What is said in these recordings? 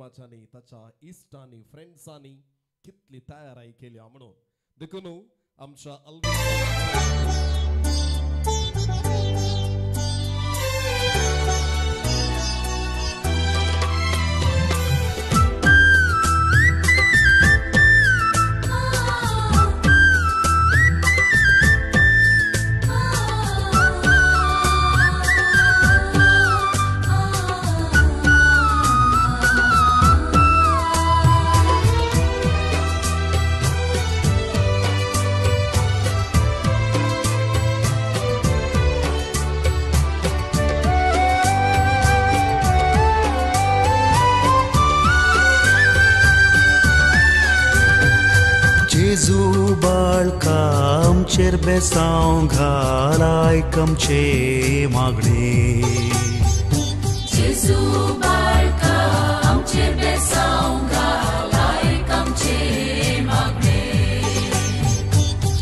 कुटुंबाच्यांनी ताच्या इश्टांनी फ्रेंड्सांनी कितली तयारी केल्या म्हणून देखून आमच्या जेजू बाळका आमचेर बेसांव घाल आयक आमचें मागणें. जेजू बाळका आमचेर बेसांव घाल आयक आमचें मागणें.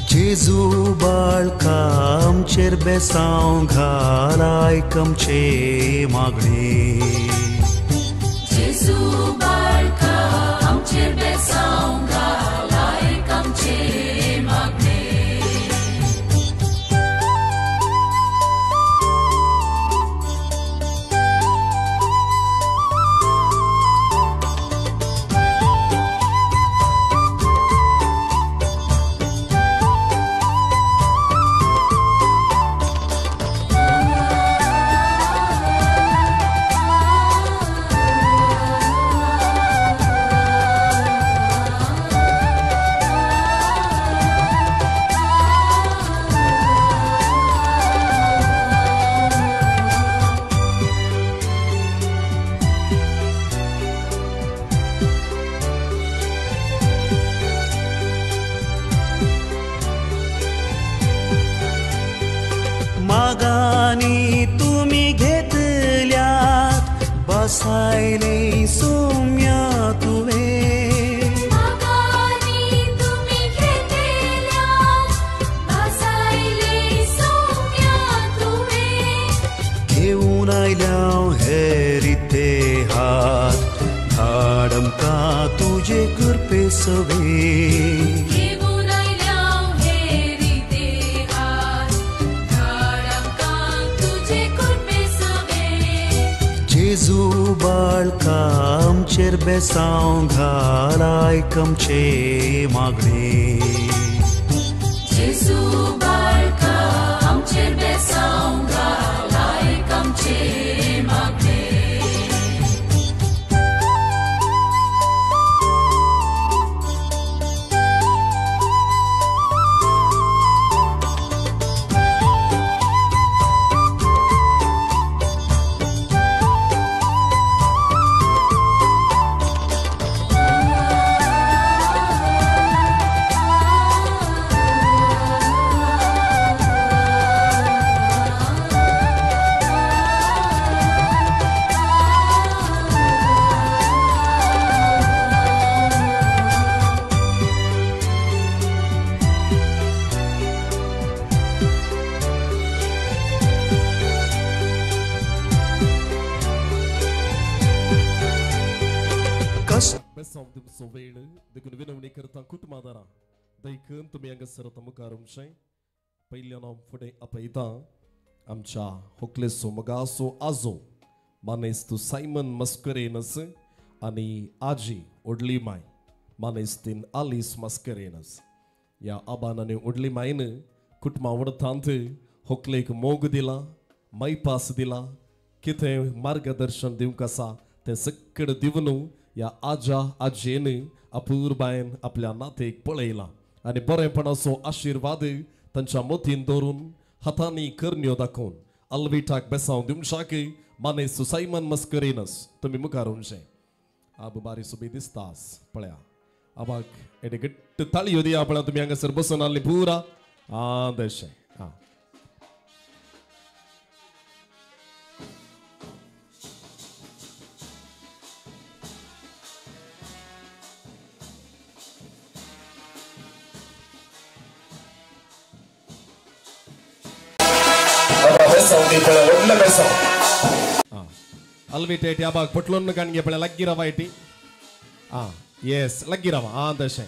जेजू बाळका आमचेर बेसांव घाल आयक आमचें मागणें. जेजू बाळका आमचेर बेसांव घाल आमचे मागणे. मागानी तुमी घेतल्यात बसायले सोम्या तुवें. मागानी तुमी घेतल्यात बसायले सोम्या तुवें. घेवन आयल्या हे रिते हात धाड आमकां तुजे कृपे सवे. जेजू बाळका आमचेर बेसांव घाल आयक आमचें मागणें. जेजू बाळका आमचेर बेसांव घाल आयक आमचें मागणें. वेळ देखून विनवणी करता कुटुंबादारा देखून तुमी हांगासर मुखार उमशें पयल्यान हांव फुडें आपयता आमच्या होकलेचो मोगाचो आजो मानेस्त सायमन मस्करेनस आनी आजी ओडली माय मानेस्तीन आलीस मस्करेनस. ह्या आबान आनी ओडली मायन कुटुंबा वडतांत होकलेक मोग दिला, मायपास दिला, कितें मार्गदर्शन दिवंक आसा तें सगळें दिवन ह्या आजा आजयेन अपुरबायेन आपल्या नातेक पळयला आनी बरेपणाचो आशिर्वाद तांच्या मतीन दवरून हातांनी करण्यो दाखोवन अल्विटाक बेसांव दिवशाक मानेस्त सायमन मस्करेनस तुमी मुखार उमशें. आब बारी सोबी दिसतास पळया आबाक एडे घट्ट ताळयो दिया पळया तुमी हांगासर बसून आहली पुरा आं तशें आं. अल्विटेट या बाग पटलोन काणगे पळय लग्गी रावा IT आं येस लग्गी रावा आं तशें.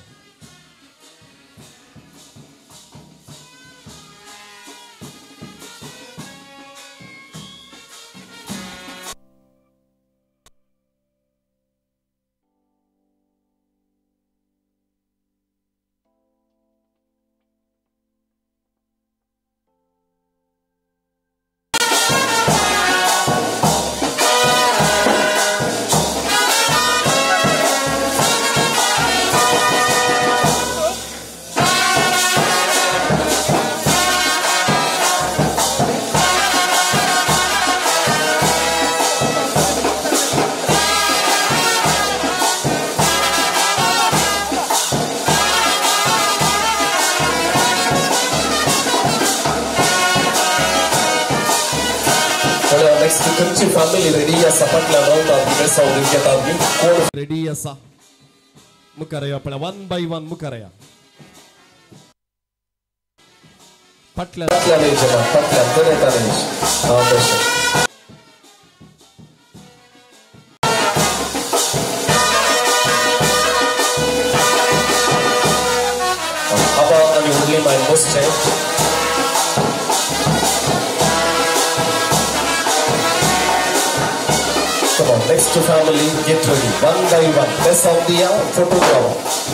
खंयची फॅमिली रेडी आसा फाटल्यान रावता बेसांव घेतात कोण रेडी आसा मुखार या पळय वन बाय वन मुखार या फाटल्यान फाटल्यान येयचें ना फाटल्यान तरेतरे आं तशें. आबा आनी व्हडली माय बसचें. Come on, next family, get ready. One by one. Press on the photograph.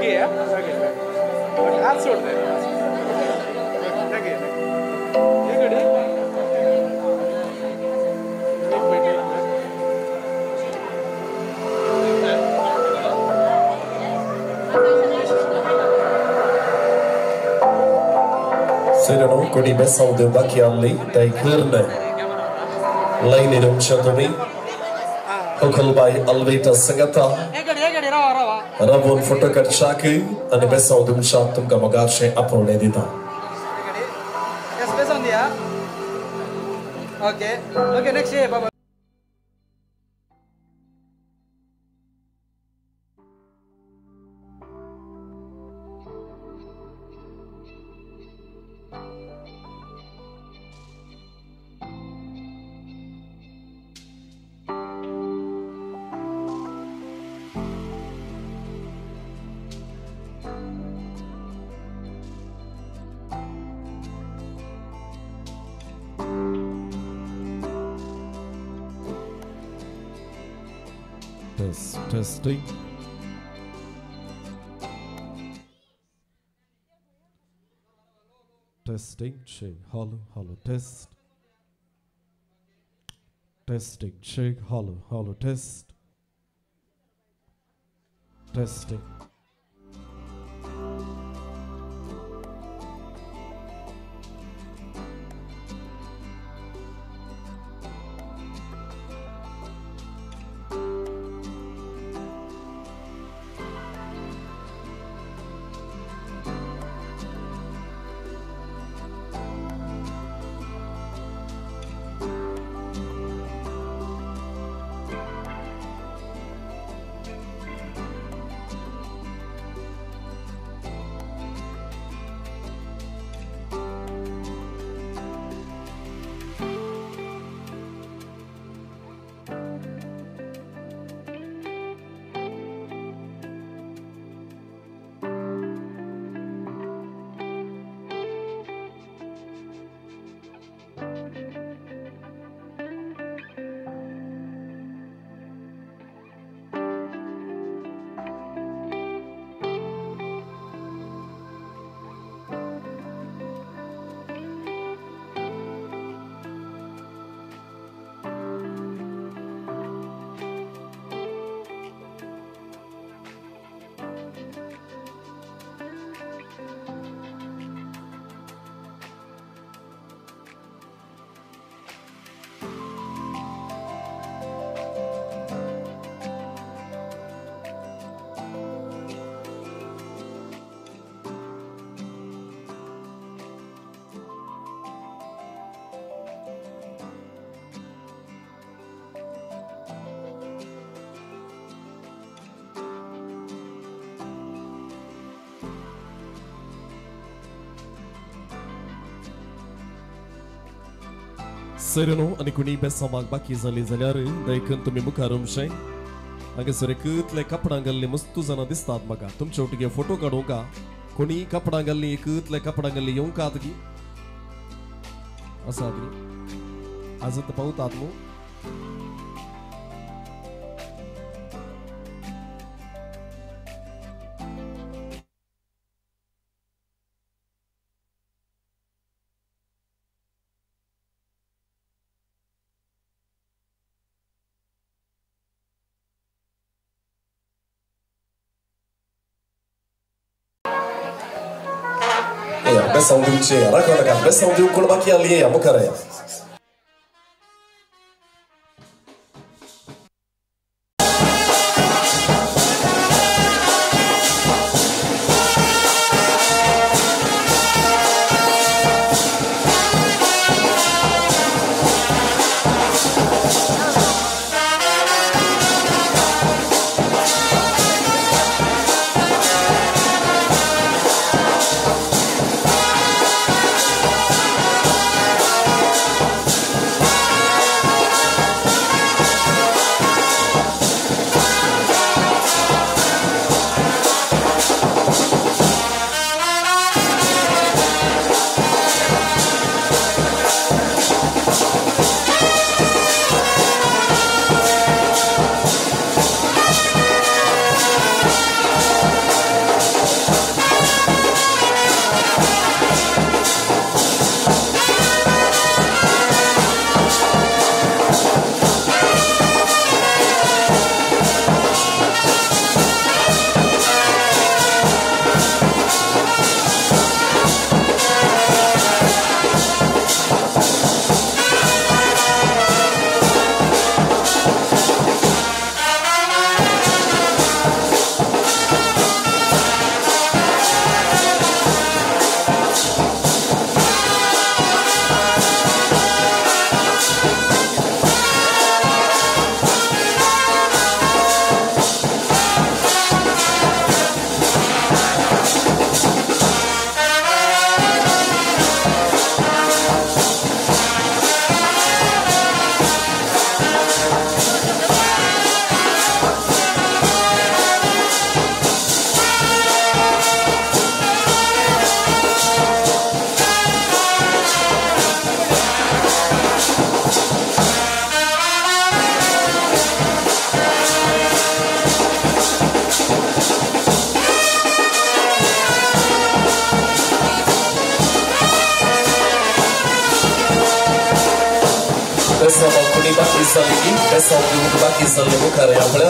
लगे हा लगे लगे हात सोड दे लगे लगे हे गडी एक मिनिट सोयऱ्यांनो कोणी बेसांव दिवं बाकी आहली दयकून लायनीर येवच्या तुमी होकलबाय अल्वेटा संगता रावून फोटो काडच्याक आनी बेसांव दिवच्या तुमकां मोगाचें आपोवणें दिता. ओके ओके नेक्स्ट बाबा. Testing. Testing, check, hello, hello, test. Testing, check, hello, hello, test. Testing. सोयऱ्यांनो आनी कोणी बेसांवाक बाकी जाली जाल्यार दयकून तुमी मुखार येवचें. हांगासर एकतले कपडां घाल्ली मस्तू जाणां दिसतात म्हाका. तुमचे वटेन फोटो काडूंक कोणी कपडां घाल्ली एकतले कपडां घाल्ली येवंक गी आसा गी आज पावतात न्हू. बेसांव दिवचे राखो नाका बेसांव दिवंक कोण बाकी आहली या मुखार या. बाकी जाली की बेसांव दिवंक बाकी जाल्ले मुखार आपल्या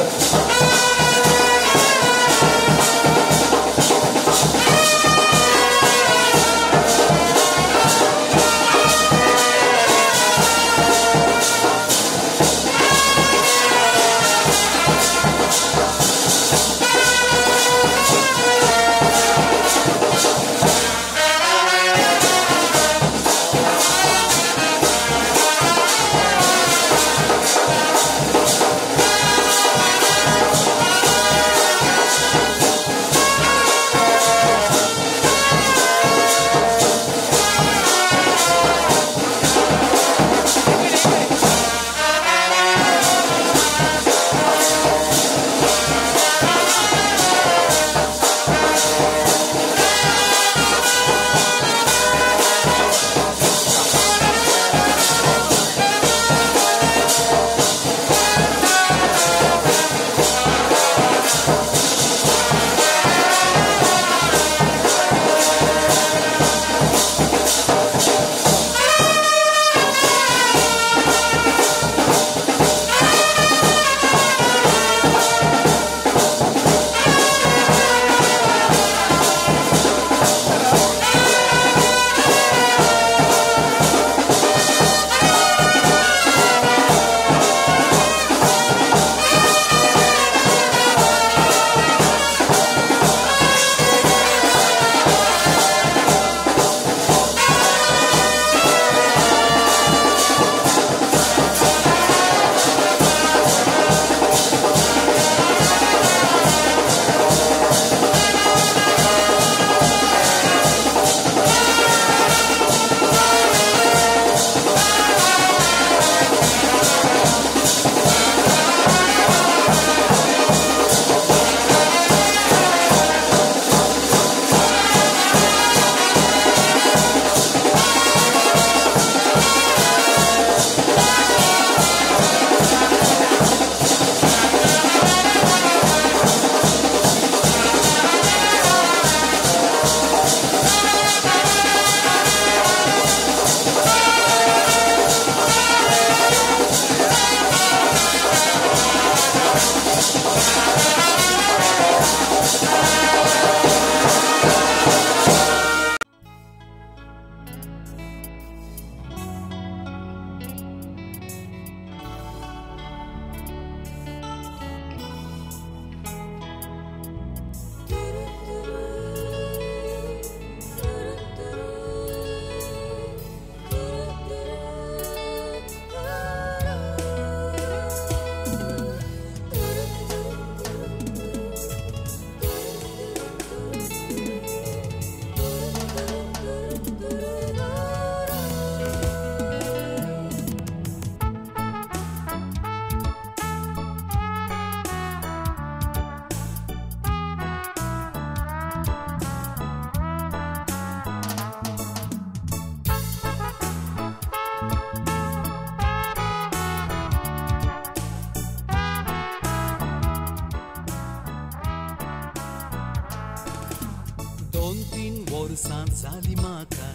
जाली म्हाका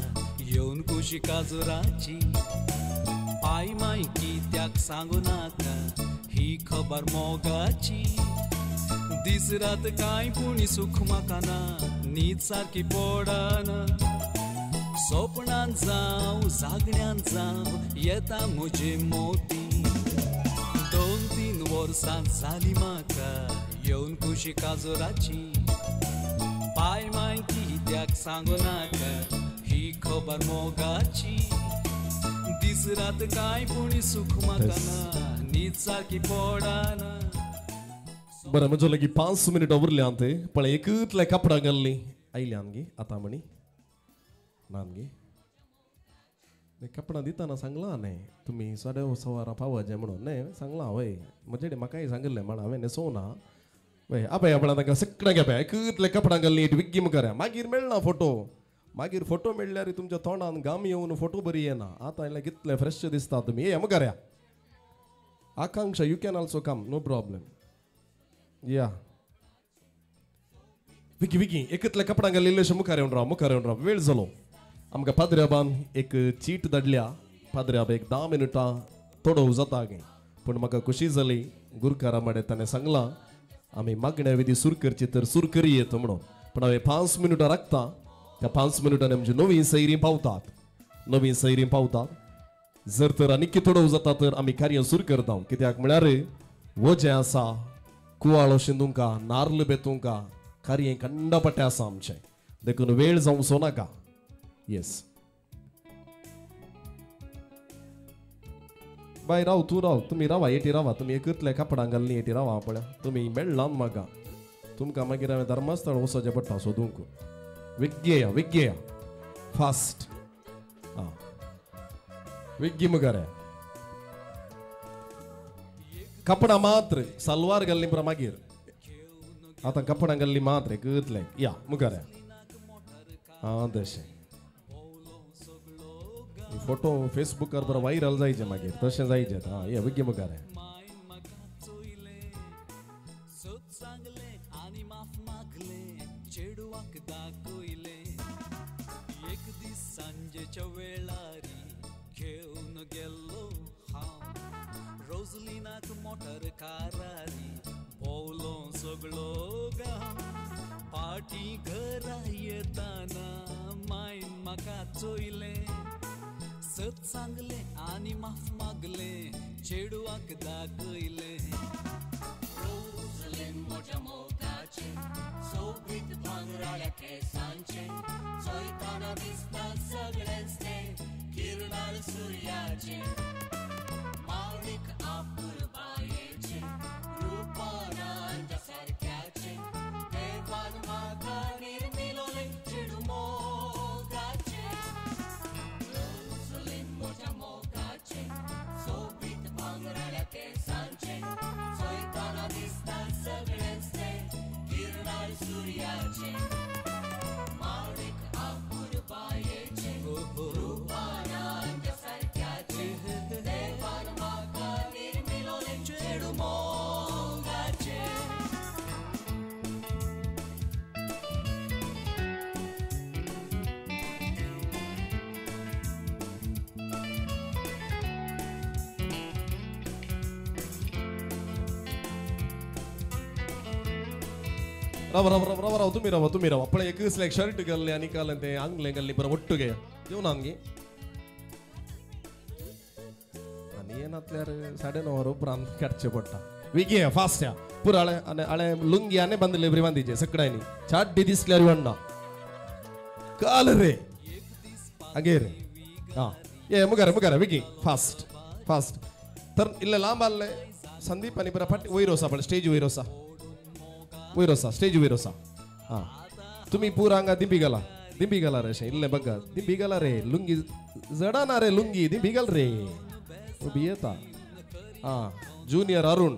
येवन कुशी काजुराची पाय माय कित्याक सांगू नाका ही खबर मोगाची दीस रात कांय पूण सुख म्हाका ना न्हीद सारकी पडना सपनान जावं जागण्यान जावं येता म्हजे मोती 2-3 वर्सां जाली म्हाका येवन कुशी काजुराची पाय माय कित्याक सांगू नाका ही खबर मोगाची दीस रात कांय पूण सुख म्हाका ना न्हीद सारकी पडना. बरं म्हणजे लगी 5 मिनिट उरल्या ते पण एकतल्या कपडा घाल्ली आयल्यान गे आतां म्हणी नान गे कपडा दितना सांगला न्ही तुमी 1.25 पावजे म्हणून न्ही सांगला वय म्हजे म्हाकाय सांगिल्लें म्हण हांवें न्हेसोवना वय आपय आपणा तांकां सगळ्यांक आपय एकतल्या कपडा घाल्ली विग्गी मुखार मागीर मेळना फोटो मागीर फोटो मेळ्ळ्यार तुमच्या तोंडान घाम येवन फोटो बरी येना आतां येयल्यार कितले फ्रेश दिसता तुमी ये मुखार या. Akanksha you can also come no problem या विकी विकी एकतल्या कपडा घाल्ले मुखार येवन राव मुखार येवन राव वेळ जालो. आमकां पाद्र्याबान एक चीट धाडल्या पाद्र्याब एक 10 मिनटां थोडो जाता गे पूण म्हाका खुशी जाली गुरकारा मडें ताणें सांगलां आमी मागण्या विधी सुरू करची तर सुरू करयेत म्हणून पूण हांवें 5 मिनटां राखता त्या 5 मिनटांनी आमची नवी सैरी पावतात नवी सैरी पावतात जर तर आनी थोडो जाता तर आमी कार्य सुरू करता कित्याक म्हळ्यार वजें आसा कुवाळो शिंदुंका नार्ल बेतुंका कार्य कंडापटे आसा आमचें देखून वेळ जावचो नाका. येस बाय राव तूं राव तुमी रावा एटी रावा तुमी एकतले कापडां घालनी एटी रावा पळय तुमी मेळ्ळा म्हाका तुमकां मागीर हांवें धर्मस्थळ वचचें पडटा सोदूंक. विज्ञेया विज्ञेया फास्ट आं विज्ञ मुखार कपडा मात्र सलवार घाल्ली पुरा मागीर आतां कपडां घाल्ली मात्र एकतले या मुखार आं तशें फोटो फेसबुकार बरो व्हायरल जायचे मागीर तशें जायचे. हां ये विज्ञ मुखार सत सांगले आनी माफ मागले चेडवाक दाखयले रोजलिन म्हज्या मोगाचें सोबीत भांगराळ्या केसांचें चोयताना दिसता सगळेंच तें किरणाळ सुर्याचें माणिक आपुरबायेचें रुपानांच्या सारक्याचें देवान म्हाका निर्मिलोलें चेडूं मोगाचें सोबीत भांगराळ्या केसांचें चोयताना दिसता सगळेंच तें किरणाळ सुर्याचें माणिक आपुरबायेचें रुपानांच्या सारक्याचें देवान म्हाका निर्मिलोलें चेडूं मोगाचें. राव राव राव राव राव तुमी रावा तुमी रावा पळय एक एक शर्ट घाल्लें आनी काल तें आंगलें घाल्लें बरें ಒಟ್ಟು गे येवन गे आनी येनातल्यार 9:30 उपरांत काडचें पडटा. विगे फास्ट या पुरा आळे आनी आळे लुंगी आनी बांदले बरी बांदिचे सगळ्यांनी चाड्डी दिसल्यार वण्णा काल रे आगे रे हां ये मुखार मुखार विगी फास्ट फास्ट तर इल्ले लांब आसले संदीप आनी बरा फाटी वयर वसा पळय स्टेज वयर वसा वयर वसा स्टेज वयर वसा. हां तुमी पुरा हांगा दिंबी घाला दिंबी घाला रे अशें इल्लें बघा दिंबी घाला रे लुंगी जडना रे लुंगी दिंबी घाल रे भियेता. हां जुनियर अरुण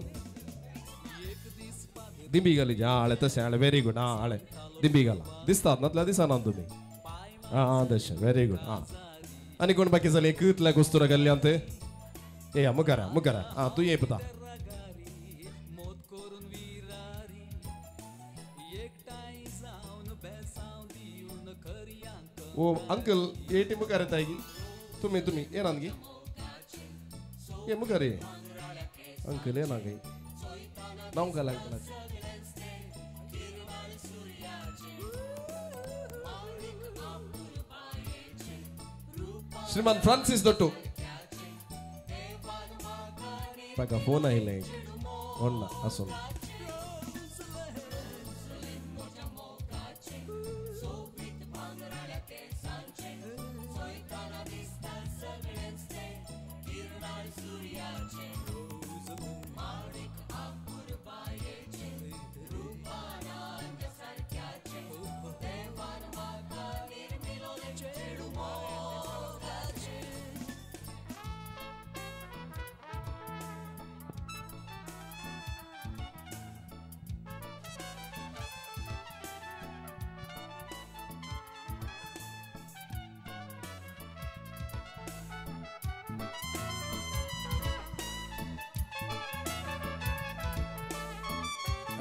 दिंबी घाली हां आळे तशें आळे व्हेरी गुड. हां आळे दिंबी घाला दिसतात नातल्या दिसना तुमी. हां हां तशें व्हेरी गुड. हां आनी कोण बाकी जाले एकतल्या गोस्तुरा घाल्ल्या ते ये मुखार मुखार. हां तूं ये पुता. ओ अंकल एटी मुखार येताय की तुमी तुमी येनात गी ये मुखार ये अंकल येना गे नांव घाल अंकलाचें. श्रीमान फ्रांसीस दट्टू ताका फोन आयले कोण ना आसूं.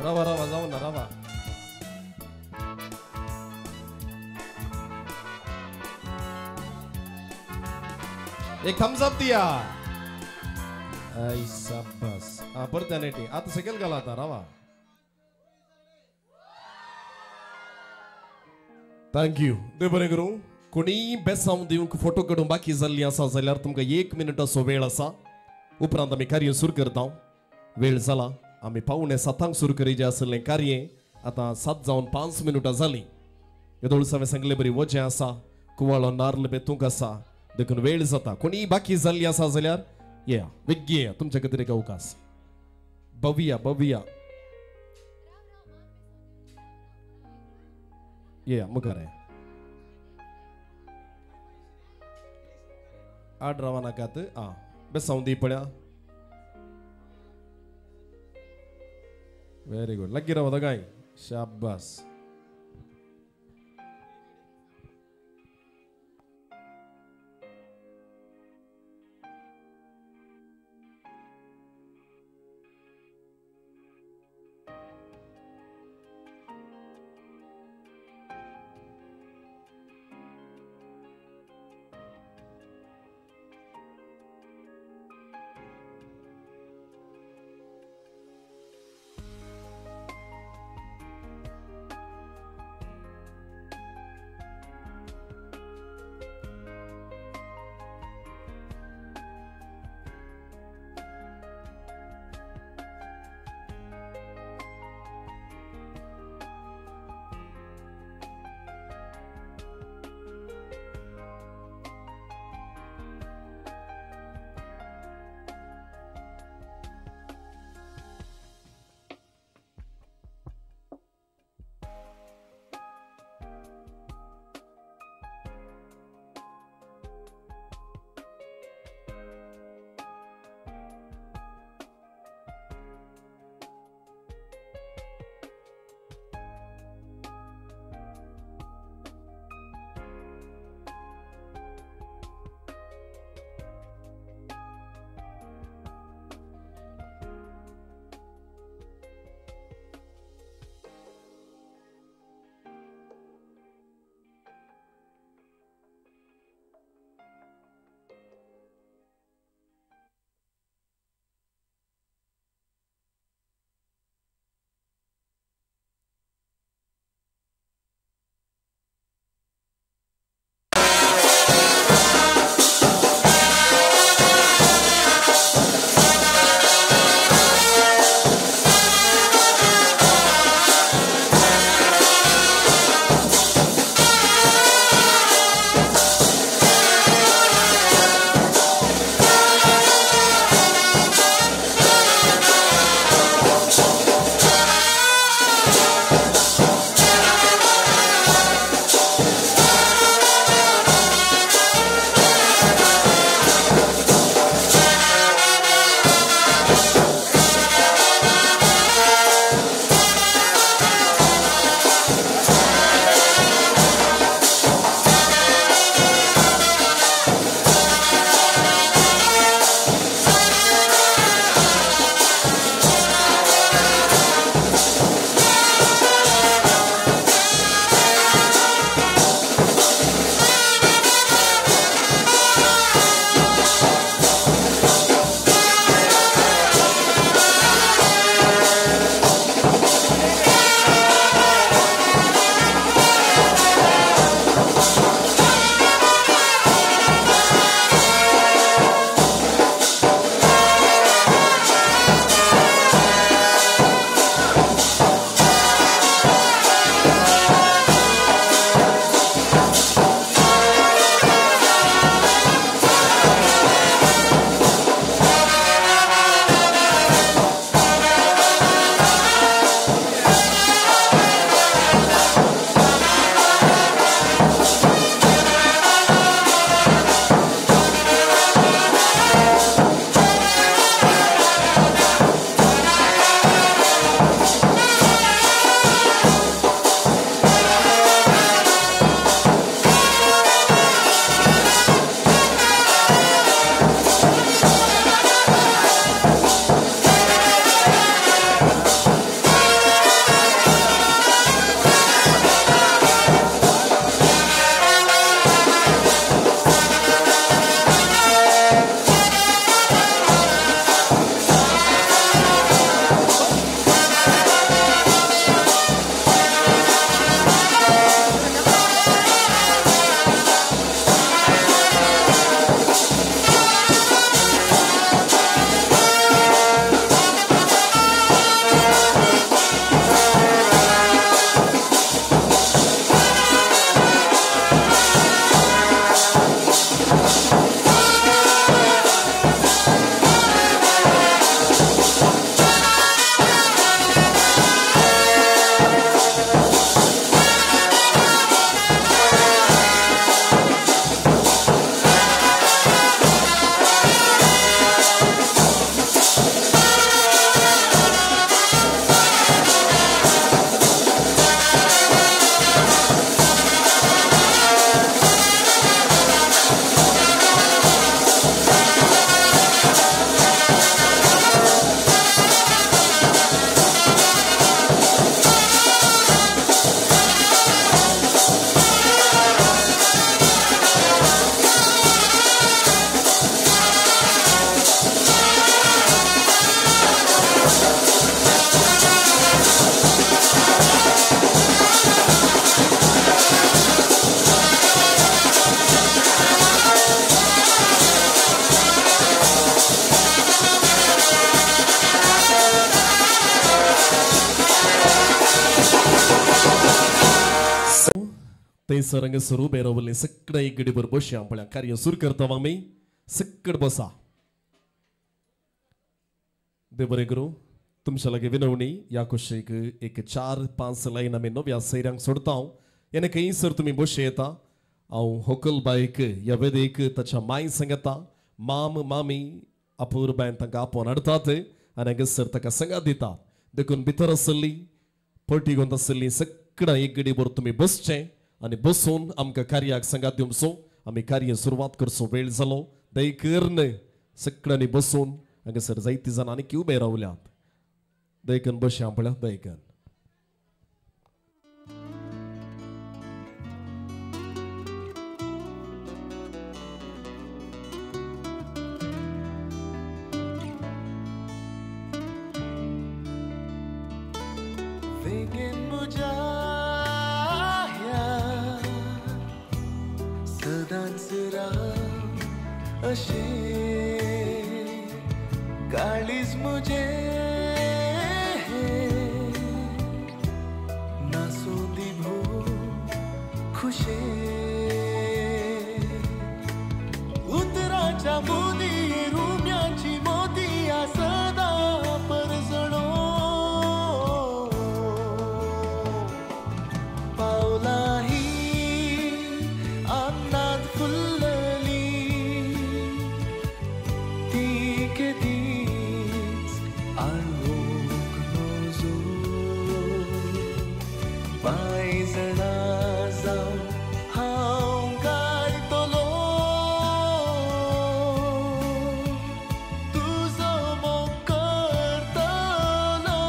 रवा रवा जाऊ ना रवा. एक थम्स अप दिया. आय शाबास. आं परत्यान एटी आतां सकयल घाला आतां रावा. Thank you. देव बरें करूं. कोणीय बेसांव दिवंक फोटो काडूंक बाकी जाल्ली आसा जाल्यार तुमकां 1 मिनटाचो वेळ आसा. उपरांत आमी कार्य सुरू करता. वेळ जाला. आमी 6:45 सुरू करीजे आसलें कार्य आतां 7 जावन 5 मिनटां जालीं. येदोळस हांवें सांगलें बरी वजें आसा, कुवाळो नार्ल बेतूंक आसा, देखून वेळ जाता. कोणीय बाकी जाल्ली आसा जाल्यार येया, वेगळी येया, तुमच्या खातीर एक अवकाश. बविया बविया येया मुखार येया. आड रावा नाकात. आं बेसांव दी पळया. Very good. लागीं रावा दोगांय. शाबास. थंयसर हांगासर उबे रावले सगळे एक गडीभर बसया पळया कार्य सुरू करता आमी सक्कड बसा. देव बरें करूं. तुमच्या लागीं विनवणी ह्या कुशीक एक 4-5 लायन आमी नव्या सैऱ्यांक सोडता हांव येणे खंयसर तुमी बशे येता. हांव होकल बायक ह्या वेदीक ताच्या माय सांगता माम मामी अपुरबायन तांकां आपोवन हाडटात आनी हांगासर ताका सांगात दिता. देखून भितर आसली पटी घेवन आसली सगळ्या एक गडीभर तुमी बसचें आनी बसून आमकां कार्याक सांगात दिवचो. आमी कार्य सुरवात करचो वेळ जालो. दयकर्न सगळ्यांनी बसून हांगासर जायती जाणां आनी उबे रावल्यात. दयकन बशया पळया दयकन. काळीज मुझे नासोदी भो खुशे उतराच्या मोदी रुम्याची मोती सदा परजणो पावलाही आंगणात फुलली ती केदीच आळवूंक नजो पांयजणा जावन हांव गायतलो तुजो मोग करतलो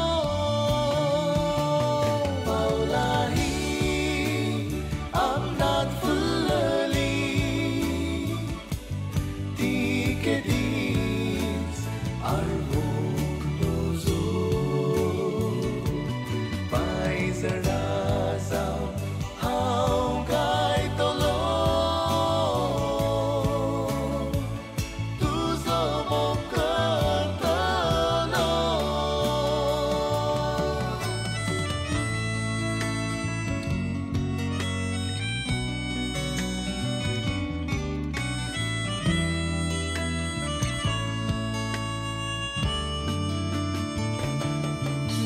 पावलाही आंगणात फुलली ती केदीच आळवूंक नजो पांयजणा जावन हांव गायतलो तुजो मोग करतलो.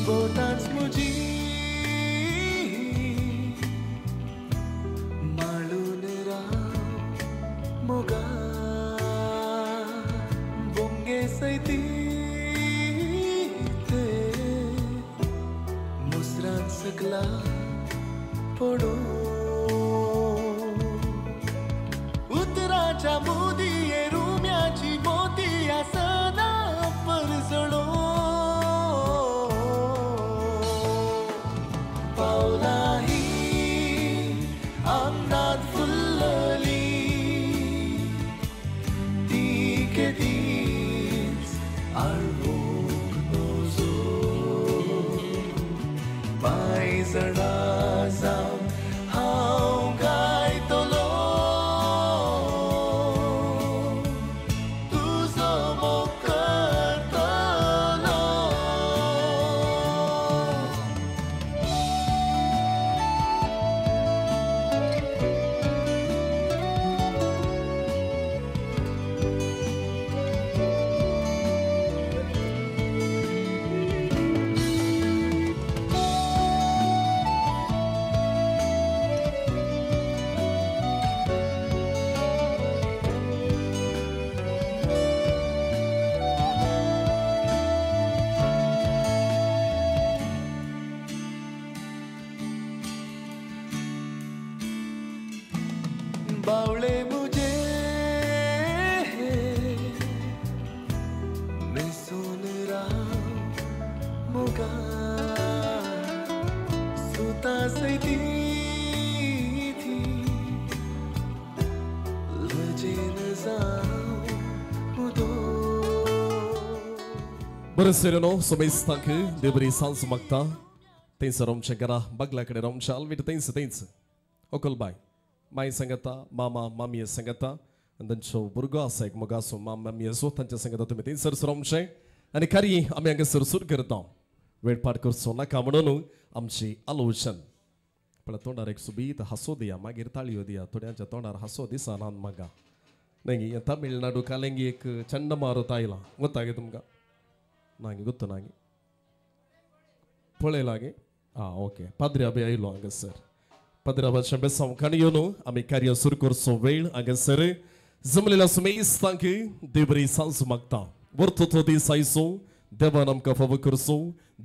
बोटांच म्हजी माळून राव मोगा बोंगे सैती ते मुसरान सकला पडो उतराच्या मोदी रुम्याची मोती सदा परजणो बावळे मुझे मिसून राव मुगा सुता सैती थी लजेन जाव मुदो. बरें सर सोमेस्तांक देवरी सांज मागता थंयसर आमच्या घरा बागला कडेन आमच्या आलवीट थंयच थंयच होकलबाय माय सांगता मामा मामये सांगता आनी तांचो भुरगो आसा एक मोग आसो माम मामी आसो तांच्या सांगता तुमी थंयसर सर आमचें आनी कार्य आमी हांगासर सुरू करता. वेळ पाड करचो नाका म्हणून आमची आलोचन पळय तोंडार एक सुबीत हांसो दिया मागीर ताळयो दिया. थोड्यांच्या तोंडार हांसो दिसना म्हाका न्ही. तमिळनाडू कालेंगी एक चंडमारुत आयला वता गे तुमकां नागी गोत्तो नागी पळयला गे. आं ओके पाद्र्या बी आयलो हांगासर पाद्र्याबाचें बेसांव काणी येवन आमी कार्य सुरू करचो वेळ हांगासर जमलेल्या सुमेस्तांक देवरी सांज मागता. वर्तो तो दीस आयचो देवान आमकां फावो करचो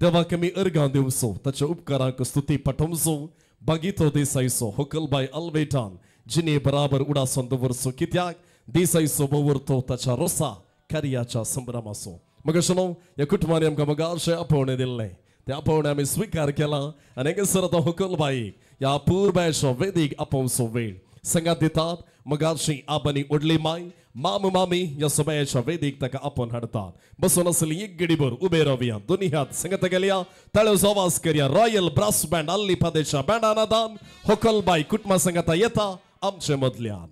देवाक आमी अर्गां दिवचो ताच्या उपकारांक स्तुती पाठोवचो. बागीतो दीस आयचो होकलबाय अल्वेटान जिणे बराबर उडासन दवरचो कित्याक दीस आयचो बवरतो ताच्या रोसा कार्याच्या संभ्रमाचो. मग ह्या कुटुंबान आमकां मगाशें आपोवणें दिल्लें तें आपोवणें आमी स्विकार केलां आनी हांगासर आतां होकलबाई ह्या पुरबायचो वेदीक आपोवचो वेळ संगात दितात. मगाशी आबानी ओडली माय माम मामी ह्या सबायाच्या वेदीक ताका आपोवन हाडतात. बसून आसली एक गडीभर उबे रावया दोनी हात संगत गेल्या ताळ्यो आवाज करया. रॉयल ब्रास बँड आल्ली पादेच्या बँडान आदान होकलबाई कुटुंबा संगता येता आमचे मदल्यान.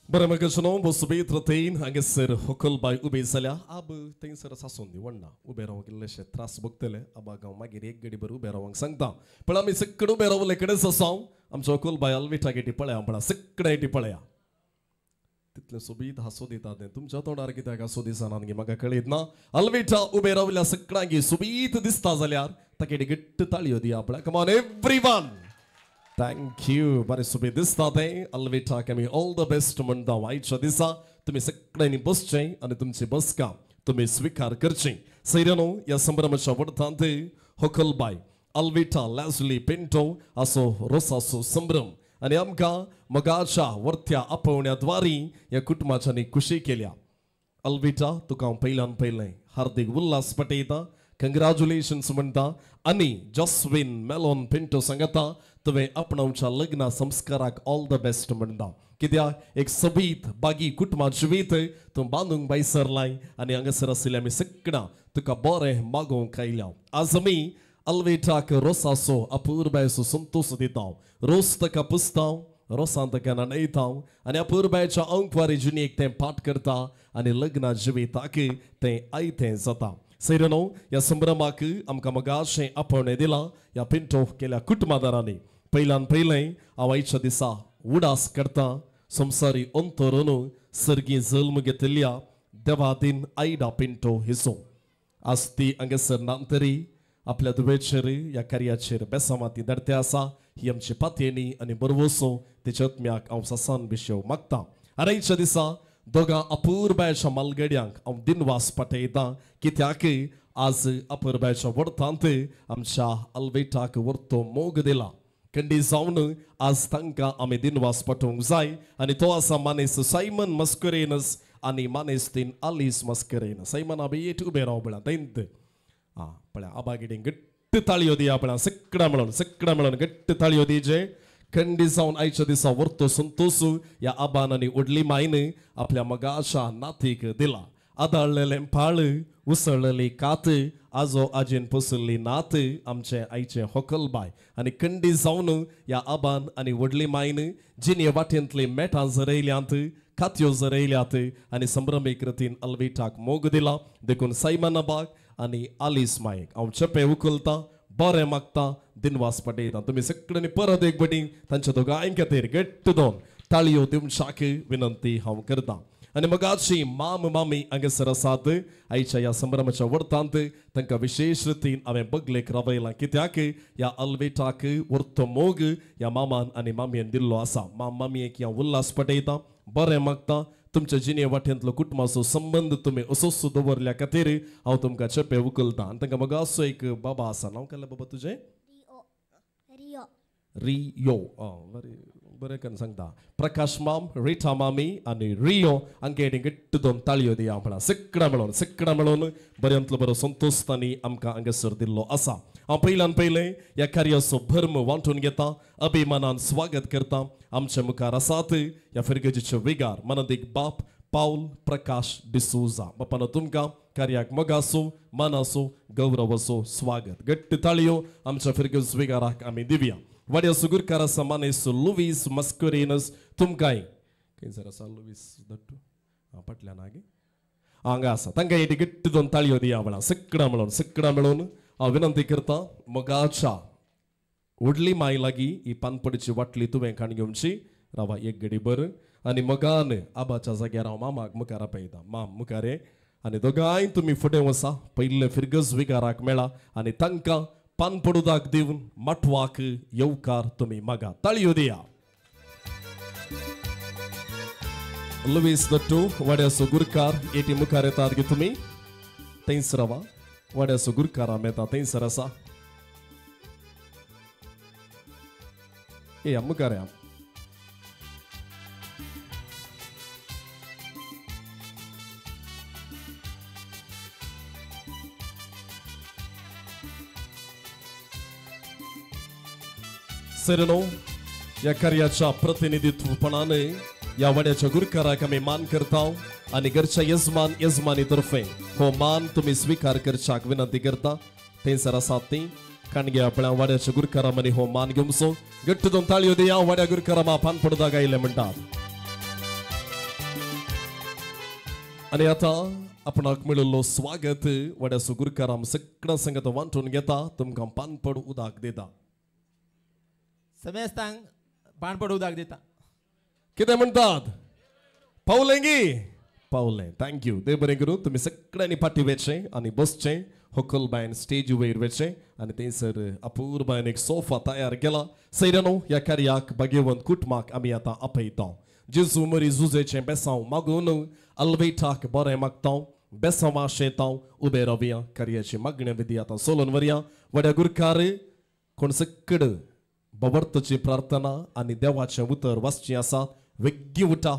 बरें म्हाका सुनो बसुबीत रथेन हांगासर होकलबाय उबी जाल्या. आब थंयसर सासून दी वण्णा उबे रावंक इल्लेशे त्रास भोगतले. आबाक हांव मागीर एक गडी बरें उबे रावंक सांगता पण आमी सगळे उबे रावले कडेच आसा. आमच्या होकलबाय आलविटा गेटी पळया पळया सगळे एटी पळया तितलें सोबीत हांसो दिता तें तुमच्या तोंडार कित्याक हांसो दिसना गे म्हाका कळीत ना. आलविटा उबे रावल्या सगळ्यांक सोबीत दिसता जाल्यार ताका घट्ट ताळयो दिया पळया. Come on everyone. Thank you. बरें सोबीत दिसता तें. अल्विटाक आमी ऑल the best म्हणटा. आयच्या दिसा तुमी सगळ्यांनी बसचें आनी तुमची बसका तुमी स्विकार करची. सैऱ्यानो ह्या संभ्रमाच्या वडतांत होकलबाय अल्विटा लॅजली पिंटो असो रोसाचो संभ्रम आनी आमकां मोगाच्या वर्त्या आपोवण्याद्वारी ह्या कुटुंबाच्यानी खुशी केल्या. अल्विटा तुका हांव पयल्यान पयलें हार्दीक उल्हास पटयता कंग्रॅच्युलेशन्स म्हणटा आनी जॉस्विन मेलोन पिंटो सांगता तुवें आपणावच्या लग्ना संस्काराक ऑल the best म्हणटा. कित्याक एक सोबीत बागी कुटुंबा जिवीत तूं बांदूंक बायसरलाय आनी हांगासर आशिल्ले आमी सगळ्यां तुका बरें मागोवंक आयल्या. आज आमी अल्वेटाक रोसाचो अपुरबायचो संतोश दिता. रोस ताका पुसता रोसान ताका न्हाणयता आनी अपुरबायच्या अंकवारी जिणेक तें पाठ करता आनी लग्ना जिविताक तें आयतें जाता. सैरनो ह्या संभ्रमाक आमकां मगाशें आपोवणें दिलां ह्या पिंटो केल्या कुटुंबादारांनी. पयल्यान पयलें हांव आयच्या दिसा उडास करता संवसारी अंतरून सर्गी जल्म घेतिल्ल्या देवादीन आयडा पिंटो हिसो आज ती हांगासर ना तरी आपल्या दुबेचेर ह्या कार्याचेर बेसामाती धरते आसा. ही आमची पातयेणी आनी बरवसो तिच्या आत्म्याक हांव ससान बिशेव मागता. आनी आयच्या दिसा दोगां अपुरबायच्या मालगड्यांक हांव दिनवास पाठयता कित्याक आज अपुरबायच्या वडतांत आमच्या अल्वेटाक वर्तो मोग दिला. कंडी जावन आज तांकां आमी दिनवास पाठोवंक जाय आनी तो आसा मानेस सायमन मस्करेनस आनी मानेस तीन आलीस मस्करेनस. सायमन आबी येट उबे राव पळया थंयत आं पळया आबा गिडींक घट्ट ताळयो दिया पळया सगळ्या मेळोन सगळ्या मेळोन घट्ट ताळयो दिजे. खंडी जावन आयच्या दिसा वर्तो संतोष ह्या आबान आनी व्हडली मायन आपल्या मगाच्या नातीक दिला. आदाळलेलें पाळ उसळलेली कात आजो आजेन पोसल्ली नात आमचे आयचे होकलबाय आनी कंडी जावन ह्या आबान आनी व्हडली मायन जिणे वाटेंतली मेटां झरयल्यांत कातयो झरयल्यात आनी संभ्रमीक रतीन अल्विटाक मोग दिला. देखून सायमन आबाक आनी आलीस मायक हांव चेपें उखलता बरें मागता दिनवास पटयता. तुमी सगळ्यांनी परत एक बटी तांच्या दोगांय खातीर घट्ट दोन ताळयो दिवच्याक विनंती हांव करता. आनी मगाची माम मामी हांगासर आसात. आयच्या ह्या संभ्रमाच्या वर्तांत तांकां विशेश रितीन हांवें बगलेक रावयलां, कित्याक ह्या अल्वेटाक वर्तो मोग ह्या मामान आनी मामयेन दिल्लो आसा. माम मामयेक ह्या उल्हास पटयता, बरें मागता. तुमच्या जिणे वाट्यांतलो कुटुंबाचो संबंद तुमी असोच दवरल्या खातीर हांव तुमकां चेपे उखलता. आनी तांकां मगा असो एक बाबा आसा, नांव केलें बाबा तुजें? रियो. रियो, बरें बरें करून सांगता. प्रकाश माम, रिटा मामी आनी रियो हांकां घट्ट दोन ताळयो दिया म्हणा. सगळ्यां मेळोन, सगळ्यां मेळोन बऱ्यांतलो बरो संतोश तांणी आमकां हांगासर दिल्लो आसा. हांव पयल्यान पयलें ह्या कार्याचो भर्म वांटून घेता, अभिमानान स्वागत करता. आमच्या मुखार आसात ह्या फिरगजीचे विगार मनादीक बाप पावल प्रकाश डिसोजा. बापानो तुमकां कार्याक मोगासो, मानासो, गौरवाचो स्वागत. घट्ट ताळयो आमच्या फिरगज विगाराक आमी दिवया. वाड्याचो गुरकार आसा मानेसो लुवीस मस्करेनस, तुमकांय खंयसर आसा लुवीस दट्टू? आं, फाटल्यान आगे हांगा आसा. तांकां एक घट्ट दोन ताळयो दिया म्हणा. सगळ्यां मेळोन, सगळ्यां मेळोन हांव विनंती करता, मोगाच्या व्हडली माय लागीं ही पानपडीची वाटली तुवें खाण घेवची रावा एक घडी बर. आनी मोगान आबाच्या जाग्यार हांव मामाक मुखार आपयता. माम मुखार ये आनी दोगांय तुमी फुडें वसा. पयले फिरगज विगाराक मेळा आनी तांकां पानपडुदाक दिवन माटवाक येवकार तुमी मागा. ताळयो दिया. लुवीस दट्टू वाड्याचो गुरकार एटी मुखार येतात गे तुमी थंयच रावा. वाड्याचो गुरकार येता थंयसर आसा. ए मुखार या. सेरेनो ह्या कार्याच्या प्रतिनिधित्वपणाने ह्या वाड्याच्या गुरकाराक आमी मान करता आनी घरच्या यजमान यजमानी तर्फे हो मान तुमी स्विकार करच्याक विनंती करता. थंयसर आसात ती काणग्या आपल्या वाड्याच्या गुरकारा मनी हो मान घेवचो. घट्ट दोन ताळयो दिया. वाड्या गुरकारा मा पान पडदा गायले म्हणटात. आनी आतां आपणाक मेळिल्लो स्वागत वाड्याचो गुरकाराम सगळ्यां संगत वांटून घेता. तुमकां पानपड उदक दिता. समेस्तांक पानपड उदक दिता. कितें म्हणटात? पावलें गी? पावलें. Thank you. देव बरें करूं. तुमी सगळ्यांनी फाटीं वेचें आनी बसचें. होकलबायन स्टेज वयर वेचें आनी थंयसर अपूर्बायन एक सोफा तयार केला. सैरानो ह्या कार्याक भाग्यवंत कुटुंबाक आमी आतां आपयता. जेजू मरी जुजेचें बेसांव मागून अल्वेटाक बरें मागता, बेसांवा शेतां उबे रावया. कार्याची मागण्या विधी आतां सोलोन वरया. वड्या गुरकार कोण सकड बवर्तची प्रार्थना आनी देवाचें उतर वाचचें आसा. वेग्गी उठा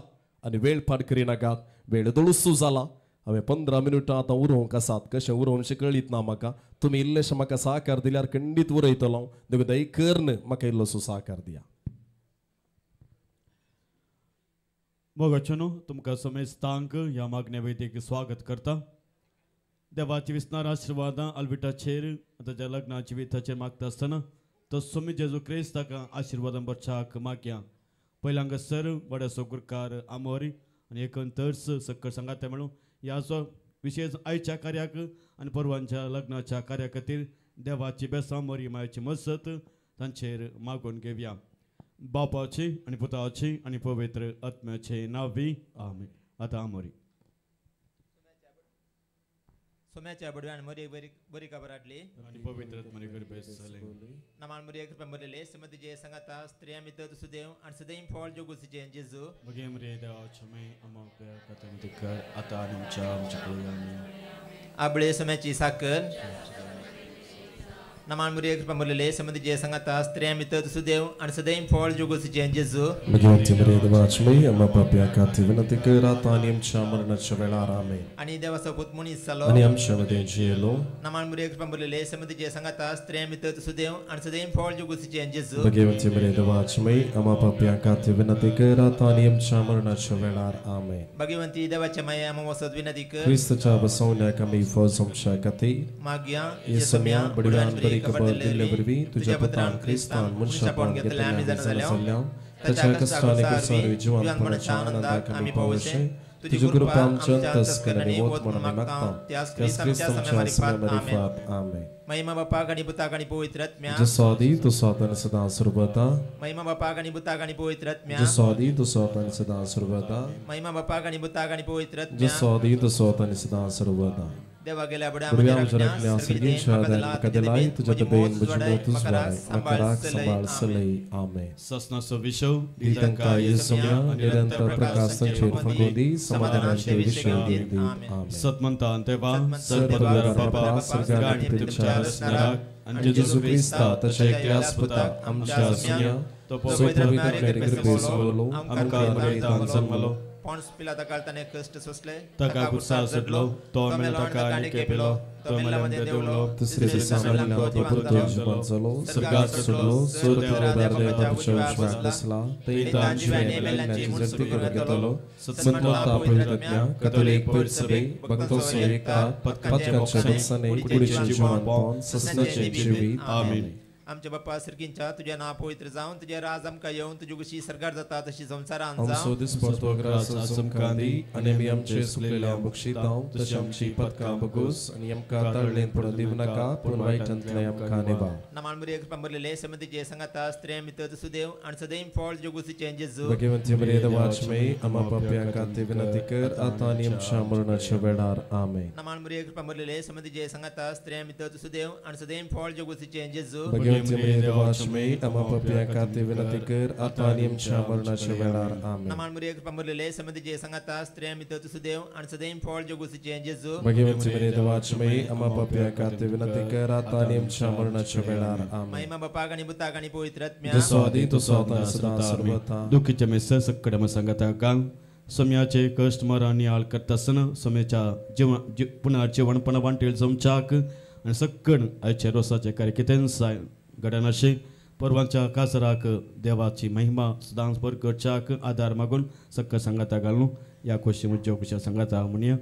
आनी वेळ पाड करिनाकात. वेळ दोळसू जाला. हांवें 15 मिनटां आतां उरोवंक आसात. कशें उरोवंक कळीत ना म्हाका. तुमी इल्लेशें म्हाका सहकार दिल्यार खंडीत उरयतलो. देखून दय करून म्हाका इल्लोसो सहकार दिया. मोगाचेनो तुमकां समेस्तांक ह्या मागण्या वेदीक स्वागत करता. देवाची विस्नार आशिर्वादां अल्विटाचेर ताच्या लग्नाची विथाचेर मागता आसतना तो सोमी जेजू क्रिस्त ताका आशिर्वादां बरच्याक मागया. पयल्या हांगासर वाड्याचो गुरकार आमोरी आनी एकंतर्स सक्कर सांगाते म्हणून ह्याचो विशेष आयच्या कार्याक आनी परवांच्या लग्नाच्या कार्या खातीर देवाची बेसां मोरी मायेची मजत तांचेर मागून घेवया. बापाची आनी पुताची आनी पवित्र आत्म्याचे नांवी आमेन. आतां आमोरी सोम्याच्या बडव्यान मोरी बरी बरी खबर हाडली आनी पवित्र आत्म्याने गर्भेस जाले. नामान मोरी कृपा मरलेले समतीचे संगाता स्त्रिया मित्र तुसुदेव आनी सदैव फळ जोगुसीचे जेजू मगे मरे देवाचे मे आम्हा कथन कर आता आनी आमच्या आमच्या कुळांनी. आबळे सोम्याची साखर. नामान मोरी कृपा मरलेले समतीचे संगाता स्त्रिया मित्र तुसुदेव आनी सदैव फळ जोगुसीचे जेजू मगे मरे देवाचे मे आम्हा पाप्या खातीर विनंती कर आता आनी आमच्या मरणाच्या वेळार आमेन. आनी देवाचो पूत मनीस जालो आनी आमच्या मदें जियेलो. नामान मोरी कृपा मरलेले समतीचे संगाता स्त्रिया मित्र तुसुदेव आनी सदैव फळ जोगुसीचे जेजू भगवंती मरे देवाचे मे आम्हा पाप्या खातीर विनंती कर आता आनी आमच्या मरणाच्या वेळार आमेन. भगवंती देवाच्या माया आम्हा वसत विनंती कर क्रिस्ताच्या बसवण्याक आमी फौज आमच्या खातीर मागया. येसम्या बडव्यान बरी खबर दिल्ले वरवीं तुज्या पुतान क्रिस्तान मनशापण घेतलें आमी जाणा जाल्या ताच्या कश्टांनी कुसार जिवंतपणाच्या आनंदाक आमी पावोवचें. तुजी कृपा आमच्या अंतस्करणांनी वत म्हणून आमी मागता त्याच क्रिस्त आमच्या मारिफात आमेन. महिमा बापाक आनी पुताक आनी पवित्र आत्म्याक जसो आदी तसो आतां आनी सदां सर्वदा. महिमा बापाक आनी पुताक आनी पवित्र आत्म्याक जसो आदी तसो आतां आनी सदां सर्वदा. महिमा बापाक आनी पुताक आनी पवित्र आत्म्याक जसो आदी तसो आतां आनी सदां सर्वदा. देवा गेल्या बुडव्या आमच्या राखण्या सर्गींच्या म्हाका दिलाय तुज्या दबेन म्हजी मोत उजवाडाय म्हाका राख सांबाळ सलय आमेन. ससनाचो विशव दितांका येसुम्या निरंतर प्रकाश तांचेर फुगोवंदी समाधानाचे विशय दिवंदी आमेन. सतमंतान देवा सर्वपवित्र बापा स्वर्गांत तुमच्या रचणाराक आनी जेजू क्रिस्ता ताच्या एकल्याच पुताक आमच्या सुन्या तो पवित्र मेरी कृपेस बोलो आमकां मरेतान जन्मलो पोंस पिलाता काळ ताणें कश्ट सोंसले ताका गुस्सा चडलो तो मेलो ताका आनी केपिलो तो मेल्यामदें देंवलो तिसरे दिसा मेल्ल्यान तो परतो जिवंत जालो स्वर्गात चडलो सर्व देवाच्या उजव्याक बसला थंय जिव्या मेल्ल्यांची जगती करून घेतलो सतमंता पवित्र आत्म्या कथोलीक पवित्र सभे भक्तांचो एकता पातकांच्या बक्षाने कुडीचें जिवंतपण ससनाचें जिवीत आमेन. आमच्या बाप्पा सर्गींच्या तुझ्या नांव पवित्र जावन तुझे राज आमकां येवन तुजी कुशी सरकार जाता तशी संवसारांत आमचो जावं दिसपडतो ग्रास आमकां दी आनी आमी आमचे सुकलेल्या बक्षितांव तशें आमची पदकां बगूस आनी आमकां ताळ्ळेन पडून दिवं नाका पूण वायटांतलें आमकां निभाव. नामान मरिया कृपा भरलेले समतीचे संगाता स्त्रियां भितर सुदेव आनी सदैव फळ जोगुसीचें जेजू. भगवंती मरिया देवाचमयी आमा पापयां खातीर विनंती कर आतां आनी आमच्या मरणाच्या वेळार आमेन. नामान मरिया कृपा भरलेले समतीचे संगाता स्त्रियां भितर सुदेव आनी सदैव फळ जोगुसीचें जेजू. भगवंती मरिया देवाचमयी आमा पापयां खातीर विनंती कर आतां आनी आमच्या मरणाच्या वेळार आमेन. नामान मरिया कृपा भरलेले समतीचे संगाता स्त्रियां भितर सुदेव आनी सदैव फळ जोगुसीचें जेजू. भगवंती मरिया देवाचमयी आमा पापयां खातीर विनंती कर आतां आनी आमच्या मरणाच्या वेळार आमेन. महिमा बापाक आनी पुताक आनी पवित्र आत्म्याक जसो आदी तसो आतां आनी सदां सर्वथा. दुखीचे मेस सक्कड सांगता गांग सम्याचे कश्ट मरण नियाळ करता आसतना सम्याच्या जिवन पुनर्जिवणपणा वांटेल जमच्याक आनी सक्कड आयच्या रोसाचे कार्य कितेंच घडनाशे परवांच्या काजराक देवाची महिमा सदांच बर करच्याक आदार मागून सक्क सांगाता घालून ह्या खोशी मुज्ज्या खुशा सांगाता म्हणया.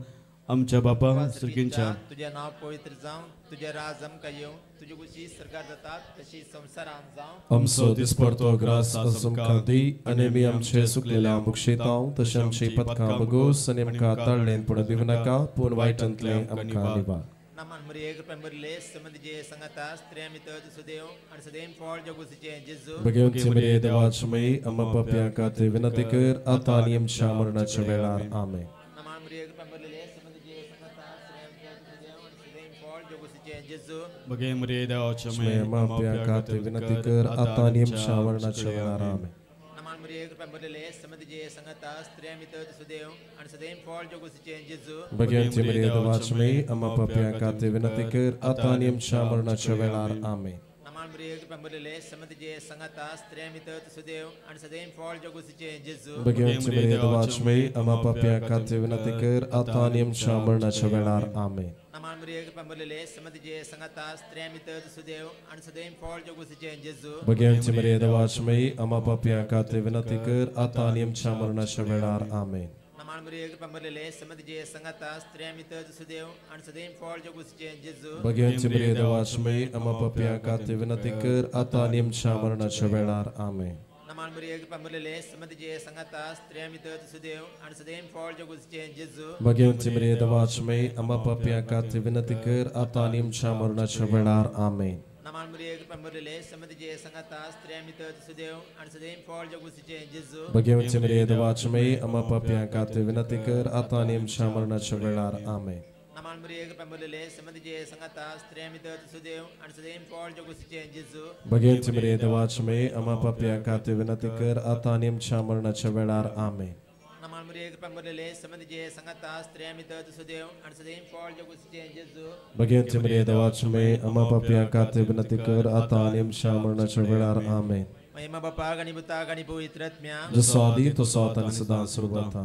आमच्या बापा सर्गींच्या तुझे नांव पवित्र जावं तुझे राज आमकां येवं तुजी कुशी सरकार जाता तशी संवसारांत जावं. आमचो दिसपडतो ग्रास आमकां दी आनी आमी आमचे सुकलेल्या बक्षितांव तशें आमची पदकां बगोस आनी आमकां ताळ्ळेन पडून दिवं नाका पूण वायटांतलें आमकां निभाव. नामान मरिया कृपा भरलेले समतीचे संगाता स्त्रियां भितर सुदेव आनी सदैव फळ जोगुसीचें जेजू. भगवंती मरिया देवाचमयी आमा पापयां खातीर विनंती कर आतां आनी आमच्या मरणाच्या वेळार आमेन. नामान मरिया कृपा भरलेले समतीचे संगाता स्त्रियां भितर सुदेव आनी सदैव फळ जोगुसीचें जेजू. भगे मरिया देवाचमयी आमा पापयां खातीर विनंती कर आतां आनी आमच्या मरणाच्या वेळार आमेन. नामान मरिया कृपा भरलेले समतीचे संगाता स्त्रियां भितर सुदेव आनी सदैव फळ जोगुसीचें जेजू. भगवंती मरिया देवाचमयी आमा पापयां खातीर विनंती कर आतां आनी आमच्या मरणाच्या वेळार आमेन. नामान मरिया कृपा भरलेले समतीचे संगाता स्त्रियां भितर सुदेव आनी सदैव फळ जोगुसीचें जेजू. भगवंती मरिया देवाचमयी आमा पापयां खातीर विनंती कर आतां आनी आमच्या मरणाच्या वेळार आमेन. नामान मरिया कृपा भरलेले समतीचे संगाता स्त्रियां भितर सुदेव आनी सदैव फळ जोगुसीचें जेजू. भगवंती मरिया देवाचमयी आमा पापयां खातीर विनंती कर आतां आनी आमच्या मरणाच्या वेळार आमेन. नामान मरिया कृपा भरलेले समतीचे संगाता स्त्रियां भितर सुदेव आनी सदैव फळ जोगुसीचें जेजू. भगवंती मरिया देवाचमयी आमा पापयां खातीर विनंती कर आतां आनी आमच्या मरणाच्या वेळार आमेन. नामान मरिया कृपा भरलेले समतीचे संगाता स्त्रियां भितर सुदेव आनी सदैव फळ जोगुसीचें जेजू. भगवंती मरिया देवाचमयी आमा पापयां खातीर विनंती कर आतां आनी आमच्या मरणाच्या वेळार आमेन. नामान मरिया कृपा भरलेले समतीचे संगाता स्त्रियां भितर सुदेव आनी सदैव फळ जोगुसीचें जेजू. भगवंती मरिया देवाचमयी आमा पापयां खातीर विनंती कर आतां आनी आमच्या मरणाच्या वेळार आमेन. नामान मरिया कृपा भरलेले समतीचे संगाता स्त्रियां भितर सुदेव आनी सदैव फळ जोगुसीचें जेजू. भगवंती मरिया देवाचमयी आमा पापयां खातीर विनंती कर आतां आनी आमच्या मरणाच्या वेळार आमेन. नामान मरिया कृपा भरलेले समतीचे संगाता स्त्रियां भितर सुदेव आनी सदैव फळ जोगुसीचें जेजू. भगवंती मरिया देवाचमयी आमा पापयां खातीर विनंती कर आतां आनी आमच्या मरणाच्या वेळार आमेन. महिमा बापाक आनी पुताक आनी पवित्र आत्म्याक जसो आदी तसो आतां आनी सदां सर्वथा.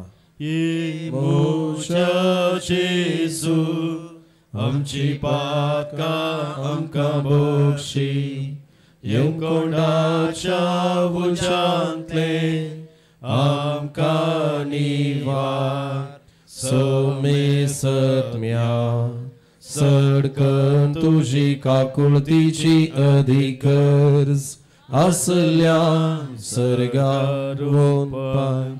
मोशा जेजू आमची पातकां आमकां बक्षी यमकोंडाच्या उज्यांतलें आमकां निवार. समे सत्म्या सडकन तुजी काकुळतीची अधिकर्ज आसल्या सर्गार पाय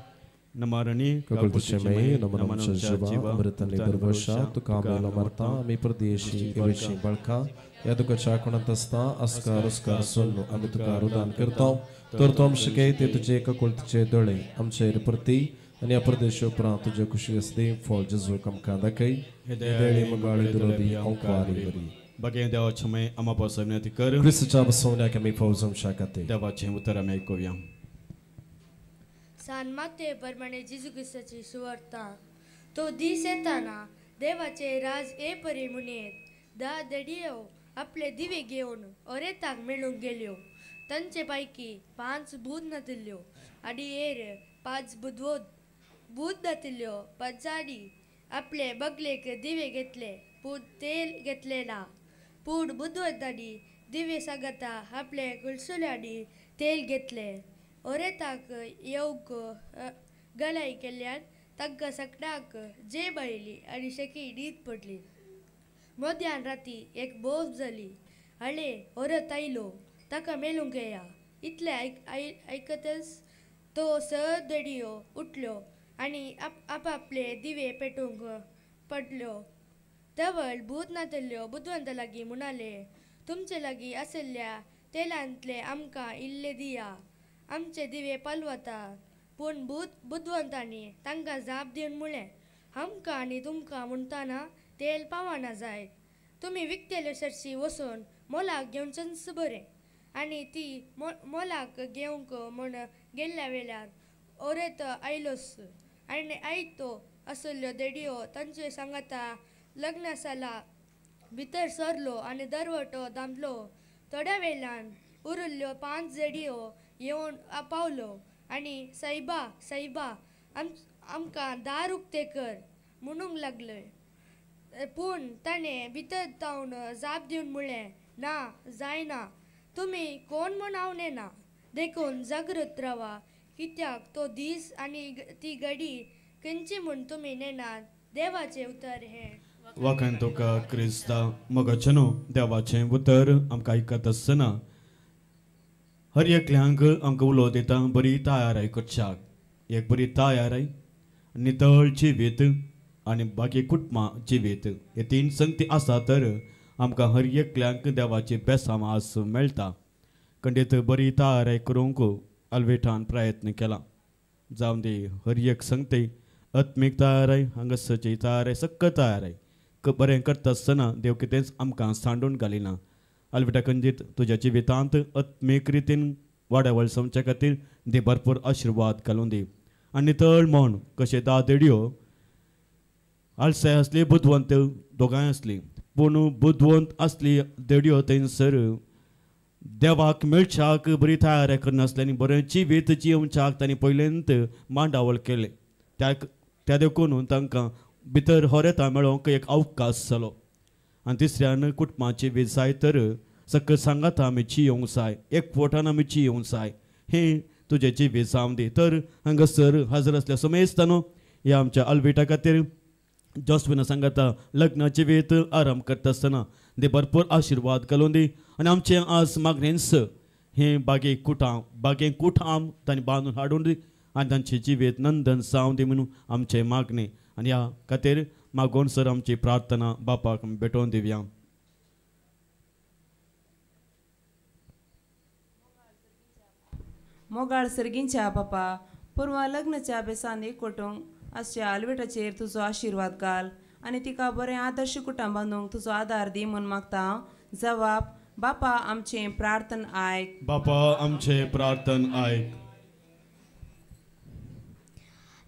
नमारणी ककुलतुचें नमन जीवा अमृतांनी भरभरशा तुका मेलो मरता आमी परदेशी एवेची बळका ह्या तुका कोणांत आसता आस्कार उस्कार सोल्लो आमी तुका रुदान करता तर तूं आमचे ते तुजे ककुलतीचे दोळे आमचेर परती आनी ह्या परदेश उपरांत तुजे खुशी आसली फळ जेजूक आमकां दाखय देळे मगाळे दुरोबी अंकवारी बरी बगे देवाचे मे आमा पासून विनंती कर क्रिस्तच्या बसवण्याक आमी फौज आमच्या खातीर देवाचें उतर आमी आयकुया. सान माते प्रमाणे जेजू क्रिस्ताची सुवार्ता. तो दीस येताना देवाचे राज ए परी म्हणयेत 10 देडियो आपले दिवे घेवन ओरेताक मेळूंक गेल्यो. तांचे पैकी 5 भूत नातिल्ल्यो आनी एर 5 भूत नातिल्ल्यो. 5 जाणी आपले बगलेक दिवे घेतले पूण तेल घेतले ना. पूण बुदवंतांनी दिवे सांगता आपले कुलसुल्यांनी तेल घेतले. ओरेताक येवंक गलाय केल्ल्यान तांकां सगळ्यांक जेब आयली आनी शेकी न्हीद पडली. मध्यान राती एक बोब जाली. हाणे ओरत आयलो ताका मेळूंक येया. इतलें आयकतच तो 6 देडियो उठल्यो आनी आपापले दिवे पेटोवंक पडल्यो. तवळ भूत नातिल्ल्यो बुदवंता लागीं म्हणाले, तुमचे लागीं आशिल्ल्या तेलांतले आमकां इल्ले दिया, आमचे दिवे पालवता. पूण बुदवंतांनी तांकां जाप दिवन म्हळें, आमकां आनी तुमकां म्हणटाना तेल पावना जायत. तुमी विकतेले सरशी वचून मोलाक घेवचेंच बरें. आनी ती मोलाक घेवंक म्हूण गेल्ल्या वेळार ओरेत आयलोच आनी आयतो आशिल्ल्यो देडियो तांचे सांगाता लग्नासाला भितर सरलो आनी दरवटो दामलो. थोड्या वेळान उरिल्ल्यो 5 देडियो येवन पावलो आनी सायबा सायबा आमकां दार उक्तें कर म्हणूंक लागले. पूण ताणें भितर जावन जाप दिवन म्हळें, ना जायना, तुमी कोण म्हूण हांव नेना. देखून जागृत रावा, कित्याक तो दीस आनी ती घडी खंयची म्हूण तुमी नेनात. देवाचें उतर हें. वाखाण तुका क्रिस्ता. मोगाचें न्हू देवाचें उतर आमकां आयकत आसतना हर एकल्यांक आमकां उलो दिता बरी तयाराय करच्याक. एक बरी तयाराय, नितळ जिवीत आनी बाकी कुटुंबां जिवीत हे 3 संगती आसा तर आमकां हर एकल्यांक देवाची बेसांव आज मेळटा. खंडीत बरी तयाराय करूंक आल्वेटान प्रयत्न केला. जावं दी हर एक संगती आत्मीक तयाराय, हांगासरची तयाराय, सक्क तयाराय बरें करता आसतना देव कितेंच आमकां सांडून घालिना. आल्वेटा खंडीत तुज्या जिवितांत आत्मीक रितीन वाडावळ समच्या खातीर दी भरपूर आशिर्वाद घालून दी. आनी नितळ म्हण कशें 10 देडियो आळसाय आसली, बुदवंत दोगांय आसली, पूण बुदवंत आसली देडियो थंयसर देवाक मेळच्याक बरी तयारी करनासली आनी बरें जिवीत जियोवच्याक तांणी पयलेंत मांडावळ केलें. त्या देखून तांकां भितर होरेता मेळोवंक एक अवकाश जालो. आनी तिसऱ्यान कुटुंबाची वीज जाय तर सक्क सांगाता आमी जियोवंक जाय, एकवटान आमी जियोवंक जाय, हें तुजें जिवीत जावं दी. तर हांगासर हाजर आसल्या समेस्तानो ह्या आमच्या आल्वेटा खातीर जोस्विना सांगाता लग्न जिवीत आराम करता आसतना दे भरपूर आशिर्वाद घालून दी. आनी आमचें आज मागणेंच हें बागे कुटां बागे कुठाम तांणी बांदून हाडून दी आनी तांचें जिवीत नंदन जावं दी म्हणून आमचें मागणें. आनी ह्या खातीर मागोवन सर आमची प्रार्थना बापाक भेटोवन दिवया. मोगाळ सर्गींच्या बापा, पुर्वा लग्नाच्या बेसान एकवटूंक आसच्या आल्वेटाचेर तुजो आशिर्वाद घाल आनी तिका बरें आदर्श कुटुंब बांदूंक तुजो आदार दी म्हूण मागता. जवाब बापा आमचें प्रार्थन आयक. बापा आमचें प्रार्थन आयक.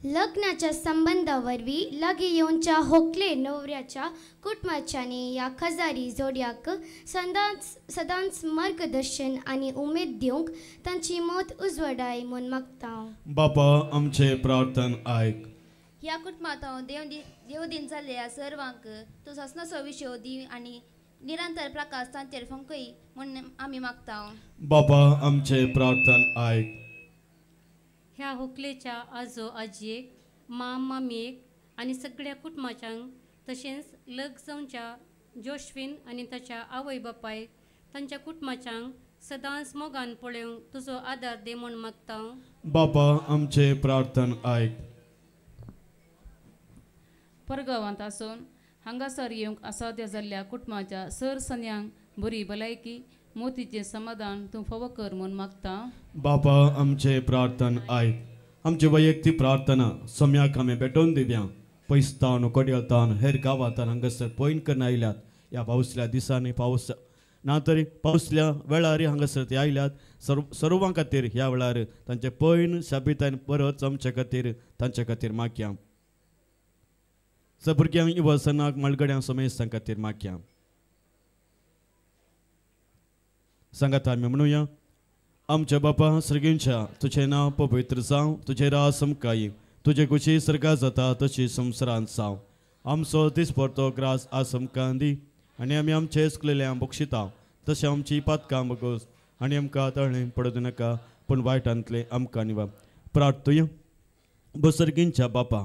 लग्नाच्या संबंधा वरवीं लागीं येवच्या होकले न्हवऱ्याच्या कुटुंबाच्यांनी ह्या खजारी जोडयाक सदांच मार्गदर्शन आनी उमेद दिवंक तांची मत उजवाडाय म्हूण मागता. बापा आमचें प्रार्थन आयक. ह्या कुटुंबांत देव दिन जाल्ल्या सर्वांक तूं ससनाचो विशय दी आनी निरंतर प्रकाश तांचेर फंकय म्हूण आमी मागता. बापा आमचें प्रार्थन आयक. ह्या होकलेच्या आजो आजयेक, माम मामयेक आनी सगळ्या कुटुंबाच्यांक तशेंच लग्न जावच्या जोशवीन आनी ताच्या आवय बापायक तांच्या कुटुंबाच्यांक सदांच मोगान पळोवंक तुजो आदार दी म्हूण मागता. बापा आमचें प्रार्थन आयक. परगांवांत आसून हांगासर येवंक असाध्य जाल्ल्या कुटुंबाच्या सर सन्यांक बरी भलायकी मोतीचें समाधान तूं फावो कर म्हूण मागता. बापा आमचे प्रार्थना आयक. आमची वैयक्तीक प्रार्थना सम्याक आमी भेटोवन दिवया. पयसतावन कोडयलतावन हेर गांवांतान हांगासर पयन करून आयल्यात. ह्या पावसल्या दिसांनी पावस ना तरी पावसल्या वेळार हांगासर ते आयल्यात. सर्वां खातीर ह्या वेळार तांचे पयन शाबितान परत आमचे खातीर तांचे खातीर मागया. भुरग्यांक युवसनाक मळगड्यां समेस्तां खातीर मागया. सांगात आमी म्हणुया. आमच्या बापा सर्गींच्या तुजें नांव पवित्र जावं, तुजें राज आमकां येवं, तुजे कुशी सर्गां जाता तशी संवसारांत जावं. आमचो दिसपडतो ग्रास आज आमकां दी आनी आमी आमचे चुकलेल्या बक्षिता तशें आमची पातकां बगोस आनी आमकां तळणें पडूं नाका पूण वायटांतलें आमकां निवा. प्रार्थुया. बसर्गींच्या बापा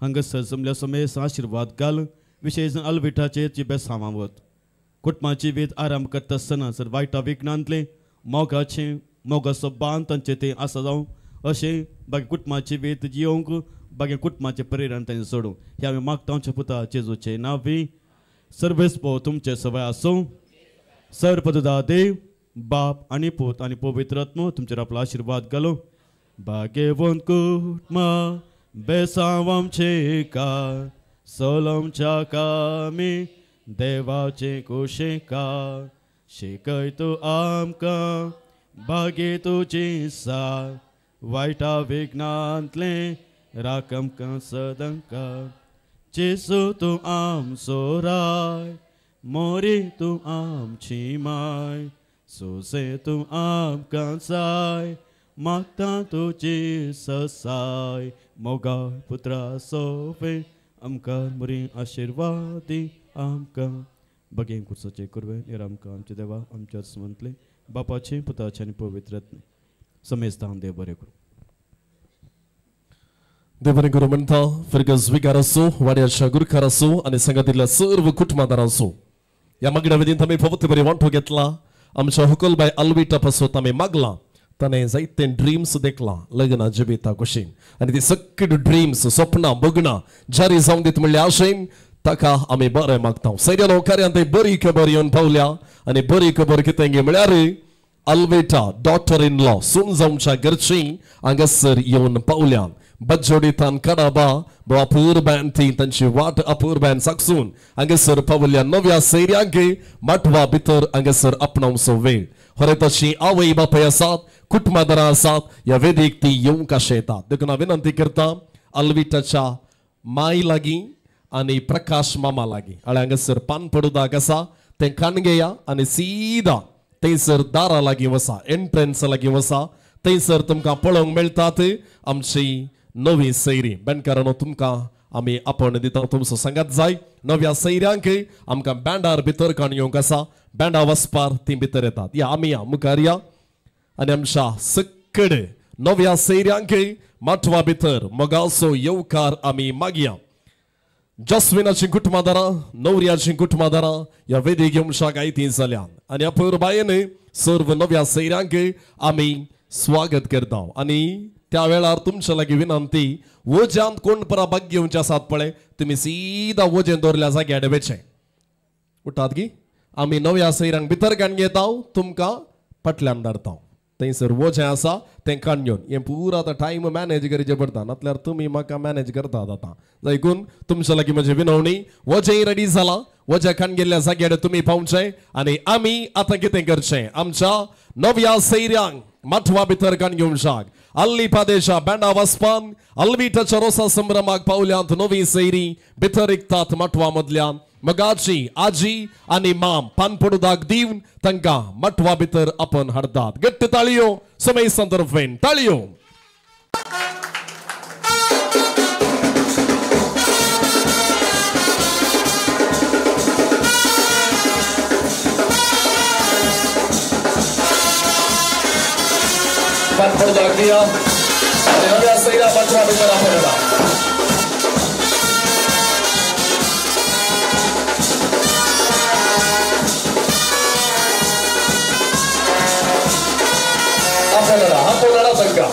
हांगासर जमल्या समेस आशिर्वाद घाल. विशेश अल्विठाचेर जी बेसांवां वत कुटुंबाची वेद आराम करता आसतना जर वायटा विघ्नांतलें मोगाचें मोगाचो बांद तांचे तें आसा जावं अशें बाकी कुटुंबाची वेद जियोवंक बाकी कुटुंबाचें प्रेरण तांचे सोडूं. हें आमी मागता आमच्या पुता जेजूचें नांवी. सर्वेस पो तुमचें सवय आसूं. सर्वपदा देव बाप आनी पूत आनी पवित्र आत्मो तुमचेर आपलो आशिर्वाद घालूं. भाग्यवंत कुटुंबा बेसांव आमचें का सोलमच्या कामी देवाचें कुशें का शिकय तूं आमकां भाग्य तुजी सा वायटा विघ्नांतलें राख आमकां सदांकां. जेजू तूं आमचो राय मोरी तूं आमची माय सोसे तूं आमकां जाय मागता तुजी ससाय. मोगा पुत्रा सोफे आमकां मोरी आशिर्वादी आमकां. बगें कुर्साचें कुरवें निर आमकां आमच्या देवा आमच्या म्हणतलें बापाचें पुताचें आनी पवित्र समेस्तान देव बरें करूं. देव बरें करूं म्हणटा. फिरगज विगार आसूं, वाड्याच्या गुरखार आसूं आनी संगातिल्ल्या सर्व कुटुंबादार आसूं. ह्या मागण्या वेदींत आमी फक्त बरी वांटो घेतला. आमच्या हुकलबाय आल्विटा पासत आमी मागलां. ताणें जायते ड्रिम्स देखला लग्ना जिविता कुशीन आनी ती सगळी ड्रिम्स स्वप्नां बगणां जारी जावंक दीत म्हणल्या आशेन ताका आमी बरें मागता. सैर्यानो कार्यांत बरी खबर येवन पावल्या आनी बरी खबर कितें गे म्हळ्यार अल्वेटा डॉटर इन लॉ सून जावच्या घरची हांगासर येवन पावल्या. बज्जोडीतान कडाबा अपूर्बायन ती तांची वाट अपूर्बायन साकसून हांगासर पावल्या नव्या सैर्यांक माटवा भितर हांगासर आपणावचो वेळ. हरे तशी आवय बापाय आसात कुटुंबादारां आसात ह्या वेदीक ती येवंक अशें येतात. देखून हांव विनंती करता अल्विटाच्या माय लागीं आनी प्रकाश मामा लागीं आनी हांगासर पान पडुदाक आसा तें काणगेया आनी सीदा थंयसर दारा लागीं वसा एंट्रन्सा लागीं वसा. थंयसर तुमकां पळोवंक मेळटात आमची नवी सैरी. बँडकारांनो तुमकां आमी आपोवणें दिता. तुमचो सांगात जाय. नव्या सैऱ्यांक आमकां बँडार भितर काडून येवंक आसा. बँडा वचपार ती भितर येतात. या आमी या मुखार या आनी आमच्या सकड नव्या सैऱ्यांक माटवा भितर मोगाचो येवकार आमी मागया. जस्विनाची कुटुंबादारां नवऱ्याची कुटुंबादारां ह्या वेदीक येवशाक आयती जाल्या आनी अपुरबायेन सर्व नव्या सैऱ्यांक आमी स्वागत करता. आनी त्या वेळार तुमच्या लागीं विनंती वोज्यांत कोण परा भाग घेवचे आसात पळय तुमी सीदा वोजें दवरल्या जाग्यार वेचें. उठात गी आमी नव्या सैऱ्यांक भितर काडून घेता तुमकां फाटल्यान धाडता. थंयसर वोजें आसा तें काडून घेवन हें पुरा आतां टायम मॅनेज करचें पडटा नातल्यार तुमी म्हाका मॅनेज करतात आतां. देखून तुमच्या लागीं म्हजी विनवणी वोजेंय रेडी जालां वोजें काडून गेल्ल्या जाग्यार तुमी पावचें आनी आमी आतां कितें करचें आमच्या नव्या सैऱ्यांक माटवा भितर काडून घेवच्याक अल्ली पादेशा बँडा वचपान अल्विटाच्या रोसा संभ्रमाक पावल्यांत नवी सैरी भितर रिगतात माटवा मदल्यान. मगाची आजी आनी माम पानपडुदाक दिवन तांकां माटवा भितर आपण हाडतात. गट्ट ताळयो समय संदर्भेन ताळयो. पानपडुदाक दिया आनी नव्या सैरा माटवा भितर आपण हाडा. आपोवणा तांकां.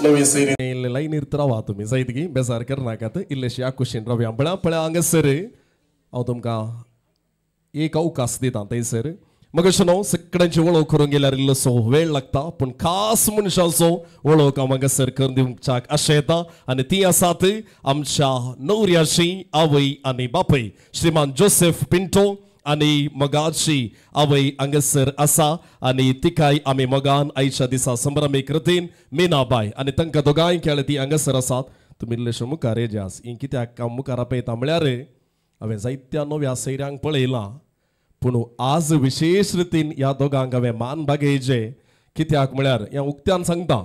नवी सैरी लायनीर रावा तुमी जायत गी बेजार करनाकात इल्लेशी आकुशीन रावया पळया पळया हांगासर हांव तुमकां एक अवकाश दिता थंयसर मगशी न्हू सगळ्यांची वळख करूंक गेल्यार इल्लोसो वेळ लागता पूण खास मनशाचो वळख हांव हांगासर करून दिवच्याक आशा येता आनी ती आसात आमच्या नवऱ्याची आवय आनी बापूय श्रीमान जोसेफ पिंटो आनी मगाची आवय हांगासर आसा आनी तिकाय आमी मगान आयच्या दिसा संभ्रमीक रितीन मीनाबाय आनी तांकां दोगांय खेळ ती हांगासर आसात. तुमी इल्लेशे मुखार येजास ही कित्याक हांव मुखार आपयता म्हळ्यार हांवें जायत्या नव्या सैऱ्यांक पळयलां पूण आज विशेश रितीन ह्या दोगांक हांवें मान बागयचे कित्याक म्हळ्यार ह्या उक्त्यान सांगता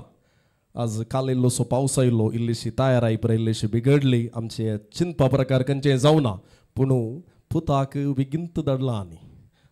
आज काल इल्लोसो पावस आयलो इल्लीशी तयार पळय इल्लीशी बिगडली आमचे चिंतपा प्रकार खंयचें जावना पूण पुताक बेगीन धाडला आनी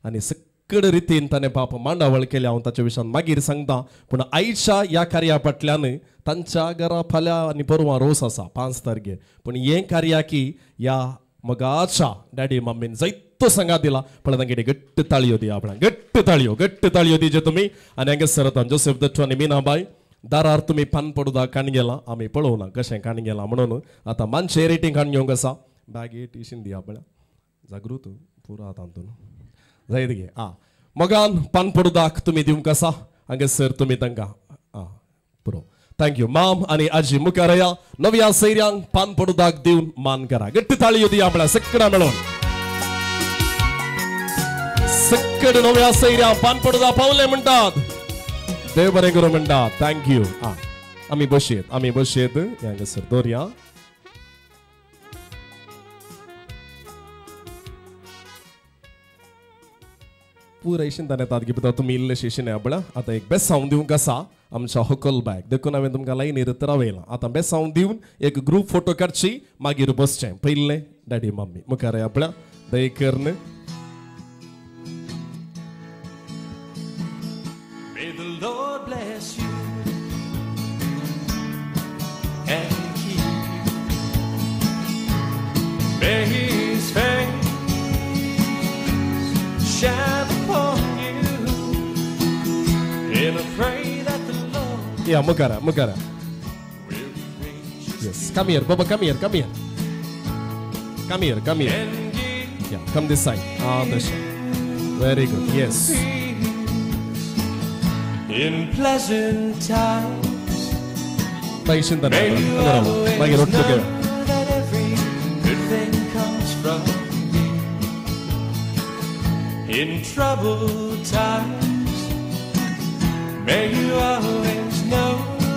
आनी सगळे रितीन ताणें बाप मांडावळ केल्या हांव ताच्या विशयान मागीर सांगता. पूण आयच्या ह्या कार्या फाटल्यान तांच्या घरा फाल्यां आनी परवां रोस आसा 5 तारखे पूण हें कार्याकी ह्या मगाच्या डॅडी मम्मीन जायतो सांगा दिला पण तांगे घट्ट ताळयो दिया आपणाक घट्ट ताळयो घट्ट ताळयो दिजे तुमी. आनी हांगासर आतां जोसेफ दत्तू आनी मीनाबाय दारार तुमी पान पडुदा काण गेला आमी पळोवना कशें काण गेला म्हणून आतां मानशे रेटींग काण घेवंक आसा बॅग टिशीन दिया पळया जागृत पुरो आतां जायत गे आं मगान पान पडुदाक तुमी दिवंक आसा हांगासर तुमी तांकां आं पुरो. Thank you माम आनी आजी मुखार या नव्या सैऱ्यांक पान पडुदाक दिवन मान करा घट्ट ताळयो दिया म्हळ्यार सगळ्या मेळोन सगळे नव्या सैऱ्या पान पडुदा पावले म्हणटात देव बरें करूं म्हणटात. Thank you. आं आमी बशयेत आमी बशयेत हांगासर दवरया. पुराय शिंतान येतात की तुमी इल्लेशे शिने पळय आतां एक बेसांव दिवंक आसा आमच्या होकल बायक देखून हांवें तुमकां लायनीर रावयलां. आतां बेसांव दिवन एक ग्रूप फोटो काडची मागीर बसचें पयलें डॅडी मम्मी मुखार या पळय दय करून. May the Lord bless you and keep you. May His face shine upon you. And I pray that the Lord. Yeah, Mukara, Mukara. Yes, come here, Baba, come here, come here. Come here, come here. Yeah, come this side. Ah, this side. Very good. Yes. In pleasant times, may you always know that every good thing comes from me. In troubled times, may you always know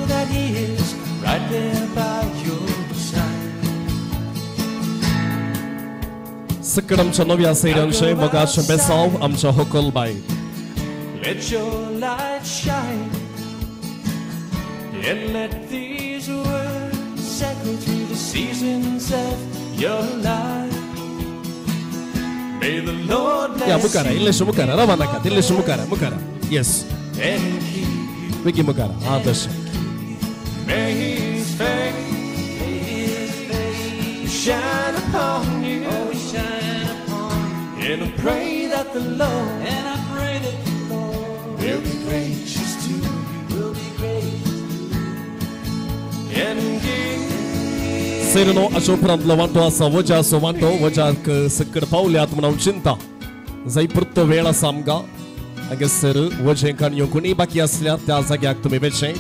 that He is right there by your side. सकड आमच्या नव्या सैऱ्यांचे मगाचें बेसांव आमच्या होकल बाय. Let your light shine and let these words echo through the seasons of your life. May the Lord bless you. Mukara, इल्लेशे मुखारा रावा नाकात इल्लेशे मुखारा मुखारा. Yes. And keep you. Vicky मुखारा आं तशें. May His face shine upon you. Oh, shine upon you. And I pray that the Lord. And I pray that the Lord will be gracious to you. Will be gracious to you. And give. सेरनो अशो उपरांतलो वांटो आसा वजाचो वांटो वजाक सकड पावल्यात म्हूण हांव चिंता जाय पुरतो वेळ आसा आमकां हांगासर वजें काणयो कोणीय बाकी आसल्यार त्या जाग्याक तुमी वेचें.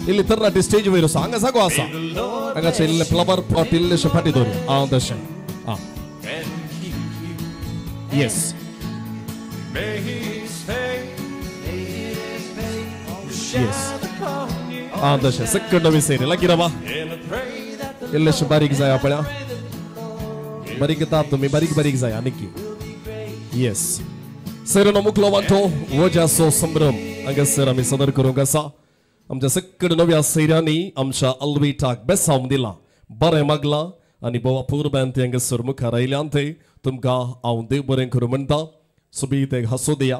इल्ली तरणाटी स्टेज वयर आसा हांगा जागो आसा हांगाचे इल्ले फ्लावर पॉट इल्लेशे फाटी दवरया आं तशें आं. Yes. Yes. आं तशें सकट नवी सैरी लागीं रावा इल्लेशे बारीक जाया पळया बारीक येतात तुमी बारीक बारीक जाया निकी. येस. सैरनो मुखलो वांटो वजाचो संभ्रम हांगासर आमी सदर करूंक आसा. आमच्या सगळ्या नव्या सैऱ्यांनी आमच्या अल्विटाक बेसावून दिला बरें मागलां आनी बोवा पुरब्यान ते हांगासर मुखार आयल्यान ते तुमकां हांव देव बरें करूं म्हणटा. सोबीत एक हांसो दिया.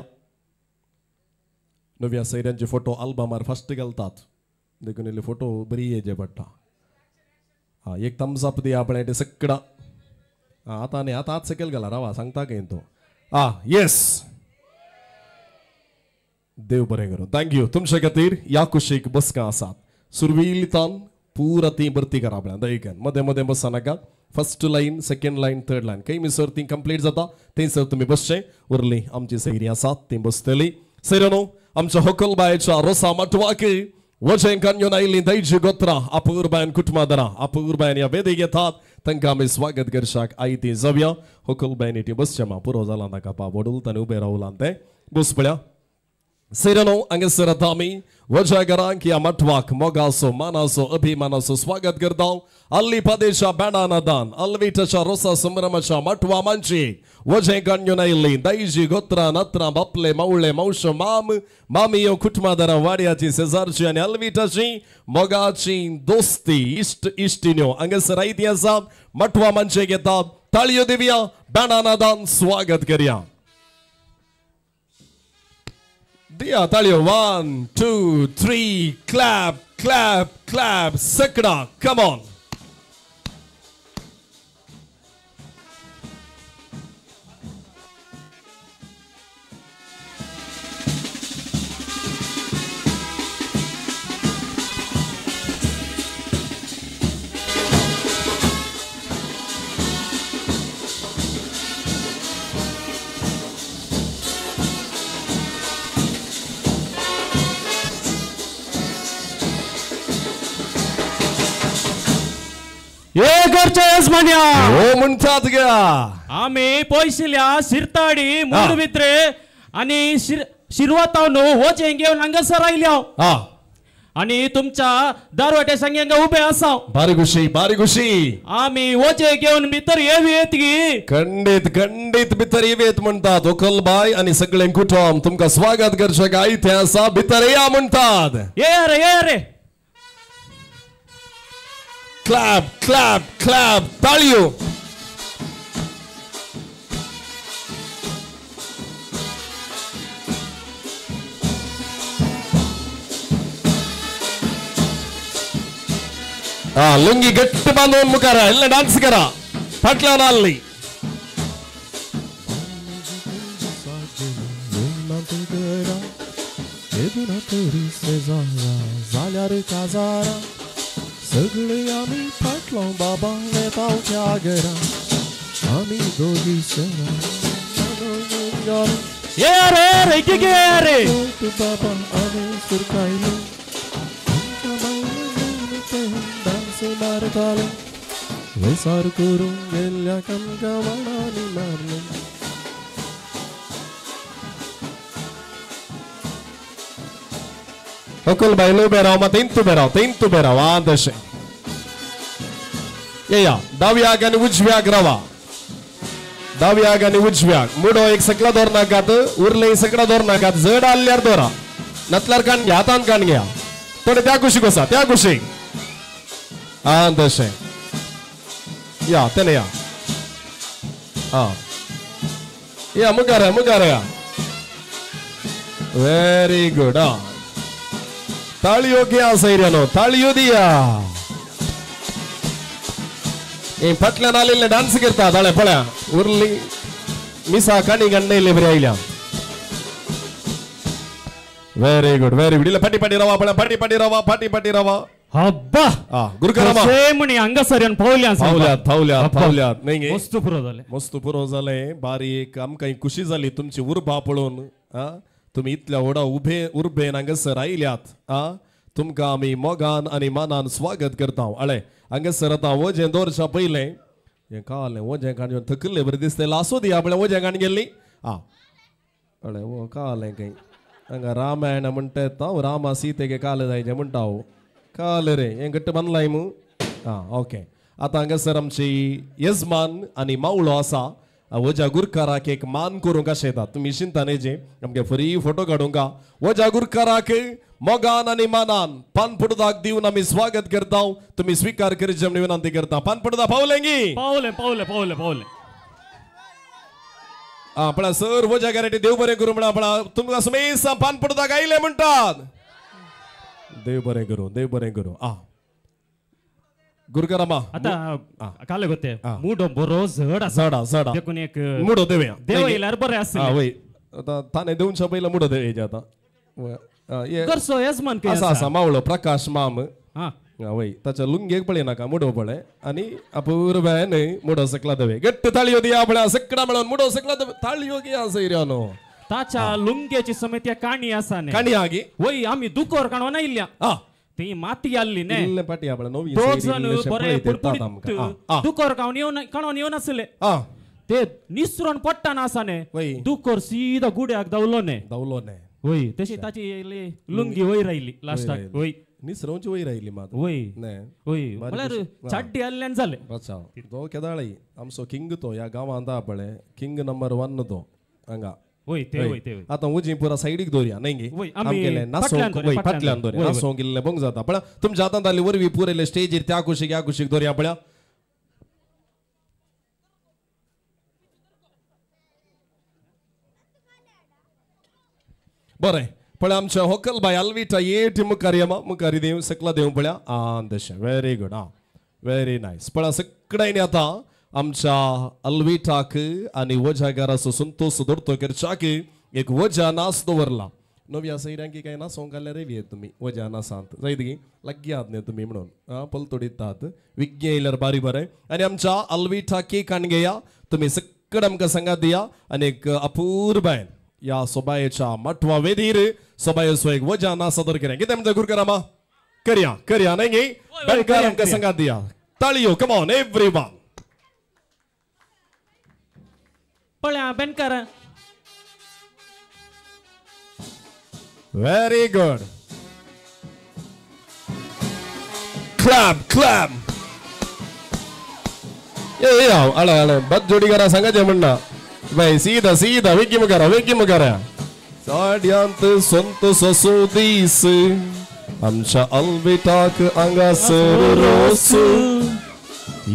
नव्या सैऱ्यांचे फोटो आल्बमार फास्ट घालतात देखून इल्ले फोटो बरी येजे पडटा. हा एक थम्स अप दिया आपणें ते सगळा. आतां न्ही आतां आत सकयल घाला रावा सांगता खंय तो. आ येस देव बरें करूं. Thank you. तुमचे खातीर ह्या कुशीक बसकां आसात. सुरवेलितान पुरा ती भरती करा आपल्या दयकन मदें मदें बसा नाका. First line second line third line खंय मिसर ती कंप्लीट जाता थंयसर तुमी बसचे. उरली आमची सैरी आसात ती बसतली. सैऱ्यानो आमच्या होकलबायच्या रोसा माटवाक वजें कांजून आयिल्लीं दैजी गोत्रां अपूर्बायन कुटुंबादारां अपूर्बायन ह्या वेदीक येतात तांकां आमी स्वागत करशाक आयती जावया. होकलबायन ती बसचें मा पुरो जाला नाका पा वडूल ताणें उबें रावलां तें बस पळया. सैऱ्यानो हांगासर आतां आमी वजा घरांक ह्या माटवाक मोगाचो मानाचो अभिमानाचो स्वागत करता. अल्ली पादेशा बँडानादान अल्विटाच्या रोसा संभ्रमाच्या माटवा मांची वजें कांजून आयिल्लीं दायजी गोत्रां नात्रां बापले मावळे मावशो माम मामियो कुटुंबादारां वाड्याची शेजारची आनी अल्विटाची मोगाची दोस्ती इश्ट इश्टिन्यो हांगासर आयती आसा. माटवा मांचे घेतात ताळयो दिवया बँडानादान स्वागत करया. दिया ताळयो. 1 2 3 क्लॅप क्लॅप क्लॅप सकडा कम ऑन. ओ म्हणतात गा आम्ही पयशिल्या शिरताडी मूडबित्रे आणि शिरवातावन वजें घेवन हांगासर आयल्या आणि तुमच्या दारवाट्या संगे हांगा उबे आसा. बारी खुशी बारी खुशी. आम्ही वजे घेवन भितर येवयेत की खंडीत खंडीत भितर येवयेत म्हणतात. होकलबाय आणि सगळे कुटुंब तुमकां स्वागत करचे आयते आसा. भितर या म्हणतात. ये रे ये रे. क्लॅप क्लॅप क्लॅप ताळयो. हा लुंगी गट्ट बांधून मुखार इल्ले डान्स करा फाटल्यान आसली. सगळे आमी फाटलो बाबा वेता त्या घरा आमी दोगी ये रे रे गे रे बाबा आमी सुरकायले डान्स मारताले वेसार करून गेल्ल्या कमकमानी मारले. होकल बायलो बेराव मा तेंतू बेराव तेंतू बेराव आ तशें येया. दाव्याक आनी उजव्याक रावा. दाव्याक आनी उजव्याक मुडो एक सकला दवर नाकात उरले सकला दवर नाकात. जड आल्यार दवरा नतल्यार कान घ्या हातान कान घ्या. थोडे त्या कुशीक वसा त्या कुशीक आ तशें या तेणे या. आ या मुखार मुखार या. Very good. आ ताळयो घ्या सैऱ्यानो ताळयो दिया. फाटल्यान आलेले डान्स करता ताळे पळया उरली मिसा काणी गंडयले बरी आयल्या. Very good very good. इल्ले फाटी फाटी रावा पळया फाटी फाटी रावा फाटी फाटी रावा. हब्बा गुरकारामा म्हणी हांगासर येवन पावल्या पावल्यात पावल्यात पावल्यात. न्ही मस्त पुरो जालें मस्त पुरो जालें. बारीक आमकां खुशी जाली तुमची उर्बा पळोवन. तुमी इतल्या व्हडा उबे उर्बेन हांगासर आयल्यात. आ तुमकां आमी मोगान आनी मानान स्वागत करता. अळे हांगासर आतां वजें दवरच्या पयलें हें कालें वजें काडून थकल्लें बरें दिसतलें. आसूं दी आपणें वजें काडून गेल्ली. आ अळे वो कालें खंय हांगा रामायण म्हणटा येता रामा सीतेगे कालें जायचें म्हणटा हांव कालें रे हें घट्ट बांदलाय मू. आं ओके. आतां हांगासर आमची येजमान आनी मावळो आसा वजा गुरकाराक एक मान करूंक अशें येता. तुमी चिंता न्ही जे आमगे फ्री फोटो काडूंक वजा गुरकाराक मोगान आनी मानान पानपडदाक दिवन आमी स्वागत करता. तुमी स्वीकार करचे म्हूण विनंती करता. पानपडदा पावलेंगी पावले पावले पावले पावले. आपणा सर वजा गारटी देव बरें करूं म्हणा. आपणा तुमकां सुमेसा पानपडदाक आयले म्हणटात. देव बरें करूं, देव बरें करूं. आ गुरुकारामा आता काले गोते मुडो बरो झड झडा झडा देखून एक मुडो देवया देव येल्यार बरें आसलें. वय आतां ताणें दिवच्या पयलीं मुडो देवया आतां करसो येजमान आसा आसा मावळो प्रकाश माम. वय ताच्या लुंगेक पळय नाका मुडो पळय आनी अपूर्व न्हय मुडो सकला देवे. घट्ट ताळयो दिया पळय सकडा मेळोन मुडो सकला देवे ताळयो गी आसा इऱ्यानो. ताच्या लुंगेची समेत काणी आसा न्ही काणी आगी वय आमी दुकोर काणो इल्ल्या ती माती आल्ली न्ही पाटी आपल्या नवी बरे दुकोर कावन येवन काणोन येवन आसले ते निसरून पडटाना आसा न्ही दुकोर सीधा गुड्याक धांवलो न्ही धांवलो न्ही. वय तशी ताची लुंगी वयर आयली लास्टाक. वय निसरोवची वयर आयली मात. वय वय म्हळ्यार चाड्डी आल्ल्यान जालें. बचाव तो केदाळी आमचो किंग तो ह्या गांवांत पळय किंग नंबर 1 तो हांगा. वय ते वय ते आतां उजी पुरा सायडीक दवरया न्ही गे आमगेले नासोंक वय फाटल्यान दवरया नासोंक इल्लें बोंग जाता. पळय तुमच्या हातांत आली वरवीं पुरयले स्टेजीर त्या कुशीक ह्या कुशीक दवरया पळय. बरें पळय आमच्या होकल बाय अल्विटा एटी मुखार येमा मुखार देव सकला देव पळया. आं तशें व्हेरी गुड. आं व्हेरी नायस. पळय सगळ्यांनी आतां आमच्या अल्विटाक आनी वजागाराचो संतोष दवरतो करच्याक एक वजा नास दवरला. नव्या सैऱ्यांकी काय नासोंक घाल्यार येत तुमी वजा नासांत जायत गी लागीं आहात न्ही तुमी म्हणून आं पलतोडितात विज्ञ येयल्यार बारी बरें. आनी आमच्या अल्विटा केक हाडून घेया तुमी सगळें आमकां सांगात दिया आनी एक अपूर्बायन या सोबायेच्या माटवा वेदीर सोबायेचो एक वजा ना सादर करया. कितें म्हणटा गुरकरामा करया करया न्ही गे बेणकार आमकां सांगात दिया. ताळयो कम ऑन एवरीवन. पळया बेणकार. Very good. Clap clap. ए आळे आळे बद जोडीगारा सांगाचें म्हणना बाय सीधा सीधा वेगी मुखार वेगी मुखार. साड्यांत संतोष दीस आमच्या अल्विटाक हांगासर रोस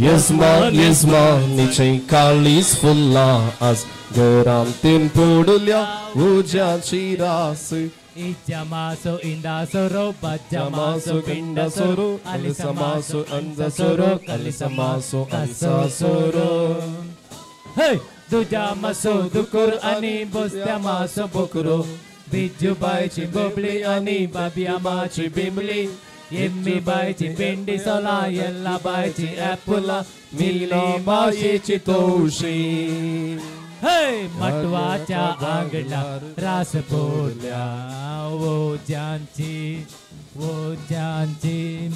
येजमान येजमानीचें काळीज फुल्लां आज घरांत पडल्या उज्याची रास. इज्जमासो इंदासोरो बज्जमासो पिंडासोरो अलिसमासो अंजासोरो कलिसमासो अंसासोरो. हे दुजा मासो दुकोर आनी बोस्त्या मासो बोकरो बिज्जूबायची बोबली आनी बाबियामाची बिमली येम्मी बायची पेंडी सोला येल्ला बायची ॲपुला मिली मावशीची तोशी. हे मटवाच्या आंगणा रास बोल्या वो जानची वो जानची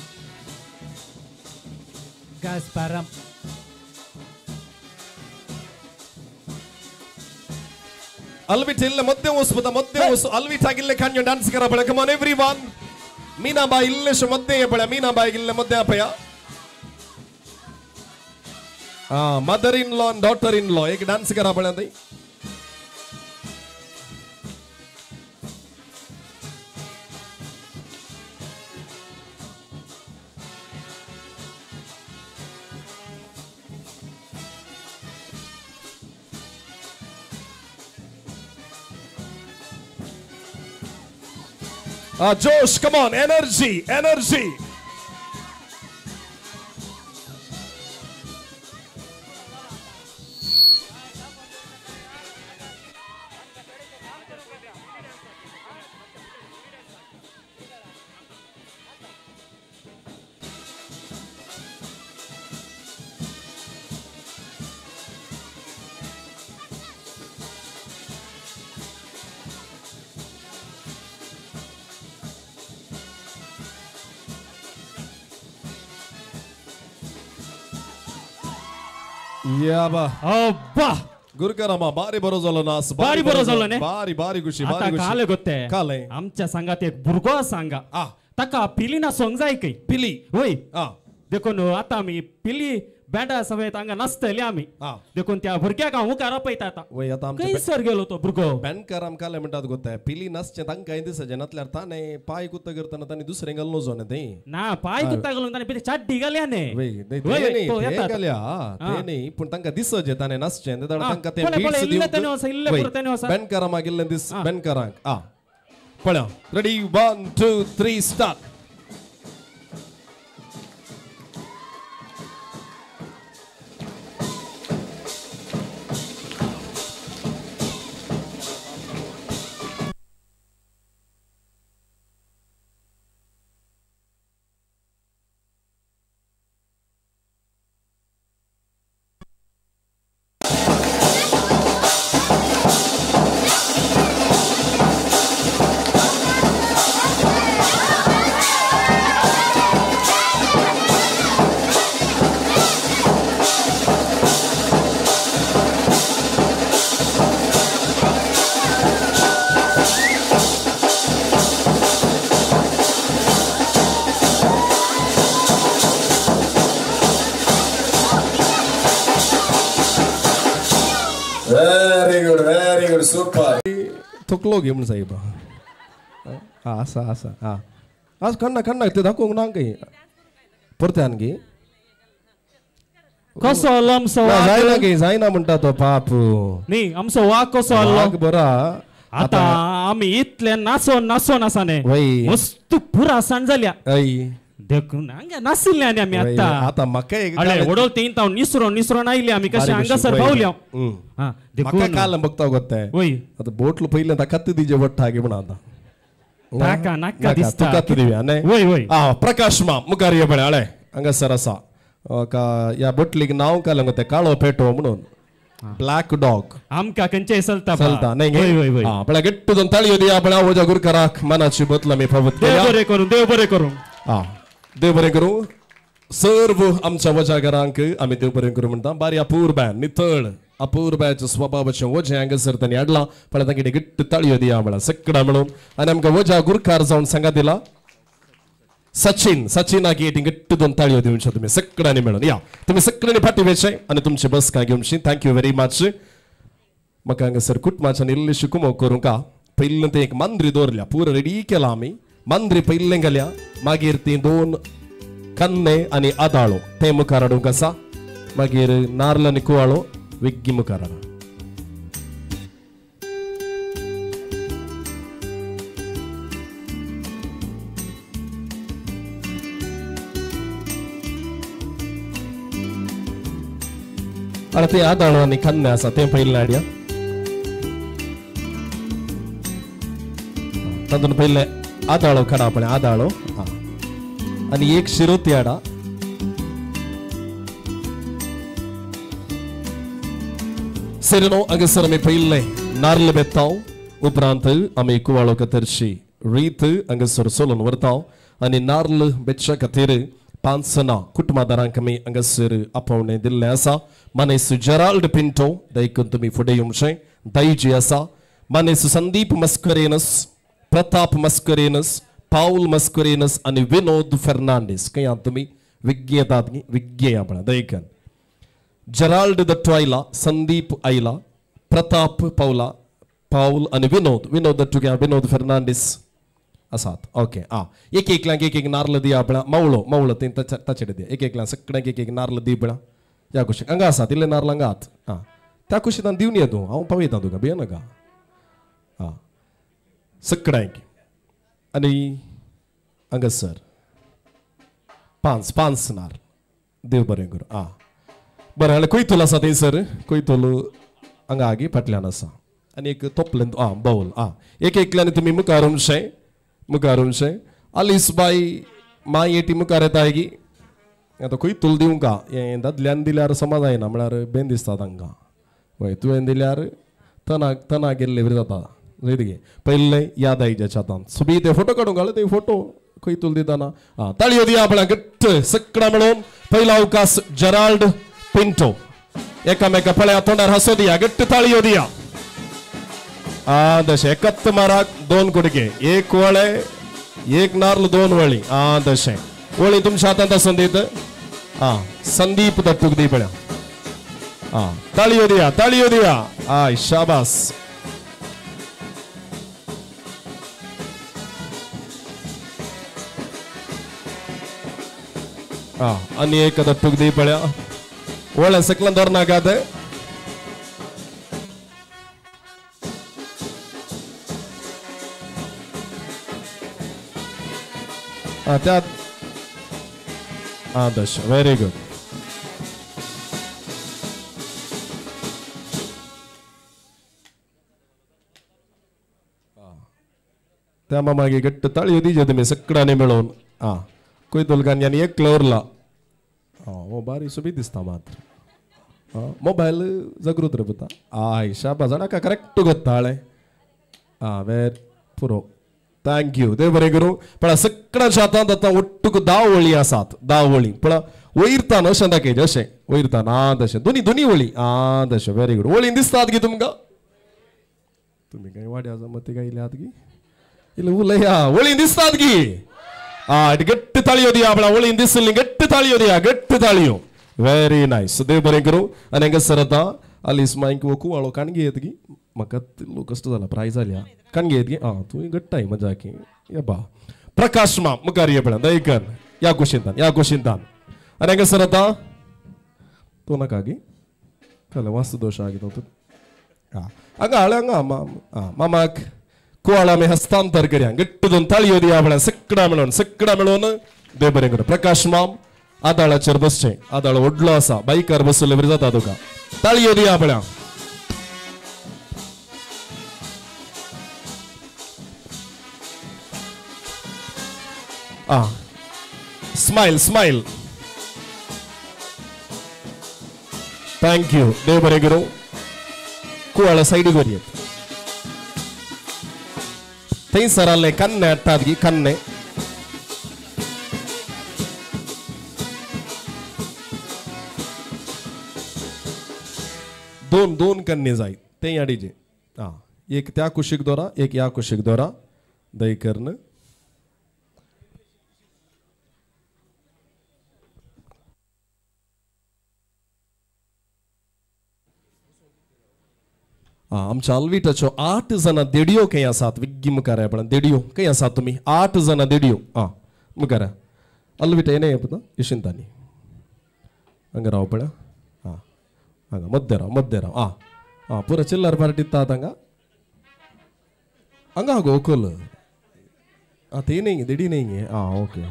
गसपरम. अल्विट इल्ले मध्य वसपता मध्य वस अल्विट आगिल्ले खाण डान्स करा पळय. Come on everyone. मीनाबाई इल्लेशे मध्य पळय मीनाबाई इल्ले मध्य पळया. Mother in law daughter in law एक डान्स करा पळया थंय. Josh, come on, energy, energy. गुरुकरामा बारी बरो जालो नास बारी बरो जालो न्ही बारी बारी खुशी आतां काले गोते काले आमच्या सांगात एक भुरगो आसा हांगा ताका पिली नासोंक जाय खंय पिली वय देखून आतां आमी पिली बँडा समेत हांगा नाचतले आमी देखून त्या भुरग्याक हांव मुखार आपयता आतां. खंयसर गेलो तो भुरगो? बँडकार आमकां म्हणटात गोताय पिली नाचचें तांकां दिसाचें नातल्यार ताणें पांय कुत्ता करतना ताणें दुसरें घालून वचोन तें ना पांय कुत्ता घालून ताणें पयलीं चाड्डी घाल्या न्ही घाल्या तें न्ही पूण तांकां दिसचें ताणें नाचचें तांकां तें बीट्स दिवंक बँडकारां मागिल्लें दीस बँडकारांक. आ पळया रेडी 1 2 3 start. थकलो गे म्हण साहेब. हा आसा आसा हा आज कण्णा कण्णा ते दाखोवंक ना गे परत्यान गे कसो आलो आमचो जायना गे जायना म्हणटा तो पाप न्ही आमचो वाग कसो आलो बरा. आतां आमी इतले नाचोन नाचोन आसा न्ही मस्त पुरा सांज जाल्या देखून हांगा नाशिल्ले आनी आमी आतां आतां म्हाका अळे वडोल तीन ताव निसरोन निसरोन आयले आमी कशे हांगासर पावल्या. म्हाका काल बघता गोत्ताय आतां बोटलो पयलें ताका दिजे वट्टा गे म्हणून आतां नाका नाका दिसता तुका दिवया न्ही. वय वय आ प्रकाश मा मुखार यो पळय हळे हांगासर आसा ह्या बोटलीक नांव काल गोते काळो पेटो म्हणून ब्लॅक डॉग. आमकां खंयचेय चलता चलता न्ही. पळय गट्ट दोन ताळयो दिया पळय वजा गुरकाराक मनाची बदल आमी फावत देव बरें करूं देव बरें करूं. आ देव बरें करूं सर्व आमच्या वजागरांक आमी देव बरें करूं म्हणटा. बारी अपूर्बाय नितळ अपूर्बायच्या स्वभावाचें वजें हांगासर तांणी हाडलां पळय तांकां गट्ट ताळयो दिया म्हळ्यार सगळ्या म्हणून. आनी आमकां वजा गुरकार जावन सांगा दिला सचिन सचिनाक गट्ट दोन ताळयो दिवच्यो तुमी सगळ्यांनी मेळून. या तुमी सगळ्यांनी फाटी वेचे आनी तुमची बसका घेवची. Thank you very much. म्हाका हांगासर कुटुंबाच्यान इल्लीशी कुमोक करूंक पयलें तें एक मांद्री दवरल्या पुरो रेडी केला आमी मांद्री पयलें घाल्या मागीर ती दोन कन्ने आनी आदाळो ते मुखार हाडूंक आसा मागीर नार्ल आनी कुवाळो विग्गी मुखार हाडा. आनी ते आदाळो आनी कन्ने आसा तें पयलें हाडया तातूंत पयलें आदाळो काडा पळय आदाळो आनी एक शिरोती हाडा. सेरेनो हांगासर आमी पयलें नार्ल बेताव उपरांत आमी कुवाळो कतरशी रीत हांगासर सोलून व्हरता आनी नार्ल बेतच्या खातीर 5 जाणां कुटुंबादारांक आमी हांगासर आपोवणें दिल्लें आसा. मानेस जेराल्ड पिंटो देखून तुमी फुडें येवचें दायजी आसा. मानेस संदीप मस्करेनस प्रताप मस्करेनस पाऊल मस्करेनस आनी विनोद फेर्नांडीस खंय आहात तुमी विज्ञ येतात विज्ञ पळय देखून जेराल्ड दट्टू आयला संदीप आयला प्रताप पावला पाऊल आनी विनोद विनोद दट्टू घ्या विनोद फेर्नांडीस आसात. ओके आ एक एकल्यांक एक एक नार्ल दिया पळय मावळो मावळो तें ताचेर दिया एक एकल्यांक सगळ्यांक एक एक नार्ल दी पळय ह्या कुशीक हांगा आसात इल्ले नार्ल हांगा आहात. आं त्या कुशींत दिवन ये तूं हांव पावयता तुका भिये नाका. आं सगळ्यांक आनी हांगासर 5 5 नार्ल देव बरें करूं. आं बरें जाल्यार कोयतोल आसा थंयसर कोयतोल हांगा आगी फाटल्यान आसा आनी एक तोपलें आं बावल आं एक एकल्यान तुमी मुखार उमशें मुखार उमशें आलीस बाय माय एटी मुखार येता गी आतां कोयतोल दिवंका हें दादल्यान दिल्यार समज जायना म्हळ्यार बेन दिसता तांकां वय तुवें दिल्यार तना तना गेल्ले बरी जाता गे पयलें याद आयच्या हातान सुबी ते फोटो काडूंक घाल ते फोटो कोयतोल दितना आं ताळयो दिया आपणाक गट्ट सगळा मेळून. पयलो अवकाश जेराल्ड पिंटो एकामेका पळया तोंडार हांसो दिया गट्ट ताळयो दिया. आ तशें एकत माराक 2 कुडके एक वळे एक नार्ल 2 वळी. आ तशें वळी तुमच्या हातांत आसून दीत. आ संदीप दत्तूक दी पळया. आ ताळयो दिया, ताळयो दिया. आय शाबास. आ आनी एक दत्तूक दी पळया. वळ्या सकला दवरनाकात. त्या आदर्श, व्हेरी गुड. त्या मागे घट्ट ताळयो दिजे तुमी सगळ्यांनी मेळोवन. आं कोयतोलकान आनी एकलो उरला. हो बारी सोबीत दिसता मात्र. मोबायल जागृत रे पुता. I शाबास, नाका करेक्ट गोत्ताळे. आं वेर पुरो. Thank you, देव बरें करूं. पण सगळ्यांच्या हातांत आतां ಒಟ್ಟುಕು 10 वळी आसात, 10 वळी. पण वयरतान अशें दाखयचें, अशें वयरतान. आं तशें दोनी दोनी वळी. आं तशें, व्हेरी गुड. वळीन दिसतात गी तुमकां? तुमी कांय वाड्या जमती काय इल्यात गी? इल्लें उलया. वळीन दिसतात गी? आं गट्ट ताळयो दिया आपणा. वळीन दिसली गट्ट ताळयो दिया, गट्ट ताळयो. व्हेरी नायस, देव बरें करूं. आनी हांगासर आतां आलीस मांयक हो कुवाळो काणगे येत गी? म्हाका तितलो कश्ट जाला, प्राय जाल्या. काणगे येत गी? आं तूं घट्टाय मजा की. येबा प्रकाश माम मुखार ये पळय, दयकर ह्या कुशींतान, ह्या कुशींतान. आनी हांगासर आतां तूं नाका गी? कळ्ळें, वास्तू दोश आहा गी तूं. आं हांगा हाळ हांगा माम. आं मामाक कुवाळ आमी हस्तांतर करया. घट्ट दोन ताळयो दिया पळय सगळ्या मेळोवन, सगळ्या मेळोवन. देव बरें करूं. प्रकाश माम आदाळाचेर बसचें. आदाळ व्हडलो आसा, बायकार बसले बरी जाता तुका. ताळयो दिया पळय. आं स्मायल, स्मायल. Thank you, देव बरें करूं. कुवाळ सायडीक व्हरयेत. थंयसर आसलें कन्ने हाडटात गी, कन्ने. दोन दोन कन्ने जाय तें हाडीचे. आं एक त्या कुशीक दवरा, एक ह्या कुशीक दवरा. दयकर्न आमच्या आल्विटाच्यो 8 जाणां देडयो खंय आसात? विग्गी मुखार या पळय, देडयो खंय आसात तुमी? 8 जाणां देडयो. आं मुखार आल्विटा येणे पुता यशिंतानी हांगा राव पळय. आं हांगा मध्य राव, मध्य राव. आं आं पुरो चिल्लर पार्टी तात हांगा. हांगा गो ओकल. आं ते न्ही देडी न्ही. आं ओके,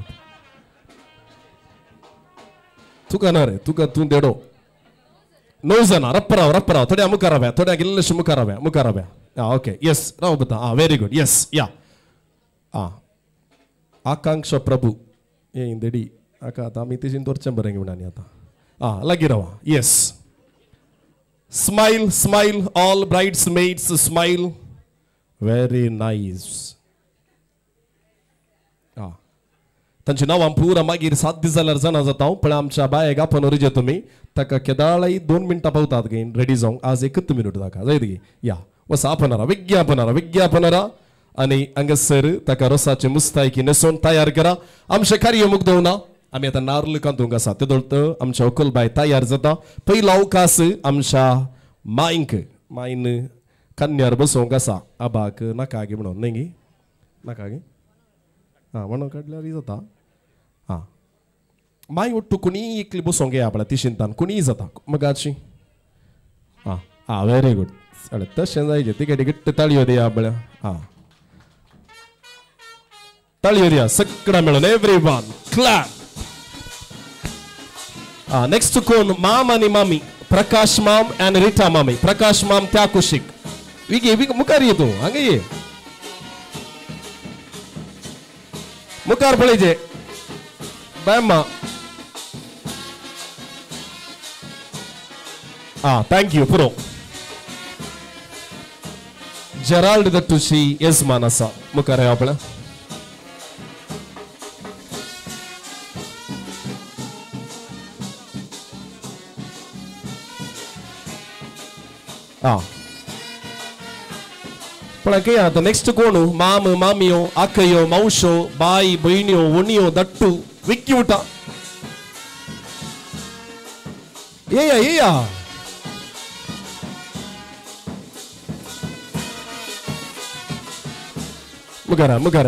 तुका ना रे, तुका तूं देडो. 9 जाणां. रप्पराव, रप्पराव. थोड्या मुखार रावया, थोड्या इल्लेशे मुखार रावया, मुखार रावया. आं ओके, येस राव पुता. आं व्हेरी गुड, येस या. आं आकांक्षा प्रभू ये देडी आका आतां आमी तेजेन दवरचें बरें म्हणून आतां. आं लागीं रावा. Yes, smile, smile all bridesmaids, smile. Very nice. आं तांची नांवां पुरा मागीर 7 दीस जाल्यार जाणा जाता. पण आमच्या बायक आपोवन व्हरचे तुमी. ताका केदाळाय 2 मिनटां पावतात गे रेडी जावंक. आज 1 मिनट ताका जायत गे. या वसा आपणारा विज्ञापनारा, विज्ञापनारा. आनी हांगासर ताका रोसाचे मुस्तायकी न्हेसोवन तयार करा. आमचें कार्य मुगदवना. आमी आतां नार्ल कांतूंक आसा. तेदोळ आमच्या व्हंकल बाय तयार जाता. पयलो अवकाश आमच्या मांयक, मायन कन्यार बसोवंक आसा. आबाक नाका गे म्हणून न्ही गी? नाका गे? आं म्हणून काडल्यार जाता. आं माय ಒಟ್ಟು कोणी एकली बसोवंक येया पळय तिशिंतान, कोणीय जाता मगाची. आं आं व्हेरी गुड. तशें जायचे. तिकेटी घट्ट ताळयो दिया पळय. आं ताळयो दिया सगळ्या मेळून. Every one clap. आं नेक्स्ट कोण? माम आनी मामी. प्रकाश माम आनी रिटा मामी. प्रकाश माम त्या कुशीक. विगे विग मुखार ये तूं, हांगा ये मुखार पळयचे बायम्मा. आं thank you पुरो. जेराल्ड दत्तूशी येजमान आसा. मुखार येया पळय. आं पळय खंय आतां नेक्स्ट कोण? माम, मामियो, आकयो, मावशो, बाय, भयण्यो, व्हणयो, दट्टू विक्की उठा. येया येया मुखार मुखार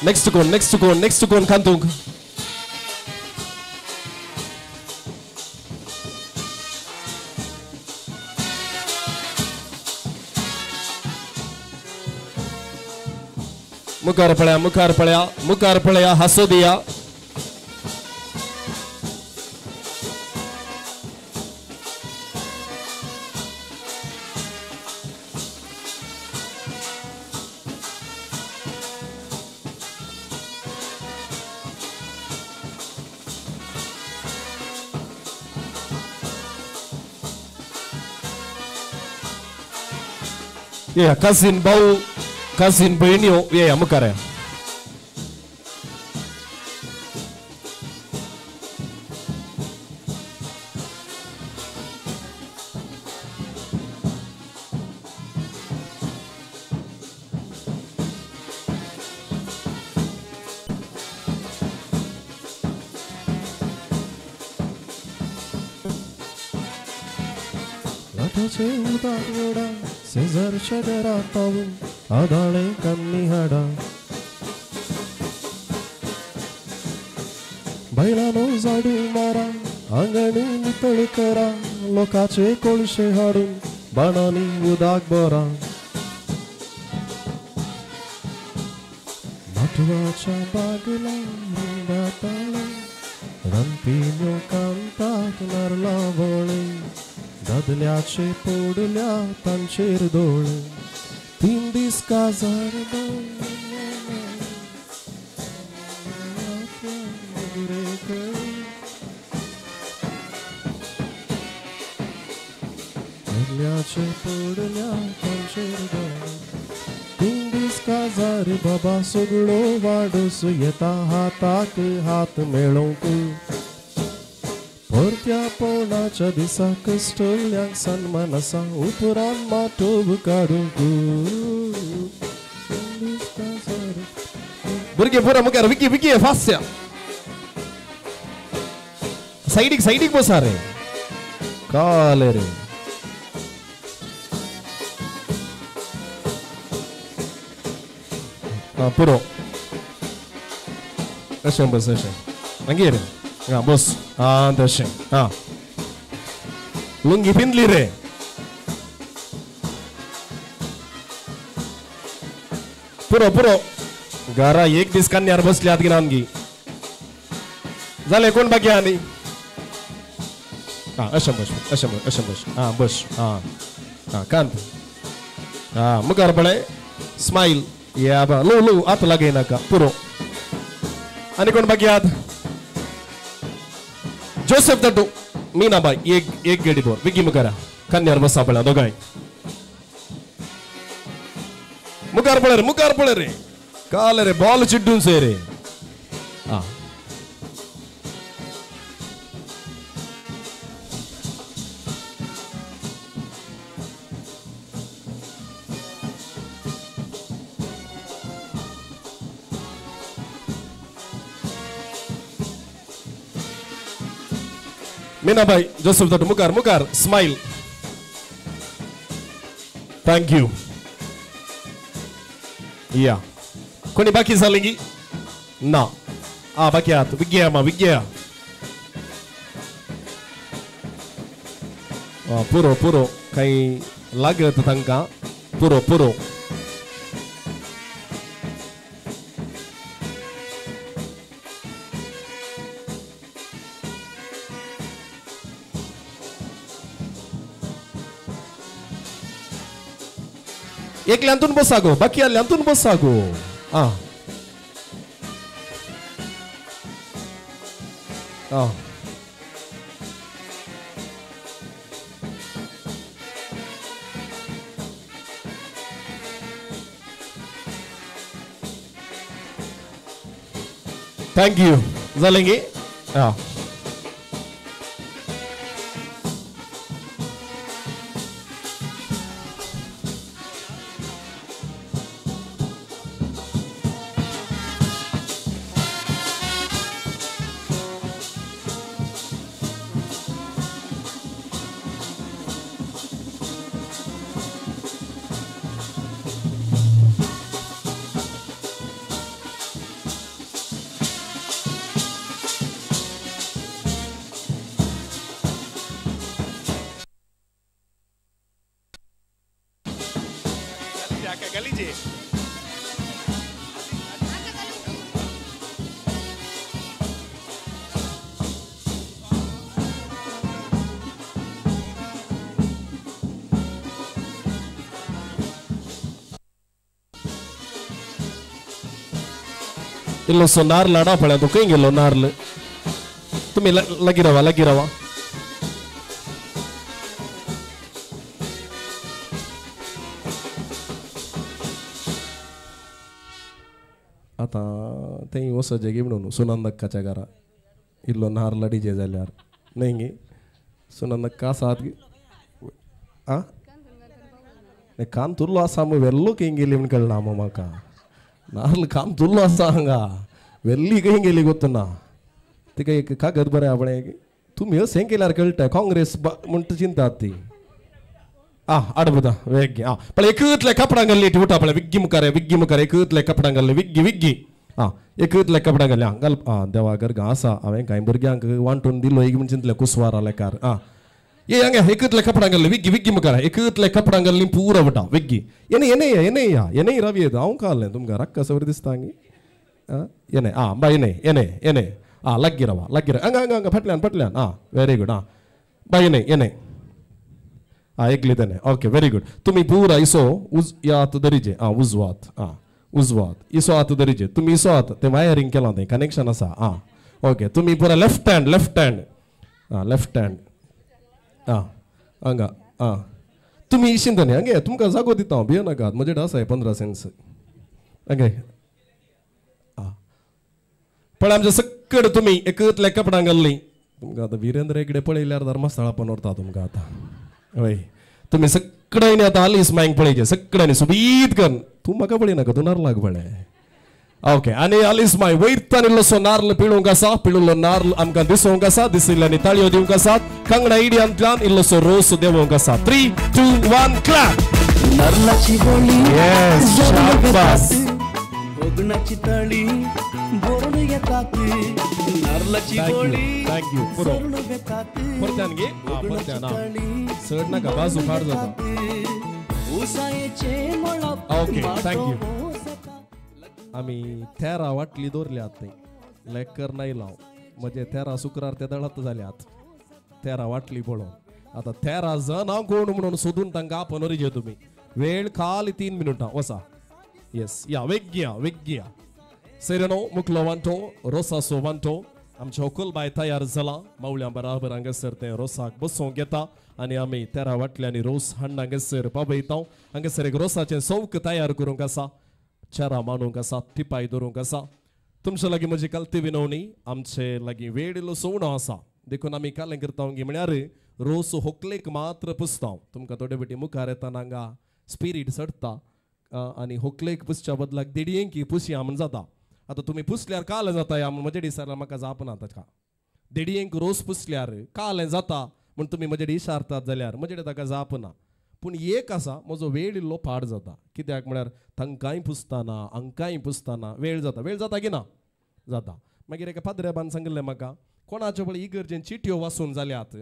नेक्स्ट कोण नेक्स्ट कोण नेक्स्ट कोण कांतूंक मुखार पळया मुखार पळया मुखार पळया हासो दिया Yeah, cousin भाऊ कजिन भयण्यो येया मुखार या. लाटाचे उदक वडा शेजारच्या घरा पावून आदाळे कन्नी हाडा बैलानो झाडू मारा आंगण नितळ करा लोकाचे कोळशे हाडून बाणांनी उदक भरा माटवाच्या बागला रुंदाताळे रानपिन्यो कांताक नारला वळे दादल्याचे पोडल्या तांचेर दोळे तीन दीस काजार दादल्याचे पोडल्या तांचेर दोळे तीन दीस काजार बाबा सगळो वाडोस येता हाताक हात मेळोवंक परत्या पोणाच्या दिसा कश्टल्यांक सन्मान आसा उपरांत माटोव काडूंक भुरगे पुरा मुखार विकी विकी फास्ट सायडीक सायडीक बसा रे काले रे आं पुरो अशें बस अशें मागीर आं बस आं तशें आं लुंगी पिंदली रे पुरो पुरो घरा एक दीस कन्यार बसल्यात की नामगी जालें कोण बाकी आनी आं अशें बस अशें बस अशें बस आं बस आं आं कांत आं मुखार पळय स्मायल या बा लो लो आतां लागय नाका पुरो आनी कोण बाकी आहात जोसेफ दड्डू मीनाबाई एक एक गेडी दवर विकी मुखार कन्यार बसा पळया दोगांय मुखार पळय रे मुखार पळय रे काल रे बॉल चिड्डून से रे आं मीनाबाई जोसेफ दड्डू मुखार मुखार स्मायल thank you या कोणी बाकी जालें की ना आं बाकी आहात विज्ञा मा विज्ञा आं पुरो पुरो कांय लागत तांकां पुरो पुरो एकल्यांतून बसा गो बाकी आल्यांतून बसा गो आं आं thank you जालें गी आं दरीजे. इल्लोसो नारल हाडा पळय तूं खंय गेलो नारल तुमी लागीं रावा लागीं रावा. आतां थंय वचचें गी म्हणून सुनंदक्काच्या घरा इल्लो नारल हाडीचे जाल्यार न्हय गे सुनंदक्का आसात आं कान तुरलो आसा मग वेल्लो खंय गेली म्हण कळना मग म्हाका. नारल काम तुरलो आसा हांगा वेल्ली खंय गेली गोत्तना तिका एक कागद बरें आपणें तुमी अशें केल्यार कळटा काँग्रेस म्हणटा चिंतात ती. आं आडबुदा वेग्गी आं पळय एकतले कपडां घाल्ली उठा पळय विग्गी मुखार विग्गी मुखार एकतले कपडां घाल्ले विग्गी विग्गी आं एकतले कपडां घाल्ले आं घाल आं देवा गरगां आसा हांवें कांय भुरग्यांक वांटून दिलो एक म्हण चिंतलें कुसवारा लेकार. आं ये हांगा एकतले कपडां घाल्ले विग्गी विग्गी मुखार एकतले कपडां घाल्ली पुरो उठा विग्गी येने येने येने या येने रवी येता हांव काडलें तुमकां रक्क सवर दिसता गी. आं येने आं बाय येने येने येने आं लागीं रावा लागीं रावा हांगा हांगा हांगा फाटल्यान फाटल्यान आं व्हेरी गूड आं बाय येने येने आं एकली तेने ओके व्हेरी गुड. तुमी पुरा इसो उज या हात दरीजे आं उजवात आं उजवात इसो हात दरीजे तुमी इसो हात तें वायरींग केलां तें कनेक्शन आसा आं ओके. तुमी पुरा लेफ्ट हँड लेफ्ट हँड आं लेफ्ट हँड आं हांगा आं तुमी इशीन तने हांगे तुमकां जागो दिता हांव भियो नाकात म्हजे आसा 15 सेंट्स हांगे आं पळय आमच्या सक्कड तुमी एकतले कपडां घाल्लीं तुमकां आतां विरेंद्र हेगडे पळयल्यार धर्मस्थळा पण व्हरता तुमकां आतां. हय तुमी सगळ्यांनी आतां आलीस मायंक पळयचें सगळ्यांनी सोबीत करून तूं म्हाका पळयनाका तूं नारलाक पळय. ओके आनी आलीस माय वयतान इल्लोसो नारल पिळूंक आसा पिळुल्लो नारल आमकां दिसूंक आसा दिसिल्ल्यांनी ताळयो दिवंक आसात कांगडा इडियांतल्यान इल्लोसो रोस देवोंक आसा. 3 2 1 क्लॅप. नारलाची गोळी शाबास कोगणाची तळी बोरण येतात नारलाची गोळी thank you पुरो परत्यान गे परत्यान चड नाका बाजू फार जाता. उसायेचे मळप ओके thank you. आमी तेरा वाटली दवरल्यात थंय लेकर नायला म्हजे 13 शुक्रार ते दळत जाल्यात 13 वाटली पळोवन आतां 13 जाणां कोण म्हणून सोदून तांकां आपोवन व्हरचे तुमी. वेळ खाली 3 मिनटां वसा. येस या वेग्या वेग्या सैरनो मुखलो वांटो रोसाचो वांटो आमच्या होकलबाय तयार जाला मावल्या बराबर हांगासर तें रोसाक बसोवंक येता आनी आमी 13 वाटल्यांनी रोस हाडून हांगासर पावयता. हांगासर एक रोसाचें सौक तयार करूंक आसा चेरा मांडूंक आसा टिपाय दवरूंक आसा. तुमचे लागीं म्हजी कालती विनवणी आमचे लागीं वेळ इल्लो सोवणो आसा देखून आमी कालें करता म्हळ्यार रोस होकलेक मात्र पुसता. तुमकां थोडे बेटी मुखार येतना हांगा स्पिरीट चडटा आनी होकलेक पुसच्या बदलाक देडयेंकी पुसया म्हण जाता. आतां तुमी पुसल्यार कालें जाता या म्हण म्हजे दिसार म्हाका जाप ना ताका. देडयेंक रोस पुसल्यार कालें जाता म्हण तुमी म्हजे इशारतात जाल्यार म्हजे ताका जाप ना. पूण एक आसा म्हजो वेळ इल्लो पाड जाता कित्याक म्हळ्यार तांकांय पुसतना हांकांय पुसतना वेळ जाता. वेळ जाता की ना जाता. मागीर एका पाद्रेबान सांगिल्लें म्हाका कोणाच्यो पळय इगर्जेन चिटयो वाचून जाल्यात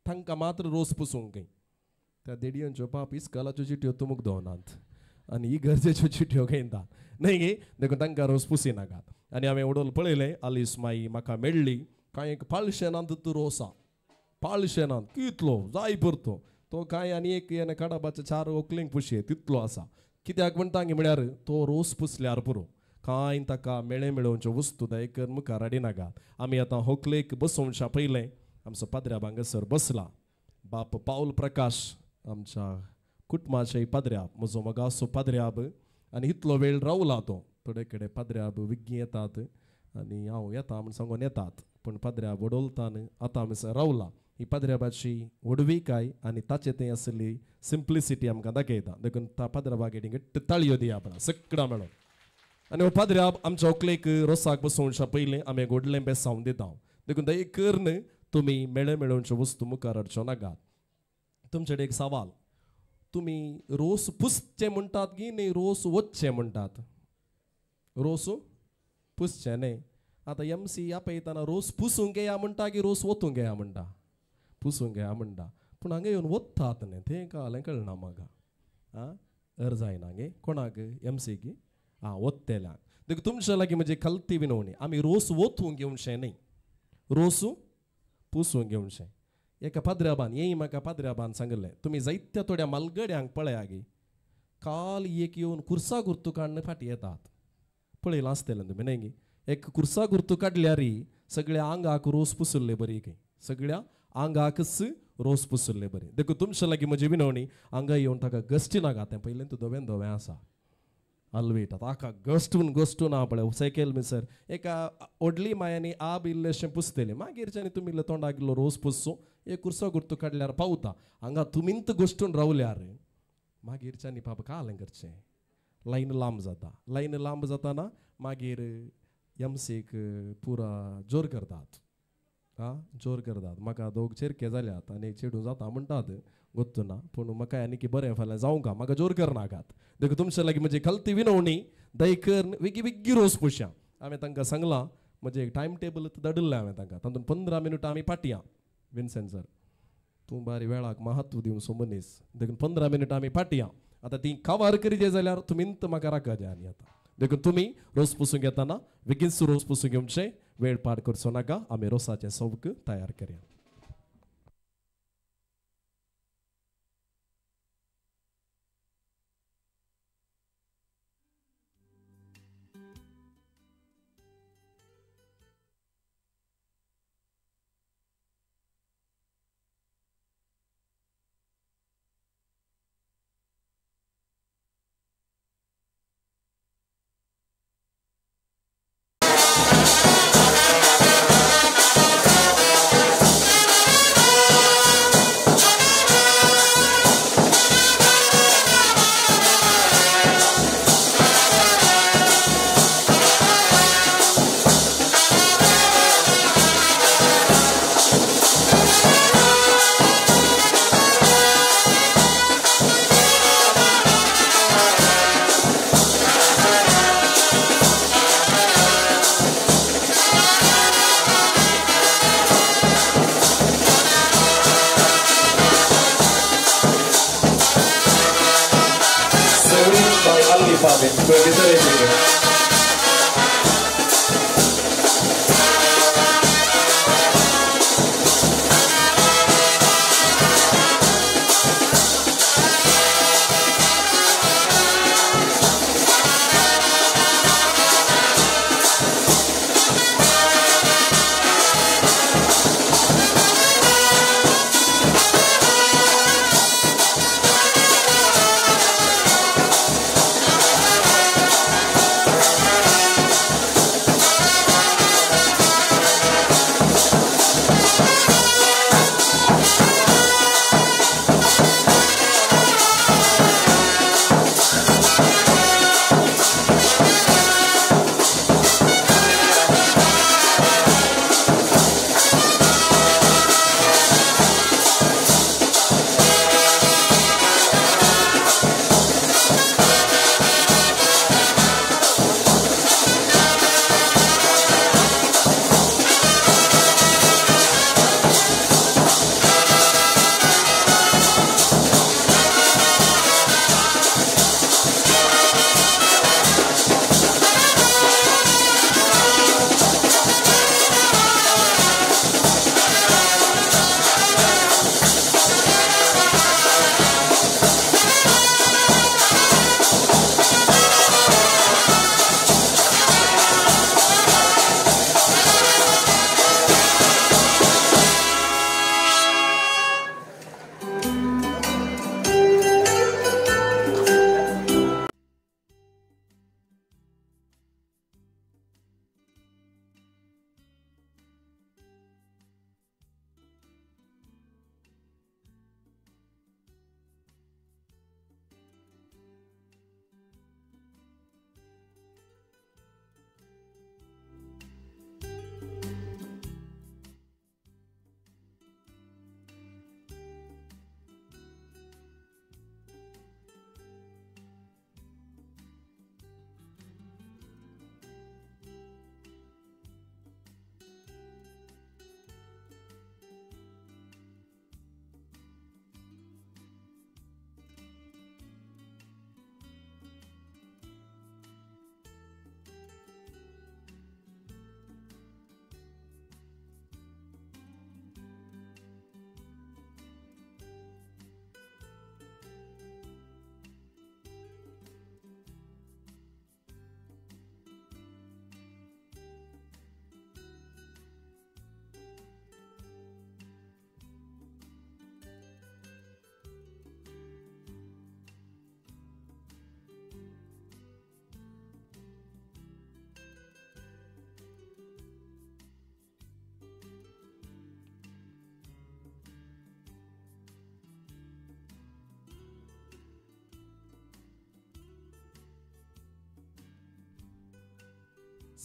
तांकां मात्र रोस पुसूंक खंय त्या देडयांच्यो पाप इस्कलाच्यो चिटयो तुमक दवरनात आनी इगर्जेच्यो चिटयो घेयता न्हय गे देखून तांकां रोस पुसिनाकात. आनी हांवें उडोल पळयलें आलीस माई म्हाका मेळ्ळी कांय एक पाळशेनांत तूं रोसा पाळशेनांत कितलो जाय पुरतो तो कांय आनी एक येणे काडाबाचे 4 ओकलींक पुशये तितलो आसा कित्याक म्हणटा म्हळ्यार तो रोस पुसल्यार पुरो कांय ताका मेळे मेळोवच्यो वस्तू दयकर मुखार हाडिनाकात. आमी आतां होकलेक बसोवच्या पयलें आमचो पाद्र्याब हांगासर बसला बाप पावल प्रकाश आमच्या कुटुंबाचे पाद्र्याब म्हजो मोगासो पाद्र्याब आनी इतलो वेळ रावला तो थोडे कडेन पाद्र्याब विग्गी येतात आनी हांव येता म्हूण सांगून येतात पूण पाद्र्याब वडोलतान आतां आमी रावला. ही पाद्र्याबाची व्हडविकाय आनी ताचे थंय आसली सिंप्लिसिटी आमकां दाखयता देखून त्या पाद्र्याबाक घट्ट ताळयो दिया आपणा सगळां मेळोन. आनी हो पाद्र्याब आमच्या होकलेक रोसाक बसोवच्या पयलें आमी व्हडलें बेसांव दिता देखून दय करून तुमी मेळे मेळोवच्यो वस्तू मुखार हाडच्यो नाकात. तुमचे कडेन एक सवाल तुमी रोस पुसचे म्हणटात की न्ही रोस वचचे म्हणटात? रोस पुसचे न्ही. आतां एम सी आपयतना रोस पुसूंक येया म्हणटा की रोस वतूंक येया म्हणटा? पुसूंक येया म्हणटा. पूण हांगा येवन वतात न्ही तें कालें कळना म्हाका. आं अर्ज जायना गे कोणाक एम सीक आं वत्तेल्यांक. देखून तुमच्या लागीं म्हणजे कल्ती विनवणी आमी रोस वोतूंक घेवचें न्ही, रोसू पुसूंक घेवचें. एका पाद्र्याबान येय म्हाका पाद्र्याबान सांगिल्लें तुमी जायत्या थोड्या मालगड्यांक पळया गे काल एक येवन कुर्सा गुर्तू काडून फाटीं येतात पळयलां आसतलें तुमी न्ही गे. एक कुर्सा गुर्तू काडल्यार सगळ्या आंगाक रोस पुसुल्ले बरी गे, सगळ्या आंगाकच रोस पुसुल्ले बरी. देखून तुमच्या लागीं म्हजी विनवणी हांगा येवन ताका गस्टी नाका, तें पयलें तूं धवें धवें आसा आलवेट आतां गस्टून गस्टून आहा पळय सायकल मिसर एका व्हडली मायांनी आब इल्लेशें पुसतलें मागीरच्यानी तुमी इल्लो तोंडाक इल्लो रोस पुसचो एक कुर्सो गुर्तू काडल्यार पावता. हांगा तुमींत गोश्टून रावल्यार मागीरच्यानी बाबा कालें करचें लायन लांब जाता, लायन लांब जाताना मागीर एमसीक पुरा जोर करतात आं जोर करतात. म्हाका दोग चेरके जाल्यात आनी चेडूं जाता म्हणटात गोत्तू ना पूण म्हाका आनी बरें फाल्यां जावंक म्हाका जोर करनाकात. देखून तुमच्या लागीं म्हजी खलती विनवणी दयकर वेगी वेगी रोस पुशया. हांवें तांकां सांगलां म्हजें एक टायम टेबल धाडिल्लें हांवें तांकां तातूंत 15 मिनटां आमी पाटया. विन्सेंट सर तूं बारी वेळाक महत्व दिवचो मनीस देखून 15 मिनटां आमी पाटया. आतां ती कावार करीजे जाल्यार तुमींत म्हाका राखा आनी आतां देखून तुमी रोस पुसूंक येताना बेगीनच रोस पुसूंक घेवचें, वेळ पाड करचो नाका. आमी रोसाचें सवक तयार करया.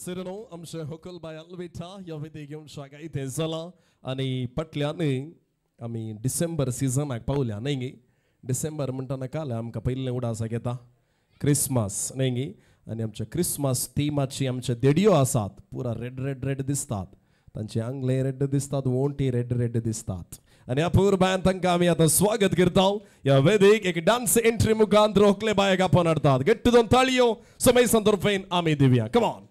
सिरनो आमचे होकलबाय अल्विटा ह्या विधी घेवन शाका इथे जाला आनी पटल्यान आमी डिसेंबर सिजनाक पावल्या न्हय गे. डिसेंबर म्हणटना काल आमकां पयलें उडासाक येता क्रिसमस न्हय गे. आनी आमच्या क्रिसमस थिमाची आमचे देडयो आसात पुरा रेड रेड रेड दिसतात, तांचे आंगले रेड दिसतात, ओंटी रेड रेड दिसतात. आनी अपूर्बायन तांकां आमी आतां स्वागत करता. ह्या वेदीक एक डान्स एंट्री मुखांत रोखले बायक आपण हाडटात. गट्ट दोन ताळयो समय संदर्भेन आमी दिवया. कमॉन.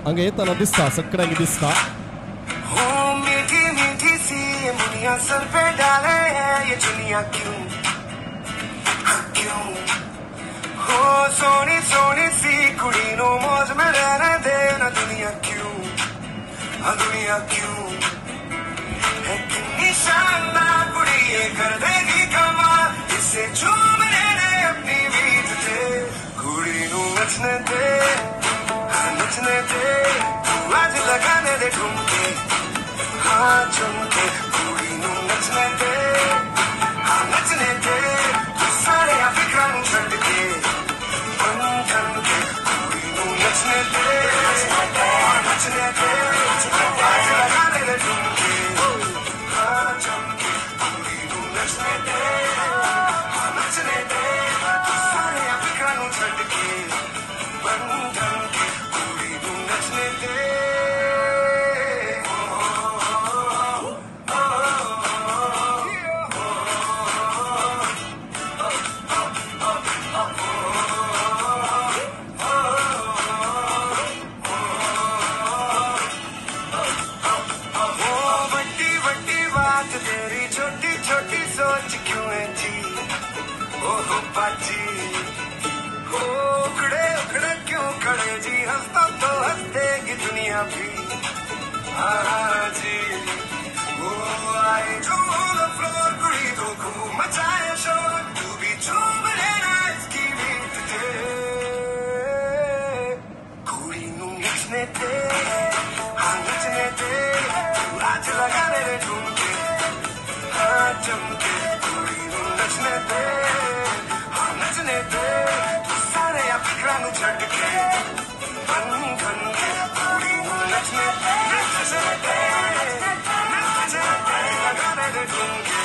हांगा येताना दिसता सगळ्यांक दिसता. हो मीठी मीठी सी मुनिया सर पे डाले है ये दुनिया क्यों क्यों. हो सोनी सोनी सी कुड़ी नो मौज में रहने दे ना दुनिया क्यों हाँ दुनिया क्यों. है कितनी शानदार कुड़ी ये कर देगी कमाल, इसे झूम लेने अपनी बीत दे. कुड़ी नो नचने दे हाँ नचने दे, तू आज लगाने दे ठुमके हाँ झुमके. कुड़ी नू नचने दे हाँ नचने दे, तू सारे फिक्रा नू छड़ के बंधन के. कुड़ी नू नचने दे हाँ नचने दे, आज लगाने दे ठुमके हाँ झुमके. कुड़ी नू नचने दे हाँ नचने दे, तू सारे फिक्रा नू छड़ के बंधन के. कुड़ी नू नचने दे. तेरी छोटी छोटी सोच क्यों है जी ओ बाजी. हो उखड़े उखड़े क्यों खड़े जी, हंसता तो हंस देगी दुनिया भी हाँ जी. ओ आए जो फ्लोर कुड़ी तो खूब मचाए शोर, तू भी झूम लेना इसकी बीट ते. कुड़ी नू नचने दे हाँ नचने दे, तू आज लगाने दे ठुमके हाँ चमके. कुड़ी नू नचने दे हाँ नचने दे, तू सारे फिक्रा नू छड़ के बंधन के. कुड़ी नू नचने नचने दे नचने दे, लगाने दे ठुमके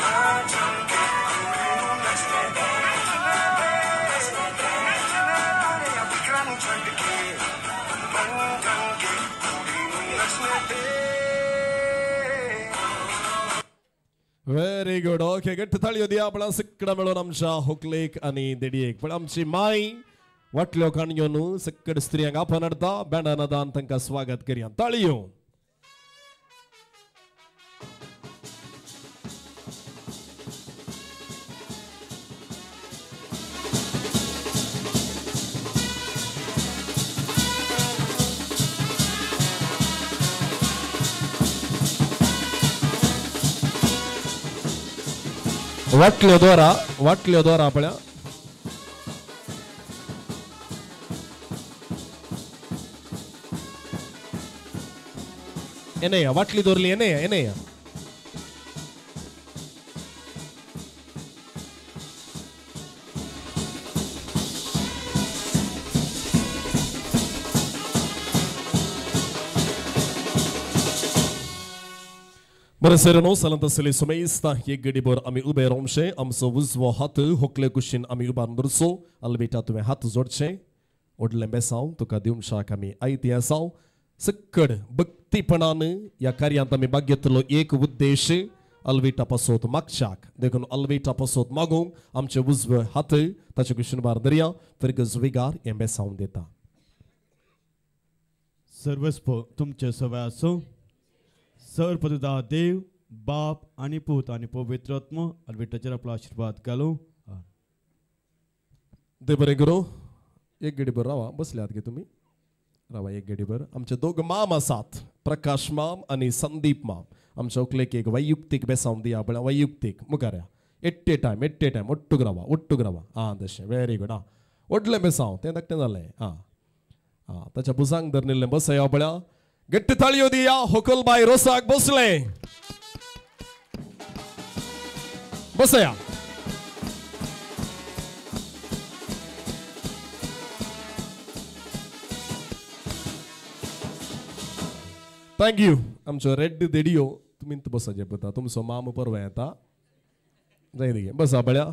हाँ चमके. कुड़ी नू नचने दे नचने दे नचने दे, फिक्रा नू छड़ के बंधन के. कुड़ी नू नचने दे. Very good. ओके गट्ट ताळयो दिया आपणा सिक्कडा मेळून आमच्या होकलेक आनी देडयेक. पण आमची माय वाटल्यो काणयो न्हू सक्कड स्त्रियांक आपण हाडटा बँडा दान तांकां स्वागत करया. ताळयो. वाटल्यो दोरा वाटल्यो दोरा आपल्या एनेया वाटली दोरली एनेया एनेया. बरें सर न्हू सलंत आसली सुमेस्ता एक गडीभर आमी उबे रावचे. आमचो उजवो हात होकले कुशीन आमी उबारून दवरचो. अल्विटा तुवें हात जोडचे व्हडलें बेसांव तुका दिवशाक आमी आयती आसाव. सक्कड भक्तीपणान ह्या कार्यांत आमी भाग घेतलो एक उद्देश अल्विटा पासत मागच्याक, देखून अल्विटा पासत मागूंक आमचे उजवे हात ताचे कुशीन उबार दरया. फिरगज विगार हें बेसांव दिता. सर्वस्व तुमचे सवय आसूं. सर्वपदा देव बाप आणि पूत आणि पवित्र आत्मा अल्विटाचेर आपलो आशीर्वाद घालू. दे बरें करूं. एक गडीभर रावा बसल्यात गे तुमी रावा एक गडीभर. आमचे दोग माम आसात प्रकाश माम आनी संदीप माम. आमच्या ओकलेक एक वैयुक्तीक बेसांव दिया पळय वैयुक्तीक मुखार या. एट ए टायम ఒట్టుకు रावा ఒట్టుకు रावा. आं तशें व्हेरी गुड. आं व्हडलें बेसांव तें धाकटें जालें. आं आं ताच्या भुजांक धरनिल्लें बसया पळया. गट्ट ताळयो दिया होकलबाय रोसाक बसले बसया. Thank you. आमचो रेड देडियो तुमी बसा जेपता तुमचो माम परवा येता जाय दी बसा पळया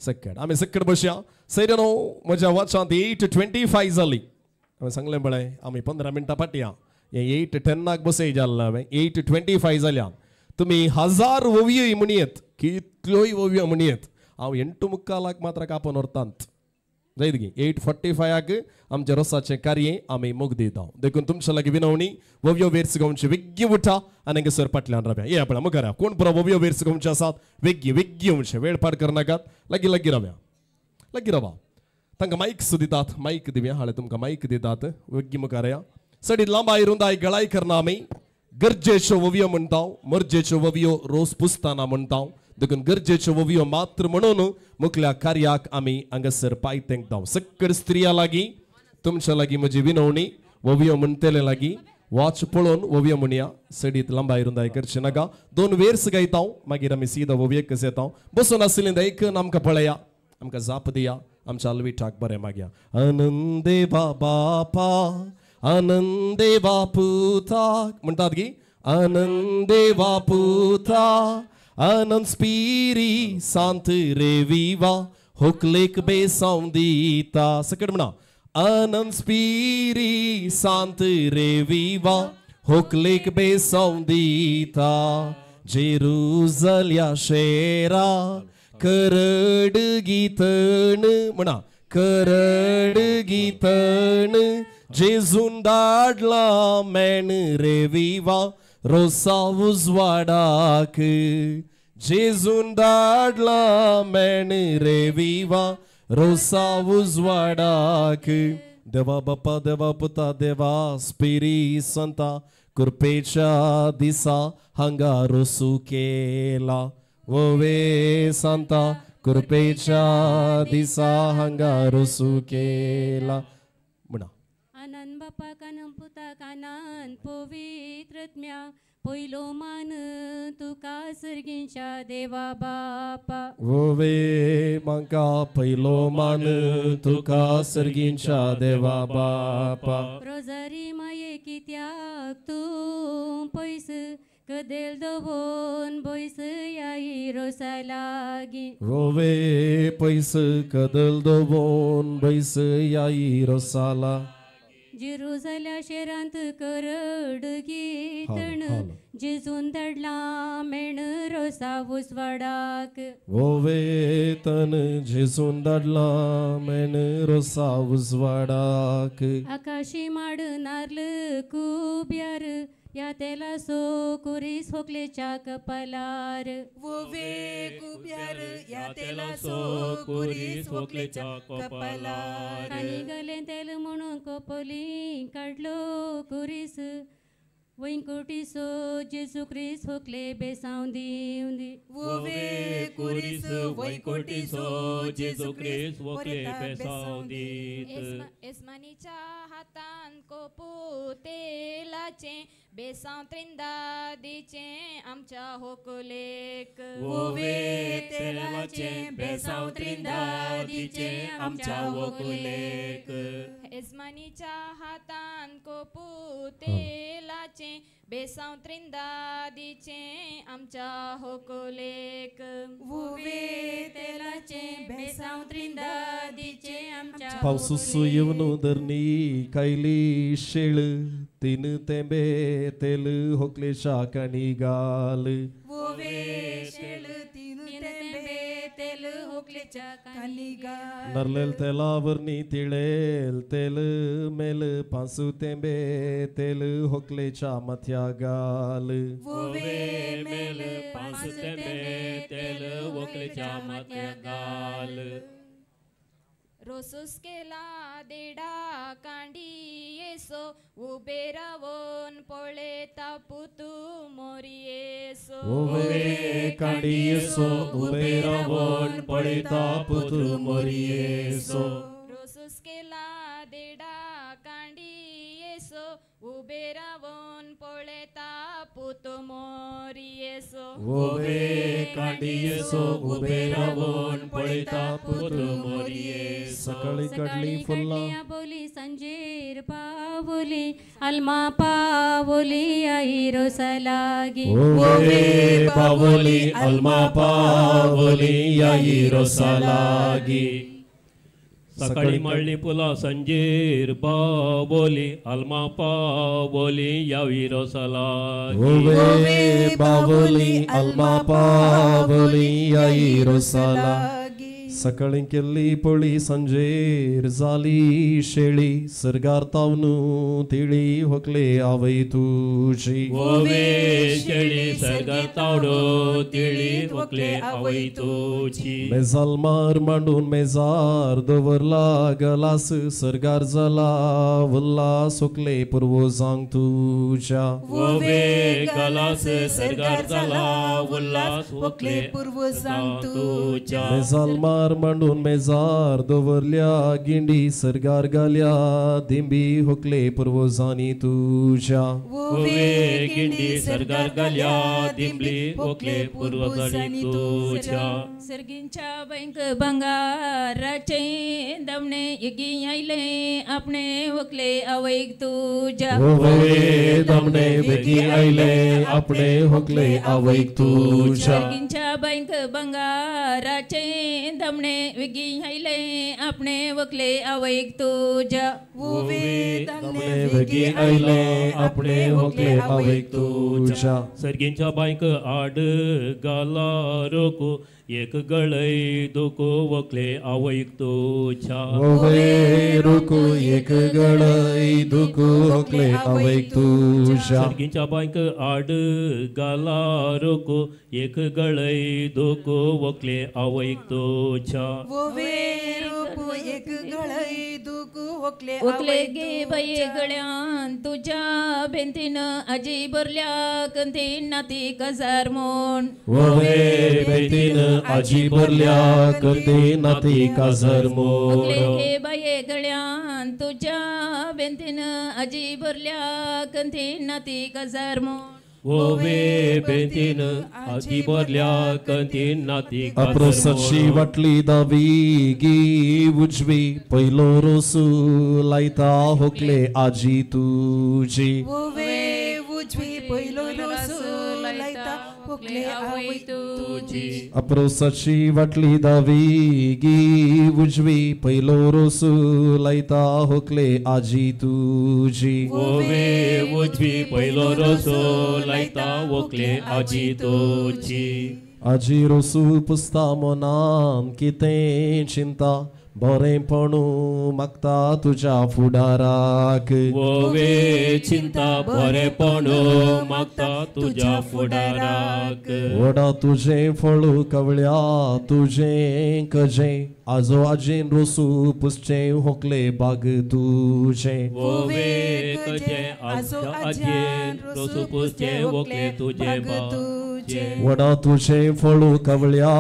सक्कड आमी सक्कड बसया. सैरनो म्हज्या वाचांत 8:25 जाली. हांवें सांगलें पळय आमी 15 मिनटां फाटया. हें 8:10 बसय जालें हांवें 8:25 जाल्या. तुमी 1000 ओवयो म्हणयेत कितल्योय ओवयो म्हणयेत हांव 8:45 मात्र कापून व्हरतात जायत गी. 8:45 आमच्या रोसाचें कार्य आमी मोग दिता. देखून तुमच्या लागीं विनवणी ओवयो वेर्स गावचे वेग्गी उठा आनी हांगासर फाटल्यान रावया. ये आपल्या मुखार कोण पुरो ओवयो वेर्स गावचे आसात वेग्गी वेग्गी येवचे वेळ पाड करनाकात. लागीं लागीं रावया लागीं रावा. तांकां मायक सुद्दां दितात मायक दिवया हाळे तुमकां मायक दितात वेग्गी मुखार या. सडी लांबाय रुंदाय गळाय करना आमी गरजेच्यो ओवयो म्हणटा मर्जेच्यो ओवयो रोस पुसताना म्हणटा. देखून गरजेच्यो ओवयो मात्र म्हणून मुखल्या कार्याक आमी हांगासर पांय तेंकता. सक्कड स्त्रिया लागीं तुमच्या लागीं म्हजी विनवणी ओवयो म्हणटले लागीं वॉच पळोवन ओवयो म्हणया. सडीत लांबाय रुंदाय करचे नाका. 2 वेर्स गायता मागीर आमी सीदा ओवयेक येता. बसून आशिल्लीं ऐकून आमकां पळया आमकां जाप दिया आमच्या आलविठाक बरें मागया. आनंदे बापा आनंदे बापुता म्हणटात गी आनंदे बापुता आनंद स्पिरी सांत रे विवा होकलेक बेसांव दिता. सकट म्हणा आनंद स्पिरी सांत रे विवा होकलेक बेसांव दिता. जेरुजल्या शेरा करड गीतण म्हणा करड गीतण जेजून धाडला मेण रे विवा रोसा उजवाडाक. जेजून धाडला मेण रे विवा रोसा उजवाडाक. देवा बापा देवा पुता देवा स्पिरी संता कृपेच्या दिसा हांगा रोसू केला. वोवे सांता कृपेच्या दिसा हांगा रोसू केला म्हणा. आनंद बापा कानम पुता कानान पवित्रत्म्या पयलो मान तुका सर्गींच्या देवा बापा. वोवे म्हाका पयलो मान तुका सर्गींच्या देवा बापा. रोजारी माये कित्याक तूं पयस कदेल दवोन बैस याई रोसा लागीं. वोवे पयस कदल दवोन बैस याई रोसाला. जेरुजल्या शेरांत करड गीतण जेजून धाडला मेण रोसा उजवाडाक. वोवे तन जेजून धाडला मेण रोसा उजवाडाक. आकाशी माड नार्ल कुब्यार या तेला सो कुरीस होकलेच्या कपालार. वोवे कुब्यार या तेला सो कुरीस होकलेच्या कपालार. आनी गलें तेल म्हणून कोपली काडलो कुरीस वैंकुटीसो जेजू क्रिस्त होकले बेसांव दिवंदी. वोवे कुरीस वैंकुटीसो जेजू क्रिस्त होकले बेसांव दीत. एस्मानीच्या हातान कोपू तेलाचें बेसांव त्रिंदादीचें आमच्या होकलेक. वोवे तेलाचें बेसांव त्रिंदादीचें आमच्या होकलेक. एस्मानीच्या हातान कोपू तेलाचें बेसांव त्रिंदादीचें आमच्या होकलेक. वोवे तेलाचें बेसांव त्रिंदादीचें आमच्या. पावसुसू येवन धरणी कायली शेळ 3 तेंबे तेल होकलेच्या काणी घाल. वोवे शेळ 3 तेंबे तेल होकलेच्या काणी घाल. नरलेल तेलावरनी तिळेल तेल मेल 5 तेंबे तेल होकलेच्या माथ्या घाल. वोवे मेल 5 तेंबे तेल होकलेच्या माथ्या घाल. रोसूस केला देडा कांडी येसो उबे रावोन पळयता पुतू मोरयेसो. उबे कांडी येसो उबे रावोन पळयता पुतू मोरयेसो. रोसूस केला देडा कांडी येसो उबे रावन पळयता पूत मोरयेसो ओवे कांडियेसो उबे रावन पळयता पूत मोरयेसो. सकाळी काडली फुलां आबोली सांजेर पावली आल्मा पावली आई रोसा लागी. ओवे पावली आल्मा पावली आई रोसा लागी. सकाळी माळली फुलां सांजेर पावली आल्मा पावली यावी रोसा लागी. ओवे बावली आल्मा पावली आई रोसा लागी. सकाळी केल्ली पोळी सांजेर जाली शेळी सरगार तावनू तिळी होकले आवय तुजी. ओवे शेळी सरगार तावडो तिळी होकले आवय तुजी. मेजाल मार मांडून मेजार दवरला गलास सरगार जाला उल्लास होकले पुर्वजांक तुज्या. ओवे गलास सरगार जाला उल्लास होकले पुर्वजांक तुज्या. मेजाल मार मांडून मेजार दवरल्या गिंडी सरगार घाल्या दिंबी होकले पुर्वजांनी तुज्या. ओवे गिंडी सरगार घाल्या दिंबी होकले पुर्वजांनी तुज्या. सर्गींच्या बैंक भांगाराचे दमणे यगी आयले आपणे होकले आवयक तुज्या. ओवे दमणे बेगी आयले आपणे होकले आवयक तुज्या. सर्गींच्या बैंक भांगाराचे दमणे वेगी आयले आपणे वकले आवयक तुज्या. ओवे दमणे वेगी आयले आपणे वकले आवयक तुज्या. सर्गींच्या बांयक आड गाला रोको एक गळय दोको वकले आवयक तुज्या. ओवे रोको एक गळय दोको वकले आवयक तुज्या. सर्गींच्या बांयक आड गाला रोको एक गळय दोको वकले आवयक तुज्या. ओवे रोको एक गळय दोको वकले वकले गे बाये गळ्यान तुज्या बेंतीन आजी भरल्या कंतीन नाती कजार म्हूण. ओवे बेंतीन आजी भरल्या कंतीन नाती काजार म्हूण. वकले गे बाये गळ्यान तुज्या बेंतीन आजी भरल्या कंतीन नाती काजार म्हूण. ओवे बेंतीन आजी भरल्या कंतीन नाती काजार म्हूण. अप्रोसाची वाटली दावी गी उजवी पयलो रोसू लायता होकले आजी तुजी. ओवे उजवी पयलो रोसू लायता होकले आवय तुजी. अप्रोसाची वाटली दावी गी उजवी पयलो रोसू लायता होकले आजी तुजी. ओवे उजवी पयलो रोसो लायता होकले आजी तुजी. आजी रोसू पुसता मनान कितें चिंता बरेंपणू मागता तुज्या फुडाराक. ओवे चिंता बरेंपणू मागता तुज्या फुडाराक. वडा तुजें फळू कवळ्या तुजें कजें आजो आजेन रोसू पुसचें होकले बाग तुजें. ओवे कजें आजो आजेन रोसू पुसचें होकले तुजें बाग. वडा तुजें फळू कवळ्या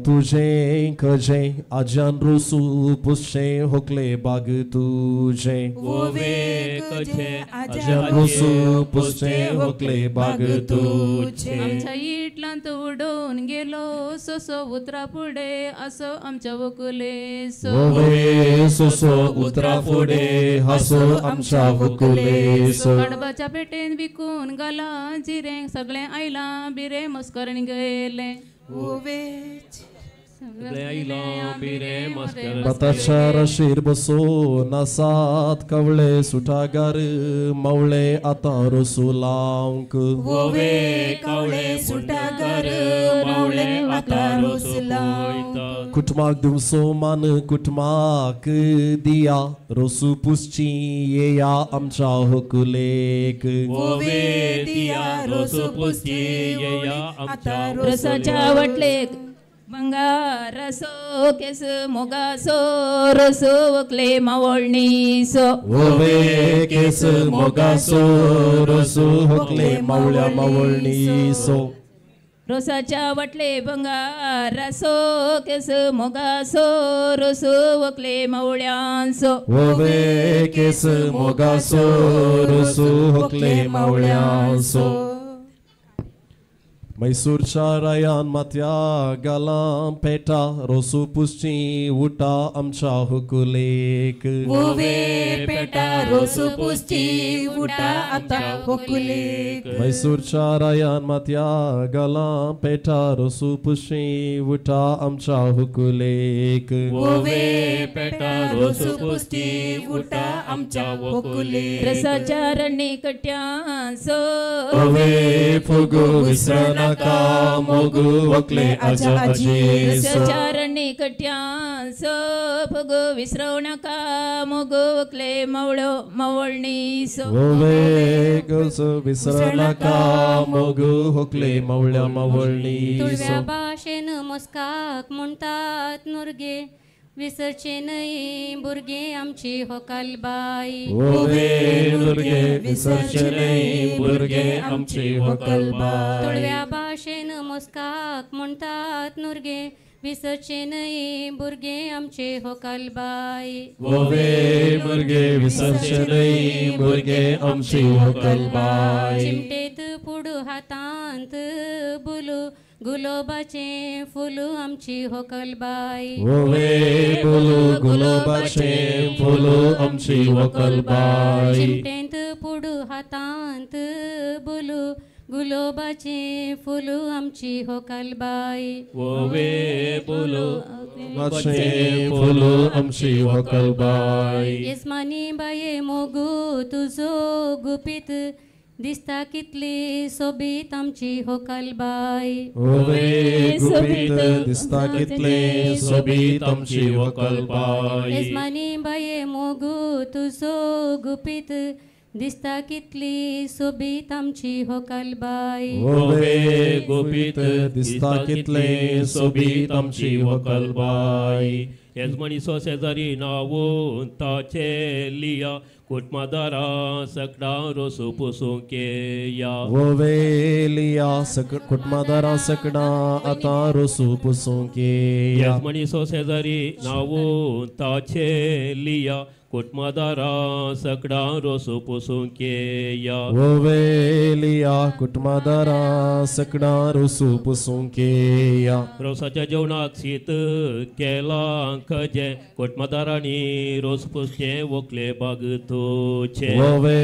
तुजें कजें आज्यान रोसू पुसचें होकले बाग तुजें. ओवे कजें आज्यान रोसू पुसचें होकले बाग तुजें. आमच्या इटलांत उडोवन गेलो सोसो उतरा फुडें असो आमच्या वकुलेसो. ओवे सोसो उतरा फुडें हासो आमच्या वकुलेसो. कडबाच्या पेटेन विकून घाला जिरें सगळें आयलां बिरें मस्करण गेलें. ओवे भाताच्या राशीर बसून आसात कवळे सुटागार मावळे आतां रोसू लावंक. ओवे कवळे सुटागार मावळे आतां रोसू लावंक. कुटुंबाक दिवसो मान कुटुंबाक दिया रोसू पुसची येया आमच्या होकुलेक. ओवे दिया रोसू पुसची येया आमच्या रोसाच्या वाटलेक बंगारसो केस मोगासो रसो वकले मावळणीसो. ओवे केस मोगासो रसो होकले मावळ्या मावळणीसो. रोसाच्या वाटले बंगारासो केस मोगासो रोसो वकले मावळ्यांसो ओवे केस मोगासो रोसो वकले मावळ्यांसो मैसूरच्या रायान मात्या गालां पेटा रोसू पुसची उटा आमच्या हुकुलेक ओवे पेटा रोसू पुसची उटा आमच्या हुकुलेक मैसूरच्या रायान मात्या गालां पेटा रोसू पुसची उटा आमच्या हुकुलेक ओवे पेटा रोसू पुसची उटा आमच्या हुकुलेक रसाच्या रणी कट्यांसो ओवे फुगू विसरनाका मोगू वकले आजा आजीसो रसाच्या कट्यांसो फुगू विसरू नका मोगू वकले मावळो मावळणीसो ओवे गोसो विसरनाका मोगू वकले मावळ्या मावळणीसो तुळव्या भाशेन मोस्काक म्हणटात नुरगे विसरचे न्हय भुरगे आमची होकलबाई ओवे नुरगे विसरचे न्हय भुरगे आमची होकलबाई तुळव्या भाशेन मोस्काक म्हणटात नुरगे विसरचे न्हय भुरगे आमचे होकलबाई ओवे भुरगे विसरचे न्हय भुरगे आमची होकलबाई चिमटेत पुडू हातांत बुलू गुलोबाचे फुलू आमची होकलबाई ओवे बुलू गुलोबाचे फुलू आमची होकलबाई चिमटेंत पुडू हातांत बुलू गुलोबाचे फुलू आमची होकलबाई ओवे बुलू गुलोबाचे फुलू आमची होकलबाई येजमानी बाये मोगू तुजो गुपीत दिसता कितली सोबीत आमची होकलबाई ओवे गुपीत दिसता कितले सोबीत आमची होकलबाई येजमानी बाये मोगू तुजो गुपीत दिसता कितली सोबीत आमची होकलबाई ओवे गुपीत दिसता कितले सोबीत आमची होकलबाई येजमानीचो शेजारी नावून ताचे लिया कुटुंबादारा सकडां रोसू पुसूंक येया ओवे लिया कुटुंबादारा सकडां आतां रोसू पुसूंक येया येजमानीचो शेजारी नावून ताचे लिया कुटुंबादारा सकडां रोसू पुसूंक येया ओवे लिया कुटुंबादारा सकडां रोसू पुसूंक येया रोसाच्या जेवणाक शीत केलां खजें कुटुंबादारांनी रोस पुसचें वकले बागतोचें ओवे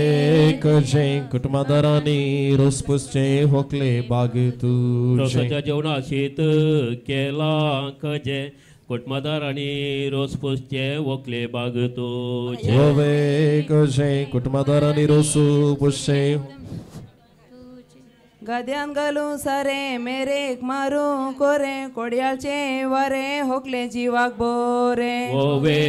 खजें कुटुंबादारांनी रोस पुसचें वकले बागतोचें रोसाच्या जेवणाक शीत केलां खजें कुटुंबादारांनी रोस पुसचें वकले बागतोचें ओवे खजें कुटुंबादारांनी रोस पुसचें गद्यान घालूं सारें मेरेक मारूं कोरें कोडयाळचें वारें होकलें जिवाक बोरें ओवे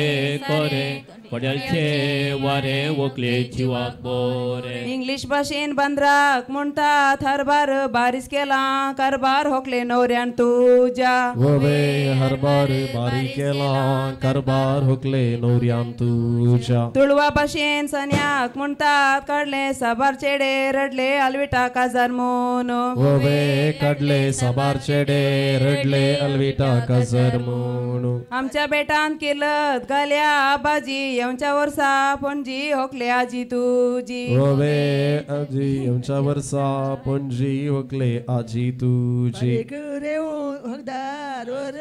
कोरें कोडयाळचें वारें होकलें जिवाक बोरें इंग्लीश भाशेन बंदराक म्हणटात हरबार बारीस केलां कारबार होकले न्हवऱ्यान तुज्या ओवे हरबार बारी केलां कारबार होकले न्हवऱ्यान तुज्या तुळवा भाशेन सन्याक म्हणटात काडले साबार चेडे रडले आलविटा काजार मोन ओवे काडले साबार चेडे रडले अलविटा काजार म्हूण आमच्या बेटान किलत घाल्या भाजी येवच्या वर्सा पणजी होकले आजी तुजी ओवे आजी येवच्या वर्सा पणजी होकले आजी तुजी हकदार वर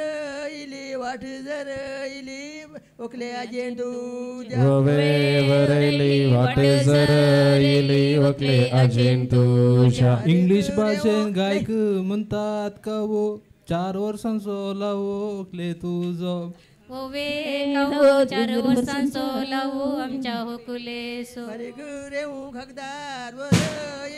इली वाट जर इली होकले आजी तुज्या ओवे वरयली वाट जर इली होकले आजी तुज्या इंग्लीश भाशेन गायक म्हणटात कावो 4 वर्सांचो लावो होकले तुजो ओवे कावो 4 वर्सांचो लावो आमच्या होकुलेसो खगदार वर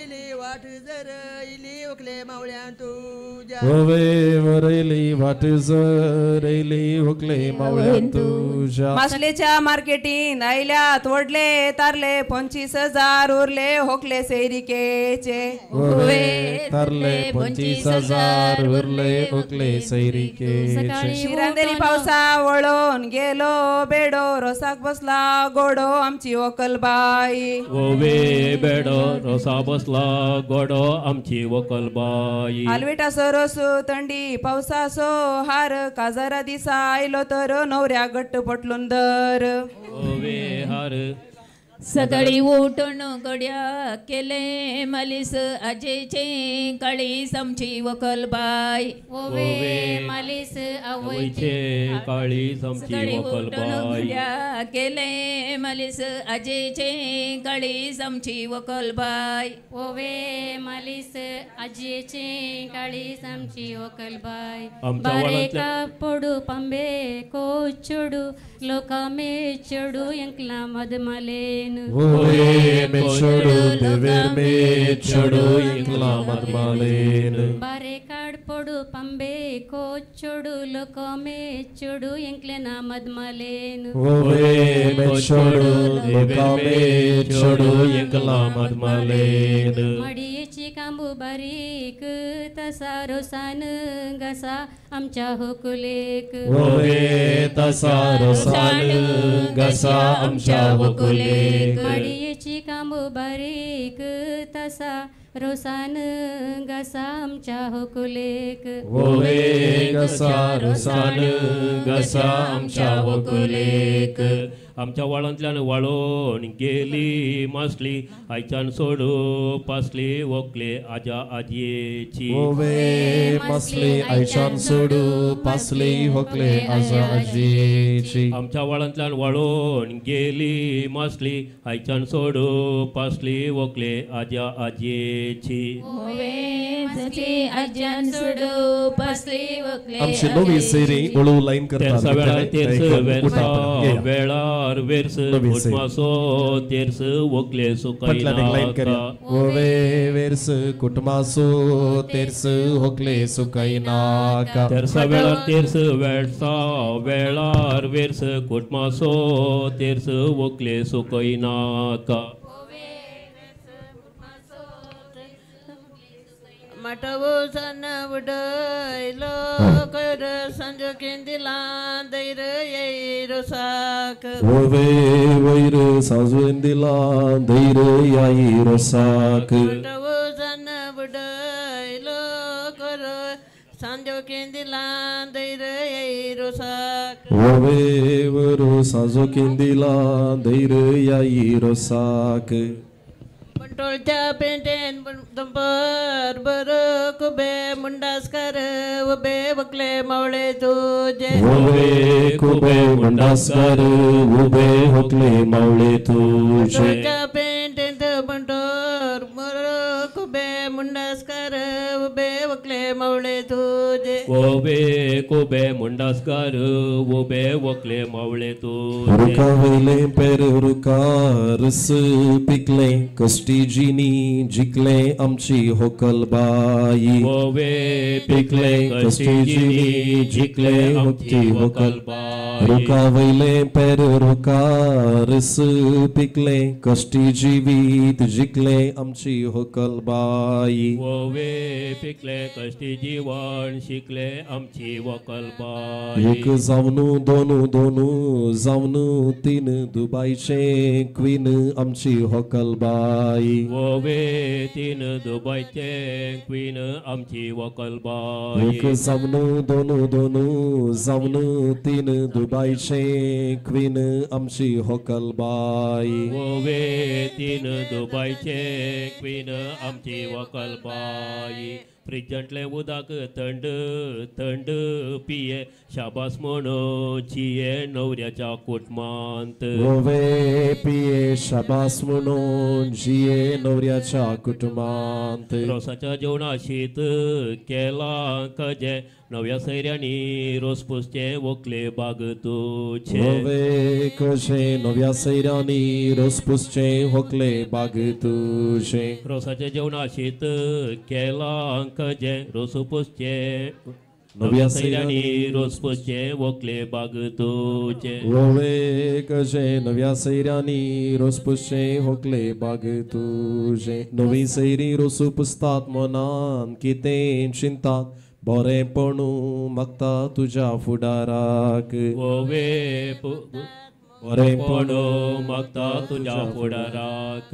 इली वाट जर इली होकले मावळ्यान तुज्या ओवे वरयली वाट जर इली होकले मावळ्यान तुज्या मासलेच्या मार्केटीन आयल्यात व्हडले तारले 25,000 उरले होकले सैरिकेचे ओवे तारले 25,000 उरले होकले सैरिकेचे शिरांदेरी पावसा वळोन गेलो बेडो रोसाक बसला गोडो आमची व्हंकल बाई. ओवे बेडो रोसा बसला गोडो आमची व्हंकल बाई. आलविटासो रोसू थंडी पावसासो हार काजारा दिसा आयलो तर नवऱ्या घट्ट पटलून धर. ओवे हार. सकाळी उठून गड्या केले मालीस आजेचे काळीस आमची व्हंकल बाई. ओवे मालीस आवयचे काळीस आमची व्हंकल बाई. गड्या केले मालीस आजेचे काळीस आमची व्हंकल बाई. ओवे मालीस आजयेचे काळीस आमची व्हंकल बाई. बारेका पडू पांबे कोचडू लोका मेचडू ఎంకలా మదమలేను. ఓవే మెచ్చడు దేవేర్ మెచ్చడు ఎంకలా మదమలేను. బారేకాడ్ పొడు పంబే కోచొడు లోక మెచ్చడు ఎంకలనా మదమలేను. ఓవే మెచ్చడు లోక మెచ్చడు ఎంకలా మదమలేను. मडियेची कांबू बारीक तसा रोसान घसा आमच्या होकुलेक. ओवे तसा रोसान घसा आमच्या होकुलेक. मडियेची कांबू बारीक तसा रोसान घसा आमच्या होकुलेक. ओवे घसा रोसान घसा आमच्या होकुलेक. आमच्या वाळांतल्यान वाळोन गेली मासली आयच्यान सोडू पासली व्हंकले आजा आजयेची. ओवे मासली आयच्यान सोडू पासली व्हंकले आजा आजयेची. आमच्या वाळांतल्यान वाळोन गेली मासली आयच्यान सोडू पासली व्हंकले आजा आजयेची. ओवे आयच्यान सोडू पासली व्हंकले. आमची नवी सेरी वळू लाईन करता. वेळार वेळार वेर्स कुटुंबासो तेर्स व्हंकले सुकयनाका. ओवे वेर्स कुटुंबासो तेर्स व्हंकले सुकयनाका. तेर्सा वेळार तेर्स वेळसा वेळार वेर्स कुटुंबासो तेर्स व्हंकले सुकयनाका. मटवो सन उडयलो कयर संजो केंदिला दैर येरो साक. ओवे वैर साजवेंदिला दैर यायरो साक. मटवो सन उडयलो कर संजो केंदिला दैर येरो साक. ओवे वरो साजो केंदिला दैर यायरो साक. बंटोळच्या पेंटेन दंपर बरं कुबे मुंडासकर उबे वकले मावळे तुझे. उबे कुबे मुंडासकर उबे वकले मावळे तुझे. बंटोळच्या पेंटेन बंटोर बरं कुबे मुंडासकर उबे वकले मावळे तुझे. उबे कुबे मुंडासकर उबे वकले मावळे तुझे. रुका वयले पेर रुका रस पिकले कष्टी जिनी जिकले आमची होकल बाई. ओवे पिकले कष्टी जिनी जिकले आमची होकल बाई. रुका वयले पेर रुका रस पिकले कष्टी जीवीत जिकले आमची होकल बाई. ओवे पिकले कष्टी जीवन शिकले आमची होकल बाई. एक जावनू दोनू दोनू जावनू तीन दुबायचे क्वीन आमची होकल बाई. ओवे तीन दुबयचे क्वीन आमची व्हंकल बाई. एक जावनू दोनू दोनू जावनू तीन दुबयचे क्वीन आमची व्हंकल बाई. ओवे तीन दुबयचे क्वीन आमची व्हंकल बाई. फ्रिजांतलें उदक थंड थंड पिये शाबास म्हणून जिये न्हवऱ्याच्या कुटुंबांत. ओवे पिये शाबास म्हणून जिये न्हवऱ्याच्या कुटुंबांत. रोसाच्या जेवणा शीत केलां कजें नव्या सैऱ्यांनी रोस पुसचें व्हंकले बाग तुझे. ओवे कजें नव्या सैऱ्यांनी रोस पुसचें व्हंकले बाग तुझे. रोसाच्या जेवणा शीत केलां कजें रोस पुसचें नव्या सैऱ्यांनी रोस पुसचें व्हंकले बाग तुझे. ओवे कजें नव्या सैऱ्यांनी रोस पुसचें व्हंकले बाग तुझे. नवी सैरी रोस पुसतात मनान कितें चिंतात बरेंपण मागता तुज्या फुडाराक वोवे बरेंपण मागता तुज्या फुडाराक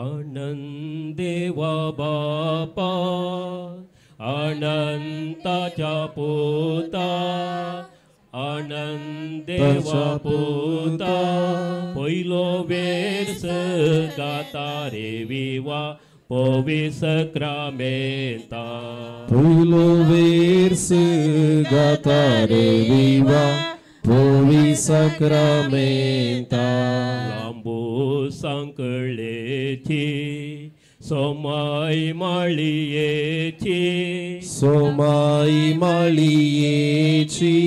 आनंद देवा बापा अनंताच्या पुता आनंद देवा पुता पयलो वेर्स गाता रे विवा पोवी सक्रामेंता पयलो वेर्स गाता रे विवा पोवी सक्रामेंता लांबू सांकळेची सोमाई माळयेची सोमाई माळयेची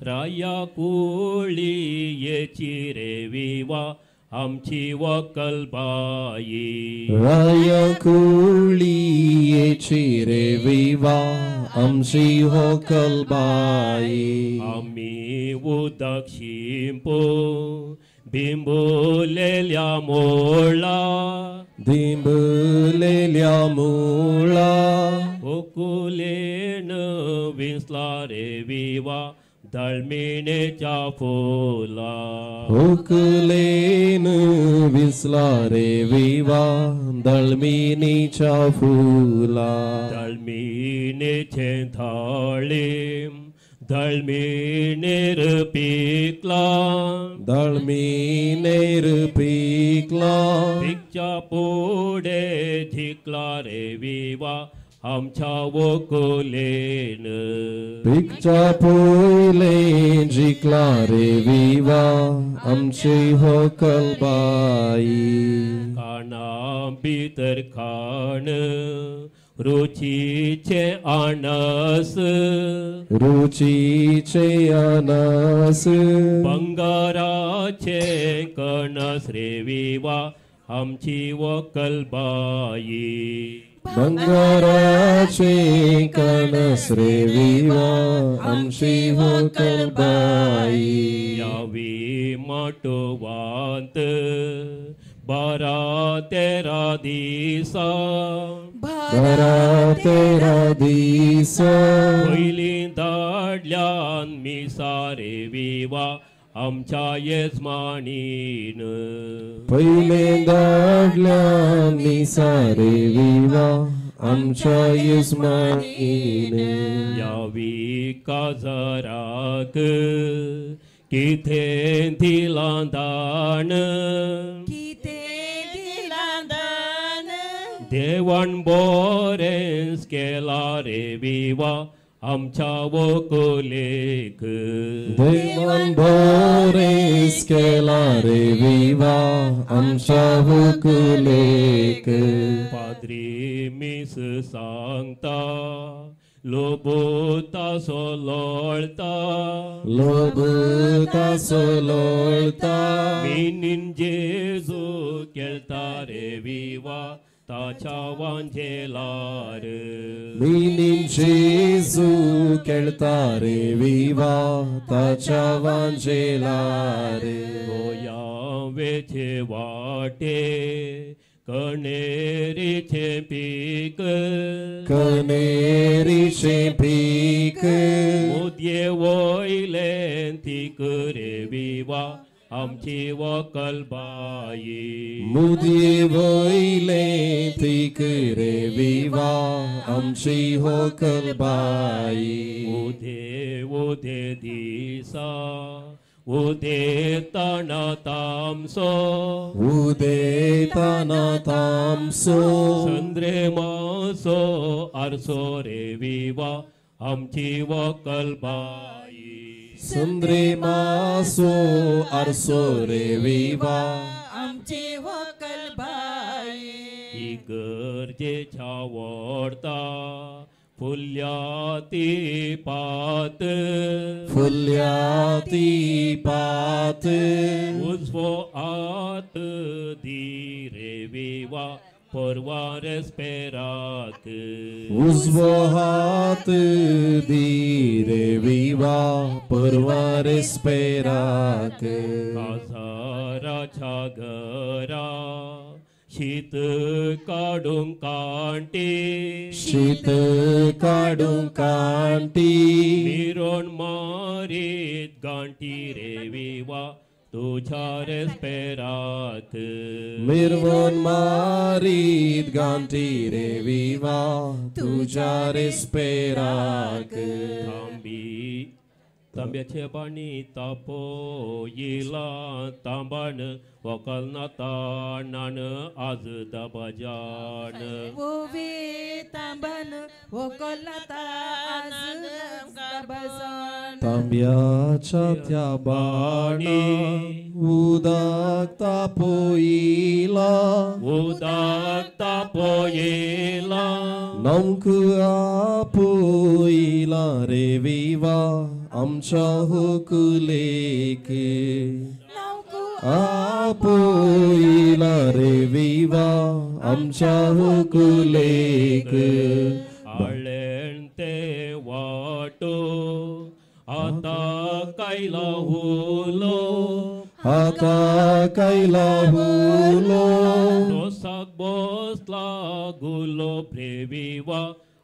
राया कुळयेची रे विवा आमची वकलबाई राया कुळयेची रे विवा आमची वकलबाई आमी उदक शिंपो बिंबुलेल्या मोळा दिंबलेल्या मुळा ओकुलेन विसला रे विवा दळमिणेच्या फुला हुकलेन विसला रे विवा दळमिणीच्या फुला दळमिणेचे थाळीम दळमिणेर पिकला दळमिणेर पिकला पिकच्या पुढे झिकला रे विवा आमच्या वकुलेन पिकच्या पयले जिखला रे विवा आमची होकलबाई काना भितर खाण रुचीचे आणस रुचीचे आणस बंगाराचे कणस रे विवा आमची वकलबाई बंगाराचे कणस रे विवा आमची होकलबाई यावी माटवांत 12 13 दिसा 12 13 दिसा पयलीं धाडल्यान मिसा रे विवा आमच्या येजमानीन पयलें धाडल्यान मिसा रे विवा आमच्या येजमानीन यावी काजराक कितें दिलां दान कितें दिलां दान देवान बोरेंच केला रे विवा आमच्या वकुलेक देवान बोरेंच केला रे विवा आमच्या वकुलेक पाद्री मीस सांगता लोबोता सोलोळता लोबोता सोलोळता मिनीन जेजू केळता रे विवा ताच्या वांजेलार मिनीन जेजू केळता रे विवा ताच्या वांजेलार गोया वेचे वाटे कणेरीचे पीक कणेरीचे पीक मुदये वयलें तीक रे विवा आमची वकलबाई मुदये वयलें तीक रे विवा आमची होकलबाई उदे उदे दिसा उदेताना तामसो उदेताना तामसो संद्रे मासो आरसो रे विवा आमची वकलबाई संद्रे मासो आरसो रे विवा आमची वकलबाई इगर्जेच्या वोडता फुल्या ती पात फुल्या ती पात उजवो आत दी रे विवा परवार स्पेराक उजवो हात दी रे विवा परवार स्पेराक काजाराच्या घरा शीत काडूंक कांटी शीत काडूंक कांटी मिरोण मारीत गांठी रे विवा तुझ्या रेस्पेराक मिरवण मारीत गांठी रे विवा तुझ्या रेस्पेराक तांबी तांब्याचे पाणी तापोयला तांबाण वकल ना ताणान आज दबाजान ओवे तांबान वकल ना आज दबाजान तांब्याच्या त्या बाणा उदक तापोयला उदक तापोयला नमक आपोयला रे विवा आमच्या हुकुलेक आपोयला रे विवा आमच्या हुकुलेक आळेण ते वाटो आता कायला हुलो आता कायला हुलो रोसाक बसला गुलो प्रेविवा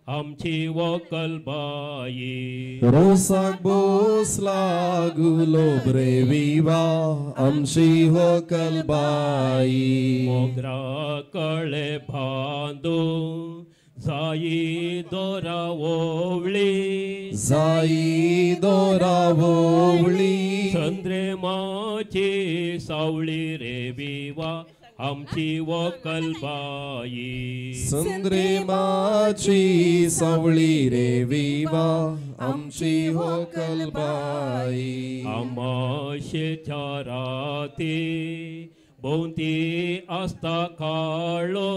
आमची वकल बाई रोसाक बसला गुलो ब्रेविवा आमची वकल बाई मोगरा कळे बांदू जाई दोरा ओवळी जाई दोरा ओवळी चंद्रमाची सावळी रे विवा आमची वकल बाई चंद्रमाची सावळी रे विवा आमची वकल बाई आमाशेच्या राती भोंवती आसता काळो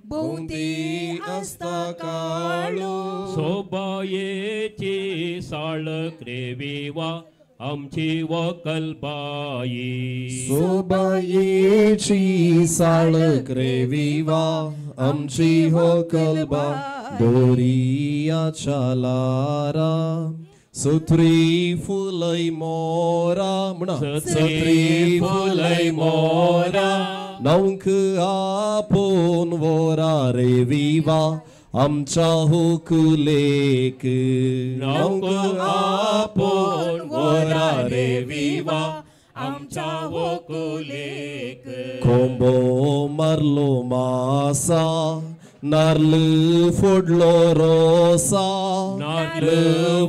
भोंवती आसता काळो सोबायेची साळक रे विवा आमची वकल बाई सोबायेची साळक रे विवा आमची वकल बाई दोरियाच्या लारा सत्री फुलय मोरा म्हणा सत्री फुलय मोरा नवंक आपोन वोरा रे विवा आमच्या हुकुलेक नवंक आपोन वोरा रे विवा आमच्या हुकुलेक कोंबो मारलो मासा नार्ल फोडलो रोसा नार्ल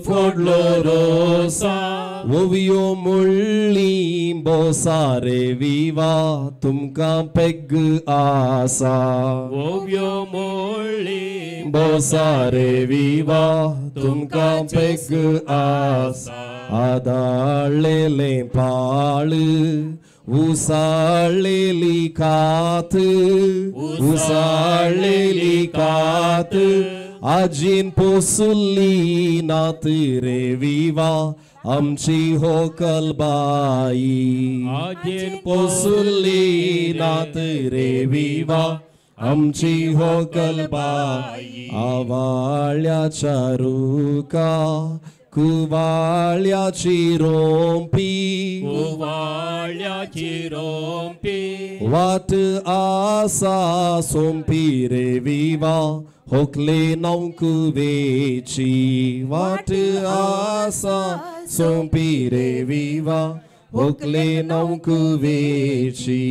फोडलो रोसा ओवियो मुळ्ळी बोसा रे विवा तुमकां पेग आसा ओवियो मुळ्ळी बोसा रे विवा तुमकां पेग आसा आदाळलेलें पाळ उसाळलेली कात उसाळलेली कात आजीन पोसुल्ली नात रे विवा आमची होकल बाई आजीन पोसुल्ली नात रे विवा आमची होकल बाई आवाळ्याच्या रुका कुवाळ्याची रोंपी कुवाळ्याची रोंपी वाट आसा सोंपी रे विवा होकले नवंक वेची वाट आसा सोंपी रे विवा होकले नवंक वेची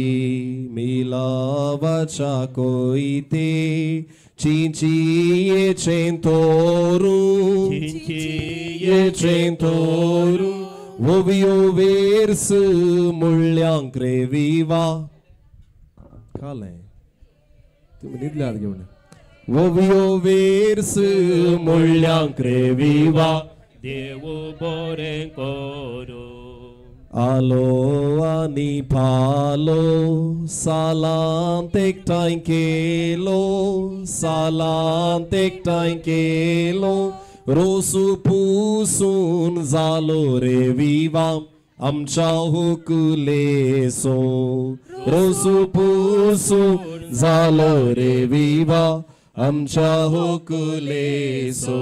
मिलावाच्या कोयते चिंचियेचें तोरू चिंचियेचें तोरू ओवियो वेर्स मुळ्यांक रे विवा कालें तुमी न्हिदल्यात घेवन ओवियो वेर्स मुळ्यांक रे विवा देव बरें करूं आलो आनी पालो सालांत एकठांय केलो सालांत एकठांय केलो रोसू पुसून जालो रे विवा आमच्या हुकुलेसो रोसू पुसून जालो रे विवा आमच्या हुकुलेसो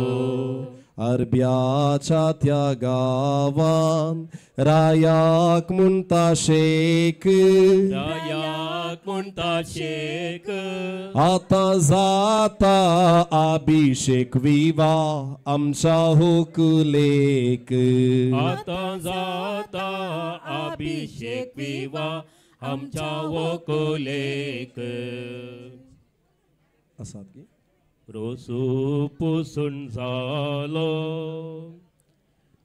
अरब्याच्या त्या गांवान रायाक म्हणटा शेक, रायाक म्हणटा शेक. आतां जाता अभिषेक विवा आमच्या होकुलेक, आतां जाता अभिषेक विवा आमच्या होकुलेक. आसात की रोसू पुसून जालो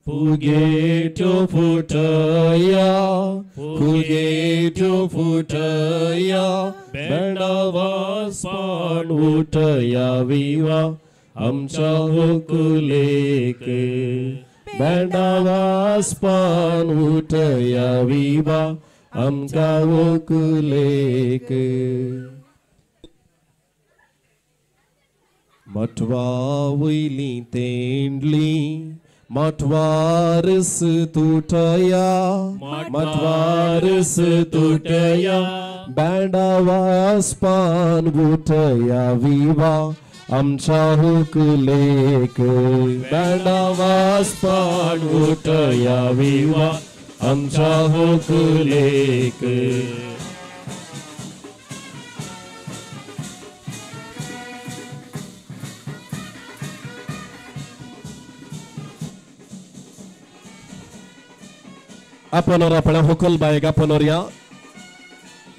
फुगेट्यो फुटया, फुगेट्यो फुटया, बेंडा वासपान उठया विवा आमच्या होकुलेक, बेंडा वासपान उठया विवा आमच्या होकुलेक. मठवा वयली तेंडली मठवारस तुटया, मठवारस तुटया, बँडा वासपान उठया विवा आमच्या होकुलेक, बँडा वासपान उठया विवा आमच्या होकुलेक. आपण आपल्या होकल बायक आपण या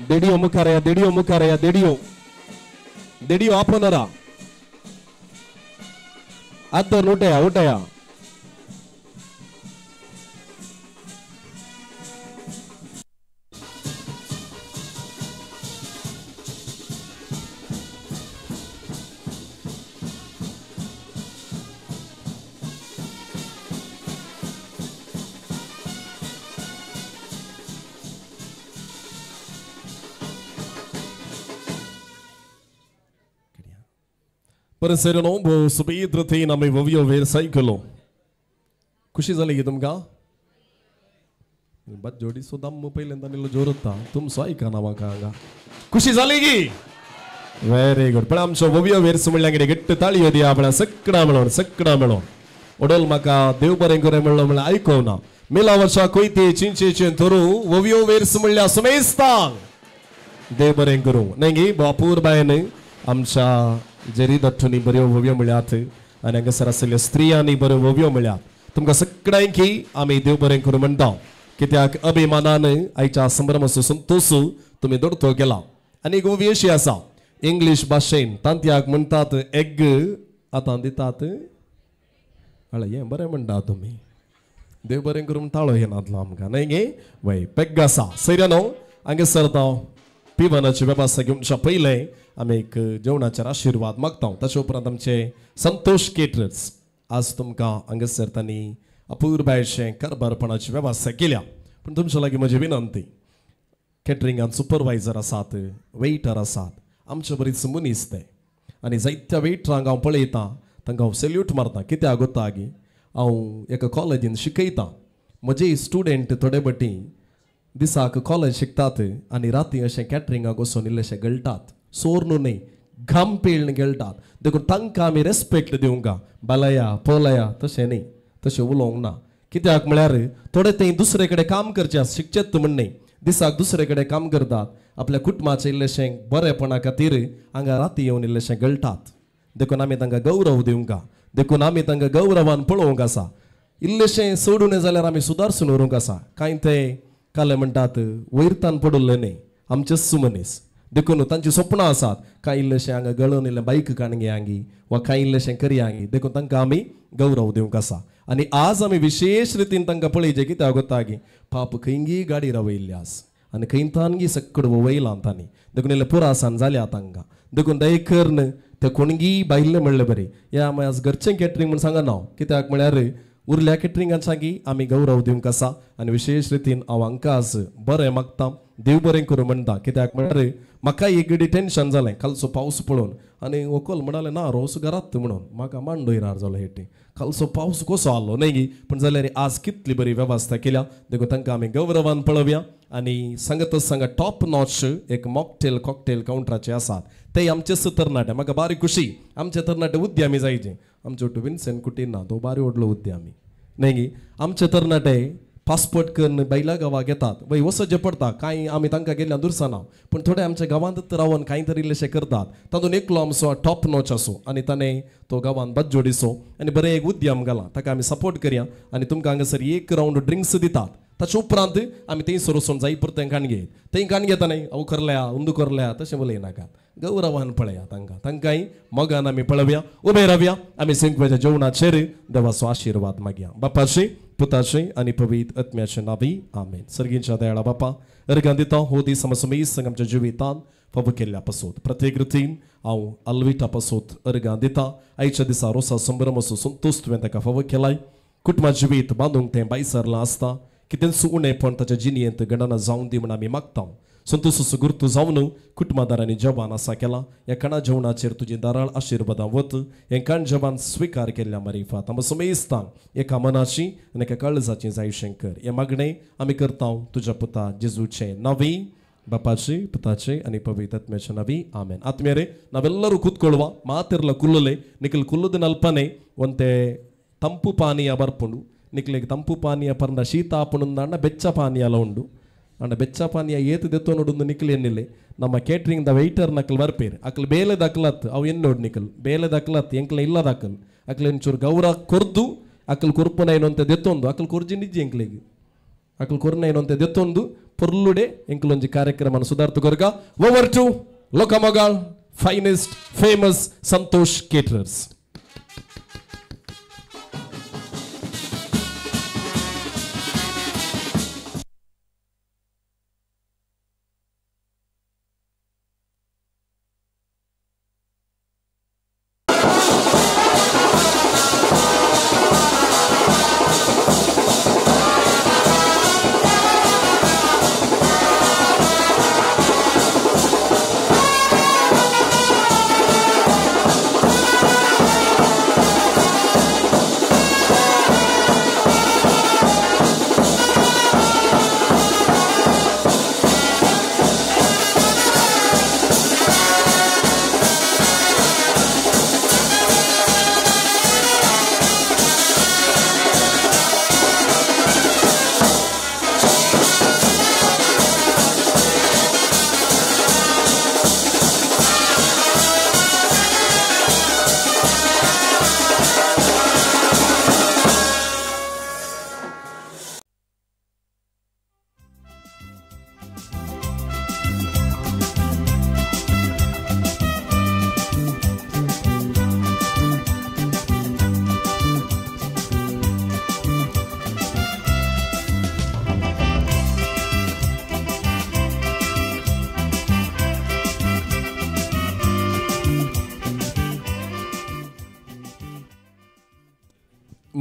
देडियो मुखार या, देडियो मुखार या, देडियो देडियो आपण आदर उठया उठया. परिसरनो भो सुबीद्र थी नामे ववियो वेर साइकलो. खुशी झाली की तुमका? बस जोडी सुद्धा पहिल्यांदा निलो जोरता तुम सायका ना म्हाका हांगा. खुशी झाली की? Very good. पण आमचो ववियो वेर म्हणल्यार कितें घट्ट ताळयो दिया आपल्या सगळा मेळोन, सगळा मेळोन. ओडोल म्हाका देव बरें करूं म्हणलो म्हणल्यार आयकोना ना. मिलावच्या कोयते चिंचेचे थोरू ववियो वेर म्हणल्यार सुमेस्तांग देव बरें करूं न्ही गी. बापूर बायन आमच्या जेरी दट्टूनी बऱ्यो वोव्यो म्हळ्यात आनी हांगासर आशिल्ल्या स्त्रियांनी बऱ्यो वोव्यो म्हळ्यात. तुमकां सगळ्यांकी आमी देव बरें करूं म्हणटा कित्याक अभिमानान आयच्या संभ्रमाचो संतोश तुमी दोडतो केला. आनी एक ओवी अशी आसा इंग्लीश भाशेन तांतयाक म्हणटात एग आतां दितात. हळ्या हें बरें म्हणटा तुमी, देव बरें करूं ताळो येनातलो आमकां न्हय गे. वय पेग आसा सैऱ्यानो हांगासर हांव पिवनाची वेवस्था घेवच्या पयलें आमी एक जेवणाचेर आशिर्वाद मागता. ताचे उपरांत आमचे संतोष केटरर्स आज तुमकां हांगासर तांणी अपुरबायेचें कारभारपणाची वेवस्था केल्या. पूण तुमच्या लागीं म्हजी विनंती, केटरिंगान सुपरवायझर आसात, वेटर आसात, आमचे बरीच मनीस ते आनी जायत्या वेटरांक हांव पळयतां तांकां हांव सेल्यूट मारता. कित्याक गोता गी हांव एका कॉलेजीन शिकयतां, म्हजे स्टुडंट थोडे बटी दिसाक कॉलेज शिकतात आनी राती अशें कॅटरिंगाक वचून इल्लेशे गळटात, सोर न्हय घाम पेळण गेळटात. देखून तांकां आमी रेस्पेक्ट दिवंक बालया पोलया तशें न्हय, तशें उलोवंक ना. कित्याक म्हळ्यार थोडे थंय दुसरे कडेन काम करचें शिकचेत म्हण न्हय, दिसाक दुसरे कडेन काम करतात, आपल्या कुटुंबाचें इल्लेशें बरेपणा खातीर हांगा राती येवन इल्लेशें गळटात. देखून आमी तांकां गौरव दिवंक, देखून आमी तांकां गौरवान पळोवंक आसा. इल्लेशें सोडून जाल्यार आमी सुदारसून व्हरूंक आसा. कांय ते काले म्हणटात वयरतान पडुल्ले न्हय आमचेच मनीस, देखून तांची सपनां आसात कांय इल्लेशें हांगा गळून इल्लें बायक काणगे हांगी वा कांय इल्लेशें करया हांगी, देखून तांकां आमी गौरव दिवंक आसा. आनी आज आमी विशेश रितीन तांकां पळयचें कित्याक गोता गी पाप खंयगी गाडी रावयल्ली आस आनी खंयतानगी सक्कड वयलां तांणी, देखून इल्लें पुरासान जाल्या तांकां. देखून दय करून ते कोणगी भायल्ले म्हणलें बरें ह्या आमी आज घरचें कॅटरींग म्हूण सांगना हांव, कित्याक म्हळ्यार उरल्या कॅटरिंगांसांगी आमी गौरव दिवंक आसा. आनी विशेश रितीन हांव हांकां आज बरें मागता, देव बरें करूं म्हणटा. कित्याक म्हळ्यार म्हाका एक घडी टेन्शन जालें कालचो पावस पळोवन आनी व्हंकल म्हणालें ना रोस घरात म्हणून म्हाका मांडोयरार जालो हेटी कालचो पावस कसो आसलो न्हय गी. पूण जाल्यार आज कितली बरी वेवस्था केल्या, देखून तांकां आमी गौरवान पळोवया. आनी सांगतच सांगा टॉप नॉच एक मॉकटेल कॉकटेल कावंटराचे आसात ते आमचेच तरणाटे. म्हाका बारीक खुशी आमचे तरणाटे उद्यमी जायचे. आमचो विन्सेंट कुटिन्हा तो बारी व्हडलो उद्यमी न्ही. आमचे तरणाटे पासपोर्ट करून बैला गांवाक येतात वय वचचें पडटा. कांय आमी तांकां गेल्ल्यान दुरसाना पूण थोडे आमच्या गांवांत रावन कांय तरी इल्लेशे करतात. तातूंत एकलो आमचो टॉप नॉच आसो आनी ताणें तो गांवांत बज्जोडीसो आनी बरें एक उद्यम घाला. ताका आमी सपोर्ट करया आनी तुमकां हांगासर एक रावंड ड्रिंक्स दितात. ताचे उपरांत आमी थंयसर वचून जाय परतें काण घेत थंय काण घेता न्ही अव करल्या अंदू करल्या तशें उलयनाकात. गौरवान पळया तांकां, तांकांय मोगान आमी पळोवया. उबे रावया आमी सिंकवेच्या जेवणाचेर देवाचो आशिर्वाद मागया. बापाचे पुताचे आनी पवित्र आत्म्याचे नांवी आमेन. सर्गींच्या दयाळा बापा अर्घां दिता हो दीस आमच्या आमच्या जिवितान फावो केल्ल्या पासत प्रत्येक रितीन हांव आल्विटा पासत अर्घां दिता. आयच्या दिसा रोसा संभ्रम असो संतोश तुवें ताका फावो केलाय. कुटुंबा जिवीत बांदूंक तें बायसरलां आसता कितेंच उणेपण ताच्या जिणयेंत गणना जावन दी म्हूण आमी मागता. संतोषाचो गुर्तू जावन कुटुंबादारांनी जेवण आसा केला. ह्या कणा जेवणाचेर तुजी दाराळ आशिर्वादां वत. हें कण जेवण स्विकार केल्ल्या मारिफात आमकां समेस्तांक एका मनाची आनी एका काळजाची जायशें कर. हें मागणें आमी करता तुज्या पुता जेजूचे नांवी. बापाचे पुताचे आनी पवित्र आत्म्याचे नांवी आमेन. आत्म्या रे नावेल्लರೂ ಕೂತ್ಕೊಳ್ಳುವ ಮಾತಿರ್ಲ ಕುಲ್ಲಲೆ ನಿಖಲ್ ಕುಲ್ಲದ ಅಲ್ಪನೆ ಒಂತೆ ತಂಪು ಪಾನೀಯ ಬರ್ಪುಂಡು. ನಿಕ್ಲೆಗ್ ತಂಪು ಪಾನೀಯ ಪರ್ನ ಶೀತ ಆಪುಂಡು ಬೆಚ್ಚ ಪಾನೀಯಲ ಉಂಡು. ಅಂಡ ಬೆಚ್ಚ ಪಾನೀಯ ಏತು ದೆತ್ತೊನುಡು ನಿಕ್ಲು ಎನ್ನಿಲ್ಲೆ. ನಮ್ಮ ಕೇಟ್ರಿಂಗ್ the waiter ನಕಲ್ ಬರ್ಪೇರು ಅಕ್ಲು ಬೇಲೆ ದಕ್ಲತ್ ಅವು ಎನ್ನೋಡು ನಿಕಲ್ ಬೇಲೆ ದಕ್ಲತ್ ಎಂಕ್ಲ ಇಲ್ಲ ದಕ್ಕಲ್ ಅಕ್ಲು ಎಂಚೂರು ಗೌರ ಕೊರ್ದು ಅಕ್ಲು ಕೊರ್ಪುನ ಏನಂತ ದೆತ್ತೊಂದು ಅಕ್ಲು ಕೊರ್ಜಿ ನಿಜ್ಜಿ ಎಂಕ್ಲೆಗ್ ಅಕ್ಲು ಕೊರ್ನ ಏನಂತ ದೆತ್ತೊಂದು ಪೊರ್ಲುಡೆ ಎಂಕ್ಲೊಂಜಿ ಕಾರ್ಯಕ್ರಮ ಸುಧಾರ್ತು ಕೊರ್ಗ. ಓವರ್ ಟು ಲೋಕಮಗಾಳ್ ಫೈನೆಸ್ಟ್ ಫೇಮಸ್ ಸಂತೋಷ್ ಕೇಟರರ್ಸ್.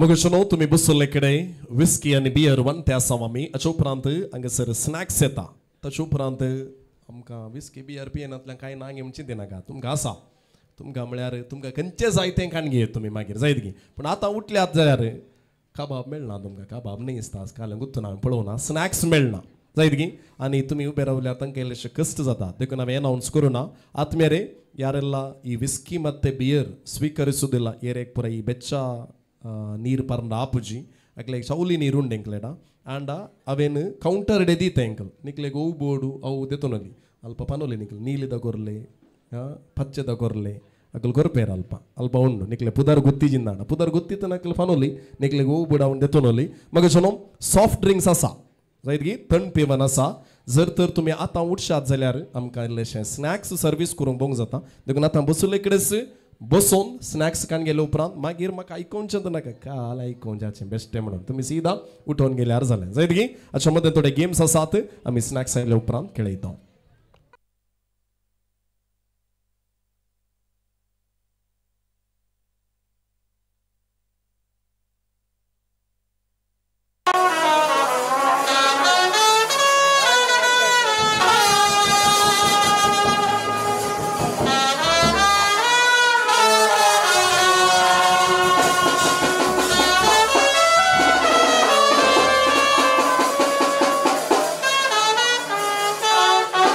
मगशनो तुमी बसले कडेन विस्की आनी बियर वनते आसा आमी. हाचे उपरांत हांगासर स्नॅक्स येता. ताचे उपरांत आमकां विस्की बियर पियेनातल्यान कांय ना म्हूण चिंतिनाका. तुमकां आसा तुमकां म्हळ्यार तुमकां खंयचें जाय तें काण घेयत तुमी मागीर जायत गी. पूण आतां उठल्यात जाल्यार काबाब मेळना तुमकां. काबाब न्ही दिसता काल गुत्तून हांवें पळोवना. स्नॅक्स मेळना जायत गी. आनी तुमी उबे रावल्यार तांकां इल्लेशे कश्ट जाता. देखून हांवें एनावन्स करूं ना. आत्मेरे यारेಲ್ಲ ಈ ವಿಸ್ಕಿ ಮತ್ತು ಬಿಯರ್ ಸ್ವೀಕರಿಸುವುದಿಲ್ಲ. ಏರೇಕ್ ಪೂರ ಈ ಬೆಚ್ಚ ನೀರು ಪರಂಡ ಆಪುಜಿ ಅಕ್ಲೆಗ್ ಚೌಲಿ ನೀರು ಉಂಡು ಎಂಕ್ಲೆಡ. ಆಂಡ ಅವೇನು ಕೌಂಟರ್ ದೀತ ಎಂಕಲ್ ನಿಕ್ಲೆಗ್ ಅವು ಬೋಡು ಅವು ದೆತೊನಲಿ ಅಲ್ಪ ಪನೊಲಿ ನಿಕ್ಲೆ ನೀಲಿದ ಕೊರ್ಲೆ ಪಚ್ಚೆದ ಕೊರ್ಲೆ ಅಕಲ್ ಕೊರ್ಪೇರು ಅಲ್ಪ ಅಲ್ಪ ಉಂಡು ನಿಕ್ಲೆ ಪುದರ್ ಗೊತ್ತಿಜಿಂದಾಂಡ ಪುದರ್ ಗೊತ್ತಿತ್ತನ ಅಕ್ಲೆ ಪನೊಲಿ ನಿಕ್ಲೆಗ್ ಅವು ಬೋಡು ಅವ್ನು ದೆತೊನಲಿ. ಮಗ ಚೊನೋ ಸಾಫ್ಟ್ ಡ್ರಿಂಕ್ಸ್ आसा जायत गी थंड पिवन आसा. जर तर तुमी आतां उठशात जाल्यार आमकां इल्लेशें स्नॅक्स सर्वीस करूंक बोंग जाता. देखून आतां बसले कडेच बसून स्नॅक्स काण गेले उपरांत मागीर म्हाका आयकोवचें नाका. काल आयकोवचें बेश्टें म्हणून तुमी सीधा उठोवन गेल्यार जालें जायत गी. हाच्या मदें थोडे गेम्स आसात आमी स्नॅक्स आयले उपरांत खेळयता. Thank you.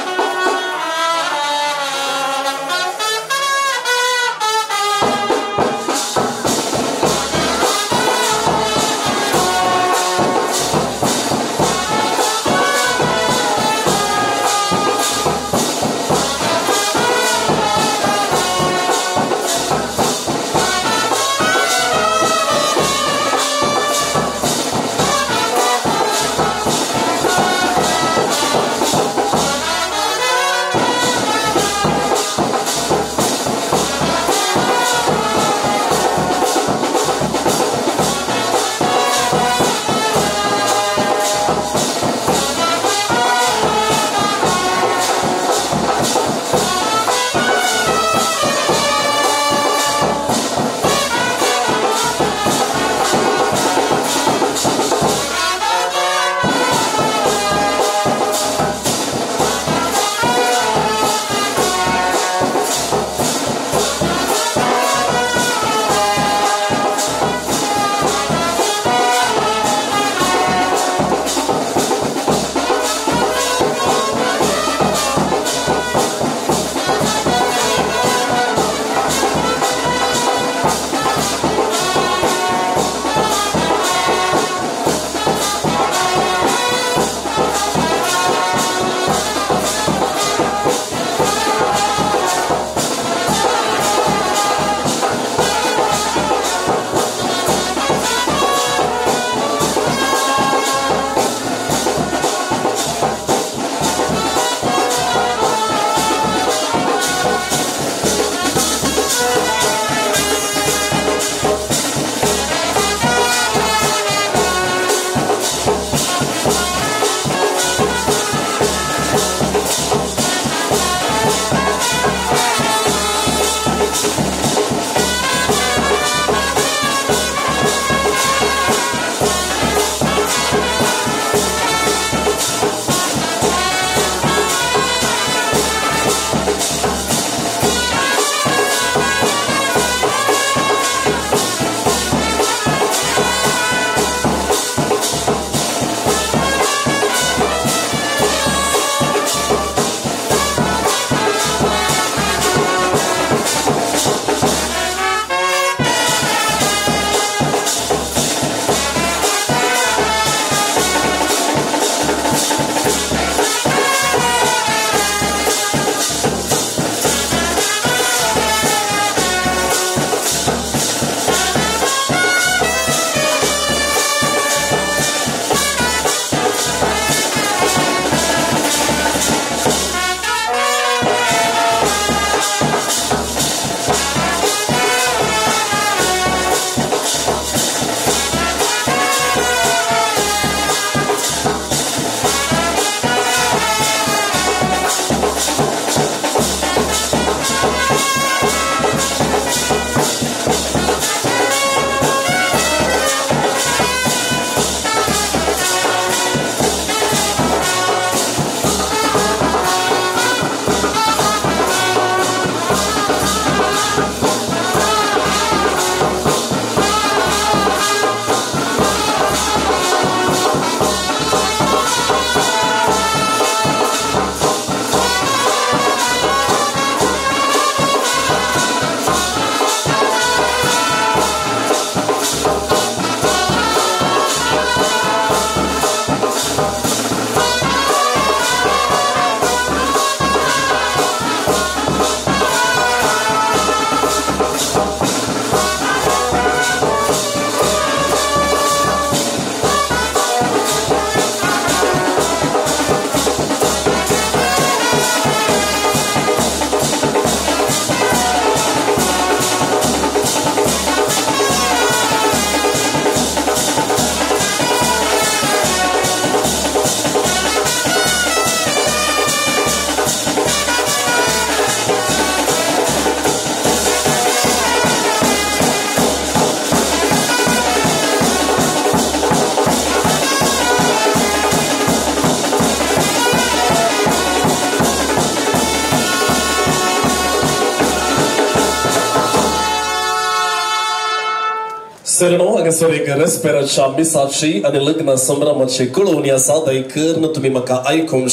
सेरनो हांगासर एक रेस्पेराच्या मिसाची आनी लग्न संभ्रमाची कळोवणी आसा दयकर्न तुमी म्हाका आयकूंक.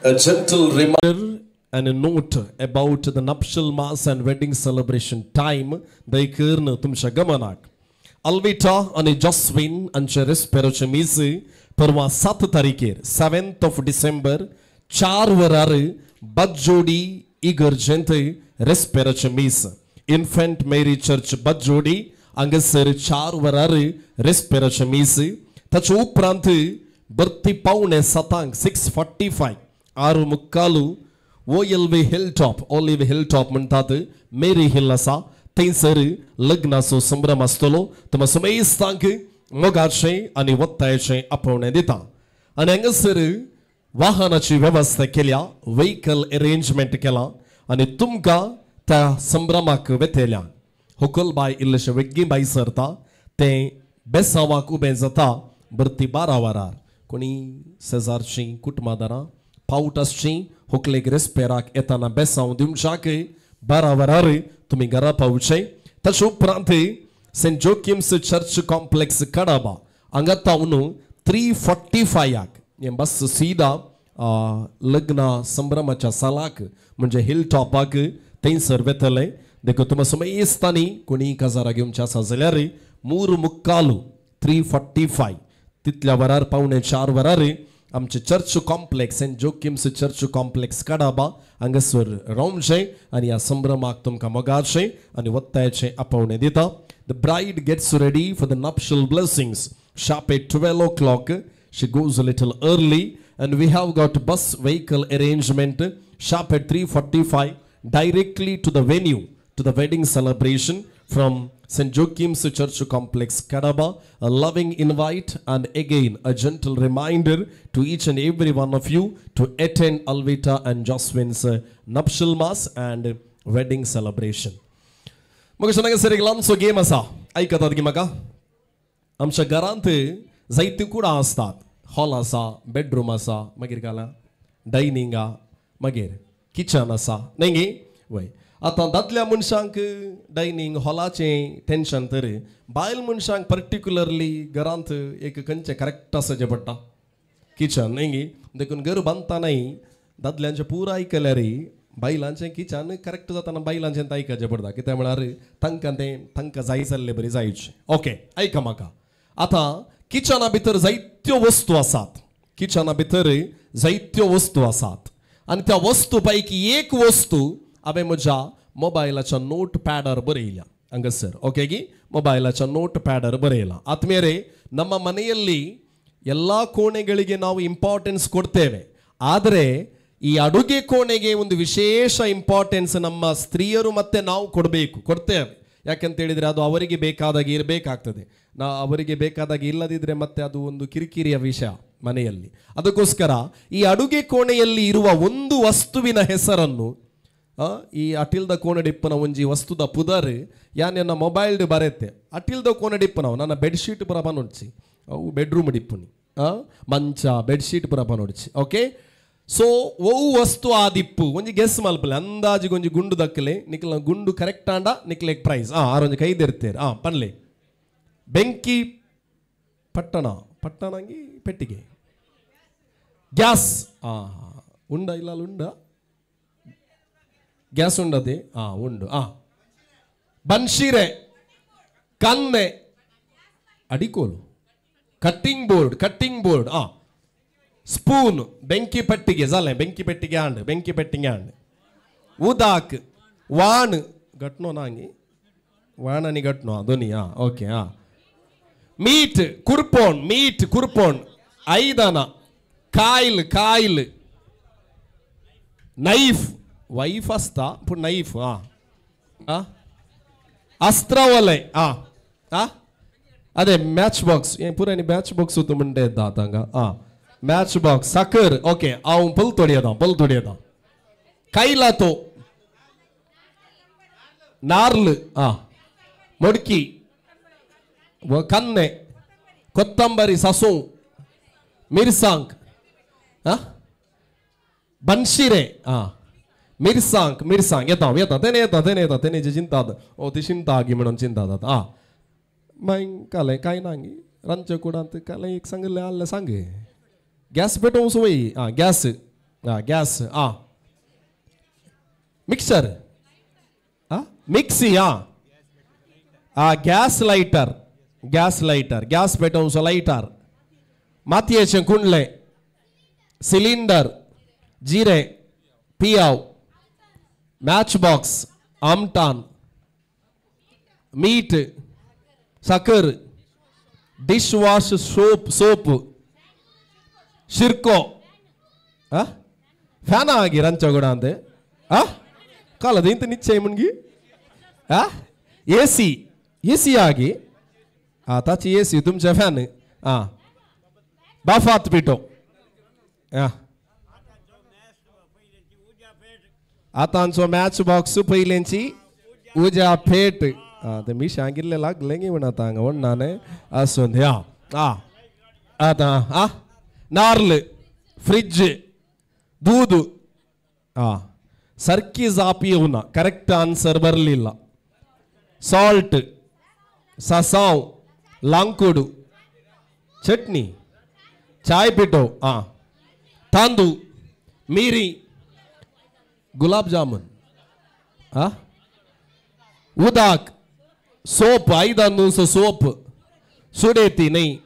A gentle reminder and a note about the nuptial mass and wedding celebration time दयकर्न तुमच्या गमनाक. अल्विटा आनी जॉस्विन हांचे रेस्पेराचे मीस परवा 7 तारखेर 7th of December 4 वरार बज्जोडी इगर्जेंत रेस्पेराचे मीस. इन्फेंट मेरी चर्च बज्जोडी हांगासर 4 वरार रेस्पेराचे मीस. ताचे उपरांत भरती 6:45 6:45 6:45 OLV hill top olive hill top म्हणटात मेरी हिल आसा थंयसर लग्नाचो संभ्रम आसतलो. तुमकां समेस्तांक मोगाचें आनी वत्तायेचें आपोवणें दिता. आनी हांगासर वाहनाची वेवस्था केल्या, व्हेकल अरेंजमेंट केलां आनी तुमकां त्या संभ्रमाक वेतल्या. होकलबाय इल्लेशें वेगीं बाय सरता तें बेसांवाक उबें जाता भरती 12 वरार. कोणी शेजारचीं कुटुंबादारां पावट आसची होकलेक रेस्पेराक येताना बेसांव दिवच्याक 12 वरार तुमी घरा पावचे. ताचे उपरांत सेंट जोकिम्स चर्च कॉम्प्लेक्स कडबा हांगा तावन 3:45 हें बस सीदा लग्न संभ्रमाच्या सालाक म्हणजे हिल टॉपाक थंयसर वेतले. देखून तुमकां समेस्तांनी कोणी काजारा घेवचे आसा जाल्यार 3:45 3:45 तितल्या वरार 3:45 वरार आमचे church complex saint Joachim's church complex Cadaba हांगासर रावचें आनी ह्या संभ्रमाक तुमकां मोगाचें आनी वत्तायेचें आपोवणें दिता. The bride gets ready for the nuptial blessings sharp at 12 o'clock. She goes a little early and we have got bus vehicle arrangement sharp at 3:45 directly to the venue, to the wedding celebration from St. Joachim's Church Complex, Kadaba. A loving invite and again a gentle reminder to each and every one of you to attend Alvita and Joswin's nuptial mass and wedding celebration. Mug sir एक ल्हानसो game आसा, आयकतात की म्हाका. आमच्या घरांत जायतीं कुडां आसतात. हॉल आसा, बेडरूम आसा, मागीर घाला डायनिंगा, मागीर किचन आसा न्ही गे वय. आतां दादल्या मनशांक डायनींग हॉलाचें टेंशन, तर बायल मनशांक पर्टिक्युलरली घरांत एक खंयचें करेक्ट आसचें पडटा किचन न्ही गे. देखून घर बांदतानाय दादल्यांचें पुराय आयकल्यार बायलांचें किचन करेक्ट जाताना बायलांचें आयकचें पडटा. कित्याक म्हळ्यार तांकां तें तांकां जाय जाल्ले बरी जायचें. ओके आयका म्हाका. आतां किचना भितर जायत्यो वस्तू आसात, किचना भितर जायत्यो वस्तू आसात आनी त्या वस्तू पैकी एक वस्तू हांवें म्हज्या मोबायलाच्या नोट पॅडार बरयल्या हांगासर. ओके ಗಿ ಮೊಬೈಲಾच्या ನೋಟ್ ಪ್ಯಾಡರ್ ಬರೆಯಲ್ಲ. ಆತ್ಮೀಯರೇ, ನಮ್ಮ ಮನೆಯಲ್ಲಿ ಎಲ್ಲ ಕೋಣೆಗಳಿಗೆ ನಾವು ಇಂಪಾರ್ಟೆನ್ಸ್ ಕೊಡ್ತೇವೆ, ಆದರೆ ಈ ಅಡುಗೆ ಕೋಣೆಗೆ ಒಂದು ವಿಶೇಷ ಇಂಪಾರ್ಟೆನ್ಸ್ ನಮ್ಮ ಸ್ತ್ರೀಯರು ಮತ್ತೆ ನಾವು ಕೊಡಬೇಕು, ಕೊಡ್ತೇವೆ. ಯಾಕಂತ ಹೇಳಿದರೆ ಅದು ಅವರಿಗೆ ಬೇಕಾದಾಗೆ ಇರಬೇಕಾಗ್ತದೆ. ನಾ ಅವರಿಗೆ ಬೇಕಾದಾಗೆ ಇಲ್ಲದಿದ್ದರೆ ಮತ್ತೆ ಅದು ಒಂದು ಕಿರಿಕಿರಿಯ ವಿಷಯ ಮನೆಯಲ್ಲಿ. ಅದಕ್ಕೋಸ್ಕರ ಈ ಅಡುಗೆ ಕೋಣೆಯಲ್ಲಿ ಇರುವ ಒಂದು ವಸ್ತುವಿನ ಹೆಸರನ್ನು, ಈ ಅಟಿಲ್ದ ಕೋಣಡಿಪ್ಪನ ಒಂಜಿ ವಸ್ತುದ ಪುದರ್ ಯಾನ್ ಎನ್ನ ಮೊಬೈಲ್ಡ್ ಬರೆತೆ. ಅಟಿಲ್ದ ಕೋಣಡಿಪ್ಪನವು ನನ್ನ ಬೆಡ್ಶೀಟ್ ಪುರ ಪನೊಡ್ಚಿ, ಅವು ಬೆಡ್ರೂಮ್ ಡಿಪ್ಪುನಿ ಮಂಚ ಬೆಡ್ಶೀಟ್ ಪುರ ಪನೊಡ್ಚಿ. ಓಕೆ, ಸೊ ಒವು ವಸ್ತು ಆದಿಪ್ಪು ಒಂಜಿ ಗೆಸ್ ಮಲ್ಪಲೆ, ಅಂದಾಜಿಗೆ ಒಂಜಿ ಗುಂಡು ದಕ್ಕಲೆ ನಿಕ್ಲ ಗುಂಡು ಕರೆಕ್ಟ್ ಆಂಡ ನಿಕ್ಲೆಗ್ ಪ್ರೈಸ್. ಆರೊಂಜಿ ಕೈದಿರ್ತೀರಿ. ಪನ್ಲೆ ಬೆಂಕಿ ಪಟ್ಟಣ ಪಟ್ಟಣಂಗಿ ಪೆಟ್ಟಿಗೆ ಗ್ಯಾಸ್ ಉಂಡ ಇಲ್ಲ ಉಂಡ ಗ್ಯಾಸ್ ಉಂಡದೆ ಉಂಡು. ಬನ್ಶೀರೆ ಕನ್ನೆ ಅಡಿಕೋಲು cutting board cutting board spoon ಬೆಂಕಿ ಪೆಟ್ಟಿಗೆ ಜಾಲೆ ಬೆಂಕಿ ಪೆಟ್ಟಿಗೆ ಆಂಡ್ ಬೆಂಕಿ ಪೆಟ್ಟಿಗೆ ಆಂಡ್ ಉದಾಕ್ ವಾಣ್ ಗಟ್ನೋ ನಾಂಗಿ ವಾಣನಿ ಗಟ್ನೋ ಧ್ವನಿ. ಓಕೆ. ಮೀಟ್ ಕುರ್ಪೋಣ್ ಮೀಟ್ ಕುರ್ಪೋಣ್ ಐದನ ಕಾಯಿಲ್ ಕಾಯಿಲ್ ನೈಫ್ ವೈಫ್ ಅಸ್ತಾ ಪುಣ್ ನೈಫ್ ಅಸ್ತ್ರ ಒಲೆ ಅದೇ ಮ್ಯಾಚ್ ಬಾಕ್ಸ್ ಪೂರ ಮ್ಯಾಚ್ ಬಾಕ್ಸ್ ಮುಂಡೆ ಇದ್ದ ಮ್ಯಾಚ್ ಬಾಕ್ಸ್ ಸಕರ್. ಓಕೆ, ಅವ್ ಪಲ್ ತೊಡಿಯದ ಪಲ್ ತೊಡಿಯದ ಕೈಲಾತೋ ನಾರ್ಲ್ ಮೊಡ್ಕಿ ಕನ್ನೆ ಕೊತ್ತಂಬರಿ ಸಸು ಮಿರ್ಸಾಂಕ್ ಬನ್ಶಿರೆ ಮಿರ್ಸಾಂಕ್ ಮಿರ್ಸಾಂಕ್ येता येता तेने येता तेने येता तेने जे चिंतात ओ ती चिंता आगी म्हणून चिंता जाता. मागीर कालें कांय ना रांदच्या कुडांत कालें एक सांगिल्लें आहलें सांग गॅस पेटोवंक सवय आं गॅस आं गॅस आं मिक्सर आं मिक्सी आं आं gas lighter gas lighter gas पेटोवचो लायटर मातयेचें कुंडलें सिलिंडर जिरें पियाव मॅच बॉक्स आमटान मीठ साकर डिशवॉश सोप सोप शिरको आ फ्याना आगी रांदच्या कुडांत आ काल इंत निश्चय म्हणगी आ एसी एसी आगी आ ताची एसी तुमच्या फॅन आ बाफात पिठो आ आतांचो मॅच बॉक्स पयल्यांची उज्या फेट आं ते मी सांगिल्लें लागलें गी म्हण आतां हांगा व्हडना न्हय आसून ह्या आं आतां आं नार्ल फ्रिज दूद आं सारकी जाप येवना करेक्ट आन्सर बरलिल्ला साल्ट सासांव लांकूड चटणी चाय पिठो आं तांदूळ मिरी गुलाब जामुन आ उदक सोप आयदन सोप सुडेती न्ही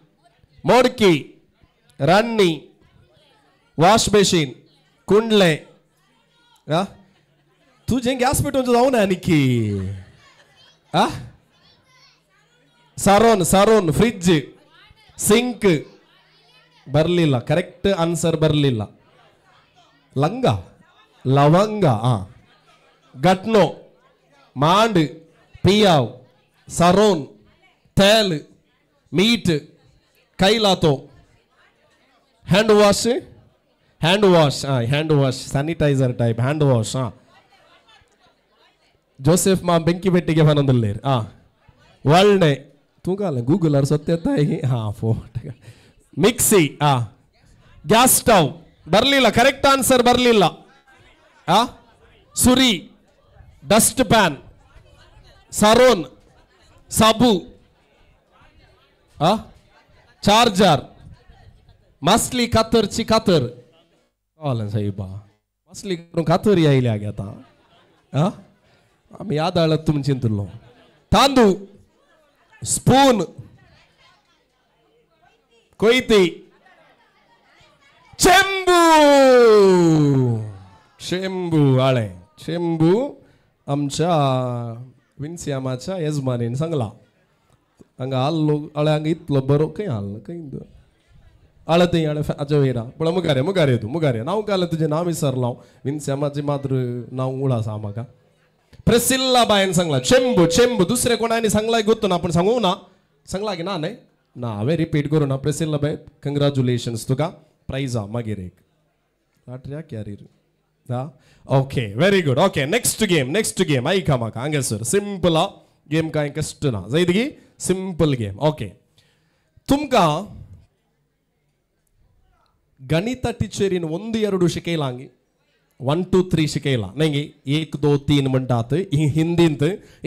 मोडकी रान्नी वॉश बेशीन कुंडलें आ तुजें गॅस पेटोवचें जावना आनी आ सारोन सारोन फ्रिज सिंक ಬರಲಿಲ್ಲ ಕರೆಕ್ಟ್ ಆನ್ಸರ್ ಬರಲಿಲ್ಲ ಲಂಗ ಲವಂಗ ಆ ಗಟ್ನೋ ಮಾಂಡ್ ಪಿಯಾವ್ ಸರೋನ್ ತೇಲ್ ಮೀಟ್ ಕೈಲಾತೋ ಹ್ಯಾಂಡ್ ವಾಶ್ ಹ್ಯಾಂಡ್ ವಾಶ್ ಆ hand wash sanitiser type hand wash ಆ ಜೋಸೆಫ್ ಮಾ ಬೆಂಕಿ ಬೆಟ್ಟಿಗೆ ಬನ್ನೊಂದಿಲ್ಲೇರ್ ಆ ಒಳ್ಳೆ ತೂಗಾಲ ಗೂಗಲ್ ಆರ್ ಸತ್ಯ ಹಾ ಫೋನ್ ಮಿಕ್ಸಿ ಆ ಗ್ಯಾಸ್ ಸ್ಟವ್ ಬರಲಿಲ್ಲ ಕರೆಕ್ಟ್ ಆನ್ಸರ್ ಬರಲಿಲ್ಲ ಆ ಸುರಿ ಡಸ್ಟ್ ಪ್ಯಾನ್ ಸರೋನ್ ಸಾಬು ಆ ಚಾರ್ಜರ್ ಮಸ್ಲಿ ಕಾತರ್ची कातर कळ्ळें साहेबा मसली करून कातरी आयली आगे आतां आ आमी याद तुमी चिंतलो तांदूळ स्पून कोयती चेंबू चेंबू आळे चेंबू आमच्या विन्सियामाच्या येजमानीन सांगला हांगा आल्लो आळे हांगा इतलो बरो खंय आल्लो खंय आळे थंय आळे हाजे वयरा पूण मुखार मुखार तूं मुखार नांव काल तुजें नांव विसरलो विन्सियामाचें मात्र नांव उड आसा म्हाका प्रेसिल्ला बायन सांगला चेंबू चेंबू दुसरे कोणानी सांगला गोत्तो ना पूण सांगू ना सांगला की ना न्हय ना हांवें रिपीट करूं ना प्रेसिल्ला बाय कंग्रेच्युलेशन्स तुका प्रायज आ मागीर एक लाटऱ्या कॅरीर हा okay very good okay next game next game आयका म्हाका हांगासर सिंपल आ गेम कांय कश्ट ना जायत की सिंपल गेम ओके तुमकां गणित टीचरीन 1 2 शिकयलां 1 2 3 शिकयलां न्ही 1 2 3 म्हणटात हिंदींत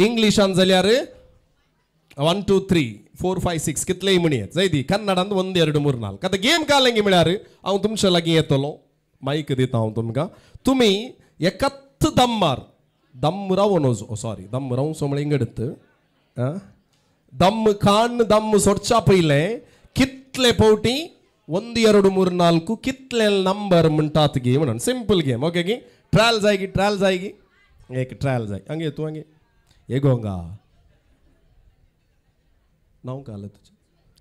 इंग्लिशान जाल्यार 1 2 3 4 5 6 कितलेय म्हणयेत जायती कन्नडांत 1 2 3 4 आतां गेम कालेंगी म्हळ्यार हांव तुमच्या लागीं येतलो मायक दिता हांव तुमकां तुमी एकाच दम्मार दम रावून वचो सॉरी दम रावचो म्हळ्यार इंगडत दम कान दम सोडच्या पयलें कितले फावटी 1 2 3 4 कितले नंबर म्हणटात गी म्हणून सिंपल गेम ओके की ट्रायल जाय की ट्रायल जाय की एक ट्रायल जाय हांगे तूं हांगे येगोंगा नांव काल तुजें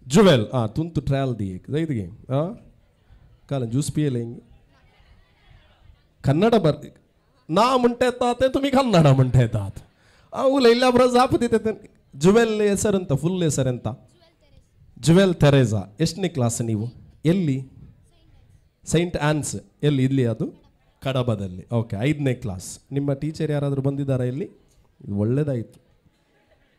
जुवेल आं तूं तूं ट्रायल दी एक जायत गे आं काल ज्यूस पियेलें कन्नड बर ना म्हणटा येता तें तुमी कन्नड म्हणटा येतात हांव उलयल्ल्या बरोबर जाप दिता ಜುವೆಲ್ ಹೆಸರೆಂತ ಫುಲ್ ಹೆಸರೆಂತ ಜುವೆಲ್ ತೆರೇಸಾ. ಎಷ್ಟನೇ ಕ್ಲಾಸ್ ನೀವು? ಎಲ್ಲಿ? Saint Ann's. ಎಲ್ಲಿ? ಇಲ್ಲಿ ಅದು ಕಡಬದಲ್ಲಿ. ಓಕೆ, 5ನೇ ಕ್ಲಾಸ್. ನಿಮ್ಮ ಟೀಚರ್ ಯಾರಾದರೂ ಬಂದಿದ್ದಾರಾ ಇಲ್ಲಿ? ಒಳ್ಳೇದಾಯಿತು,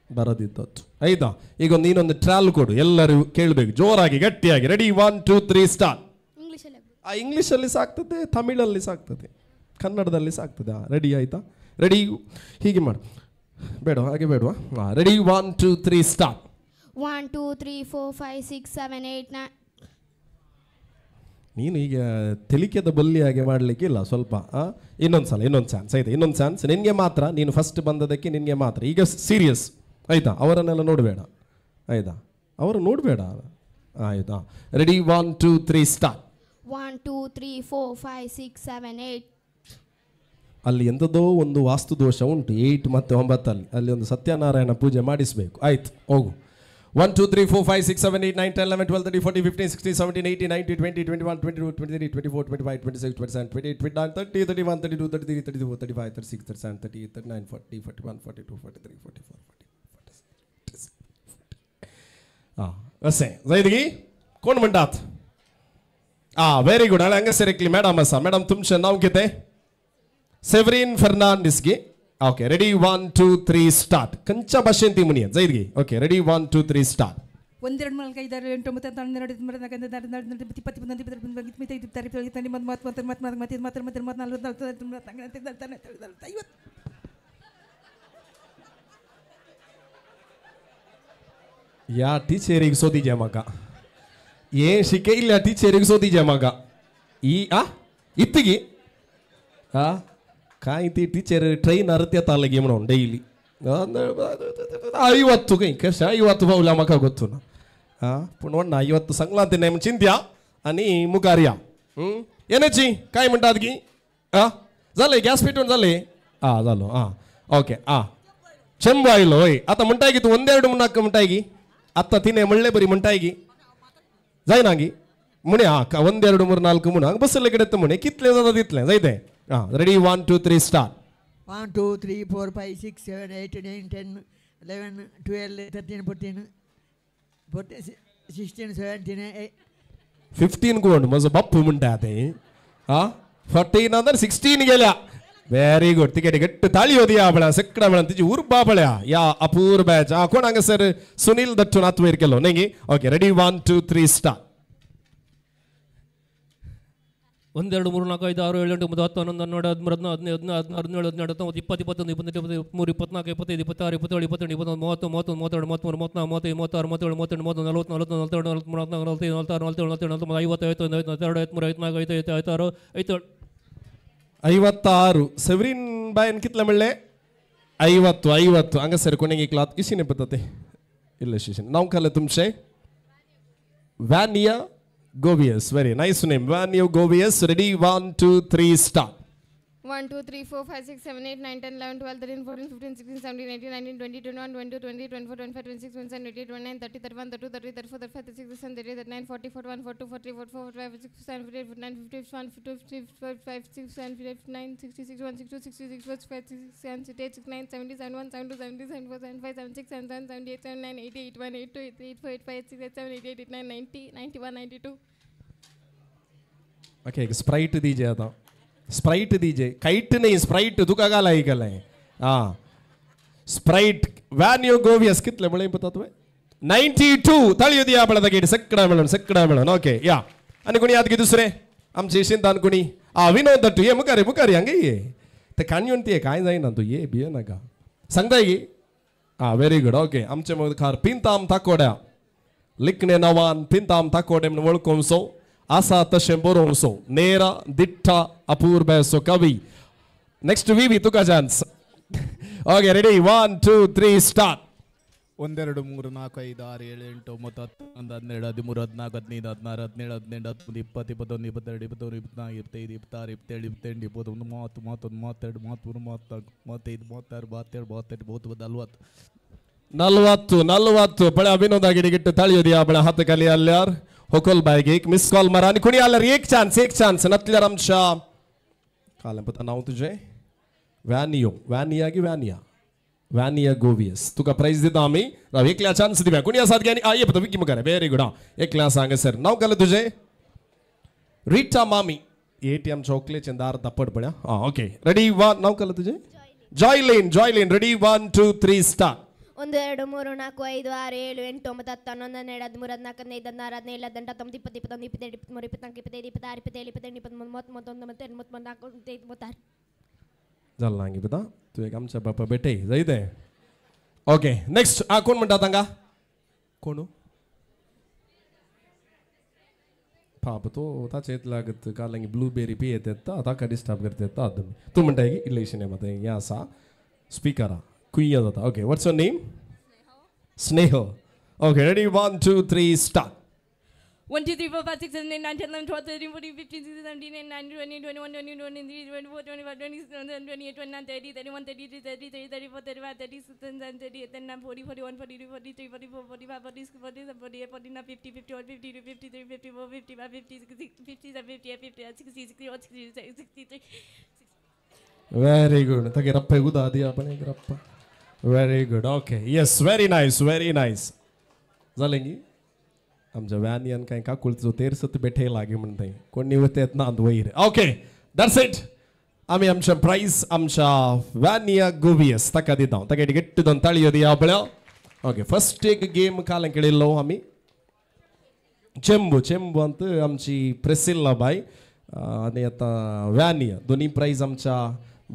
ಬರದಿದ್ದದ್ದು. ಆಯ್ತಾ? ಈಗ ನೀನೊಂದು ಟ್ರಾಲ್ ಕೊಡು, ಎಲ್ಲರೂ ಕೇಳಬೇಕು ಜೋರಾಗಿ ಗಟ್ಟಿಯಾಗಿ. Ready, 1 2 3 start. ಆ ಇಂಗ್ಲೀಷಲ್ಲಿ ಸಾಕ್ತದೆ, ತಮಿಳಲ್ಲಿ ಸಾಕ್ತದೆ, ಕನ್ನಡದಲ್ಲಿ ಸಾಕ್ತದೆ. ರೆಡಿ ಆಯಿತಾ? ರೆಡಿ. ಹೀಗೆ ಮಾಡು, ಬೇಡ ಹಾಗೆ ಬೇಡವಾ? Ready, 1 2 3 start. 1 2 3 4 5 6 7 8 9. ನೀನು ಈಗ ತೆಲಿಕೆದ ಬಲ್ಲಿ ಹಾಗೆ ಮಾಡಲಿಕ್ಕಿಲ್ಲ ಸ್ವಲ್ಪ. ಇನ್ನೊಂದು ಸಲ, ಇನ್ನೊಂದು ಚಾನ್ಸ್ ಆಯಿತಾ? ಇನ್ನೊಂದು ಚಾನ್ಸ್ ನಿನಗೆ ಮಾತ್ರ, ನೀನು ಫಸ್ಟ್ ಬಂದದಕ್ಕೆ ನಿನಗೆ ಮಾತ್ರ. ಈಗ ಸೀರಿಯಸ್ ಆಯಿತಾ? ಅವರನ್ನೆಲ್ಲ ನೋಡಬೇಡ ಆಯಿತಾ? ಅವರು ನೋಡಬೇಡ ಆಯಿತಾ? Ready, 1 2 3 start. 1 2 3 4 5 6 7 8. ಅಲ್ಲಿ ಎಂಥದ್ದೋ ಒಂದು ವಾಸ್ತು ದೋಷ ಉಂಟು 8 ಮತ್ತು 9 ಅಲ್ಲಿ ಒಂದು ಸತ್ಯನಾರಾಯಣ ಪೂಜೆ ಮಾಡಿಸಬೇಕು. ಆಯ್ತು, ಹೋಗು. 1 2 3 4 5 6 7 8 9 10 11 12 13 14 15 16 17 18 19 20 21 22 23 24 25 26 27 28 29 30 31 32 33 34 35 36 37 38 39 40 41 42 43 44 46. ಹಾಂ, ಅಸೆ ಜೈದಗಿ ಕೋಣ ಮಂಡಾತ್. ಹಾಂ, ವೆರಿ ಗುಡ್. ಹಂಗೆ ಸರಿಕ್ಲಿ ಮೇಡಮ್ ಅಸ. ಮೇಡಮ್ ತುಮ್ಶ ನಾವು ಕಿತೆ ಸೆವರಿನ್ ಫರ್ನಾಂಡಿಸ್ಗೆ. Okay, ready, 1 2 3 start. ಕಂಚ ಭಾಷೆಂತಿ ಮುನಿಯ ಜೈದ್ಗಿ. Okay, ready, 1 2 3 start. 1 2 3 4 5 6 7 8 9 10 11 12 13 14 15 20 21 22 23 24 25 26 27 28 29 30 31 32 50. ಯಾ ಟೀಚರಿಗೆ ಸೋದಿಜೆ ಮಗ, ಏ ಶಿಕೆ ಇಲ್ಲ ಟೀಚರಿಗೆ ಸೋದಿಜೆ ಮಗ. ಈ ಆ ಇತ್ತಿಗೆ ಆ ಕಾಯ್ತಿ ಟೀಚರ್ ಟ್ರೈನ್ ಅರತ್ಯ ತಾಲಗೆ म्हणून ಡೈಲಿ 50 ಕೈ ಕಶ 50 ಬಾವುಲ ಮಕ ಗೊತ್ತು ना. हां, पूण वण्णा 50 सांगला ते नेम चिंत्या आणि मुखार या. येण्याची काय म्हणतात की हां जाले गॅस पेटून जाले. हां जालो. हां ओके. हां चेंबो आयलो हय. आतां म्हणटाय की तूं 1 2 3 4 म्हणटाय की आत्तां तिणें म्हणलें बरी म्हणटाय की जायना गी म्हणे. हां 1 2 3 4 म्हूण हांगा बसले कडेन म्हणे कितलें जाता तितलें जायतें. हां, रेडी, 1 2 3 स्टार्ट. 1 2 3 4 5 6 7 8 9 10 11 12 13 14 14 16 17 8 15 कोण म्हजो बाप्पू म्हणटा ते. हां 14 ಅಂದ್ರೆ 16 गेल्या. Very good. ತಿಕೆಟ್ ಗಟ್ಟು ತಾಳಿ ಓದಿಯಾ ಬಳ ಸಕ್ಕಡ ಬಳ ತಿಜಿ ಉರ್ಬಾ ಬಳ ಯಾ ಅಪೂರ್ ಬ್ಯಾಚ್. ಆ ಕೋಣ ಹಂಗ ಸರ್ ಸುನಿಲ್ ದಟ್ಟು ನಾತ್ವ ಇರ್ಕೆಲ್ಲೋ ನಂಗೆ. Okay, ready, 1 2 3 start. 1 2 3 4 5 6 7 8 9 10 11 12 13 14 15 16 17 18 19 20 21 22 23 24 25 26 27 28 29 30 31 32 33 34 35 36 37 38 39 40 41 42 43 44 45 46 47 48 50 51 52 53 54 56 57. 56. ಸೆವರಿನ್ ಬಾಯನ್ ಕಿತ್ಲ ಮಳ್ಳೆ 50 50. ಹಂಗ ಸರ್ ಕೊನೆಗೆ ಕ್ಲಾತ್ ಇಸಿನೆ ಬರ್ತತೆ ಇಲ್ಲ ಶಿಶನ್ ನಾವು ಕಲ್ಲ Tumse ವ್ಯಾನಿಯಾ Govias. Very nice name, Vania Govias. Ready, 1 2 3 start. 1 2 3 4 5 6 7 8 9 10 11 12 13 14 15 16 17 18 19 20 21 22 23 24 25 26 27 28 29 30 31 32 33 34 35 36 37 38 39 40 41 42 43 44 45 46 47 48 49 50 51 52 54 55 56 57 59 60 61 62 66 65 66 67 68 69 70 71 72 73 74 75 76 77 78 79 80 81 82 83 84 85 86 87 88 89 90 91 92. Okay, Sprite दीजिए आता. स्प्राइट दीजिए, काइट नहीं स्प्राइट तुका गाला ऐकलंय. हां, स्प्राइट व्यानियो गोवियस कितले म्हळें पता तुवें 92. ताळयो दिया बळा तागेर सकडा मेळून सकडा मेळून. ओके या आनी कोणी याद की दुसरे आमचे शिंतान कोणी. आ विनोद दट्टू ये मुखार मुखार हांगा ये ते काणयोन ते कांय जायना तूं ये भिये नाका सांगताय की. आं व्हेरी गुड. ओके, आमचे मुखार पिंताम ताकोड्या लिखणे नांवान पिंताम ताकोडे म्हणून वळखोवचो आसा तशें बरोवचो नेरा दिट्टा अपूर्बेसो कवी. नेक्स्ट विवी तुका चान्स. Okay, ready, 1 2 3 start. 1 2 3 4 5 6 7 8 9 10 11 12 13 14 15 16 17 18 19 20 21 22 23 24 25 26 27 28 29 30 31 32 33 34 35 36 37 38 39 40. 40 40. ಬಳ ವಿನೋದ ಗಿಡಿಗಿಟ್ಟು ತಾಳಿಯೋದಿಯಾ ಬಳ ಹಾತ ಕಲಿ ಅಲ್ಯಾರ್ ಹೊಕೊಲ್ ಬಾಯಿಗೆ एक मिस कॉल मारा आणि कोणी आल्यार एक चान्स एक चान्स नतल्यार आमच्या काल पता नाव तुझे व्यानियो व्यानिया की व्यानिया व्यानिया गोवियस तुका प्राइज दिता आमी. राव एकल्या चान्स दिव्या कोणी आसात की. आ ये पता विकी मुखार. Very good. हां एकल्या सांग सर नाव काल तुझे रीटा मामी एटीएम चॉकलेट दार दपड पड्या. हां ओके, रेडी, 1 नाव काल तुझे Joylin Joylin. Ready, 1 2 3 start. 1 2 3 4 5 6 7 8 9 10 11 12 13 14 15 16 17 18 19 20 21 22 23 24 25 26 27 28 29 30 31 32 33 34 35 36. जालें ना पता तूं एक आमच्या बापा बेटे जायते. Okay, next. आ कोण म्हणटा तांकां कोण पाप तो ताचे लागत काल ब्लूबेरी पियेत येता ताका डिस्टर्ब करता येता तुमी तूं म्हणटाय की इल्लेशें मात हें आसा स्पिकरा कुय्या जाता. Okay, what's your name? Sneha. Okay, ready, 1 2 3 start. 1 2 3 4 5 6 7 8 9 10 11 12 13 14 15 16 17 18 19 20 21 22 23 24 25 26 27 28 29 30 31 32 33 34 35 36 37 38 39 40 41 42 43 44 45 46 47 48 49 50 51 52 53 54 55 56 57 58 59 60 61 62 63. Very good. ताके रप्पे उदा दिया आपण एक रप्पा. Very good. Okay, yes, very nice, very nice. जालें की आमच्या व्यानियन काय काकुळचो तेरसत बेठे लागी म्हणताय कोण निवत ना वयर. Okay, that's it. आमी आमच्या प्रायज आमच्या व्यानिया गोवियस ताका दिता. ताका गट्ट दोन ताळयो दिया पळय. ओके, फर्स्ट एक गेम काल खेळिल्लो आमी चेंबू. चेंबूंत आमची प्रेसिल्ला बाय आनी आतां व्यानिया दोनी प्रायज आमच्या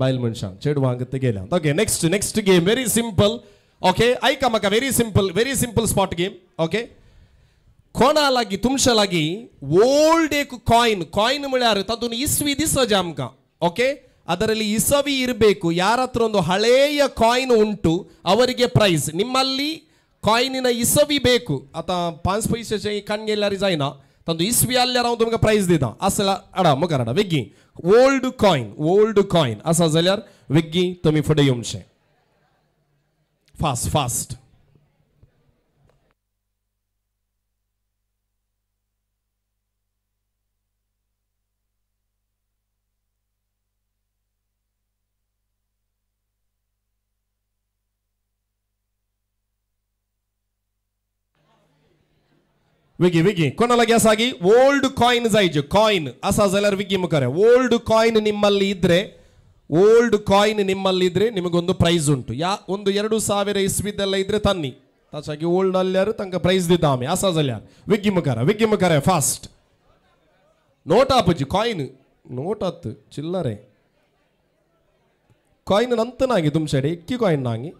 बायल मनशांक चेडवांक ते गेल्या. Okay, next next game very simple. Okay, आयका म्हाका very simple, very simple spot game. Okay, कोणा लागीं तुमच्या लागीं ओल्ड एक कॉयन, कॉयन म्हळ्यार तातूंत इसवी दिसजे आमकां. ಓಕೆ, ಅದರಲ್ಲಿ ಇಸವಿ ಇರಬೇಕು. ಯಾರ ಹತ್ರ ಒಂದು ಹಳೆಯ ಕಾಯಿನ್ ಉಂಟು ಅವರಿಗೆ ಪ್ರೈಸ್. ನಿಮ್ಮಲ್ಲಿ ಕಾಯಿನಿನ ಇಸವಿ ಬೇಕು. ಆತ 5 ಪೈಸೆ ಕಣ್ಗೆಲ್ಲಾರಿ ಜಾಯ್ನ ತಂದು ಇಸ್ವಿ ಅಲ್ಲಾರ तुमकां प्रायज दिता असला अडा मुखार अडा वेगीं ओल्ड कॉयन, ओल्ड कॉयन आसा जाल्यार वेगीं तुमी फुडें येवचें. Fast fast. विगी विगी कोणा लागीं आसा की ओल्ड कॉयन जायचे कॉयन आसा जाल्यार विगी मुखार. ಓಲ್ಡ್ ಕಾಯಿನ್ ನಿಮ್ಮಲ್ಲಿ ಇದ್ರೆ, ಓಲ್ಡ್ ಕಾಯಿನ್ ನಿಮ್ಮಲ್ಲಿ ಇದ್ರೆ ನಿಮಗೊಂದು ಪ್ರೈಸ್ ಉಂಟು. ಯಾ ಒಂದು 2000 ಇಸ್ವಿದೆಲ್ಲ ಇದ್ರೆ ತನ್ನಿ ತಾಚಾಗಿ ಓಲ್ಡ್ ಅಲ್ಲಾರು ತಂಕ ಪ್ರೈಸ್ ದಿದ್ದಾಮೆ ಆಸಾ ಜಾल्यार ವಿಗ್ಗಿ ಮುಖಾರ, ವಿಗ್ಗಿ ಮುಖಾರ ಫಾಸ್ಟ್. ನೋಟ್ ಆಪುಜಿ ಕಾಯಿನ್ ನೋಟ್ ಆತು ಚಿಲ್ಲರೆ ಕಾಯಿನ್ ನಂತನಾಗಿ ತುಮಸೆಡೆ ಎಕ್ಕಿ ಕಾಯಿನ್ ನಾಂಗಿ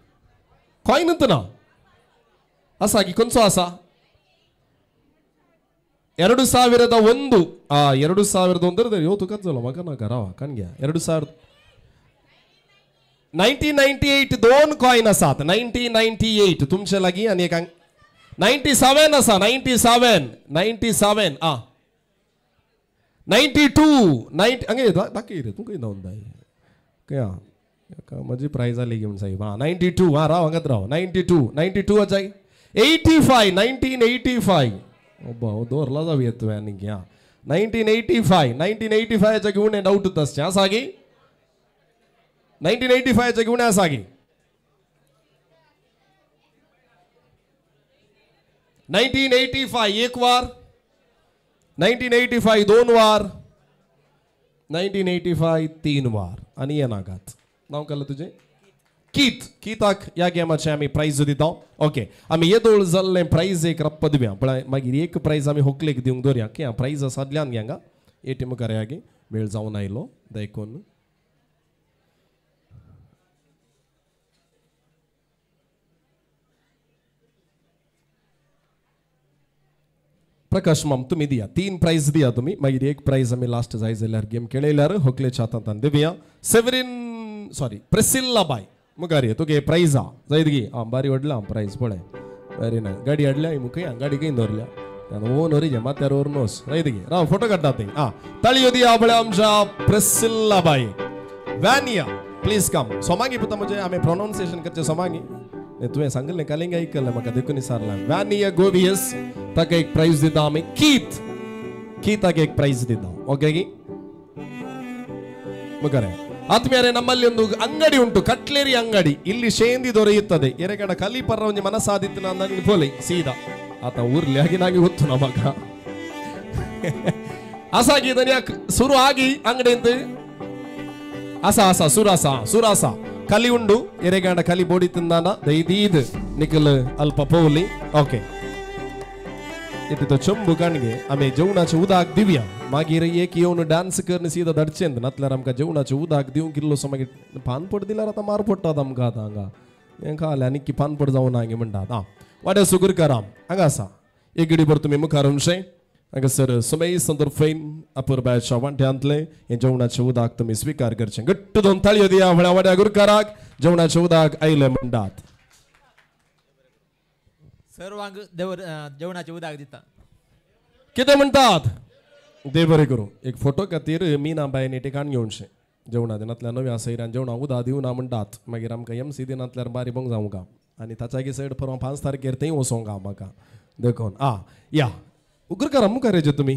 ಕಾಯಿನ್ ಅಂತನಾ ಆಸಾಗಿ ಕೊಂಚ ಆಸಾ 2001 ಆ 2001 ಯೋತು ಕಜ್ಜಲ ಮಗನ ಗರವ ಕಣ್ಗೆ 2000 1998 दोन कॉइन आसात. 1998 तुमचे लागीं आनी एक 97 आसा. 97 97 आ 92 90 हांगा दाखय रे तूं खंय धांवन दाय खंय आहा म्हजी प्रायज आली घेवन साहेब. आं 92 आं राव हांगात राव. 92 92 आसा 85 1985 ಒಬ್ಬ ದೋರ್ಲ जावं तुवें आनीक आं 1985 1985 घेवन डावट आसचें आसा की 1985 घेवन आसा की 1985 एक वार, 1985 दोन वार, 1985 तीन वार आनी येनाकात. नांव केलें तुजें? कीत. कीताक ह्या गेमाचें आमी प्रायज दिता. ओके, आमी येदोळ जाल्लें प्रायज एक रप्प दिवया पळय. मागीर एक प्रायज आमी होकलेक दिवंक दवरया की प्रायज आसातल्यान हांगा ए टी मुखार यागी वेळ जावन आयलो देखून प्रकाश माम तुमी दिया 3 प्रायज दिया तुमी. मागीर एक प्रायज आमी लास्ट जाय जाल्यार गेम खेळयल्यार होकलेच्या हातांत दिवया. सेवरीन सॉरी प्रेसिल्ला बाय मुखार ये तुगे प्रायज आ जायत गी. आं बारी व्हडला प्रायज पळय. Very nice. गाडी हाडल्या मुखय गाडी खंय दवरल्या ओन ओरिजे माथ्यार व्हरून वच जायत गी. राव फोटो काडटा थंय. आं ताळयो दिया पळय आमच्या प्रेसिल्ला बाय. व्यानिया प्लीज कम. सोमांगी पुता म्हणजे आमी प्रोनाउन्सिएशन करचें सोमांगी तुवें सांगिल्लें कालिंग आयकलें म्हाका देखून विचारलें. व्यानिया गोवियस ताका एक प्रायज दिता आमी. कीत कीताक एक प्रायज दिता. ओके गी ಮುಖಾರೆ. ಆತ್ಮೀಯರೇ, ನಮ್ಮಲ್ಲಿ ಒಂದು ಅಂಗಡಿ ಉಂಟು, ಕಟ್ಲೇರಿ ಅಂಗಡಿ. ಇಲ್ಲಿ ಶೇಂದಿ ದೊರೆಯುತ್ತದೆ. ಎರೆಗಡ ಕಲಿ ಪರ್ರ ಒಂಜಿ ಮನಸಾದಿತ್ತು ನನಗೆ ಪೋಲೆ ಸೀದಾ ಆತ ಊರ್ಲಿ ಆಗಿ ನಾಗಿ ಗೊತ್ತು ನಮಗ ಅಸಾಗಿ ಸುರು ಆಗಿ ಅಂಗಡಿ ಅಂತ ಅಸ ಅಸ ಸುರಾಸ ಸುರಾಸ ಕಲಿ ಉಂಡು. ಎರೆಗಾಂಡ ಕಲಿ ಬೋಡಿ ತಿಂದಾನ ದೈದೀದ್ ನಿಖಲ್ ಅಲ್ಪ ಪೋಲಿ. ಓಕೆ, ಇತ್ತಿತ್ತು ಚೊಂಬು ಕಣ್ಗೆ ಆಮೆ जेवणाचे उदक दिवया. मागीर एक येवन डान्स करून सीधा धाडचें नातल्यार आमकां जेवणाचें उदक दिवंक इल्लोसो मागीर पान पड दिल्यार आतां मार पडटात आमकां आतां हांगा हें खालें आनी की पान पड जावं ना म्हणटात. आं वाड्या सुगुरकाराम हांगा आसा एक गडी भर तुमी मुखार वचचें हांगासर सुमय संदर्फेन अपुरबायच्या वांट्यांतलें हें जेवणाचें उदक तुमी स्विकार करचें. घट्ट दोन ताळयो दिया म्हळ्यार वाड्या गुरकाराक जेवणाचें उदक आयलें म्हणटात. सर्वांक देव जेवणाचें उदक दिता. कितें म्हणटात? देव बरें करूं. एक फोटो खातीर मीना बायनी ठिकाण घेवचें जेवणा दिनांतल्यान नव्या सैरान जेवणा उदक दिवना म्हणटात. मागीर आमकां एम सी दिनांतल्यान बारी बोंग जावंक आनी ताच्यागी सायड परवां 5 तारखेर थंय वचोंक म्हाका देखून आ या उगरकारा मुखार येचे तुमी.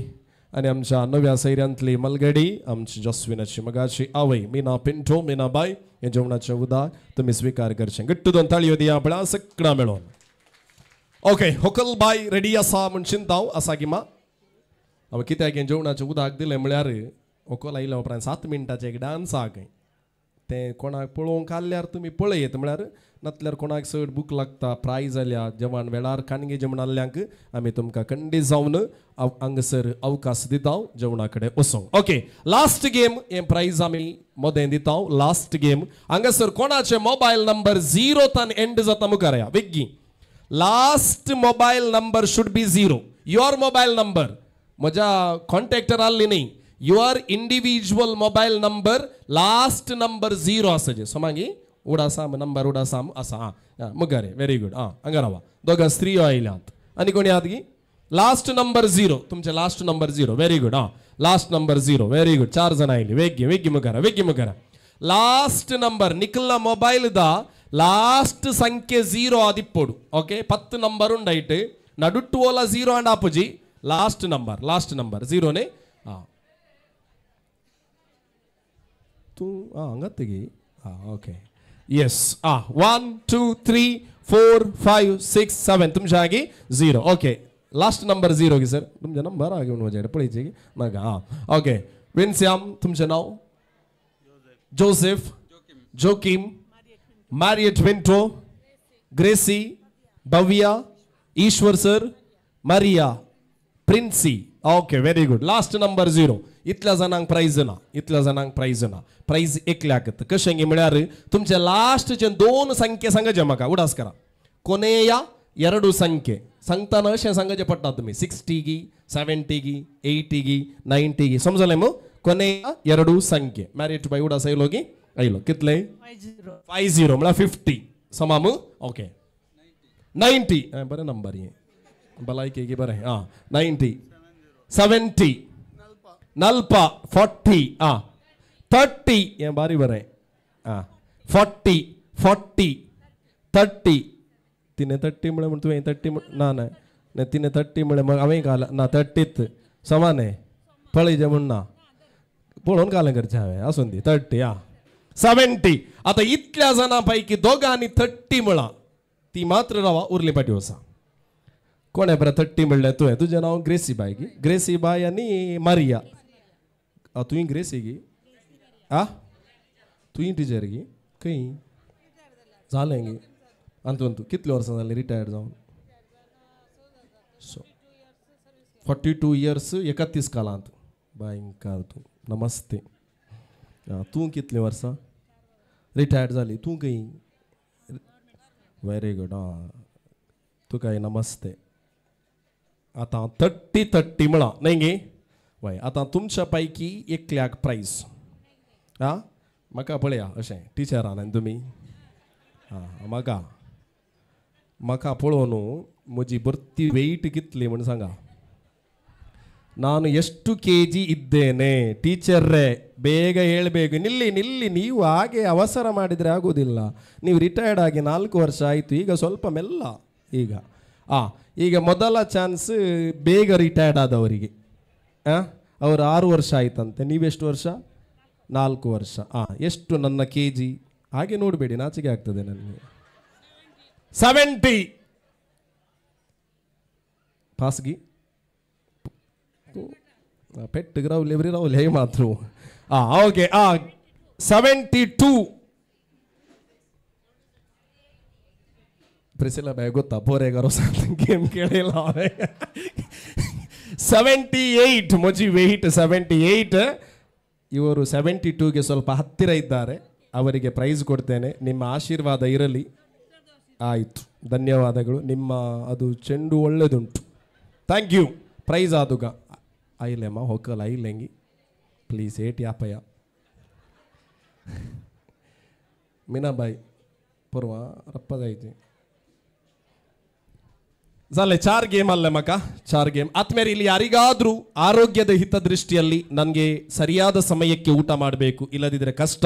आनी आमच्या नव्या सैऱ्यांतली मलगडी आमची जस्विनाची मगाची आवय मीना पिंटो मीना बाय हें जेवणाचें उदक तुमी स्विकार करचें. घट्ट दोन ताळयो दिया आपल्या सगळ्या मेळोन. ओके होकल बाय रेडी आसा म्हूण चिंता आसा की मा हांव कित्याक हें जेवणाचें उदक दिलें म्हळ्यार होकल आयल्या उपरांत 7 मिनटाचें एक डांस आहा खंय तें कोणाक पळोवंक आसल्यार तुमी पळयत म्हळ्यार नातल्यार कोणाक चड भूक लागता प्रायज जाल्या जेवण वेळार काणगे जेवण आसल्यांक आमी तुमकां खंडीत जावन हांगासर अवकाश दिता जेवणा कडेन वचोंक. ओके लास्ट गेम हें प्रायज आमी मदें दिता. लास्ट गेम हांगासर कोणाचे मोबायल नंबर 0 तान एंड जाता मुखार या बेगी. Last mobile number should be 0. Your mobile number म्हज्या कॉन्टॅक्टर आसली न्ही. Your individual mobile number last number 0 आसा सो मागीर उडासाम नंबर उडासाम आसा. आं मुखार व्हेरी गुड. आं हांगा रावा दोगां स्त्रियो आयल्यात आनी कोणी आहात की लास्ट नंबर 0 तुमचे लास्ट नंबर 0 व्हेरी गुड. आं लास्ट नंबर 0 व्हेरी गुड. 4 जाणां आयली. वेगी वेगी मुखार वेगी मुखार. लास्ट नंबर निकला मोबायल दा लास्ट संख्ये 0 आदिप्पोಡು. ओके 10 नंबर उंडायट नಡುಟ್ಟು ಓಲ 0 ಅಂಡ್ ಆಪುಜಿ. ಲಾಸ್ಟ್ ನಂಬರ್ 0 ನೇ. ಹಾಂ ತೂ ಹಾಂ ಹಂಗತ್ತಿಗೆ ಹಾಂ ಓಕೆ ಎಸ್ ಹಾಂ 1 2 3 4 5 6 7 ತುಮಚಾಗಿ 0. ಓಕೆ ಲಾಸ್ಟ್ ನಂಬರ್ 0 ಗೆ ಸರ್ तुमचे नंबर आगे म्हजे पळयचे नाका. हां ओके विन्स्याम तुमचें नांव? Joseph Joachim Mariette Pinto Gracy Bhavya Ishwar sir Maria Princy. Okay very good. Last number 0. इतल्या जाणांक प्रायज ना इतल्या जाणांक प्रायज ना प्रायज एकल्याक. कशें गी म्हळ्यार तुमचे लास्टचे 2 संख्ये सांगचे म्हाका उडास करा. कोनेया 2 संख्ये सांगतना अशें सांगचें पडटा तुमी 60 गी 70 गी 80 गी 90 गी समजलें मू? कोनेया 2 संख्ये. मॅरिट बाय उडास आयलो की आयलो कितले? 50 म्हळ्यार 50 समा मू? ओके 90 बरें नंबर हें भलायकी की बरें. आं 90 70 नल्पा 40 आं 30 हें बारी बरें. आं 40 40 30 तिणें 30 म्हळें म्हण तुवें 30 ना ना तिणें 30 म्हळें मग हांवें घाला ना 30 समा न्ही पळयचें म्हूण ना पळोवन घालें करचें हांवें आसून दी 30. आं 70. आतां इतल्या जाणां पैकी दोगांनी 30 म्हळां ती मात्र रावा उरली पाटी वसा. कोणें बरें 30 म्हणलें तुवें? तुजें नांव ग्रेसी बाय गी? ग्रेसी बाय आनी मारिया. तुवें ग्रेसी गी? आ तुवें टिचर गी? खंय जालें गी? अंतू अंतू कितले वर्सां जालीं रिटायर्ड जावन? So 42 years 31 कालांत. भयंकर तूं. नमस्ते. तूं कितलीं वर्सां रिटायर्ड जाली? तूं खंय? Very good. आं तुकाय नमस्ते. आतां 30 30 म्हळां न्हय गे? वय आतां तुमच्या पैकी एकल्याक प्रायज. आं म्हाका पळया अशें टिचरान आनी तुमी आं म्हाका म्हाका पळोवन म्हजी भरती वेट कितली म्हूण सांगा. ನಾನು ಎಷ್ಟು ಕೆ ಜಿ ಇದ್ದೇನೆ ಟೀಚರ್ರೇ ಬೇಗ ಹೇಳಬೇಕು. ನಿಲ್ಲಿ ನಿಲ್ಲಿ, ನೀವು ಹಾಗೆ ಅವಸರ ಮಾಡಿದರೆ ಆಗೋದಿಲ್ಲ. ನೀವು ರಿಟೈರ್ಡ್ ಆಗಿ 4 ವರ್ಷ ಆಯಿತು, ಈಗ ಸ್ವಲ್ಪ ಮೆಲ್ಲ. ಈಗ ಈಗ ಮೊದಲ ಚಾನ್ಸ್ ಬೇಗ ರಿಟೈರ್ಡ್ ಆದವರಿಗೆ. ಅವರು 6 ವರ್ಷ ಆಯಿತಂತೆ, ನೀವೆಷ್ಟು ವರ್ಷ? 4 ವರ್ಷ. ಎಷ್ಟು ನನ್ನ ಕೆ ಜಿ? ಹಾಗೆ ನೋಡಬೇಡಿ, ನಾಚಿಕೆ ಆಗ್ತದೆ ನನಗೆ. 70 ಪಾಸ್ಗಿ ಪೆಟ್ಟು ರಾಹುಲ್ ಎವ್ರಿ ರಾಹುಲ್ ಹೇಗೆ ಮಾತ್ರ. ಓಕೆ 72. ಪ್ರಿಸಿಲಾ ಬಾಯ್ ಗೊತ್ತಾ ಬೋರೆಗಾರೋ ಗೇಮ್ ಕೇಳಿಲ್ಲ. 78 ಮೊಜಿ ವೆಯ್ಟ್ 78. ಇವರು 72ಗೆ ಸ್ವಲ್ಪ ಹತ್ತಿರ ಇದ್ದಾರೆ, ಅವರಿಗೆ ಪ್ರೈಸ್ ಕೊಡ್ತೇನೆ. ನಿಮ್ಮ ಆಶೀರ್ವಾದ ಇರಲಿ. ಆಯಿತು. ಧನ್ಯವಾದಗಳು. ನಿಮ್ಮ ಅದು ಚೆಂಡು ಒಳ್ಳೆದುಂಟು. Thank you. Price ಆದುಗ ಐಲೆಮ್ಮ ಹೊಕ್ಕಲ್ ಐಲೆಂಗಿ ಪ್ಲೀಸ್ ಏಟಿ ಆಪಯ್ಯ ಮೀನಾಬಾಯಿ ಪೂರ್ವ ರಪ್ಪದೈತಿ ಸಾಲೆ 4 ಗೇಮ್ ಅಲ್ಲ ಮಕ 4 ಗೇಮ್ ಆದ್ಮೇಲೆ ಇಲ್ಲಿ ಯಾರಿಗಾದರೂ ಆರೋಗ್ಯದ ಹಿತದೃಷ್ಟಿಯಲ್ಲಿ ನನಗೆ ಸರಿಯಾದ ಸಮಯಕ್ಕೆ ಊಟ ಮಾಡಬೇಕು, ಇಲ್ಲದಿದ್ದರೆ ಕಷ್ಟ,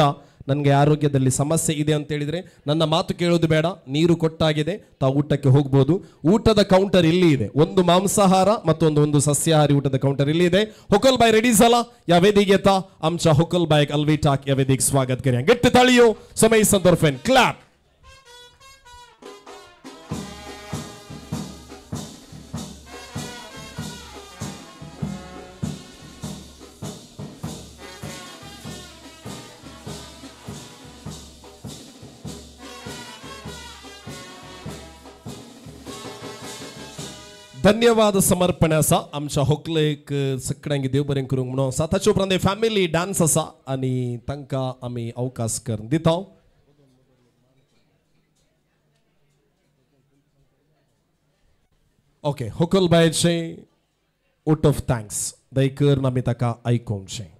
ನನಗೆ ಆರೋಗ್ಯದಲ್ಲಿ ಸಮಸ್ಯೆ ಇದೆ ಅಂತ ಹೇಳಿದರೆ ನನ್ನ ಮಾತು ಕೇಳೋದು ಬೇಡ. ನೀರು ಕೊಟ್ಟಾಗಿದೆ, ತಾವು ಊಟಕ್ಕೆ ಹೋಗ್ಬೋದು. ಊಟದ ಕೌಂಟರ್ ಇಲ್ಲಿ ಇದೆ, ಒಂದು ಮಾಂಸಾಹಾರ ಮತ್ತೊಂದು ಒಂದು ಸಸ್ಯಾಹಾರಿ ಊಟದ ಕೌಂಟರ್ ಇಲ್ಲಿ ಇದೆ. ಹೊಕಲ್ ಬಾಯ್ ರೆಡಿ ಸಲ ಯಾವೇದಿಗೆ ತಾ ಅಂಶ ಹೊಕಲ್ ಬಾಯ್ ಅಲ್ವಿಟಾಕ್ ಯಾವೇದಿಗೆ ಸ್ವಾಗತ ಕರಿಯ ಗಟ್ಟಿ ತಾಳಿಯೋ ಸಮಯ ಸಂದರ್ಭ ಕ್ಲಾಪ್. ಧನ್ಯವಾದ ಸಮರ್ಪಣೆ ಅಸ ಅಂಶ ಹೊಕ್ಲೇಕ್ ಸಕ್ಕಡಂಗಿ ದೇವಬರೆಂ ಕುರುಂಗ್ म्हणून आसा. ताचे उपरांत फॅमिली डान्स आसा आनी तांकां आमी अवकाश करून दिता. ओके, होकल बायचे वोट ऑफ thanks दयकर आमी ताका आयकोवचें.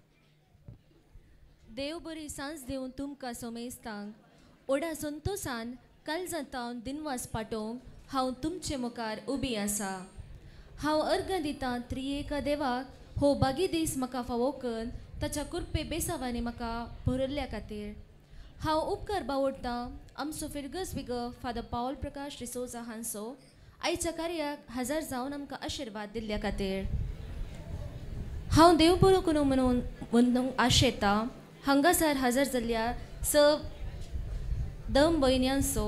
देव बरी सांज दिवन तुमकां सोमेस्तांक ओडा संतोसान कालजातावन दिनवास पाटोवंक हांव तुमचे मुखार उबी आसा. हांव अर्गां दितां त्रियेका देवाक हो बागी दीस म्हाका फावो करून ताच्या कृपे बेसावांनी म्हाका भरल्ल्या खातीर. हांव उपकार बावडटां आमचो फिरगस बिगर फादर पावल प्रकाश डिसोजा हांचो आयच्या कार्याक हजर जावन आमकां आशिर्वाद दिल्ल्या खातीर. हांव देव बरो करूं म्हणून म्हणूंक आशेतां हांगासर हजर जाल्ल्या स दम भयण्यांचो.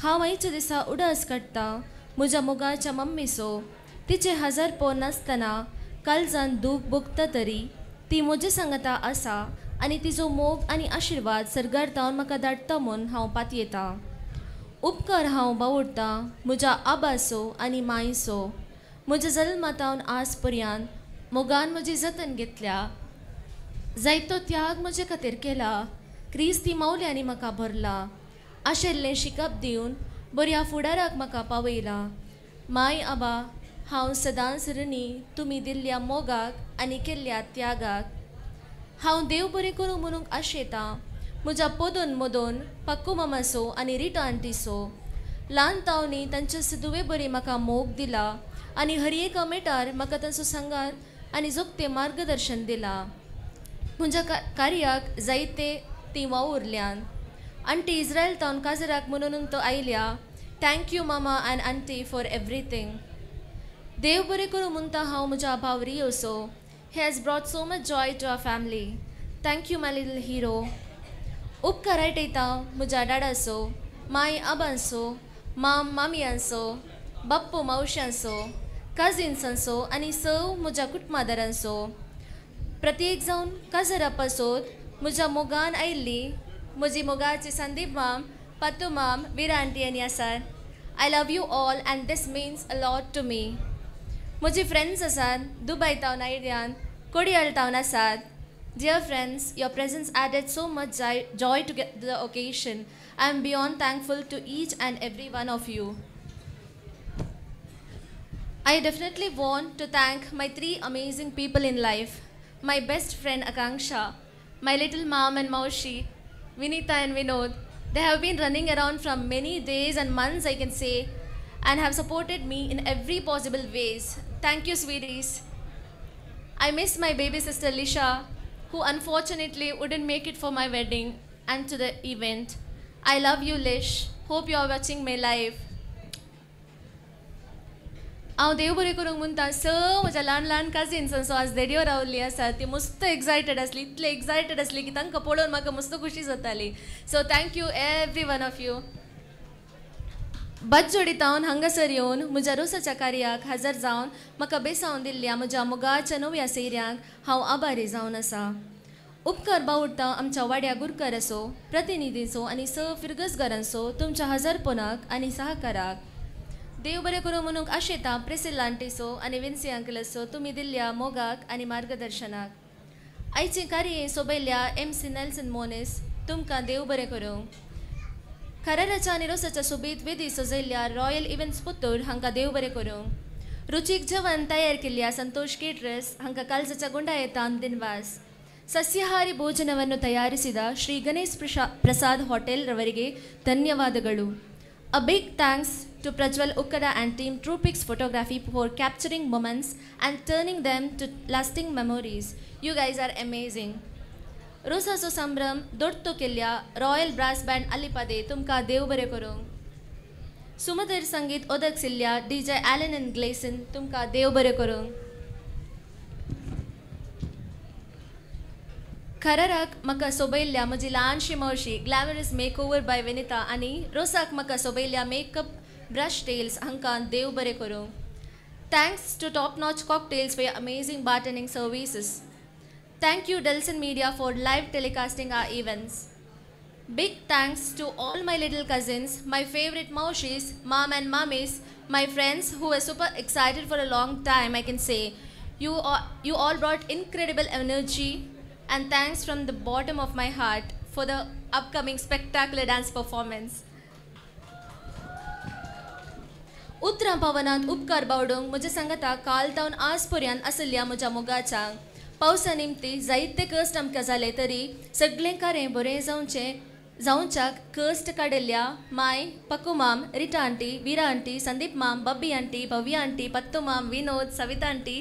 हांव आयच्या दिसा उडास काडटा म्हज्या मोगाच्या मम्मीचो. तिचे हजार पोर नासतना कालजान दूख भोगता तरी ती म्हजे सांगता आसा आनी तिजो मोग आनी आशिर्वाद सर्गार तावन म्हाका धाडटा म्हूण हांव पातयेतां. उपकार हांव बावडटां म्हज्या आबाचो आनी मायचो. म्हज्या जल्मातावन आज पर्यंत मोगान म्हजी जतन घेतल्या, जायतो त्याग म्हजे खातीर केला. क्रिस्ती मावल्यांनी म्हाका भरला, आशिल्लें शिकप दिवन बऱ्या फुडाराक म्हाका पावयला. माय आबा, हांव सदांच ऋणी तुमी दिल्ल्या मोगाक आनी केल्ल्या त्यागाक. हांव देव बरें करूं म्हणूंक आशेतां म्हज्या पदोन मदोन पक्कू मामाचो आनी रिटा आंटीचो. ल्हान तावनी तांच्या सदुवे बरी म्हाका मोग दिला आनी हर एका मेटार म्हाका तांचो सांगात आनी जोगतें मार्गदर्शन दिलां. म्हज्या कार्याक जायते तीं वावुरल्यान. आंटी इज्रायल तावन काजराक म्हणून तो आयल्या. Thank you mama and aunty for everything. देव बरें करूं म्हणटा हांव म्हज्या भाव रियोसो. He has brought so much joy to our family. Thank you my little hero. उपकार आयटयता म्हज्या डाडाचो, माय आबांचो, माम मामयांचो, बाप्पू मावश्यांचो, काजिन्सांचो आनी सव म्हज्या कुटुंबादारांचो. प्रत्येक जावन काजरा पासत म्हज्या मोगान आयिल्ली म्हजी मोगाची संदीप माम, पत्तू माम, वीरा आंटी आनी आसात. I love you all and this means a lot to me. म्हजी फ्रेंड्स आसात दुबय तावन आयल्यान, कोडियल तावन आसात. Dear friends, your presence added so much joy to the occasion. I am beyond thankful to each and every one of you. I definitely want to thank my 3 amazing people in life. My best friend Akanksha, my little mom and Maushi, Vinita and Vinod. They have been running around from many days and months, I can say, and have supported me in every possible ways. Thank you, sweeties. I miss my baby sister Lisha, who unfortunately wouldn't make it for my wedding and to the event. I love you, Lish. Hope you are watching my live. हांव देव बरें करूंक म्हणटा स म्हज्या ल्हान ल्हान cousins आज देडयो रावल्ली आसा ती मस्त एक्सायटेड आसली, इतली एक्सायटेड आसली की तांकां पळोवन म्हाका मस्त खुशी जाताली. So thank you every one of you. बाजोडी तावन हांगासर येवन म्हज्या रोसाच्या कार्याक हजर जावन म्हाका बेसावन दिल्ल्या म्हज्या मोगाच्या नव्या सैऱ्यांक हांव आभारी जावन आसा. उपकार बावडटा आमच्या वाड्या गुरकाराचो, प्रतिनिधींचो आनी स फिरगजगारांचो तुमच्या हजारपणाक आनी सहकाराक. देव बरें करूं म्हणूंक आशेता प्रेसिल्ला आंटीचो आनी विन्सी अंकलाचो तुमी दिल्ल्या मोगाक आनी मार्गदर्शनाक. आयचें कार्य सोबयल्ल्या एम सी नेल्सन मोनीस तुमकां देव बरें करूं. खराराच्या आनी रोसाच्या सोबीत वेदी सजयल्ल्या रॉयल इव्हेंट्स पुत्तूर हांकां देव बरें करूं. रुचीक जेवण तयार केल्ल्या संतोष केटरर्स हांकां कालजाच्या गुंडायतान दिनवास. ಸಸ್ಯಾಹಾರಿ ಭೋಜನವನ್ನು ತಯಾರಿಸಿದ ಶ್ರೀ ಗಣೇಶ್ ಪ್ರಸಾದ್ ಹೋಟೆಲ್ ರವರಿಗೆ ಧನ್ಯವಾದಗಳು. A big thanks to Prajwal Ukkada and team Truepix Photography for capturing moments and turning them to lasting memories. You guys are amazing. रोसाचो संभ्रम दोट्टो केल्ल्या रॉयल ब्रास बँड अलिपादे तुमकां देव बरें करूं. सुमधुर संगीत ओदगसिल्ल्या DJ Allen and Gleeson तुमकां देव बरें करूं. खराराक म्हाका सोबयल्ल्या म्हजी ल्हानशी मावशी ग्लॅमरस मेकओवर बाय विनिता आनी रोसाक म्हाका सोबयल्ल्या मेकअप ब्रश टेल्स हांकां देव बरें करूं. Thanks to Top Notch Cocktails for your amazing bartending services. Thank you Delson Media for live telecasting our events. Big thanks to all my little cousins, my favorite maushis, mom and mummies, my friends who were super excited for a long time, I can say. You all brought incredible energy, and thanks from the bottom of my heart for the upcoming spectacular dance performance. उतरां पावनांत उपकार बावडूंक म्हज्या सांगाता काल तावन आज पर्यंत आसल्या म्हज्या मोगाच्या पावसा निमती जायते कश्ट आमकां जाले तरी सगळें कारें बरें जावचें जावच्याक कश्ट काडिल्ल्या माय, पक्कू माम, रिटा आंटी, विरा आंटी, संदीप माम, बब्बी आंटी, भव्या आंटी, पत्तू माम, Vinod, Savita aunty,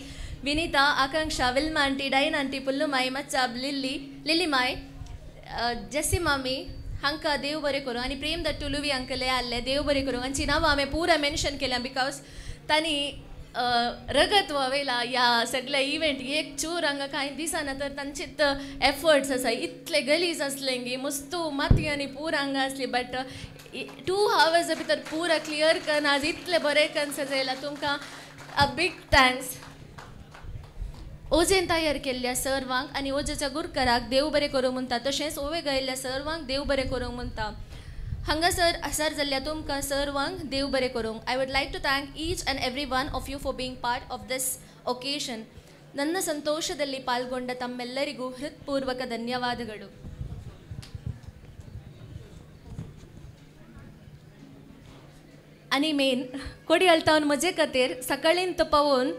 Vinita, Akanksha, Wilma aunty, Diane aunty, Pullu माय, मच्चाब, लिल्ली, लिल्ली माय, जेसी मामी हांकां देव बरें करूं. आनी प्रेम दत्तू लुवी अंकल आहले देव बरें करूं. हांची नांवां हांवें पुरा मेन्शन केल्या because तांणी रगत वयला ह्या सगळ्या इव्हेंट एक चूर हांगा कांय दिसना तर तांचेच एफर्ट्स आसा. इतले गलीज आसले गी मस्तू माती आनी पूर हांगा आसली बट 2 आवर्स भितर पुरा क्लियर करून आज इतले बरें करून सजयला. तुमकां अ बीग thanks. ओजेन तयार केल्ल्या सर्वांक आनी ओजेच्या गुरकराक देव बरें करूं म्हणटा, तशेंच ओवे गायिल्ल्या सर्वांक देव बरें करूंक म्हणटा. हांगासर आसार जाल्ल्या तुमकां सर्वांक देव बरें करूंक. I would like to thank each and every one of you for being part of this occasion. ನನ್ನ ಸಂತೋಷದಲ್ಲಿ ಪಾಲ್ಗೊಂಡ ತಮ್ಮೆಲ್ಲರಿಗೂ ಹೃತ್ಪೂರ್ವಕ ಧನ್ಯವಾದಗಳು. आनी मेन कोडियल तावन म्हजे खातीर सकाळींत पावोवन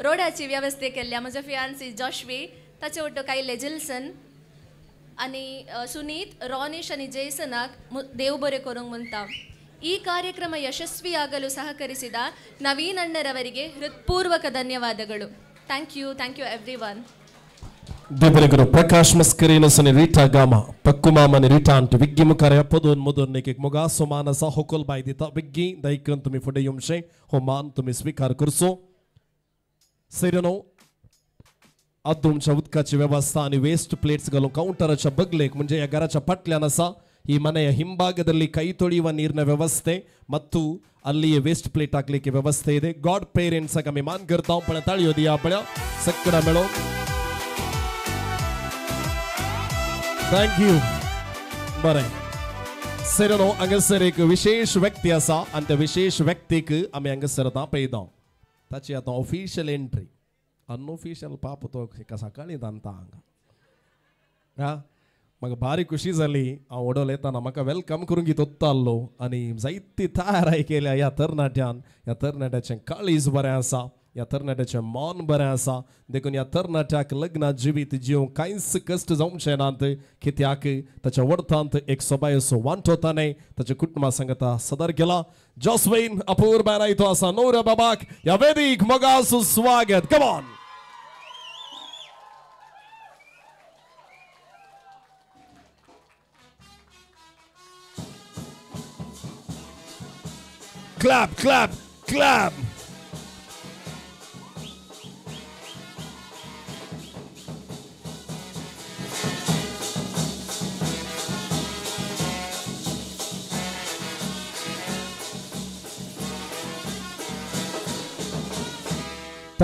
रोडाची व्यवस्था केल्ल्या म्हज्या फियांसी जॉशवी, ताचे वट्टो कायले जिल्सन आनी सुनीत, रोनिश आनी जैसनाक देव बरें करूंक म्हणटा. ಈ ಕಾರ್ಯಕ್ರಮ ಯಶಸ್ವಿಯಾಗಲು ಸಹಕರಿಸಿದ ನವೀನ್ ಅಣ್ಣರವರಿಗೆ ಹೃತ್ಪೂರ್ವಕ ಧನ್ಯವಾದಗಳು. Thank you, thank you everyone. ದೇವರಿಗರು ಪ್ರಕಾಶ್ ಮಸ್ಕರಿನಸನಿ ರೀಟಾ ಗಾಮ ಪಕ್ಕುಮಾಮನಿ ರೀಟಾ ಅಂಟು ವಿಗ್ಗಿ ಮುಖಾರ ಪದೋನ್ ಮುದೋನ್ ಮುಗಾ ಸುಮಾನಸ ಹೊಕೊಲ್ ಬಾಯ್ ದಿತ ವಿಗ್ಗಿ ದೈಕನ್ ತುಮಿ ಫುಡೆಯುಂಶೆ ಹೋಮಾನ್ ತುಮಿ ಸ್ವೀಕಾರ करसो. सैरनो आदुमच्या उदकाची व्यवस्था आणि वेस्ट प्लेट्स घालून काउंटराच्या बगलेक म्हणजे या घराच्या फाटल्यान आसा ಈ ಮನೆಯ ಹಿಂಭಾಗದಲ್ಲಿ ಕೈ ತೊಳೆಯುವ ನೀರಿನ ವ್ಯವಸ್ಥೆ ಮತ್ತು ಅಲ್ಲಿಯೇ ವೇಸ್ಟ್ ಪ್ಲೇಟ್ ಹಾಕ್ಲಿಕ್ಕೆ ವ್ಯವಸ್ಥೆ ಇದೆ. ಗಾಡ್ ಪೇರೆಂಟ್ಸ್ ಆಮಿ मान करता पण ताळयो दिया पळय सगळा मेळो. Thank you. बरें सैरनो हांगासर एक विशेष व्यक्ती आसा आनी त्या विशेष व्यक्तीक आमी हांगासर आतां पळयता. ताची आतां ऑफिशियल एंट्री, अनऑफिशियल पाप तो एका सकाळीं तांता हांगा. हा म्हाका भारी खुशी जाली हांव वडोल येताना म्हाका welcome करूंक तोत्तालो आनी जायती तयाराय केल्या ह्या तरणाट्यान. ह्या तरणाट्याचें काळीज बरें आसा, ह्या तरणाट्याचें मन बरें आसा, देखून ह्या तरणाट्याक लग्न जिवीत जिवंक कांयच कश्ट जावचे नात. कित्याक ताच्या वडतांत एक सोबायसो वांटो ताणें ताच्या कुटुंबा सांगता सदर केला. जॉस्विन अपूर्व तो आसा नवऱ्या बाबाक ह्या वेदीक मोगासो स्वागत. Come on. Clap, clap, clap.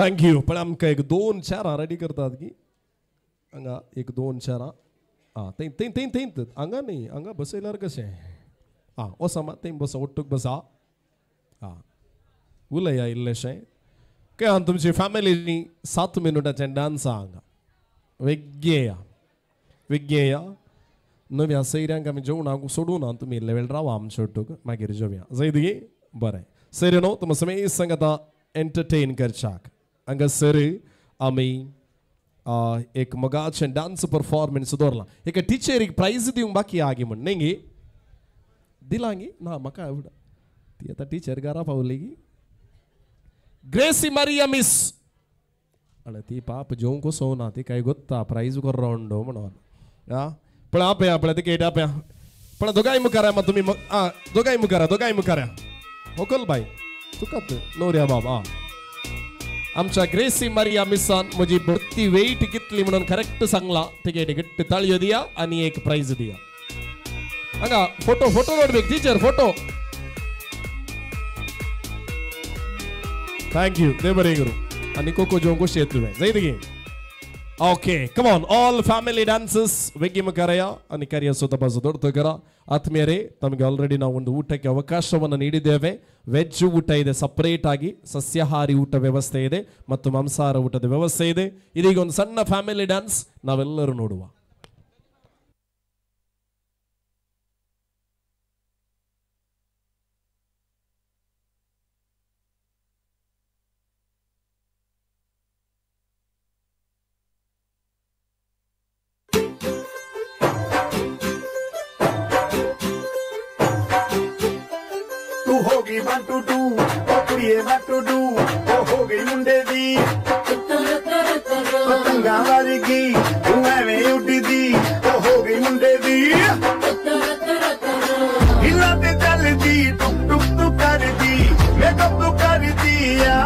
Thank you. पण आमकां एक दोन चारां रेडी करतात की हांगा एक दोन चारां आं थंय थंय थंय थंय हांगा न्ही हांगा बसयल्यार कशें आं वसा मा थंय बसा ओट्टूक बसा आं उलया इल्लेशें काय तुमची फॅमिली 7 मिनटाचें डान्स आहा हांगा. वेग्गेया वेग्गेया नव्या सैऱ्यांक आमी जेवणाक सोडूं ना, तुमी इल्ले वेळ रावा आमच्या ओटूक, मागीर जेवया जायत गे. बरें सैरे न्हू तुमकां समेस्तांक आतां एंटरटेन करच्याक हांगासर आमी एक मोगाचें डान्स परफॉर्मन्स दवरलां. एका टिचरीक प्रायज दिवंक बाकी आगी म्हण न्ही गे, दिलां गे ना म्हाका आवड ती आतां टिचर घरा पावली गी. ग्रेसी मारिया मिस अळे ती पाप जेवंक कसो ना, ती काय गोत्ता प्रायज कोर्रा म्हणून. आं पळय आपया पळय तिकेट आपया पळय दोगांय मुखार मा तुमी आं दोगांय मुखार दोगांय मुखार होकल बाय तुकात नोऱ्या बाब. आं आमच्या ग्रेसी मारिया मिसान म्हजी भरती वेट कितली म्हणून करेक्ट सांगला, तिकेट घट्ट ताळयो दिया आनी एक प्रायज दिया. हांगा photo photo note teacher photo. Thank you देव बरें करूं. आनी कोको जेवंक कशें येतलें तुवें जायत गे. Okay come on all family dancers वेगीम ಕರೆಯ आणि ಕರೆಯ ಸುತಬಾಸು ದೊಡ್ಡ ಕರ. ಆತ್ಮೀಯರೇ, ತಮಗೆ ಆಲ್ರೆಡಿ ನಾವು ಒಂದು ಊಟಕ್ಕೆ ಅವಕಾಶವನ್ನು ನೀಡಿದ್ದೇವೆ. ವೆಜ್ ಊಟ ಇದೆ ಸಪ್ರೇಟ್ ಆಗಿ, ಸಸ್ಯಾಹಾರಿ ಊಟ ವ್ಯವಸ್ಥೆ ಇದೆ ಮತ್ತು ಮಾಂಸಾಹಾರ ಊಟದ ವ್ಯವಸ್ಥೆ ಇದೆ. ಇದೀಗ ಒಂದು ಸಣ್ಣ ಫ್ಯಾಮಿಲಿ ಡ್ಯಾನ್ಸ್ ನಾವೆಲ್ಲರೂ ನೋಡುವ. 1 2 2 ओ कुड़िए 1 2 2 ओ हो गई मुंडे दी पतंगा वर्गी तू एवें उड्डदी ओ हो गई मुंडे दी हिला ते चलदी टुक टुक तू करदी मेकअप तू करदी आ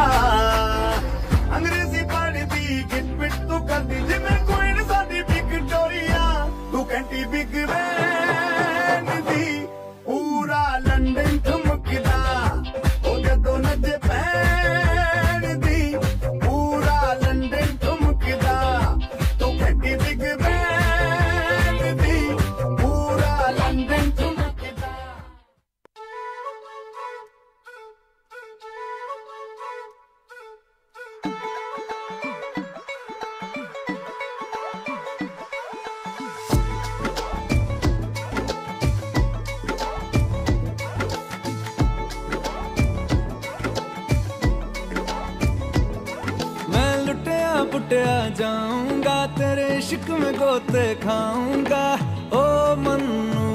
अंग्रेजी पढ़दी गिट पिट तू करदी जिवें क्वीन साडी विक्टोरिया तू कैंटी बिग बैन दी पूरा लंदन ठुमकदा ओ जदों नचे पैन दी पूरा लंदन ठुमकदा तू कैंटी बिग बैन दी पूरा लंदन ठुमकदा. पुटिया जाऊंगा तेरे इश्क में गोते खाऊंगा ओ मन्नू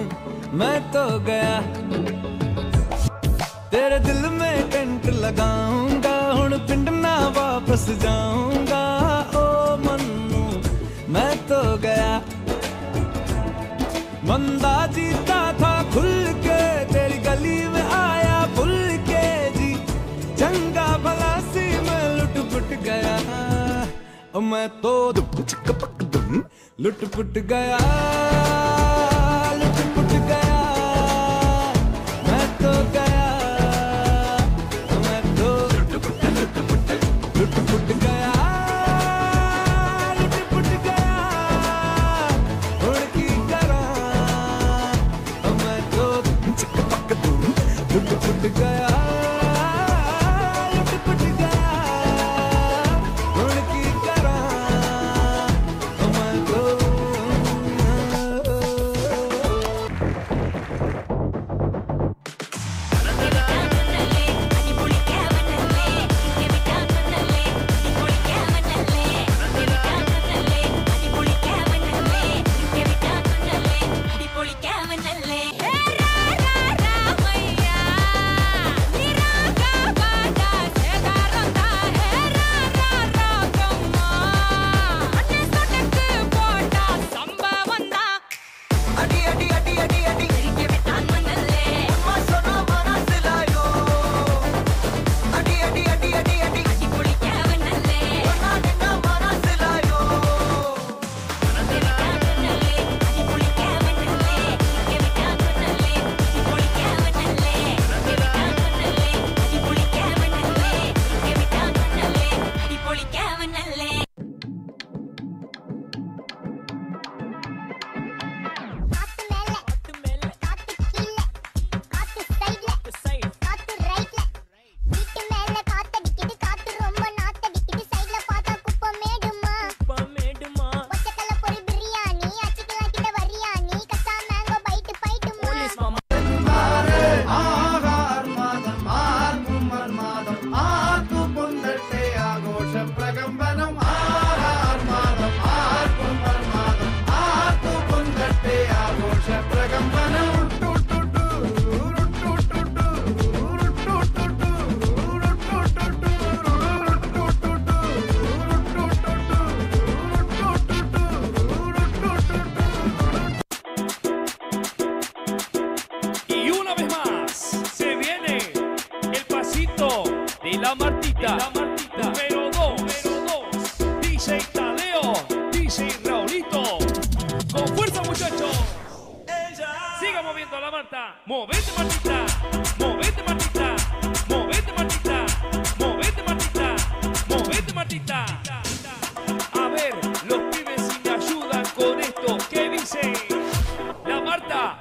मैं तो गया तेरे दिल में टेंट लगाऊंगा हुण पिंड ना वापस जाऊंगा ओ मन्नू मैं तो गया. मंदा जीता था खुल के तेरी गली में आया भूल के जी चंगा भला सी मैं लुट पुट गया मैं तो लुट पुट गया लुट पुट गया मैं तो गया मैं तो लुट पुट गया लुट पुट गया हुण की करा मैं तो लुट पुट गया लुट पुट गया हुण की करा मैं तो. Marta, movete Martita, movete Martita, movete Martita, movete Martita, movete Martita. A ver, los pibes si me ayudan con esto, ¿qué dice? La Marta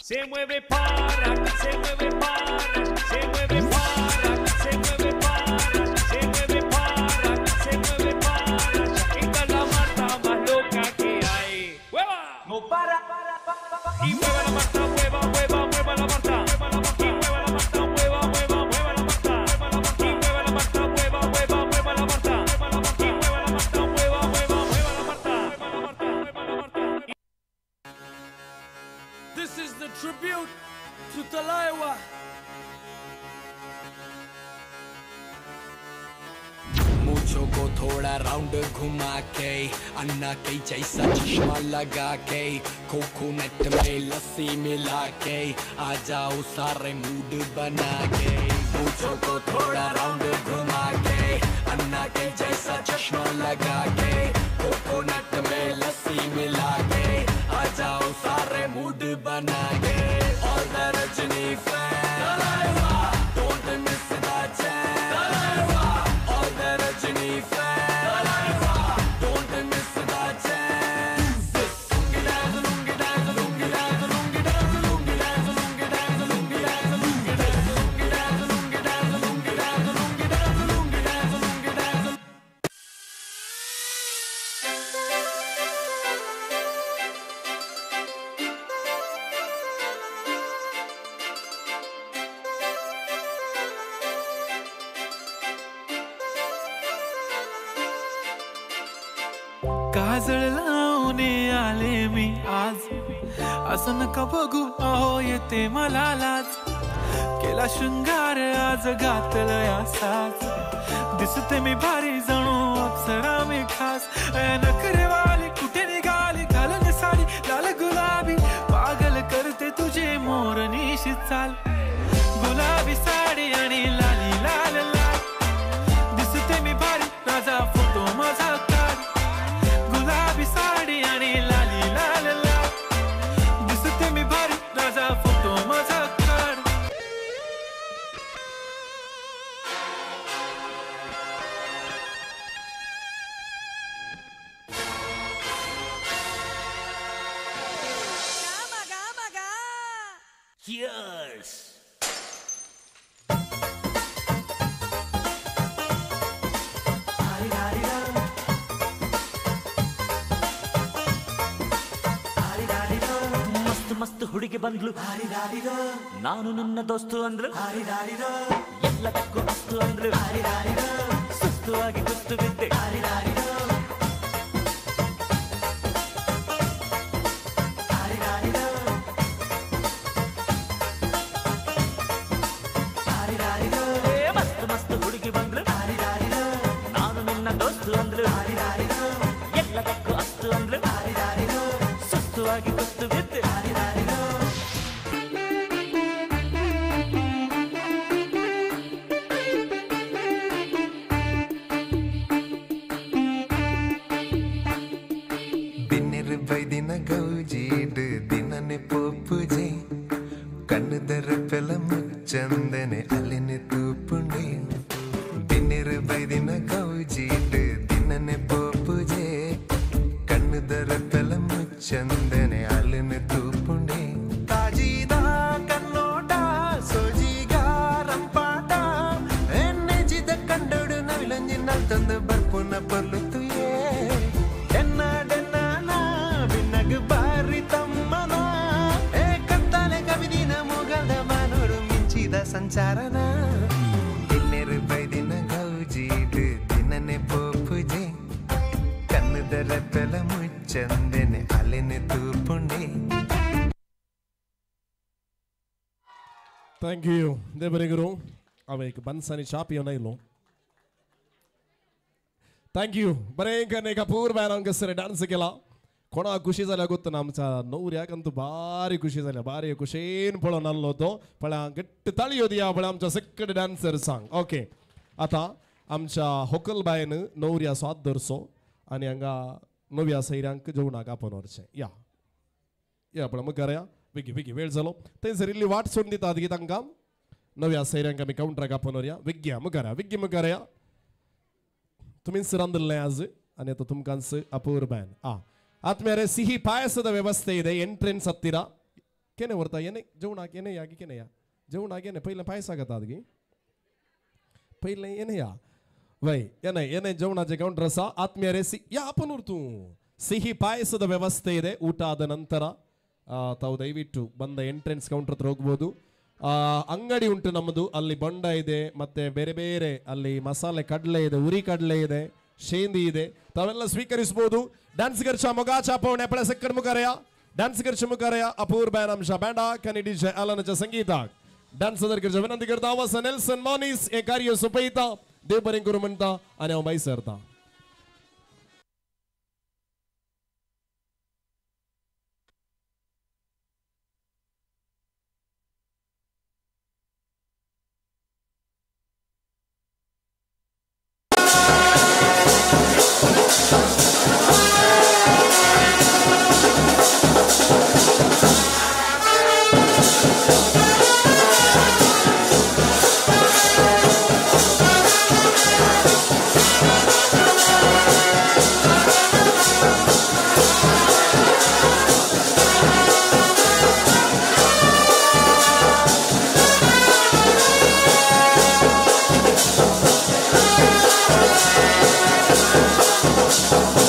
se mueve para, se mueve para, se mueve para, se mueve para, se mueve para, se mueve para. Esta es la Marta más loca que hay. ¡Hueva! No para, y mueva la Marta, mueva, mueva, mueva la Marta. Y mueva la Marta, mueva, mueva, mueva la Marta. Y mueva la Marta, mueva, mueva, mueva la Marta. Y mueva la Marta, mueva, mueva, mueva la Marta. This is the tribute to Talaiwa. मूछों को थोड़ा round घुमा K, अन्ना K जैसा चश्मा लगा K, coconut में लस्सी मिला K, आ जाओ सारे mood बना K. मूछों को थोड़ा राउंड घुमा के, अन्ना के जैसा चश्मा लगा के, कोकोनट में लस्सी मिला के, आ जाओ सारे मूड बना K. All the Rajini fans, don't miss the chance. All the Rajini fans, don't miss the chance. Lungi dance, lungi dance, lungi dance, lungi dance, lungi dance, lungi dance, lungi dance, lungi dance, lungi dance, lungi dance, lungi dance, lungi dance, lungi dance, lungi dance. काजळ लावून आले मी आज, असं नका बघू अहो येते मला लाज. केला शृंगार आज घातलं या साज, दिसते मी भारी जणू अप्सरा मी खास. नखरेवाली कुठे निघाली घालून साडी लाल गुलाबी, पागल करते तुझे मोरनीशी चाल. गुलाबी साडी आणि लाली लाल लाल, दिसते मी भारी राजा फोटो माझा काढ. गुलाबी साडी आणि लाली लाल लाल, दिसते मी भारी राजा फोटो माझा काढ. Cheers! ಮಸ್ತ್ ಮಸ್ತ್ ಹುಡುಗಿ ಬಂದ್ಲು, ನಾನು ನನ್ನ ದೋಸ್ತು ಅಂದ್ಲು, ಎಲ್ಲದಕ್ಕೂ ಅಸ್ತು ಅಂದ್ಲು, ಸುಸ್ತು ಆಗಿ ಕುಸ್ತು ಬಿದ್ದೆ. ಏ ಮಸ್ತ್ ಮಸ್ತ್ ಹುಡುಗಿ ಬಂದ್ಲು, ನಾನು ನಿನ್ನ ದೋಸ್ತು ಅಂದ್ಲು, ಎಲ್ಲದಕ್ಕೂ ಅಸ್ತು ಅಂದ್ಲು, ಸುಸ್ತು ಆಗಿ ಕುಸ್ತು ಬಿದ್ದೆ. ದಿನ್ನೆರ್ ಬೈದಿನ ಗೌಜೀಡ್ ದಿನನೆ ಪೋಪುಜೆ, ಕಣ್ಣುದರ ಪೆಲ ಮುಚ್ಚಂದನೆ ಅಲ್ಲಿನೆ ತೂಪುಂಡೆ. ದಿನ್ನೆರ್ ಬೈದಿನ ಗೌಜೀಡ್ ದಿನನೆ ಪೋಪುಜೆ, ಕಣ್ಣುದರ ಪೆಲ ಮುಚ್ಚಂದನೆ ಅಲ್ಲಿನೆ ತೂಪುಂಡೆ. ತಾಜೀದ ಕನ್ನೋಟ ಸೋಜಿಗ ರಂಪಾಟ, ಎನ್ನೆಜಿದ ಕಂಡೋಡು ನವಿಲಂಜಿ ನಲ್ತಂದು ಬರ್ಪುನ ಪೊರ್ಲು ತುಯೇ. ಸಂಚಾರನ ದಿನ್ನೆರು ಬೈದಿನ ಗೌಜೀಡು ದಿನನೆ ಪೋಪುಜೆ, ಕಣ್ಣುದರ ಪೆಲ ಮುಚ್ಚಂದನೆ ಅಲೆನೆ ತೂಪುಂಡೆ. Thank you देवरेगुरु. हांवें एक बन्सांनी च्या पिवन आयलो. Thank you. बरें करून एका पूर्व हांगासर डान्स केला. कोणाक खुशी जाल्या गोत्तना आमच्या नवऱ्याक भारी खुशी जाल्या, भारी खुशेन पळोवन आसलो तो. पळया घट्ट ताळयो दिया पळय आमच्या सगळे डान्सर सांग. ओके, आतां आमच्या होकलबायन नवऱ्या स्वाद धरचो आनी हांगा नव्या सैऱ्यांक जेवणाक आपोवन व्हरचें. या या पळय मुखार या. वेगी वेगी वेळ जालो थंयसर इल्ली वाट सोडून दितात की तांकां नव्या सैऱ्यांक आमी कावंटराक आपोवन विज्ञा मुखार विज्ञ मुखार या तुमीच रांदलें आज आनी आतां तुमकांच अपूर्बायन ಆ ಆತ್ಮೇರೆ ಸಿಹಿ ಪಾಯಸದ ವ್ಯವಸ್ಥೆ ಇದೆ ಎಂಟ್ರೆನ್ಸ್ ಹತ್ತಿರ ಕೆನೆ ಹೊರ್ತಾ ಏನೇ ಜವಣಾಕ್ ಏನೇ ಯಾಗಿ ಕೆನೆಯ ಜವಣಾಕ್ ಏನೇ ಪೈಲೆ ಪಾಯಸ ಆಗತ್ತ ಅದಕ್ಕೆ ಪೈಲೆ ಏನೆಯ ವೈ ಏನೇ ಏನೇ ಜವಣಾಚೆ ಕೌಂಟರ್ ರಸ ಆತ್ಮೀಯರೇ ಸಿ ಯಾ ಅಪನೂರ್ತು ಸಿಹಿ ಪಾಯಸದ ವ್ಯವಸ್ಥೆ ಇದೆ. ಊಟ ಆದ ನಂತರ ತಾವು ದಯವಿಟ್ಟು ಬಂದ ಎಂಟ್ರೆನ್ಸ್ ಕೌಂಟರ್ ಹತ್ರ ಹೋಗ್ಬೋದು. ಅಂಗಡಿ ಉಂಟು ನಮ್ಮದು, ಅಲ್ಲಿ ಬೊಂಡ ಇದೆ, ಮತ್ತೆ ಬೇರೆ ಬೇರೆ ಅಲ್ಲಿ ಮಸಾಲೆ ಕಡಲೆ ಇದೆ, ಉರಿ ಕಡಲೆ ಇದೆ, ಶೇಂದಿ ಇದೆ, ತಾವೆಲ್ಲ ಸ್ವೀಕರಿಸಬಹುದು. ಡ್ಯಾನ್ಸ್ ಗರ್ಚ ಮೊಗಾ ಚಾಪವಣೆ ಪಳೆ ಸಕ್ಕಡ್ ಮುಖಾರಯ ಡ್ಯಾನ್ಸ್ ಗರ್ಚ ಮುಖಾರಯ ಅಪೂರ್ವ ಬ್ಯಾನಾಂಶ ಬ್ಯಾಂಡ ಕನಿಡಿ ಜಯ ಅಲನಚ ಸಂಗೀತ ಡ್ಯಾನ್ಸ್ ಗರ್ಜ ವಿನಂತಿ करता वस नेल्सन मॉनिस हे कार्य सोपयता देव बरें करूं म्हणटा आनी हांव भायर सरता. Thank you.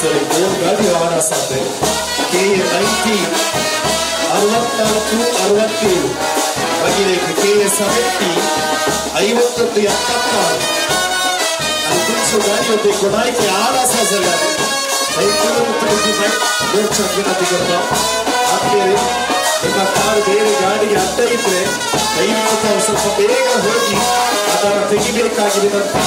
सॉरी दोन ಗಾಡಿ ವಾಹನ ಆಸಾत KA 19 64 67 मागीर एक KA 70 51 76 आनी तुमच्यो गाडयो ते कोणायकी आड आसा जाल्यार मोर्चाक विनंती करता ಆತ್ಮೀಯರೇ, ನಿಮ್ಮ ಕಾರು ಬೇರೆ ಗಾಡಿಗೆ ಅಡ್ಡ ಇದ್ರೆ ದಯವಿಟ್ಟು ತಾವು ಸ್ವಲ್ಪ ಬೇಗ ಹೋಗಿ ಅದನ್ನು ತೆಗಿಬೇಕಾಗಿ ವಿನಂತಿ.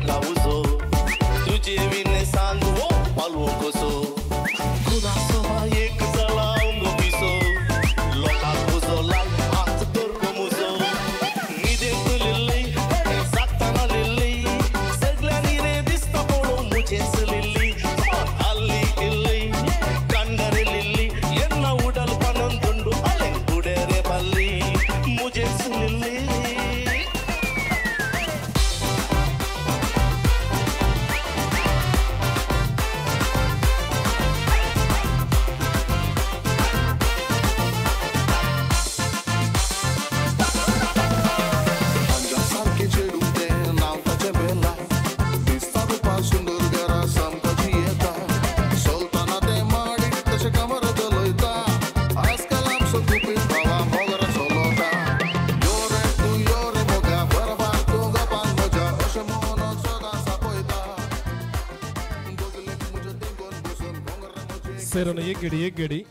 पेटला उजो तुजे विने सांग वो पालवो कसो कुणाचो एक जाला गो पिसो लोकांक उजो लाय हात तर गो मुजो न्हिदेंत लिल्ली जागतना लिल्ली सगळ्यांनी रे दिसता पळोवंक मुजेच लिल्ली आल्ली इल्ली कांडारे लिल्ली येन्ना उडल पानन दुंडू आलें गुडेरे बाल्ली मुजेच लिल्ली. सारकें चेडूं तें नांव ताचें बेला दिसता रुपा सुंदर घरा सामकाची येता चलतना तें माडी तशें कमर धलयता आजकाल आमचो गुपीत भावा मोगरा चलता यो रे तूं यो रे मोगा बरोबर तूं गपान म्हज्या अशें म्हणून सदां सापयता ಸೇರನ ಏಗಡಿ ಏಗಡಿ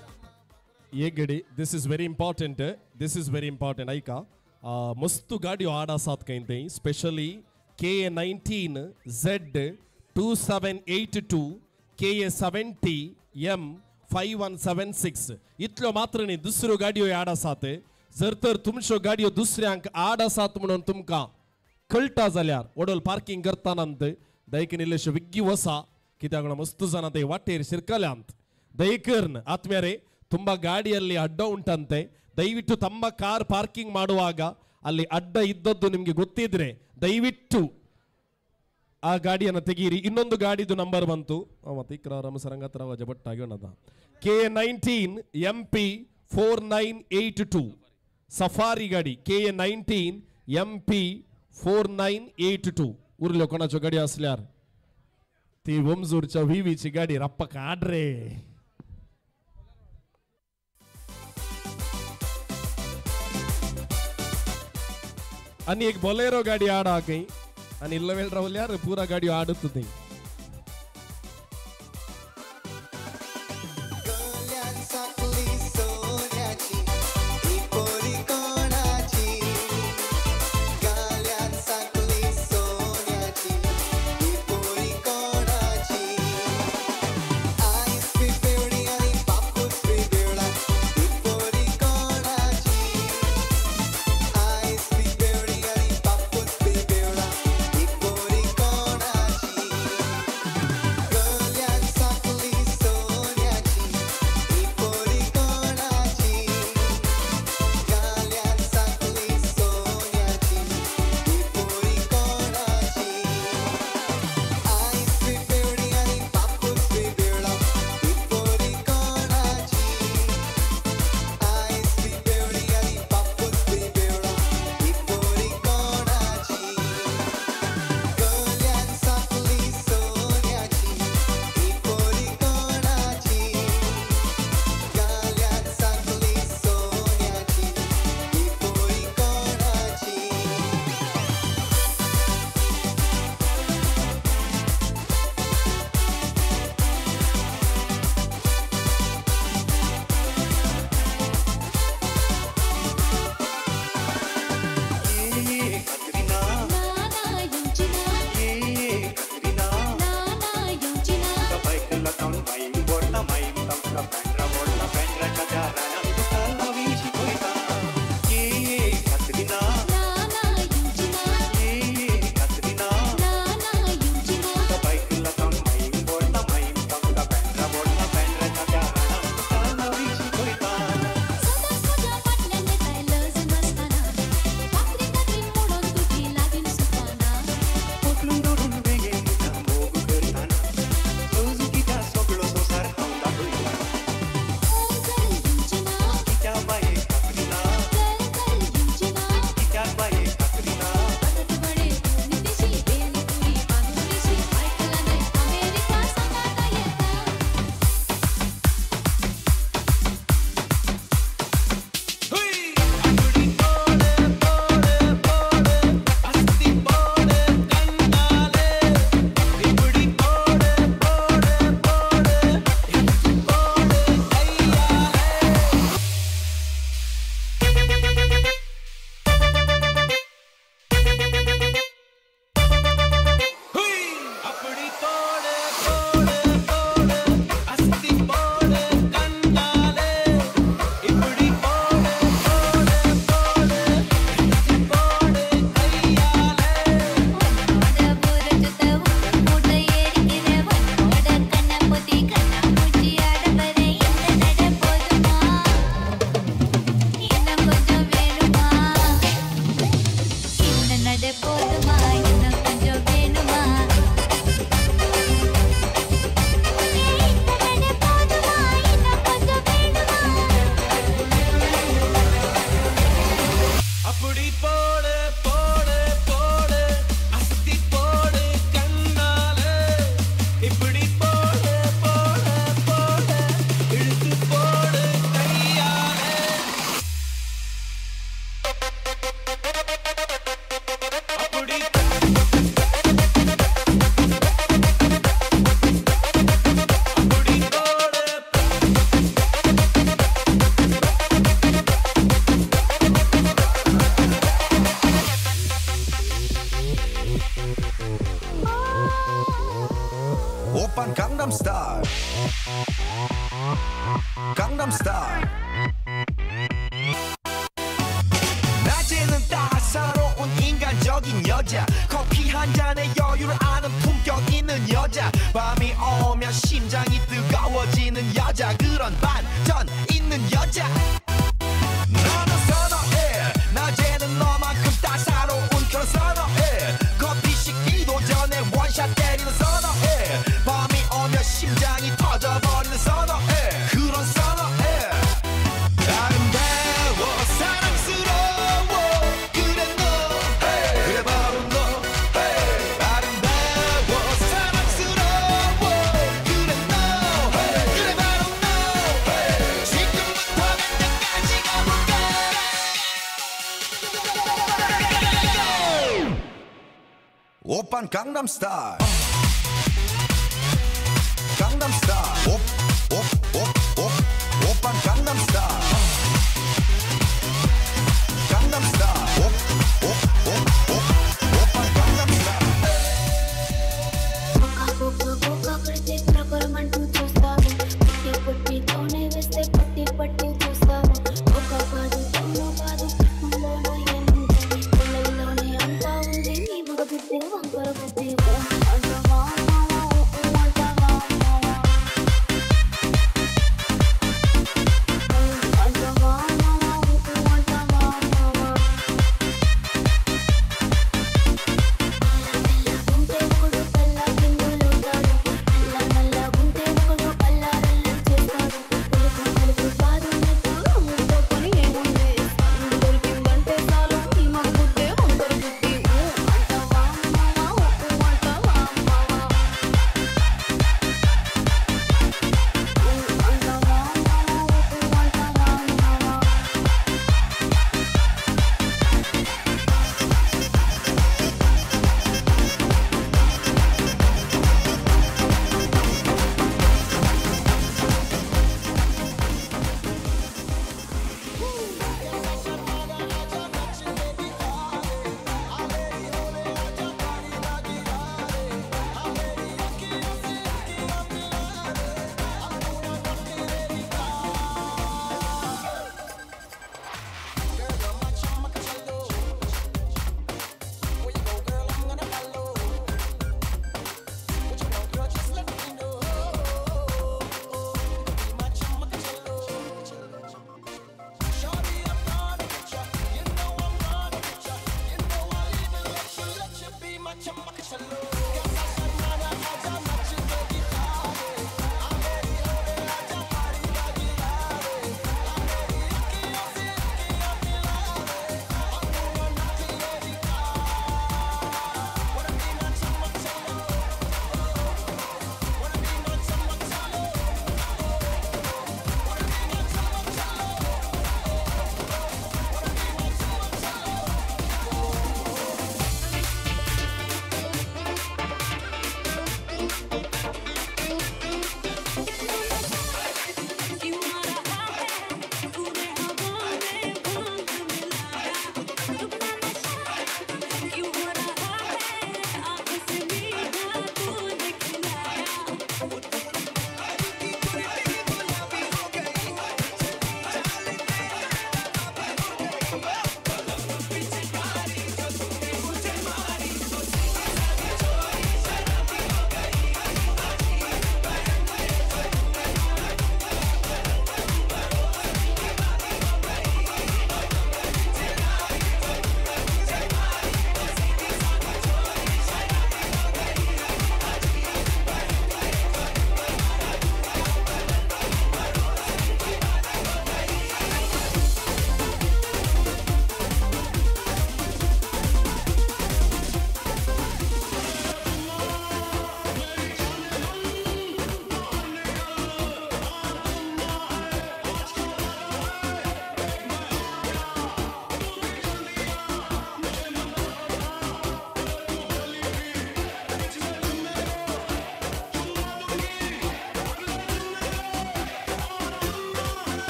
ಏಗಡಿ. This is very important, this is very important. ಐಕಾ ಮಸ್ತು ಗಾಡಿಯು ಆಡ ಸಾತ್ ಕೈಂತೆ specially K A 19 Z 2782 K A 70 M 5176 इतलो मात्र न्ही दुसऱ्यो गाडयो आड आसात. जर तर तुमच्यो गाडयो दुसऱ्यांक आड आसात म्हणून तुमकां कळटा जाल्यार वडोल पार्किंग करतना दयकीन इल्लेशे विग्गी वसा कित्याक म्हणून मस्तू जाणां ते वाटेर शिरकल्यांत. ದಯಕರ್ನ್ ಆತ್ಮೀಯರೇ ತುಂಬ ಗಾಡಿಯಲ್ಲಿ ಅಡ್ಡ ಉಂಟಂತೆ. ದಯವಿಟ್ಟು ತಮ್ಮ ಕಾರ್ ಪಾರ್ಕಿಂಗ್ ಮಾಡುವಾಗ ಅಲ್ಲಿ ಅಡ್ಡ ಇದ್ದದ್ದು ನಿಮಗೆ ಗೊತ್ತಿದ್ರೆ ದಯವಿಟ್ಟು ಆ ಗಾಡಿಯನ್ನು ತೆಗೀರಿ. ಇನ್ನೊಂದು ಗಾಡಿದು ನಂಬರ್ ಬಂತು K A 19 MP 4982 safari ಗಾಡಿ K A 19 MP 4982 उरल्यो कोणाच्यो गाडी असल्यार ती वमजूरच्या व्हीवीची गाडी रप्प काड रे. आणि एक बोलेरो गाडी आड आकई आणि इल्ल वेळ रावल्यार पुरा गाडी आडत ती. साकली सोन्याची ही पोरी कोणाची गाल्यान साकली सोन्याची ही पोरी कोणाची आईस बी पेवणी आणि बापूस बी बेवडा ही पोरी कोणाची आईस बी पेवणी आणि बापूस बी बेवडा ही पोरी कोणाची. Gangnam Style. Gangnam Style. 낮에는 따사로운 인간적인 여자, 커피 한 잔에 여유를 아는 품격 있는 여자, 밤이 오면 심장이 뜨거워지는 여자, 그런 반전 있는 여자. 너는 선어해. 낮에는 너만큼 따사로운 그런 선어해. 커피 식기도 전에 원샷 때리는 선어해. 밤이 오면 심장이 터져버리는 선어해. 그런 선어해. 아름다워 사랑스러워 그래 너. 그래 바로 너. 아름다워 사랑스러워 그래 너. 그래 바로 너. 지금부터 갈 때까지 가볼까. 오빤 강남 스타일. 강남 스타일. 옵옵옵옵 오빤 강남 스타일. 강남 스타일. 옵옵옵옵 오빤 강남 스타일. కుక్క కొడితే కొరకొరమంటూ చూస్తావు, పుట్టి పుట్టితోనే వేస్తే పట్టి పట్టి చూస్తావు. ఒక కాదు తమ్ము కాదు కట్నంలోనూ ఏముంది, పిల్లల్లోనే అంతా ఉంది నీ మగ బుద్ధి వంకర బుద్ధి. అంటావా అంటావా అంటావా అంటావా. గుంటే ఒకడు కల్లా కిందులుతాడు, నల్ల నల్ల గుంటే ఒకడు అల్లారల్లి చేస్తాడు. తెలుపు తెలుపు కాదు నీకు రంగుతో పని ఏముంది, సందు దొరికిందంటే చాలు నీ మగ బుద్ధి వంకర బుద్ధి. అంటావా అంటావా అంటావా అంటావా.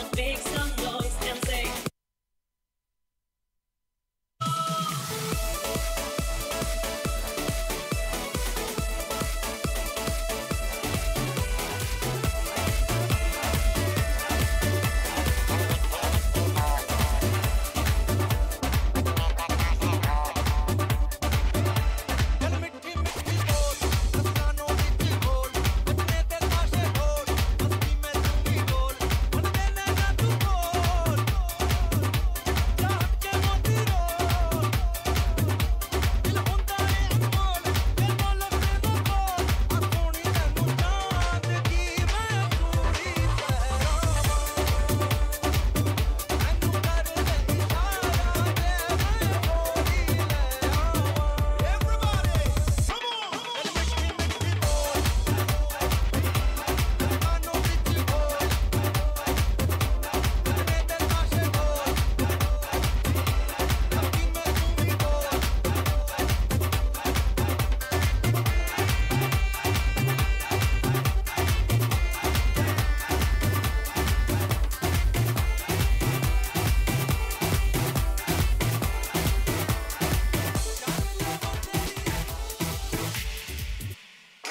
on, make some noise and say.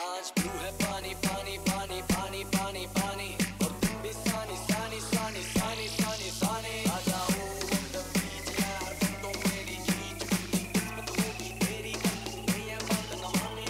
आज ब्लू है पानी पानी पानी पानी पानी पानी और तुम भी सानी सानी सानी सानी सानी सानी आ जाओ ऑन the बीच यार तुम तो मेरी खींच पूरी किस्मत होगी तेरी नहीं है बात न माने।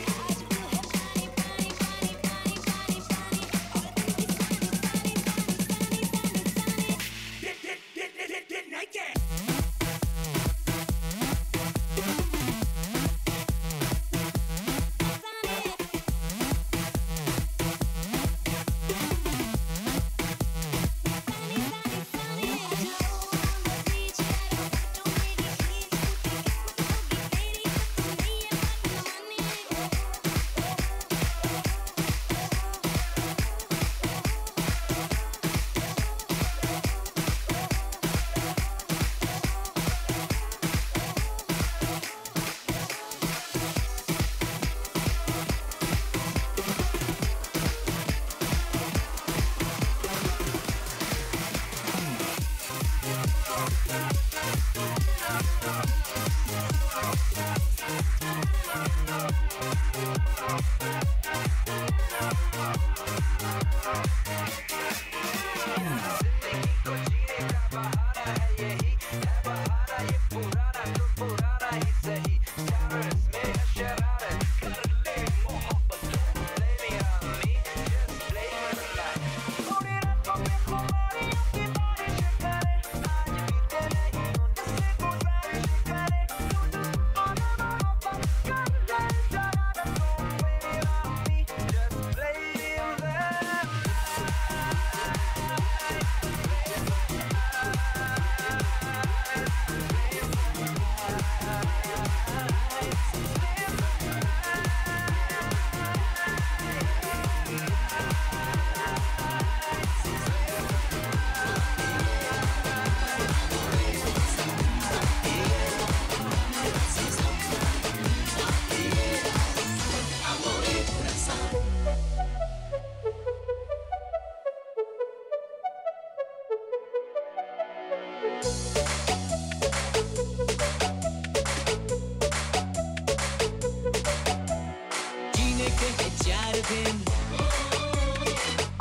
जीने के है 4 दिन,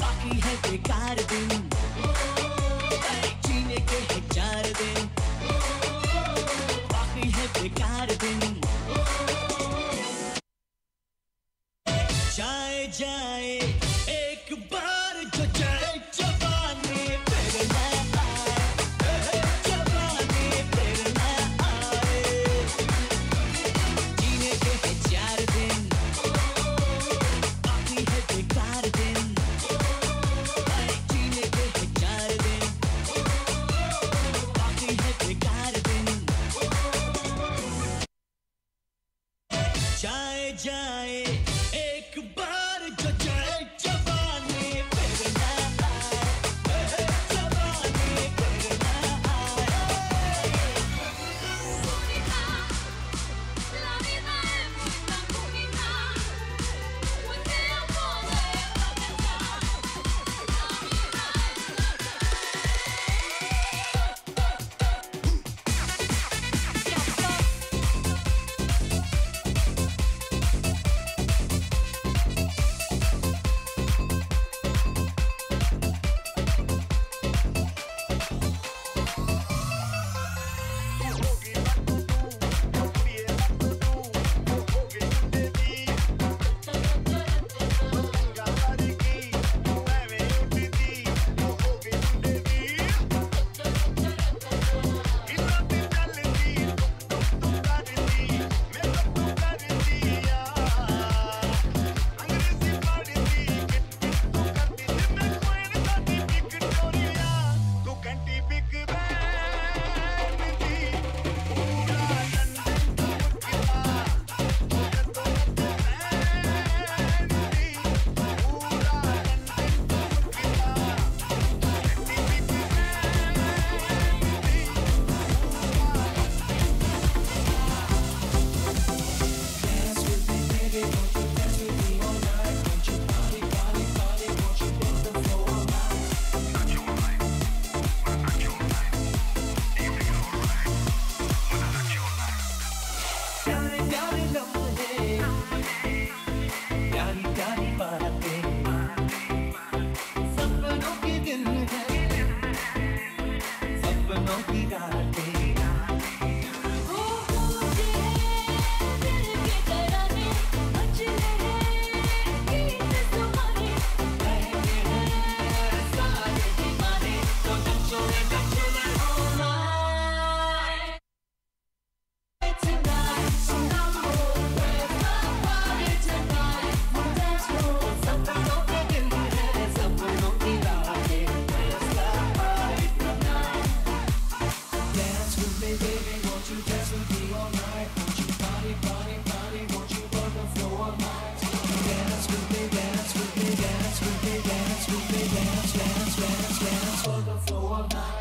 बाकी है बेकार दिन। जीने के है 4 दिन, बाकी है बेकार दिन। जाए जाए एक बार जो जाए जवानी फिर ना आए, जवानी फिर ना आए। जीने के है 4 दिन, बाकी है बेकार दिन। जीने K Hai dance, dance, dance for the flow all night.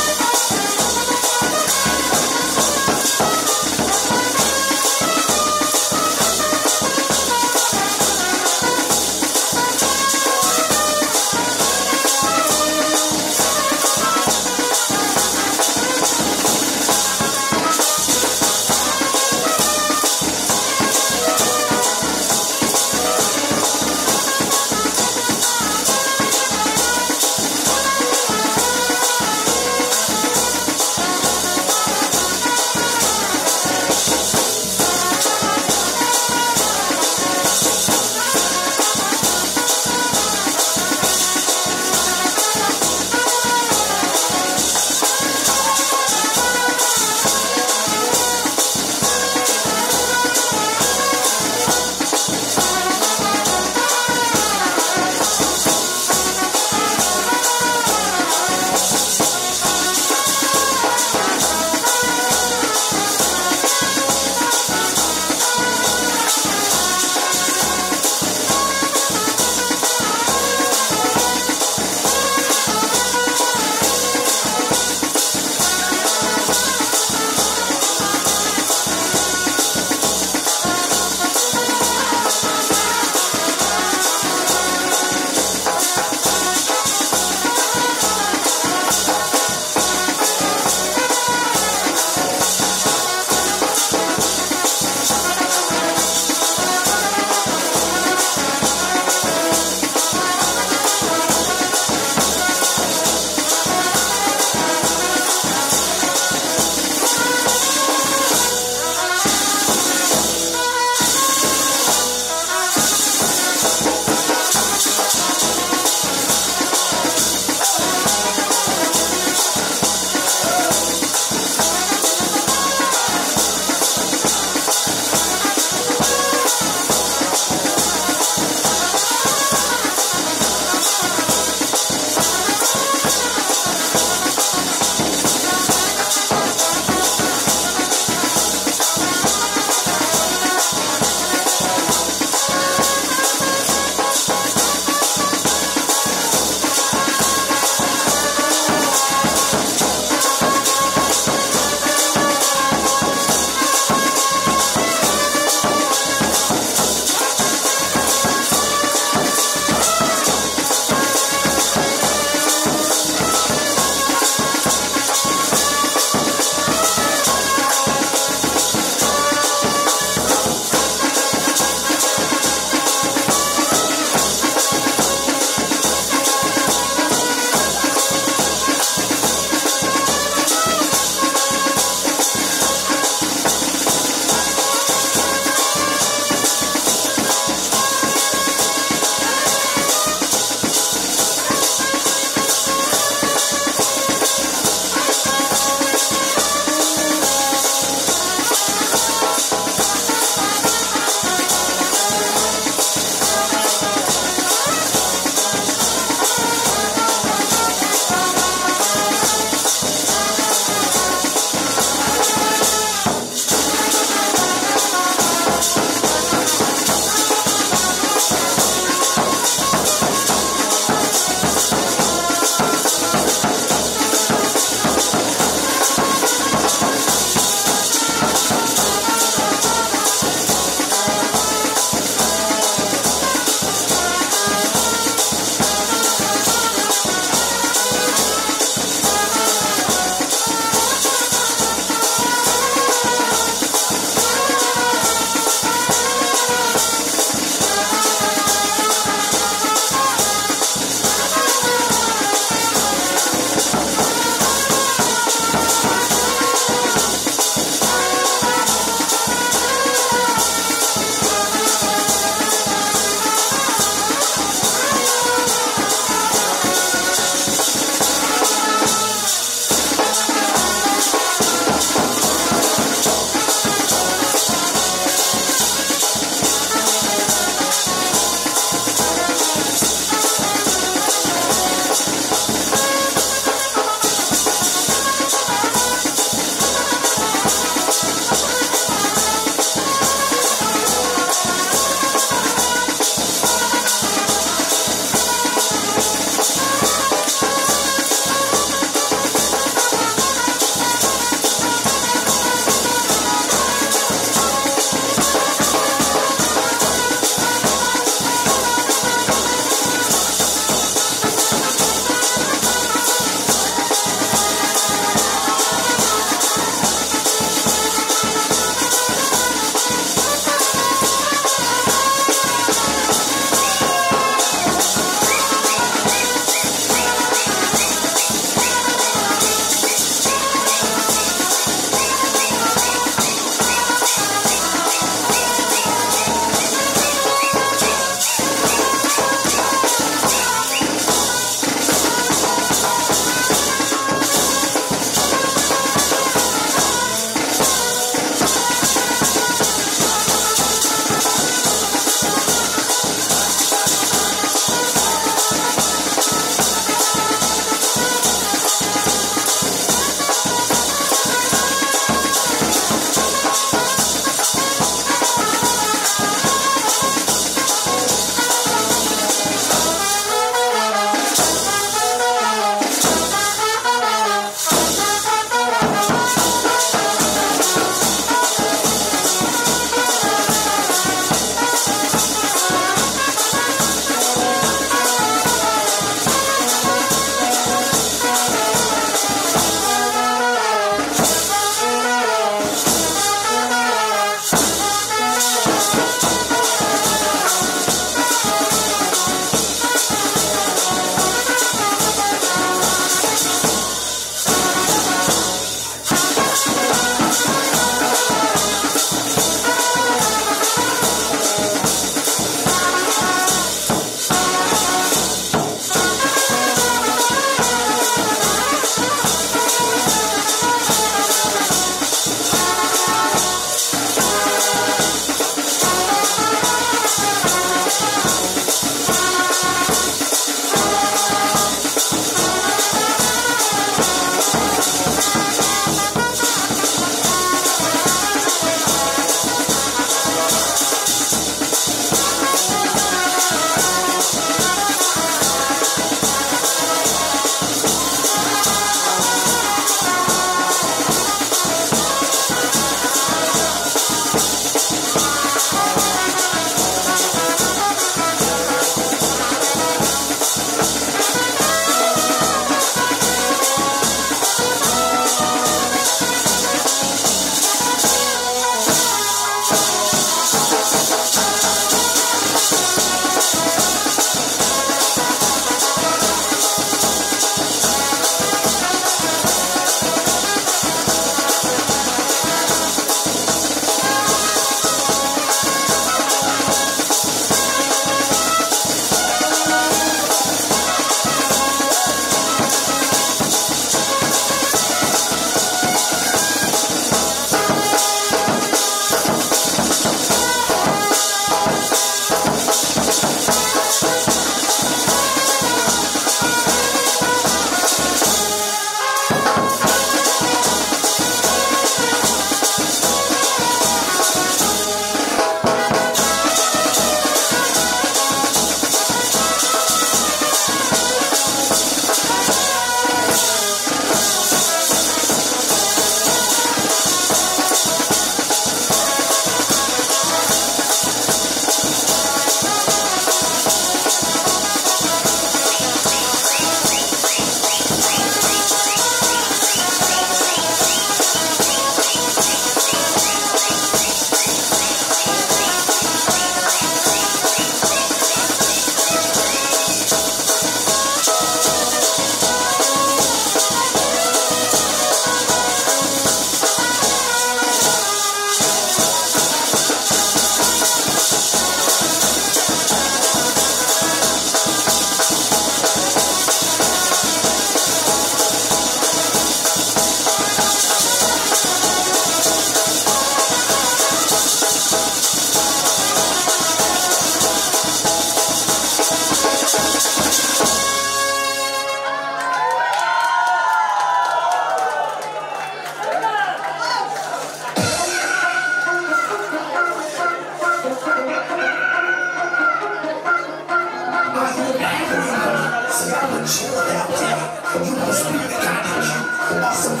Chillin' out there, you must be the kind of cute, awesome.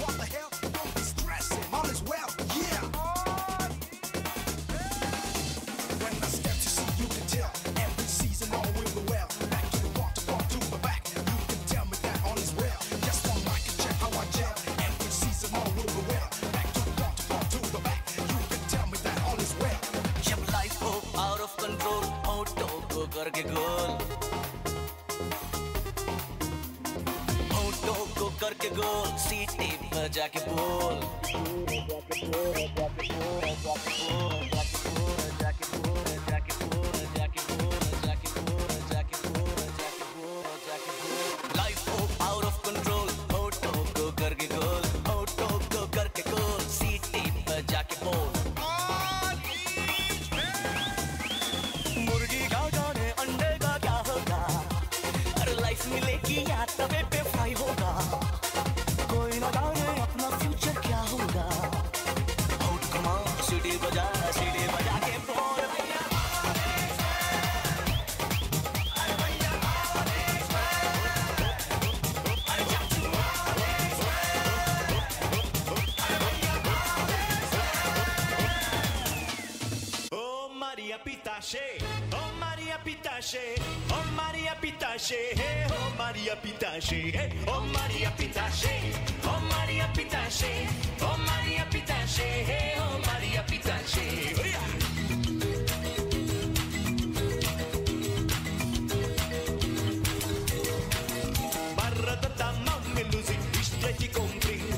What the hell? Don't be stressing. All is well, yeah. When I step to see, you can tell. Every season all will be well. Back to the front, to front to the back. You can tell me that all is well. Just one mic and check how I gel. Every season all will be well. Back to the front, to front to the back. You can tell me that all is well. जब life हो out of control, होठों को करके गोल, होठों को करके गोल, सीटी बजा K बोल। Life हो out of control, होठों को करके गोल, होठों को करके गोल, सीटी बजा के बोल। मुर्गी का जाने अंडे का क्या होगा, अरे लाइफ मिलेगी या तवे पे फ्राई होगा, कोई ना जाने अपना फ्यूचर क्या होगा। होठ घुमा सीटी बजा, सीटी बजा के बोल। Oh Maria Pitache, oh Maria Pitache, oh Maria Pitache, oh Maria Pitache, oh Maria Pitache, oh Maria Pitache, oh Maria Pitache, oh Maria Pitache. Barra da mão me luzi, estreita e comprida.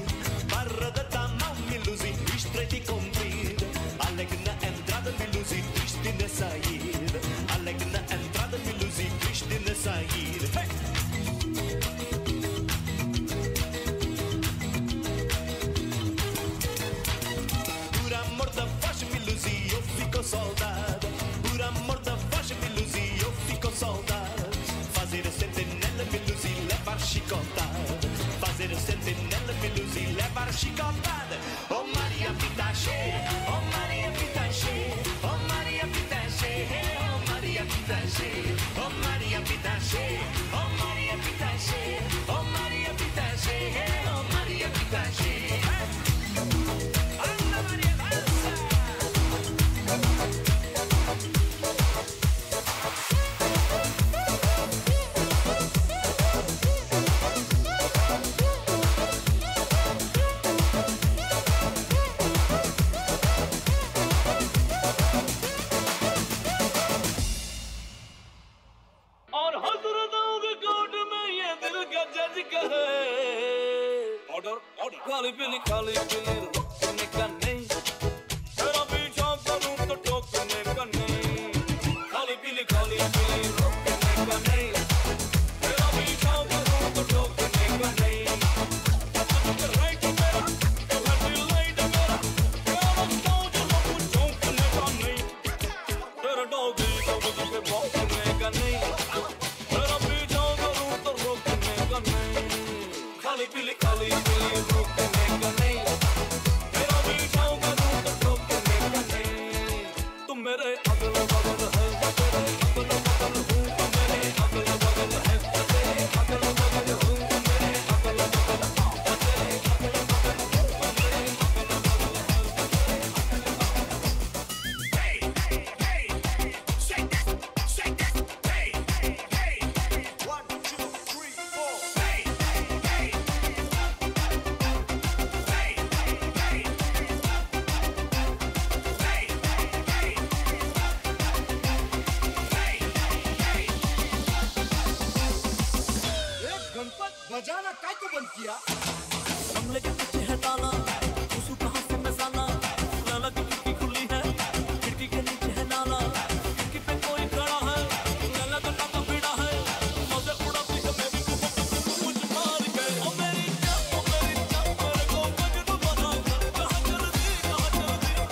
Barra da mão me luzi, estreita e comprida. Alegre na entrada, me luzi, triste na saída. Alegre na entrada, me luzi, triste na saída. Hey! Por amor da voz, me luzi, eu fico soldado. Por amor da voz, me luzi, eu fico soldado. Fazer a sentinela, me luzi, levar chicotada. Fazer a sentinela, me luzi, levar chicotada. Oh Maria Pitache, oh Maria Pitache, oh Maria Pitache, oh Maria Pitache, oh Maria Pitache, oh Maria Pitache, oh Maria Pitache, oh Maria Pitache. Anda Maria, dança! Aur हजरतों K court में ये दिल का जज कहे, order order. खाली पीली रोकने का नहीं, तेरा पीछा करूं तो टोकने का नहीं। खाली पीली रोकने का नहीं, तेरा पीछा करूं तो टोकने का नहीं। राइट मेरा लाइट मेरा, तेरा जो लोग चौंकने का नहीं, तेरा डॉगी को मुझ पे भौंकने का नहीं, तेरा पीछा करूं तो रोकने का नहीं। खाली पीली रोकने का नहीं, तेरा पीछा करूं तो रोकने का नहीं। तुम मेरे अगल बगल है, मैं तेरे अगल बगल हूँ, तुम मेरे अगल बगल है, मैं तेरे अगल बगल हूँ, तुम मेरे अगल बगल, मैं तेरे अगल बगल हूँ, तुम मेरे अगल बगल है, मैं तेरे अगल बगल। Hey, hey, shake that, shake that, hey, hey, 1, 2, 3, 4, hey, hey, hey, hey, hey, hey, hey, hey. एक गणपत बजाना काय को बंद किया? बंगले के पीछे है ताला, घुसूं कहाँ से मैं साला, लाला की खिड़की खुली है, खिड़की के नीचे है नाला, खिड़की पे कोई खड़ा है, लाला का टाका भिड़ा है, मजे उड़ाती है मेरी मुझ मार के। ओ मेरी जान, ओ मेरी जान, मेरे को मजनू बना कर, कहाँ चल दी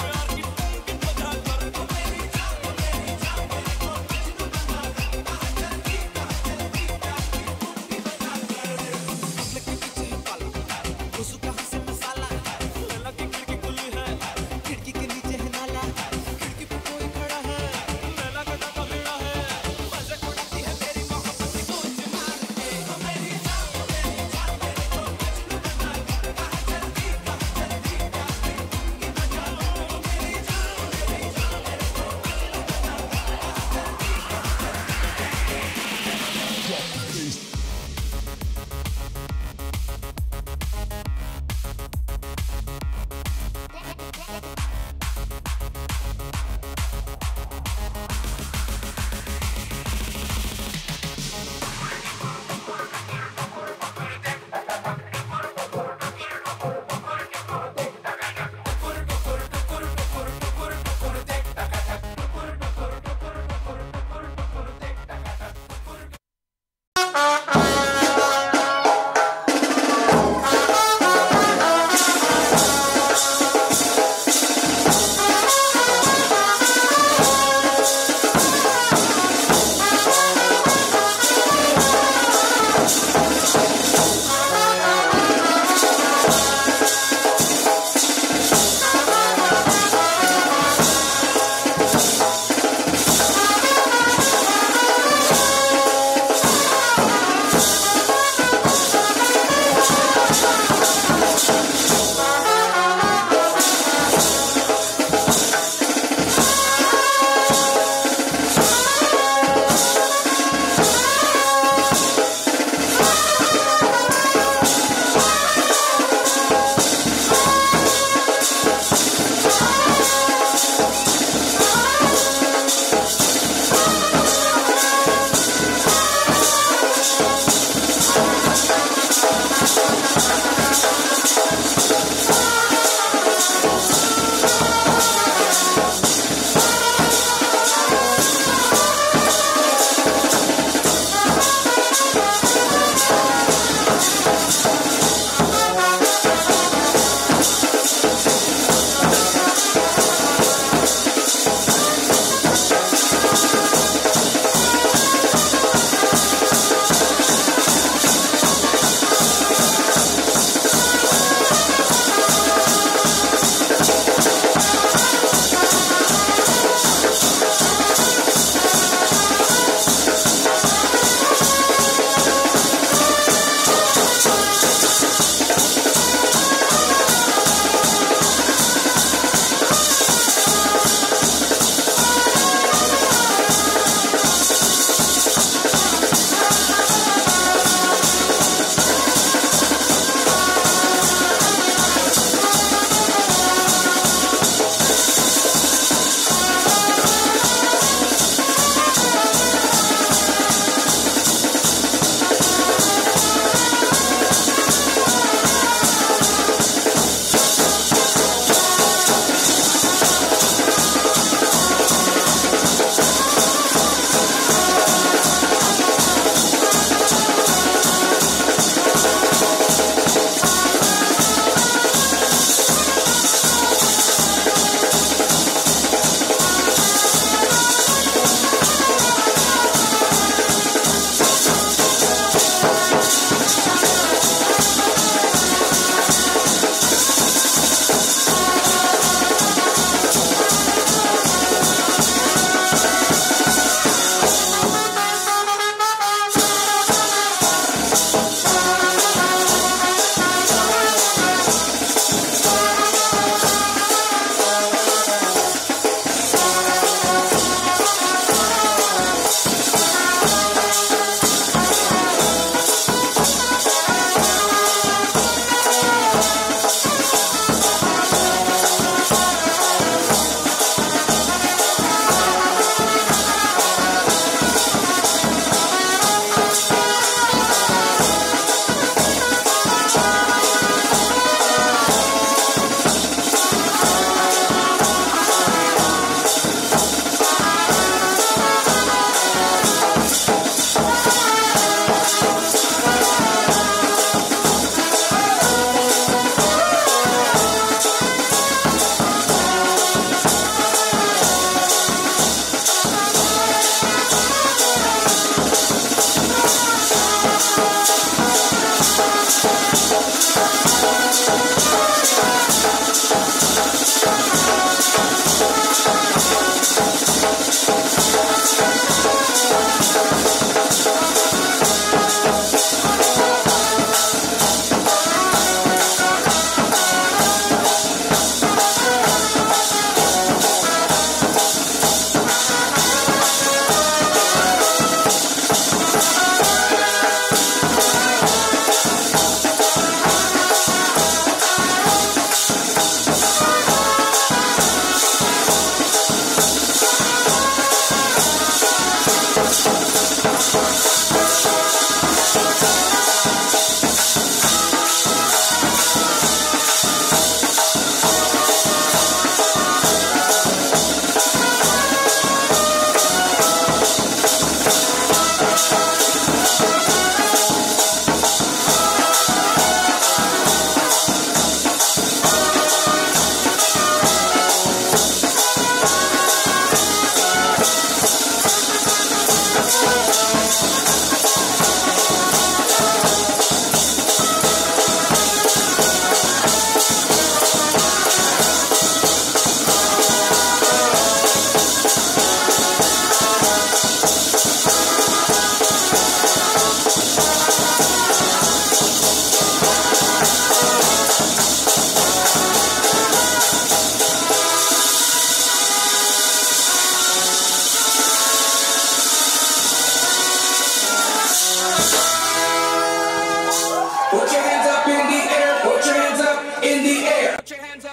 प्यार की टंकी बजा कर। ओ मेरी जान, ओ मेरी जान, मेरे को मजनू बना कर, कहाँ चल दी प्यार की टंकी बजा कर। बंगले के पीछे है ताला, घुसूं कहाँ से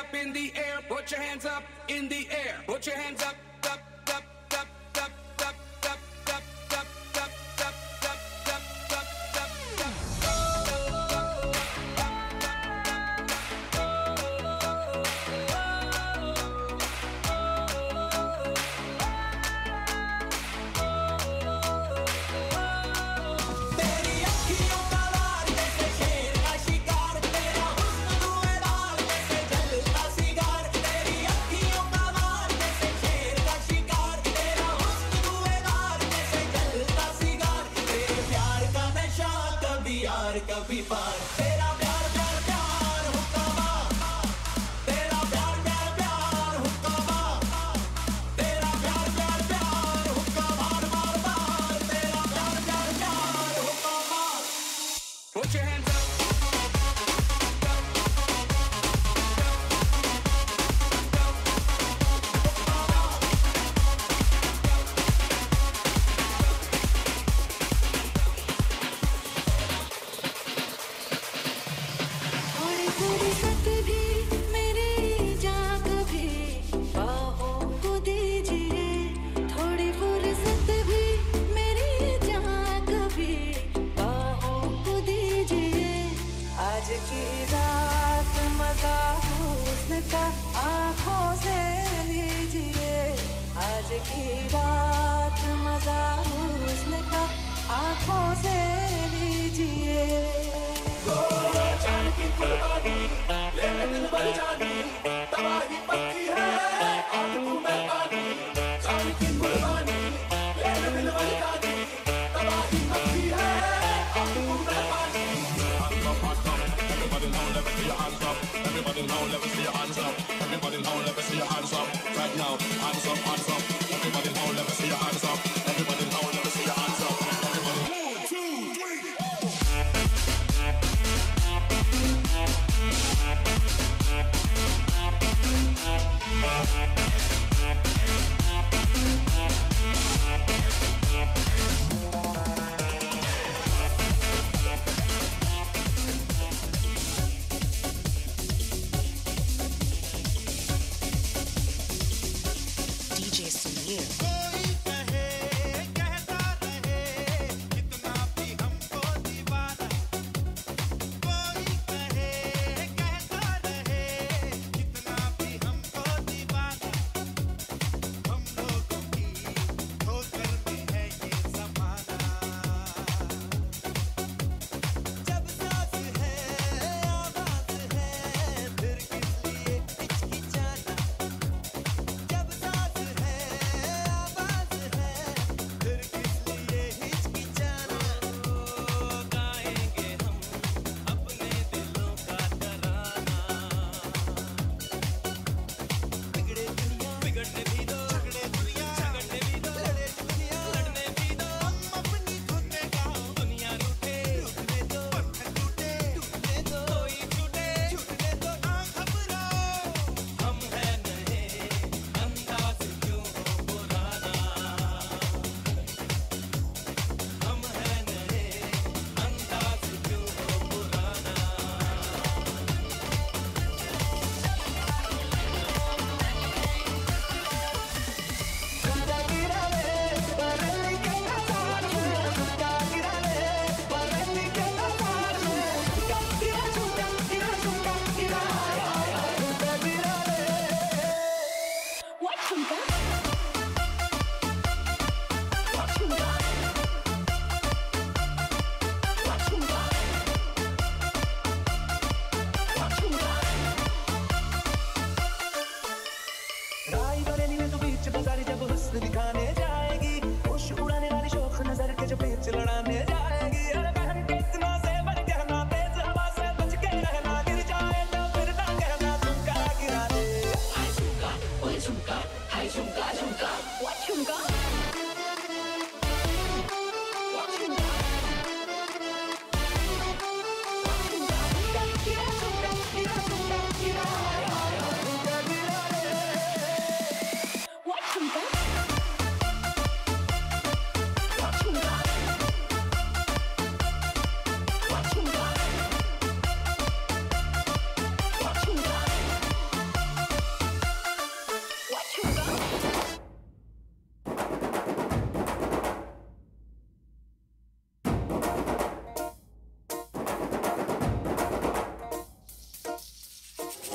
up in the air. Put your hands up in the air. Put your hands up, up, up, up, up, up, up, up, up, up, up, up, up, up, up, up. तेरी अखियों का वार जैसे शेर का शिकार, तेरा हुस्न धुएंदार जैसे जलता सिगार। तेरी अखियों का वार जैसे शेर का शिकार, तेरा हुस्न धुएंदार जैसे जलता सिगार। तेरे प्यार का नशा कभी यार कभी पार, तेरा प्यार प्यार प्यार हुक्का, तेरा प्यार प्यार प्यार हुक्का, तेरा प्यार प्यार प्यार हुक्का, बार बार बार, तेरा प्यार प्यार प्यार हुक्का bar. Put your hands up. थोड़ी फुर्सत भी मेरी जा कभी बाहों को दीजिए, थोड़ी फुर्सत भी मेरी जा कभी बाहों को दीजिए। आज की रात मजा हुस्न का आँखों से लीजिए, आज की रात मजा हुस्न का आँखों से लीजिए। जान की कुर्बानी ले दिल भर जानी, तबाही पक्की है आग में पानी। जान की कुर्बानी ले दिल भर जानी, तबाही पक्की है आग में पानी। Everybody now, let me see your hands up. Everybody now, let me see your hands up. Everybody now, let me see your hands up. Right now, hands up, hands up. Everybody now, let me see your hands up. Everybody now, let me see your hands up. Everybody. 1, 2, 3. Thank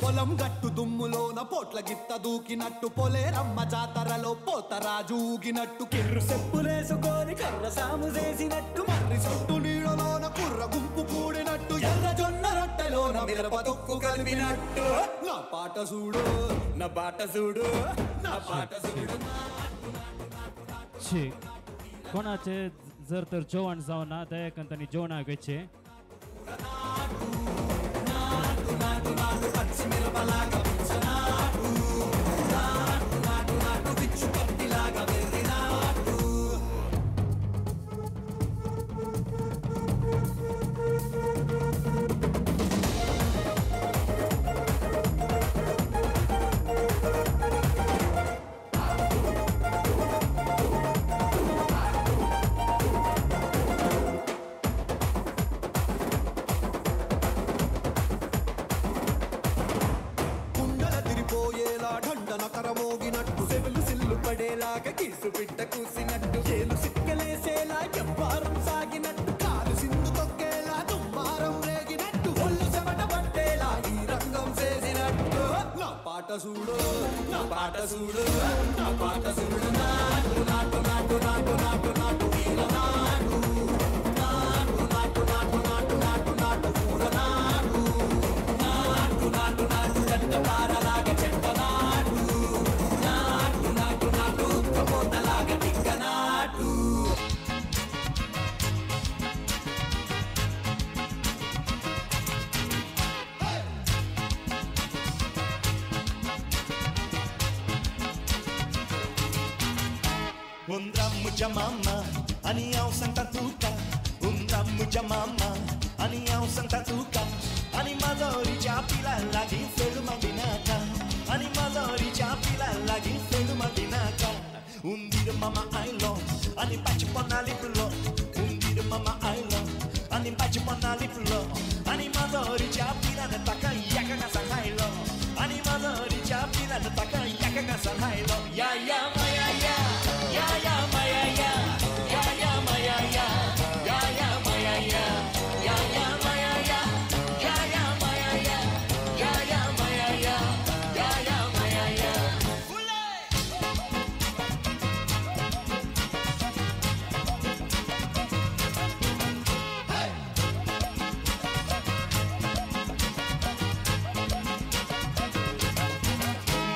పొలం గట్టు దుమ్ములోన పోట్ల గిత్త దూకినట్టు పొలేరమ్మ జాతరలో పోతరాజు ఊగినట్టు కిర్రు సెప్పులేసుకొని కర్ర సాము చేసినట్టు మర్రి సొట్టు నీడలోన కుర్ర గుంపు కూడినట్టు ఎర్ర జొన్న రొట్టెలోన మిరప తొక్కు కలిపినట్టు నా పాట చూడు నా పాట చూడు నా పాట చూడు. शी कोणाचे जर तर जेवण जावना दयाकन तांणी जेवणाक वचचें. కరమోగినట్టు సెవెలు సిల్లు పడేలాగా కీసు బిడ్డ కూసినట్టు ఏలు సిక్కలేసేలా ఎవ్వారం సాగినట్టు కాలు సింధు తొక్కేలా దుమ్మారం రేగినట్టు ఒళ్ళు చెమట పట్టేలా ఈ రంగం చేసినట్టు నా పాట చూడు నా పాట చూడు నా పాట చూడు నాటు నాటు నాటు నాటు నాటు నాటు వీర నాటు నాటు నాటు నాటు నాటు నాటు నాటు ఊర నాటు నాటు నాటు నాటు చెట్ట పారలాగా చెట్ట నాటు నాటు నాటు నాటు ప్రమోదలాగా తిక్క నాటు. Undramu mama, ani हांव सांगता तुका. उंद्रामुच्या मामा आनी हांव सांगता तुका. आनी माजोरीच्या पिला लागीं फेडू माडिनाका. आनी माजोरीच्या पिला लागीं फेडू माडिनाका. उंदीर मामा आयलो आनी पांच पन्ना लिपलो. उंदीर मामा आयलो आनी पांच पन्ना लिपलो. आनी माजोरीच्या पिलान ताका एका घासान खायलो. आनी माजोरीच्या पिलान ताका एका घासान खायलो. या या माया या या या माया या या या माया या या या माया या या या माया या या या माया या या या माया या या या माया या.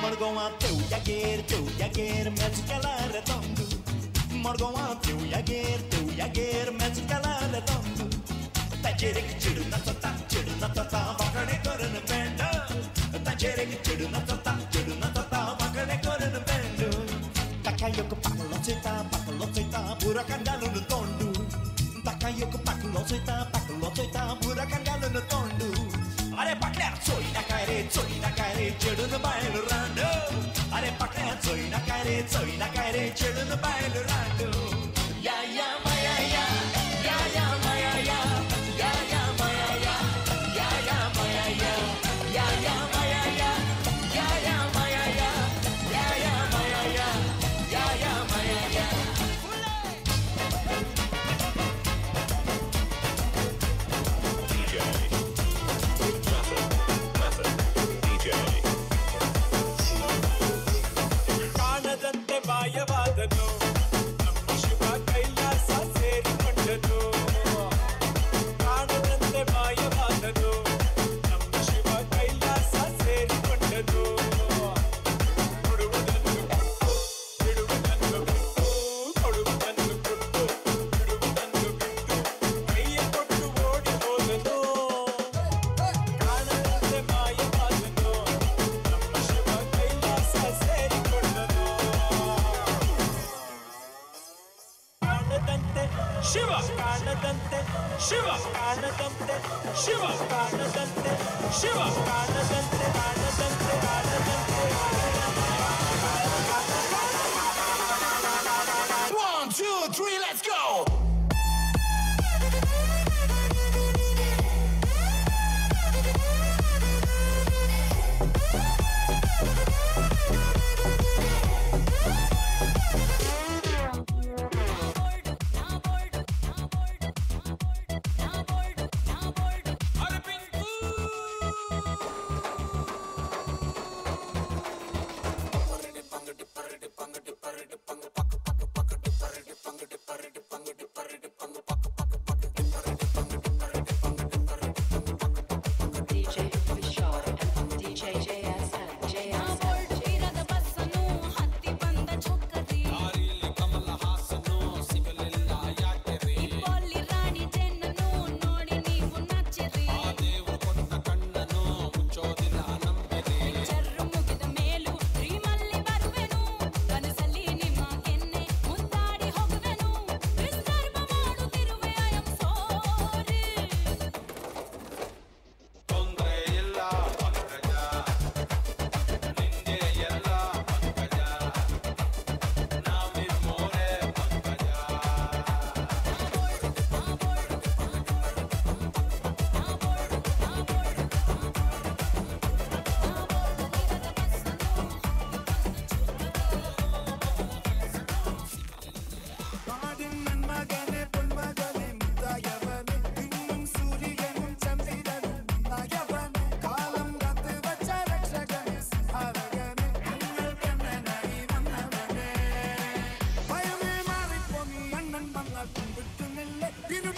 मडगांवां तेवयागेर तेवयागेर मॅच केला रे तंदू. मडगांवां तेवयागेर तेवयागेर मॅच केला रे तंदू. ताचेर एक चेडूं नाचता चेडूं नाचता वांकडें करून पेंड. ताचेर एक चेडूं नाचता चेडूं नाचता वांकडें करून पेंड. ताका एक पाकलो चोयता पाकलो चोयता बुराकान घालून तोंडू. ताका एक पाकलो चोयता पाकलो चोयता बुराकान घालून तोंडू. अरे पाकल्या चोय नाका रे चोय नाका रे चेडून बायल रांड. अरे पाकल्या चोय नाका रे चोय नाका रे चेडून बायल रांड. या या माया या या या माया या या या माया या या या माया या या या माया या या या माया या या या माया या या या माया या. ಕಾಣದಂತೆ ಮಾಯವಾದನು ನಮ್ಮ ಶಿವ ಕೈಲಾಸ ಸೇರಿಕೊಂಡನು. ಕಾಣದಂತೆ ಮಾಯವಾದನು ನಮ್ಮ ಶಿವ ಕೈಲಾಸ ಸೇರಿಕೊಂಡನು. ಕೊಡುವುದನ್ನು ಕೊಟ್ಟು ಬಿಡುವುದನ್ನು ಬಿಟ್ಟು ಕೊಡುವುದನ್ನು ಕೊಟ್ಟು ಬಿಡುವುದನ್ನು ಬಿಟ್ಟು ಕೈಯ ಕೊಟ್ಟು ಓಡಿ ಹೋದನು. ಕಾಣದಂತೆ ಮಾಯವಾದನು ನಮ್ಮ ಶಿವ ಕೈಲಾಸ ಸೇರಿಕೊಂಡನು. ಕಾಣದಂತೆ ಶಿವ ಕಾಣದಂತೆ ಶಿವ ಕಾಣದಂತೆ ಶಿವ ಕಾಣದಂತೆ ಶಿವ ಕಾಣದಂತೆ ಕಾಣದಂತೆ ಕಾಣದಂತೆ. 1, 2, 3, let's go! ಅರೆ ಪಿಂಕು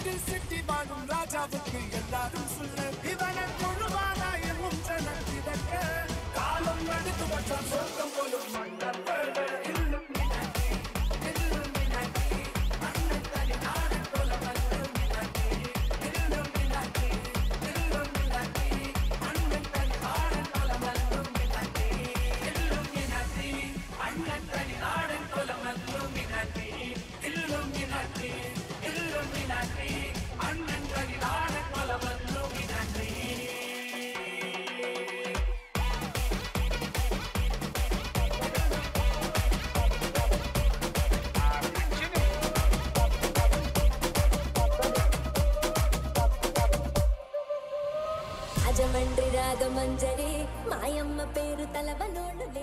வீட்டில் சிட்டி வாழும் ராஜாவுக்கு எல்லாரும் சொல்ல இவனை கொழுவானா எங்கும் ஜனத்திடக்க காலம் எடுத்து வச்சான் சொர்க்கம் போலும் అజమండ్రి రాగమంజరి మాయమ్మ పేరు తలవనోళ్ళు.